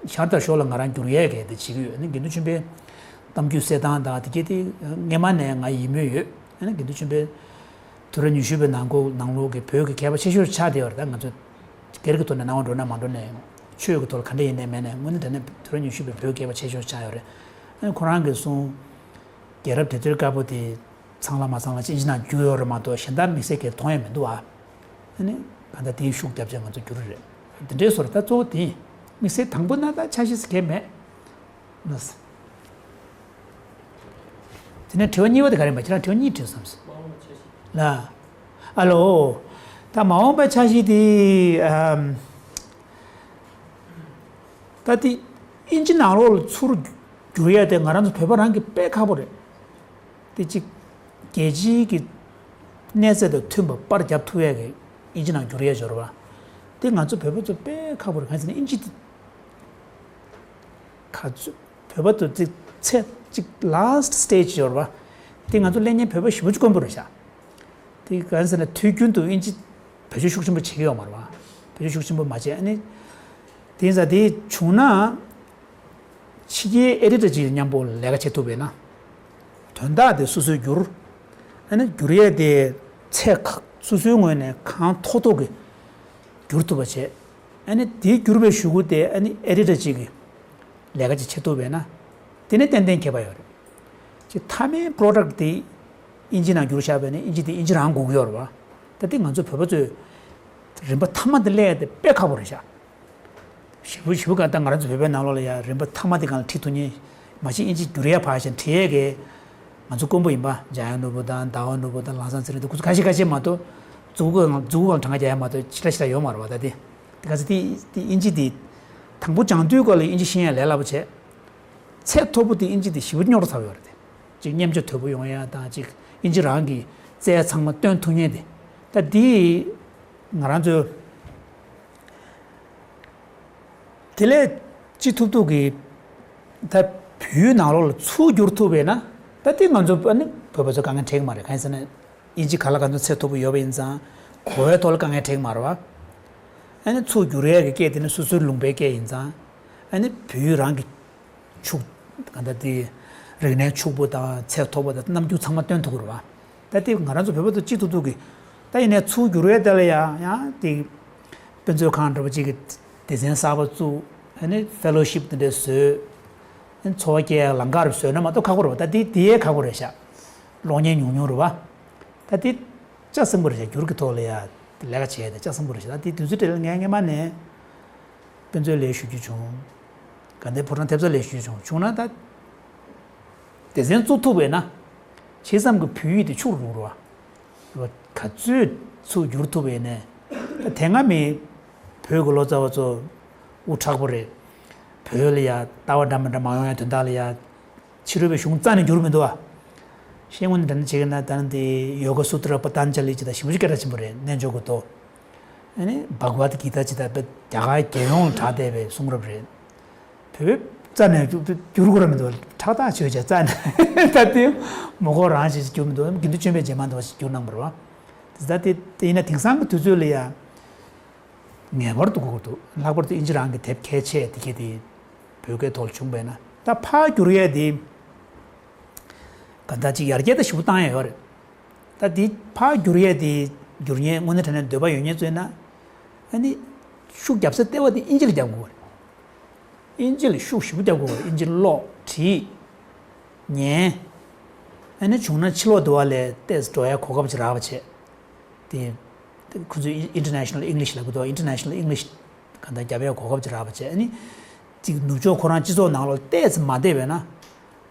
ཞར་དང་ཞོར་ལ་ང་རང་བསྒྱུར་ཡས་གས་དེ་བྱེད་ཀྱི་ཡོད། ཨ་ནི་དགེ་འདུན་ཆོས་འཕེལ་གཏམ་རྒྱུད་གསལ་ཐང་དང་དེ་གས་དེ་སྔས་མ་ནས་ང་ཡིད་སྨོན་ཡོད། ཨ་ནི་དགེ་འདུན་ཆོས་འཕེལ་དུས་རབས་ཉི་ཤུ་པའི་ནང་ཁུལ་ནང་ལོགས་ཀྱི་བོད་ཀྱི་མཁས་པ་ཆེ་ཤོས་ཆགས་བསྡད་ཡོད་རེད། ད་ང་ཚོ་སྒེར་གྱི་ཐོག་ནས་སྣང་བ་འགྲོ་ན་མ་འགྲོ་ནས། ཆོས་ཀྱི་ཐོག་ལ་ག་འདྲ་ཡིན་ནའི་མེད་ནའི་དངོས་གནས་དྲང་གནས་དུས་རབས་ཉི་ཤུ་པའི་བོད་མཁས་པ་ཆེ་ཤོས་ཆགས་ཡོད་རེད། ཨ་ནི་ཁོ་རང་གིས་གསུངས། རྒྱལ་རབས་དེབ་ཐེར་དཀར་པོ་དེ་ཚང་ལ་མ་ཚང་ལ་ཅིག་ཨིན་ཇི་ནང་བསྒྱུར་ཡོད་རེད་མ་གཏོགས་གཞན་དག་དམིགས་བསལ་གྱི་མཐོང་ཡ་མི་འདུག་ཨ། ཨ་ནི་ག་ད་དེའི་ཤུགས་རྒྱབ་བྱས་ང་ཚོ་བསྒྱུར་རེད། དེ་འདྲའི་བཟོ་རེད། ད་གཙོ་བོ་དེ་ཡིན། དམིགས་བསལ་དང་པོ་ན་ད་འཆར་གཞི་ཟེར་མཁན་མེད། ལགས། དེ་ནས་དྲི་བ་གཉིས་པ་དེ་ག་རེ་ཡིན་པ། ཁྱེད་རང་དྲི་བ་གཉིས་དྲིས་སོང་ཟེར། ལགས། ཨ་ལོ། ད་མ་འོངས་པའི་འཆར་གཞི་དེ་ཨམ། ད་དེ་ཨིན་ཇི་ནང་ལོགས་ལ་ཚུར་བསྒྱུར་ཡ་དེ་ང་རང་ཚོ་བོད་པ་རང་གི་དཔེ་ཁག་པོ་རེད། དེ་གཅིག་རྒྱལ་སྤྱིའི་གི་གནས་ཚད་དང་མཐུན་པ་པར་རྒྱབ་ཐུབ་ཡ་གི་ཨིན་ཇི་ནང་བསྒྱུར་ཡ་འབྱོར་བ། དེ་ང་ཚོ་བོད་པ་ཚོ་དཔེ་ཁག་པོ་རེད། གང་ཟེར་ན་ཨིན་ཇི་དེ་ག་ཚོད་བོད་པ་ཚོ་ཅིག་ཚད་ཅིག་last stage་འབྱོར་བ། དེ་ང་ཚོ་སླེབས་མཁན་བོད་པ་ཞེ་པོ་ཅིག་དཀོན་པོ་རེད་ཤག་དེ་གང་ཟེར་ན་དུས་རྒྱུན་དུ་ཨིན་ཇི་བེད་སྤྱོད་ཤུགས་ཆེན་པོ་བྱེད་ཀྱི་ཡོད་མ་རེད་བ། བེད་སྤྱོད་ཤུགས་ཆེན་པོ་མ་བྱས། ཨ་ནི་དེ་ཡིན་ཙང་དེ་བྱུང་ན་ཕྱི་རྒྱལ་ཨེ་ཌི་ཊར་ཅིག་མཉམ་པོ་ལས་ཀ་བྱེད་ཐུབ་པས་ན། དོན་དག་དེ་སོ་སོས་བསྒྱུར། ཨ་ནི་བསྒྱུར་ཡས་དེ་ཚད་ཁག་སོ་སོའི་ངོས་ནས་གང་ཐོག་ཐོག་གི་བསྒྱུར་ཐུབ་པ་བྱས། ཨ་ནི་དེ་བསྒྱུར་བའི་གཞུག་གུ་དེ་ཨ་ནི་ཨེ་ཌི་ཊར་ཅིག་གིས་ལས་ཀ་ཅིག་བྱེད་ཐུབ་པས་ན། དེ་ནི་ཏན་ཏན་ཁྱད་པར་ཡོད་རེད། ཅིག་མཐའ་མའི་པྲོ་ཌག་དེ་ཨིན་ཇི་ནང་བསྒྱུར་བཞག་པས་ན་ཨིན་ཇི་དེ་ཨིན་ཇི་རང་དགོས་ཀྱི་ཡོད་རེད་བ། ད་དེ་ང་ཚོ་བོད་པ་ཚོས་རིམ་པ་མཐའ་མ་དེ་སླེབས་ཡ་དེ་དཔེ་ཁག་པོ་རེད་ཤག་ཞེ་པོ་ཞེ་པོ་ག་ད་ང་རང་ཚོ་བོད་པའི་ནང་ལོགས་ལ་ཡ་རིམ་པ་མཐའ་མ་དེ་སྒང་ལ་ཁྲིད་ཐུབ་མཁན། མ་གཞི་ཨིན་ཇི་བསྒྱུར་ཡ་ཕར་བཞག་ཁྲིད་ཡས་གི་ང་ཚོ་དཀོན་པོ་ཡིན་པ། འཇམ་དབྱངས་ནོར་བུ་དང་ཟླ་བ་ནོར་བུ་དང་ལམ་བཟང་ཚེ་རིང་དང་ཁོ་ཚོ་ཁ་ཤས་ཁ་ཤས་མ་གཏོགས་མཛུབ་གུ་སྒང་མཛུབ་གུ་སྒང་གྲངས་ཀ་རྒྱག་ཡ་མ་གཏོགས་ཕྱི་ལ་ཕྱི་ལ་ཡོད་མ་རེད་བ། ད་དེ་དེ་ག་ཚོད་དེ་དེ་ཨིན་ཇི་དེ་དང་པོ་སྦྱང་དུས་སྐབས་ལ་ཨིན་ཇི་ཤེས་ཡ་ལས་སླ་པོ་བྱས། ཚད་མཐོ་པོ་དེ་ཨིན་ཇི་དེ་ཞེ་པོ་རྙོག་དྲ་ཚ་པོ་ཡོད་རེད་དེ། གཅིག་མཉམ་སྤྱོད་དོད་པོ་ཡོང་ཡ་དང་། གཅིག་ཨིན་ཇི་རང་གི་རྩལ་ཚང་མ་སྟོན་ཐུབ་མཁན་དེ། ད་འདི་ང་རང་ཚོའི་དེ་ལས་ཅི་ཐུབ་ཐུབ་ཀྱིས་ད་བོད་ཡིག་ནང་ལོགས་ལ་ཚུར་བསྒྱུར་ཐུབ་པས་ན། ད་དེ་ང་ཚོ་ཨ་ནི་བོད་པ་ཚོ་དཀའ་ངལ་འཕྲད་ཀྱི་མ་རེད། གང་ཡིན་ཟེར་ན་ཨིན་ཇི་ག་ལ་ག་ཚོད་ཚད་མཐོ་པོ་ཡོད་པ་ཡིན་ཙང་གོ་བའི་ཐོག་ལ་དཀའ་ངལ་འཕྲད་ཀྱི་མ་རེད་བ། ཨ་ནི་ཚུར་བསྒྱུར་ཡས་ཀྱི་སྐད་དེ་ནི་སོ་སོའི་ལུང་པའི་སྐད་ཡིན་ཙང་། ཨ་ནི་བོད་ཡིག་རང་གི་ཕྱུགས། གང་ལྟར་དེ་རིག་གནས་ཕྱུག་པོ་དང་ཚད་མཐོ་པོ་དང་རྣམ་འགྱུར་ཚང་མ་སྟོན་ཐུབ་ཀྱི་རེད་བ། ད་དེ་ང་རང་ཚོ་བོད་པ་ཚོ་གཅིག་ཏུ་ཐུག་གི། ད་ཡིན་ནའི་ཚུར་བསྒྱུར་བའི་དེ་ལ་ཡང་ཡང་དེ་དཔེ་མཛོད་ཁང་འདྲ་པོ་གཅིག་གི་སྡེ་ཚན་གསར་པ་བཙུགས། ཨ་ནི་ཕེ་ལོ་ཤིབ་དེ་འདྲ་བཟོས། ཨ་ནི་འཚོ་བ་སྐྱེལ་ཡག་ལམ་ཁ་རུ་བཟོས་ན་མ་གཏོགས་ཁག་པོ་རེད་བ། ད་དེ་དེ་ཡས་ཁག་པོ་རེད་ཤག་གློག་བརྙན་ཉུང་ཉུང་རེད་བ། ད་དེ་ལྕགས་སྲིན་པོ་རེད་ཤག་བསྒྱུར་གྱི་ཐོག་ལ་ཡ་ལས་ཀ་བྱས་ཏེ་ལྕགས་སྲིན་པོ་རེད་ཤག་ད་དེ་དུས་ཚོད་དེ་ལ་ངས་སྔས་མ་ནས་དཔེ་མཛོད་ལས་ཞུ་རྒྱུ་བྱུང་། དགའ་ལྡན་ཕོ་བྲང་ཐེབས་རྩ་ལས་ཞུ་རྒྱུ་བྱུང་། བྱུང་ན་ད་སྡེ་ཚན་བཙུགས་ཐུབ་པས་ན། ཇི་ཙམ་གྱི་བོད་ཡིག་དེ་ཕྱུག་རུ་རུ་བ། ག་ཚོད་ཚུར་བསྒྱུར་ཐུབ་པས་ནས། དེ་སྔ་མི་བོད་ཀྱི་ལོ་ཙཱ་བ་ཚོ་དབུ་དྲག་པོ་རེད། བོད་ལ་ཡ་ལྟ་བ་འདྲ་མི་འདྲ་མ་ཡོང་ཡ་དོན་དག་ལ་ཡ། ཕྱི་རོལ་པའི་གཞུང་རྩ་ནས་བསྒྱུར་མི་འདུག་ཨ། ཤེས་ངོ་ནས་དྲན་བྱེད་ཀྱི་ན་ད་ནི་དེ་ཡོ་ག་སུ་ཏྲ་པ་ཏན་ཇ་ལི་ཅི་ད་ཞིབ་ཞིབ་སྐད་གྲགས་ཆེན་པོ་རེད། རྣལ་འབྱོར་གྱི་མདོ། ཨ་ནི་བྷག་ཝད་གི་ཏ་ཅི་ད་པའི་རྒྱ་གར་རྒྱལ་ཡོངས་ལ་གྲགས་བསྡད་པའི་གསུང་རབ་རེད། བོད་པའི་རྩ་ནས་བསྒྱུར་དགོས་ར་མི་འདུག་ཁྲག་ཐག་ཆོད་བྱས་རྩ་ནས་ད་དེ་མོ་གོ་རང་ཞིག་བསྒྱུར་མི་འདུག་དགེ་འདུན་ཆོས་འཕེལ་རྗེས་མ་འདུག་བ་ཞིག་བསྒྱུར་གནང་བ་རེད་བ། དེ་ད་དེ་དེ་ཡིན་ན་དེང་སང་གི་དུས་ཚོད་ལ་ཡ། ངེས་པར་དུ་དགོས་ཀྱི་འདུག་ལྷག་པར་དུ་ཨིན་ཇི་རང་གི་དེབ་གལ་ཆེ་དེ་གས་དེ་བོད་སྐད་ཐོག་ལ་བྱུང་བས་ན། ད་ཕར་བསྒྱུར་ཡས་དེ་ག་འདྲ་ཅིག་ཡར་རྒྱས་ད་ཞེ་པོ་བཏང་ཡས་ཡོད་རེད། ད་དེ་ཕར་བསྒྱུར་ཡས་དེ་བསྒྱུར་མཁན་དངོས་གནས་དྲང་གནས་འདོད་པ་ཡོད་མཁན་ཚོ་ཡིན་ན། ཨ་ནི་ཤུགས་རྒྱབ་ས་ལྟེ་བ་དེ་ཨིན་ཇི་ལ་རྒྱབ་དགོས་རེད། ཨིན་ཇི་ལ་ཤུགས་ཞེ་པོ་རྒྱབ་དགོས་རེད། ཨིན་ཇི་ཀློག་བྲིས། ཉན། ཨ་ནི་བྱུང་ན་ཕྱི་ལོགས་དུ་བ་ལས་ཏོག་ཙམ་འགྲོ་ཡ་གོ་སྐབས་ཅིག་རག་པ་བྱས། དེ། དེ་ཁོ་ཚོས་International English ལབ་གི་འདུག International English ག་འདྲ་རྒྱབ་ཡ་གོ་སྐབས་ཅིག་རག་པ་བྱས། ཨ་ནི། ཅིག་ནུབ་ཕྱོགས་ཁོ་རང་སྤྱི་ཚོགས་ནང་ལོགས་ཏོག་ཙམ་མ་བསྡད་པས་ན།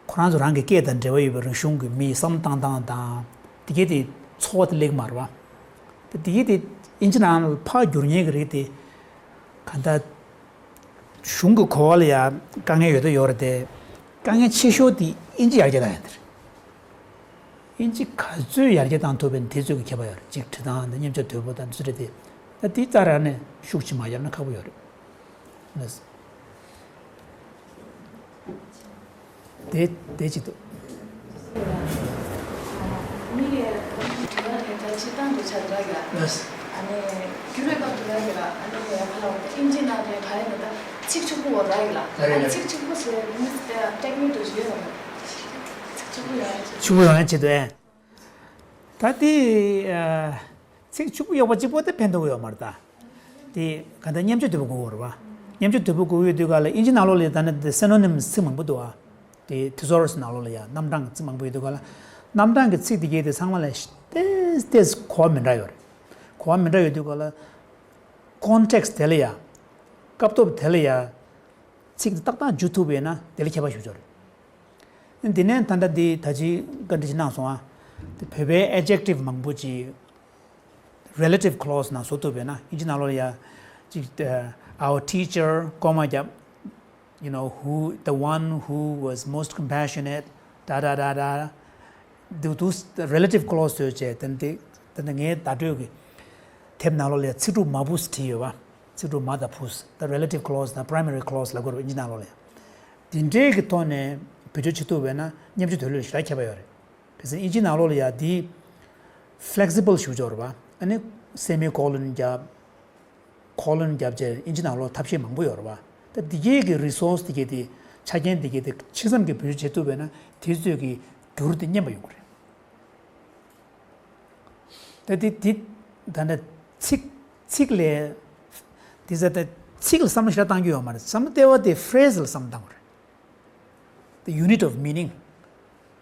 ཁོ་རང་ཚོ་རང་གི་སྐད་དང་འབྲེལ་བ་ཡོད་པའི་རིག་གཞུང་གི་མིའི་བསམ་བློ་བཏང་སྟངས་དང་། དེ་གས་དེ་ཚོར་བ་དེ་སླེབས་མ་རེད་བ། དེ་གས་དེ་ཨིན་ཇི་ནང་ལ་ཕར་བསྒྱུར་མཁན་གྱི་རིགས་དེ། ག་འདྲ། གཞུང་གི་གོ་བ་ལ་ཡ་དཀའ་ངལ་ཡོད་ད་ཡོད་རེད་དེ། དཀའ་ངལ་ཆེ་ཤོས་དེ་ཨིན་ཇི་ཡར་རྒྱས་གཏོང་ཡ་དེ་རེད། ཨིན་ཇི་ག་ཚོད་ཡར་རྒྱས་བཏང་ཐུབ་པའི་དེ་ཚོད་ཀྱི་ཁྱད་པར་ཡོད་རེད། གཅིག་བྲིས་སྟངས་དང་མཉམ་སྤྱོད་དོད་པོ་དང་དེ་ཚོ་རེད་དེ། ད་དེ་རྩ་རང་ནས་ཤུགས་ཆེ་མ་བརྒྱབ་ན་ཁག་པོ་ཡོད་རེད། ལགས། དེ་དེ་གཅིག་འདུག་མི་ཡས་དྲི་བ་དེ་འདྲ་ཅིག་བཏང་འདུག་ཆ་འདྲ་གི་ལ། ལགས། ཨ་ནི་རྒྱུ་རེད་པ་འདི་ལ་གི་ལ། ཨ་ནི་ཡ་ཁ་ལ་ཨིན་ཇི་ནང་དེ་ག་ཡིན་ན་ད་ཚིག་ཕྱུག་པོ་བ་ར་གི་ལ། ཨ་ནི་ཚིག་ཕྱུག་པོ་ཟེར་མི་དེ་ཊེག་ནིག་དུ་ཡོད་ར། ཚིག་ཕྱུག་པོ་ཡོང་ཡ་ཆེད་དུ། ཕྱུག་པོ་ཡོང་ཡ་ཆེད་དུ་ཨེ། ད་དེ། ཚིག་ཕྱུག་པོ་ཡོད་པ་གཅིག་པོ་དེ་ཕན་ཐོགས་ཡོད་མ་རེད་ད། དེ་ག་འདྲ་མཉམ་སྤྱོད་དོད་པོ་དགོས་ཀྱི་རེད་བ། མཉམ་སྤྱོད་དོད་པོ་དགོས་ཡོད་དུས་ག་ལ་ཨིན་ཇི་ནང་ལོགས་ལ་ད་ནི་དེ་སི་ནོ་ནིམ་ཚིག་མང་པོ་འདུག་བ། དེ་ཐི་སོ་རི་སི་ནང་ལོགས་ལ་ཡ་རྣམ་གྲངས་ཀྱི་ཚིག་མང་པོ་ཡོད་དུས་ག་ལ། རྣམ་གྲངས་ཀྱི་ཚིག་དེ་གས་དེ་ཚང་མ་ལ་ཏོག་ཙམ་གོ་བ་མི་འདྲ་ཡོད་རེད། གོ་བ་མི་འདྲ་ཡོད་དུས་ག་ལ། ཀོན་ཊེག་སི་དེ་ལ་ཡ། སྐབས་ཐོབ་དེ་ལ་ཡ། ཚིག་དེ་ཏག་ཏག་འཇུ་ཐུབ་པས་ན་དེ་ལ་ཁྱད་པར་ཞེ་པོ་ཅིག་ཡོད་རེད། འདི་ནས་ད་ལྟ་འདི་ད་ཅི་བཀའ་འདྲི་ཞིག་གནང་སོང་ཨ། དེ་བོད་པའི་ཨེ་ཇེག་ཊིབ་མང་པོ་ཅིག་རི་ལེ་ཊིབ་ཁི་ལོ་སི་ནང་བཟོ་ཐུབ་པས་ན། ཨིན་ཇི་ནང་ལོགས་ལ་ཡ་ཅིག་ཨ། our teacher ཀོ་མ་བརྒྱབ། you know, who, the one who was most compassionate, da da da da. དུ་དུ་རི་ལེ་ཊིབ་ཁི་ལོ་སི་བཟོས་བྱས། དེ་འདི་དེ་འདི་ངའི་བརྡ་སྤྲོད་ཀྱི་དེབ་ནང་ལོགས་ལ་ཡ་ཚིག་གྲུབ་མ་བུ་ཟེར་བྲིས་ཡོད་པ། ཚིག་གྲུབ་མ་དང་བུ་ཟེར། ད་རི་ལེ་ཊིབ་ཁི་ལོ་སི་དང་པི་རའི་མ་རི་ཁི་ལོ་སི་ལབ་དགོས་རེད་ཨིན་ཇི་ནང་ལོགས་ལ་ཡ། དེ་འདྲའི་གི་ཐོག་ནས་བེད་སྤྱོད་བྱེད་ཐུབ་པས་ན་མཉམ་སྤྱོད་དོད་ལུགས་ཞེ་དྲག་ཁྱད་པར་ཡོད་རེད། གལ་སྲིད་ཨིན་ཇི་ནང་ལོགས་ལ་ཡ་འདི་ཕི་ལེག་སི་བལ་ཞེ་པོ་ཅིག་ཡོད་རེད་པ། ཨ་ནི་སེ་མི་ཀོ་ལོན་རྒྱབ། ཀོ་ལོན་རྒྱབ་བྱས་ཨིན་ཇི་ནང་ལོགས་ཐབས་ཤེས་མང་པོ་ཡོད་རེད་པ། ད་འདི་གས་ཀྱི་རི་སོ་སི་འདི་གས་དེ་ཆ་རྐྱེན་འདི་གས་དེ་ཇི་ཙམ་གྱིས་བེད་སྤྱོད་བྱེད་ཐུབ་པས་ན་དེ་ཚོས་ཀྱི་འགྱུར་དེ་སྙན་པ་ཡོང་གི་རེད། ད་དེ་དེ་ད་ནི་ཚིག་ཚིག་ལས། དེ་ཟེར་ཏེ་ཚིག་ལ་བསམ་བློ་ཞེ་དྲག་བཏང་རྒྱུ་ཡོད་མ་རེད། བསམ་བློ་ལྟེ་བ་དེ་ཕི་རེ་སི་ལ་བསམ་བློ་བཏང་དགོས་རེད། The unit of meaning.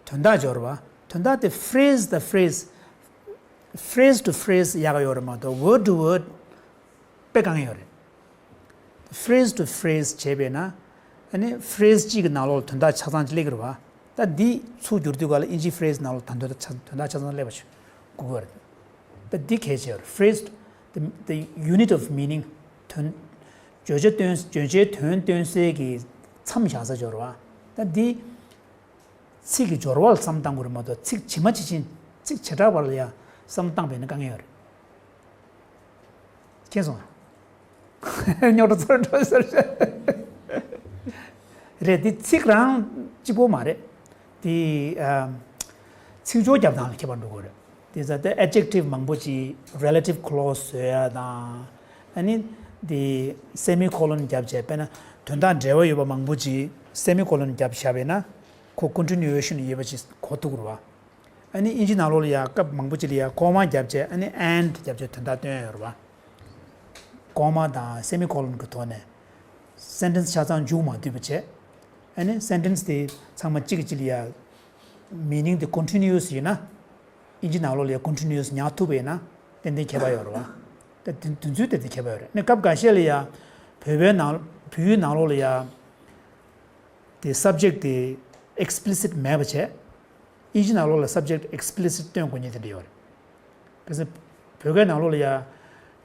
དོན་དག་སྦྱོར་བ། དོན་དག་དེ་ཕི་རེ་སི་དང་ཕི་རེ་སི། phrase to phrase ཡག་ཡོད་རེད་མ་གཏོགས་word to word དཔེ་དཀའ་ངལ་ཡོད་རེད། phrase to phrase བྱས་པས་ན། ཨ་ནི་ཕི་རེ་སི་གཅིག་གི་ནང་ལོགས་ལ་དོན་དག་ཆ་ཚང་ཅིག་སླེབས་ཀྱི་རེད་བ། ད་འདི་ཚུར་བསྒྱུར་དུས་ག་ལ་ཨིན་ཇི་ཕི་རེ་སི་ནང་ལོགས་ད་དོན་དག་ཆ་དོན་དག་ཆ་ཚང་སླེབས་པ་ཞིག་དགོས་ཀྱི་རེད། ད་འདི་གལ་ཆེ་བ་རེད། phrase the, the unit of meaning. དོན། བརྗོད་བྱ་སྟོན། བརྗོད་བྱའི་དོན་སྟོན་སའི་གི་མཚམས་བཞག་ས་སྦྱོར་བ། ད་འདི། ཚིག་གི་སྦྱོར་བ་ལ་བསམ་བཏང་དགོས་རེད་མ་གཏོགས་ཚིག་ཇི་མ་ཇི་བཞིན་ཚིག་བྱེ་བྲག་པ་ལ་ཡང་བསམ་བཏང་བས་ན་དཀའ་ངལ་ཡོད་རེད། མཁྱེན་སོང་ང་། རྙོག་དྲ་ཚོར་འགྲོ་ཟེར། རེད། འདི་ཚིག་རང་གཅིག་པོ་མ་རེད། འདི་ཨ། ཚིག་སྦྱོར་རྒྱབ་སྟངས་ལ་ཁྱད་པར་འགྲོ་གི་རེད། དེ་ཚ་དེ་adjective མང་པོ་ཅིག་relative clause བཟོ་ཡ་དང་། ཨ་ནི་ དེ་སེ་མི་ཁོ་ལོན་བརྒྱབ་བྱས། དཔེར་ན་དོན་དག་འབྲེལ་བ་ཡོད་པ་མང་པོ་ཅིག་སེ་མི་ཁོ་ལོན་བརྒྱབ་བཞག་པས་ན་ཁོ་ཀོན་ཊི་ནུ་ཨེ་ཤན་ཡོད་པ་ཅིག་གོ་ཐུབ་ཀྱི་རེད་བ། ཨ་ནི་དབྱིན་ཇི་ནང་ལོགས་ལ་ཡ་སྐབས་མང་པོ་ཅིག་ལ་ཡ་ཀོ་མ་བརྒྱབ་བྱས། ཨ་ནི་ཨེན་ཌི་བརྒྱབ་བྱས་དོན་དག་སྟོན་ཡ་ཡོད་རེད་བ། ཀོ་མ་དང་སེ་མི་ཁོ་ལོན་གྱི་ཐོག་ནས་སེན་ཊེན་སི་ཆ་ཚང་མཇུག་མ་བསྡུས་པ་བྱས། ཨ་ནི་སེན་ཊེན་སི་དེ་ཚང་མ་གཅིག་གིས་གཅིག་ལ་ཡ་མི་ནིང་དེ་ཀོན་ཊི་ནུ་ཨེ་སི་ཡིན་ན། དབྱིན་ཇི་ནང་ལོགས་ལ་ཡ་ཀོན་ཊི་ནུ་ཨེ་སི་ཉར་ཐུབ་པ་ཡིན་ན་ཏན་ཏན་ཁྱད་པར་ཡོད་རེད་བ། ད་དེ་དེ་ཚོའི་དེ་དེ་ཁྱད་པར་ཡོད་རེད། ཨ་ནི་སྐབས་འགའ་ཤས་ལ་ཡ་བོད་པའི་ནང་བོད་ཡིག་ནང་ལོགས་ལ་ཡ་དེ་སབ་ཇེག་དེ་ཨེག་སི་པི་ལི་སིཊ་མེད་པ་བྱས། དབྱིན་ཇི་ནང་ལོགས་ལ་སབ་ཇེག་ཨེག་སི་པི་ལི་སིཊ་སྟོན་དགོས་མཁན་དེ་འདྲ་ཡོད་རེད། གལ་སྲིད་བོད་སྐད་ནང་ལོགས་ལ་ཡ་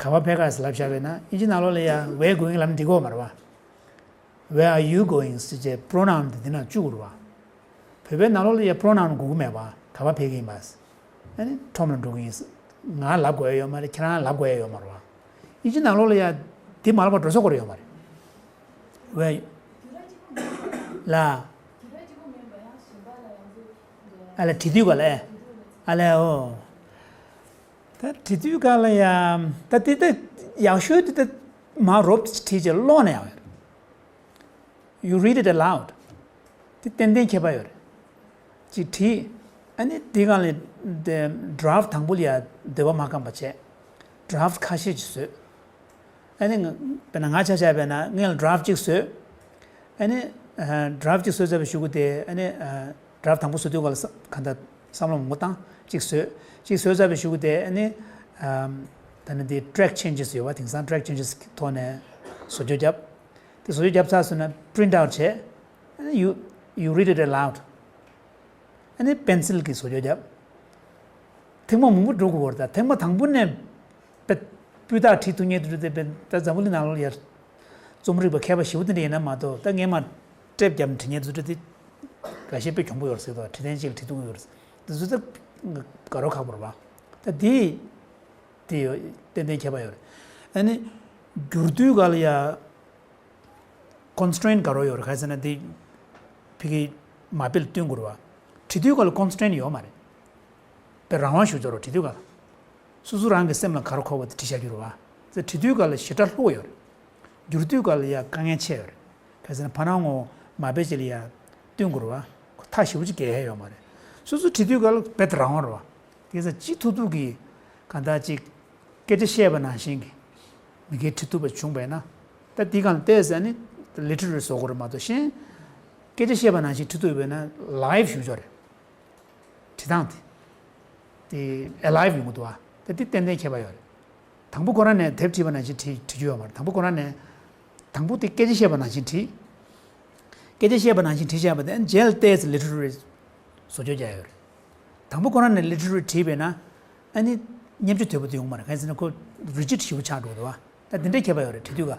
ག་པར་ཕེབས་ག་ཟེར་ལབ་བཞག་པས་ན། དབྱིན་ཇི་ནང་ལོགས་ལ་ཡ་Where going ལབ་ན་འགྲིག་གི་ཡོད་མ་རེད་བ། Where are you going ཟེར་བྱས་པོ་རོ་ནའུན་དེ་དེ་ནང་བཅུག་དགོས་རེད་བ། བོད་པའི་ནང་ལོགས་ལ་ཡ་པོ་རོ་ནའུན་དགོས་ཀྱི་མེད་པ། ག་པར་ཕེབས་ཀྱི་ཡིན་པ། ཨ་ནི་ཁྲོམ་ལ་འགྲོ་གི་ཡིན། ང་ལབ་དགོས་ཡ་ཡོད་མ་རེད། ཁྱེད་རང་ལབ་དགོས་ཡ་ཡོད་མ་རེད་བ། དབྱིན་ཇི་ནང་ལོགས་ལ་ཡ་དེ་མ་ལབ་པ་འགྲོ་ས་ཁོ་ར་ཡོད་མ་རེད། Where ལ། ཨ་ལས་བྲིས་དུས་ག་ལས། ཨ་ལས་འོ། ད་བྲིས་དུས་ག་ལ་ཡ། ད་དེ་ད་ཡག་ཤོས་དེ་ད་མ་རོབ་བྲིས་བྱས་ཀློག་ན་ཡག་ཡོད་རེད། You read it aloud. དེ་ཏན་ཏན་ཁྱད་པར་ཡོད་རེད། ཅིག་བྲིས། ཨ་ནི་དེ་ག་ལས་དེ་ཌ་རབ་དང་པོ་ལ་ཡ་འདོད་པ་མ་ཁེངས་པ་བྱས། ཌ་རབ་ཁ་ཤས་ཅིག་བཟོས། ཨ་ནི་ང་དཔེར་ན་ང་ཆ་བཞག་པས་ན་ངས་ཌ་རབ་གཅིག་བཟོས། ཨ་ནི་ཌ་རབ་གཅིག་བཟོས་ཚར་བའི་གཞུག་གུ་དེ་ཨ་ནི་ཌ་རབ་དང་པོ་བཟོ་དུས་སྐབས་ལ་གང་ལྟར་བསམ་བློ་མང་པོ་བཏང་། གཅིག་བཟོས། གཅིག་བཟོས་ཚར་བའི་གཞུག་གུ་དེ་ཨ་ནི་ད་ནི་དེ་ཊེག་ཆེན་ཇེ་སི་ཡོད་པ། དེང་སང་ཊེག་ཆེན་ཇེ་སི་གི་ཐོག་ནས་བཟོ་བཅོས་བརྒྱབ། དེ་བཟོ་བཅོས་བརྒྱབ་ཚར་སོང་ན་པི་རིན་ཊི་ཨའུཊ་བྱས། ཨ་ནི་you you read it aloud. ཨ་ནི་པེན་སིལ་གྱིས་བཟོ་བཅོས་བརྒྱབ། ཐེངས་མ་མང་པོ་འགྲོ་དགོས་པ་རེད། ད་ཐེངས་མ་དང་པོ་ནས་དཔེ་སྤུས་དག་བྲིས་ཐུབ་མཁན་དེ་འདྲ་དེ་དཔེ་ད་འཛམ་བུ་གླིང་ནང་ལོགས་ལ་ཡ་རྩོམ་རིག་པ་མཁས་པ་ཞེ་པོ་དེ་འདྲ་ཡིན་ན་མ་གཏོགས། ད་སྔས་མ་ཊེབ་བརྒྱབ་ནས་བྲིས་མཁན་དེ་འདྲ་དེ་འགའ་ཤས་དཔེ་གྱོང་པོ་ཡོད་རེད་ཟེར། ད་བྲིས་ཐེངས་གཅིག་ལ་བྲིས་ཐུབ་ཀྱི་ཡོད་རེད་ཟེར། དེ་ཚོ་ད་དགའ་རབ་ཁག་པོ་རེད་བ། ད་དེ་དེ་ཡོད། ཏན་ཏན་ཁྱད་པར་ཡོད་རེད། ཨ་ནི་བསྒྱུར་དུས་ག་ལ་ཡ། ཀོན་སི་ཊེན་ཊི་ག་རེ་ཡོད་རེད་ག་ཟེར་ན། དེ་ཕ་གི་མ་དཔེ་ལ་བསྟུན་དགོས་རེད་བ། བྲིས་དུས་ག་ལ་ཀོན་སི་ཊེན་ཊི་ཡོད་མ་རེད། དཔེ་རང་དབང་ཞུ་ཆོག་རེད། བྲིས་དུས་ག་ལ་སོ་སོ་རང་གི་སེམས་ལ་ག་རེ་འཁོར་བ་དེ་བྲིས་བཞག་རྒྱུ་རེད་བ། དེ་བྲིས་དུས་ག་ལ་ཞེ་དྲག་ལྷུག་པོ་ཡོད་རེད། བསྒྱུར་དུས་ག་ལ་ཡ་དཀའ་ངལ་ཆེ་ཡོད་རེད། ག་ཟེར་ན་ཕ་ནང་ངོ་མ་དཔེ་ཅིག་ལ་ཡ་བསྟུན་དགོས་རེད་བ། ཁོ་ཐག་ཞེ་པོ་ཅིག་གས་ཡ་ཡོད་མ་རེད། སོ་སོ་བྲིས་དུས་ག་ལ་དཔེ་དེ་རང་དབང་རེད་བ། དེ་ཚོ་ཅིག་ཐུབ་ཐུབ་ཀྱིས་གང་ལྟར་ཅིག་སྐད་ཆ་བཤད་པ་ནང་བཞིན་གྱི་མི་སྐད་བྲིས་ཐུབ་པ་བྱུང་བས་ན། ད་འདི་གང་ལྟས་ཟེར་ནི་ལི་ཊི་རེ་རི་བཟོ་དགོས་རེད་མ་གཏོགས། གཞན་སྐད་ཆ་བཤད་པ་ནང་བཞིན་བྲིས་ཐུབ་ཡོད་པས་ན་ལའིབ་ཞུ་ཆོག་རེད། བྲིས་སྟངས་དེ་དེ་ཨེ་ལའིབ་ཡོང་གི་འདུག་བ། ད་འདི་ཏན་ཏན་ཁྱད་པར་ཡོད་རེད། དང་པོ་ཁོ་རང་ནས་དེབ་བྲིས་པ་ནང་བཞིན་བྲིས་བྲིས་རྒྱུ་ཡོད་མ་རེད། དང་པོ་ཁོ་རང་ནས་དང་པོ་དེ་སྐད་ཆ་བཤད་པ་ནང་བཞིན་བྲིས། སྐད་ཆ་བཤད་པ་ནང་བཞིན་བྲིས་བཞག་པ་དེ་རྗེས་ལ་ཏོག་ཙམ་ལི་ཊི་རེ་རི་བཟོ་བཅོས་བརྒྱབ་ཡོད་རེད། དང་པོ་ཁོ་རང་ནས་ལི་ཊི་རེ་རི་བྲིས་པས་ན་ཨ་ནི་སྙན་བརྒྱུད་དོད་པོ་དེ་ཡོང་མ་རེད། གང་ཡིན་ཟེར་ན་ཁོ་རི་ཇིཌ་ཞེ་པོ་ཆགས་འགྲོ་འདུག་བ། ད་དེ་འདྲའི་ཁྱད་པར་ཡོད་རེད། བྲིས་དུས་ག་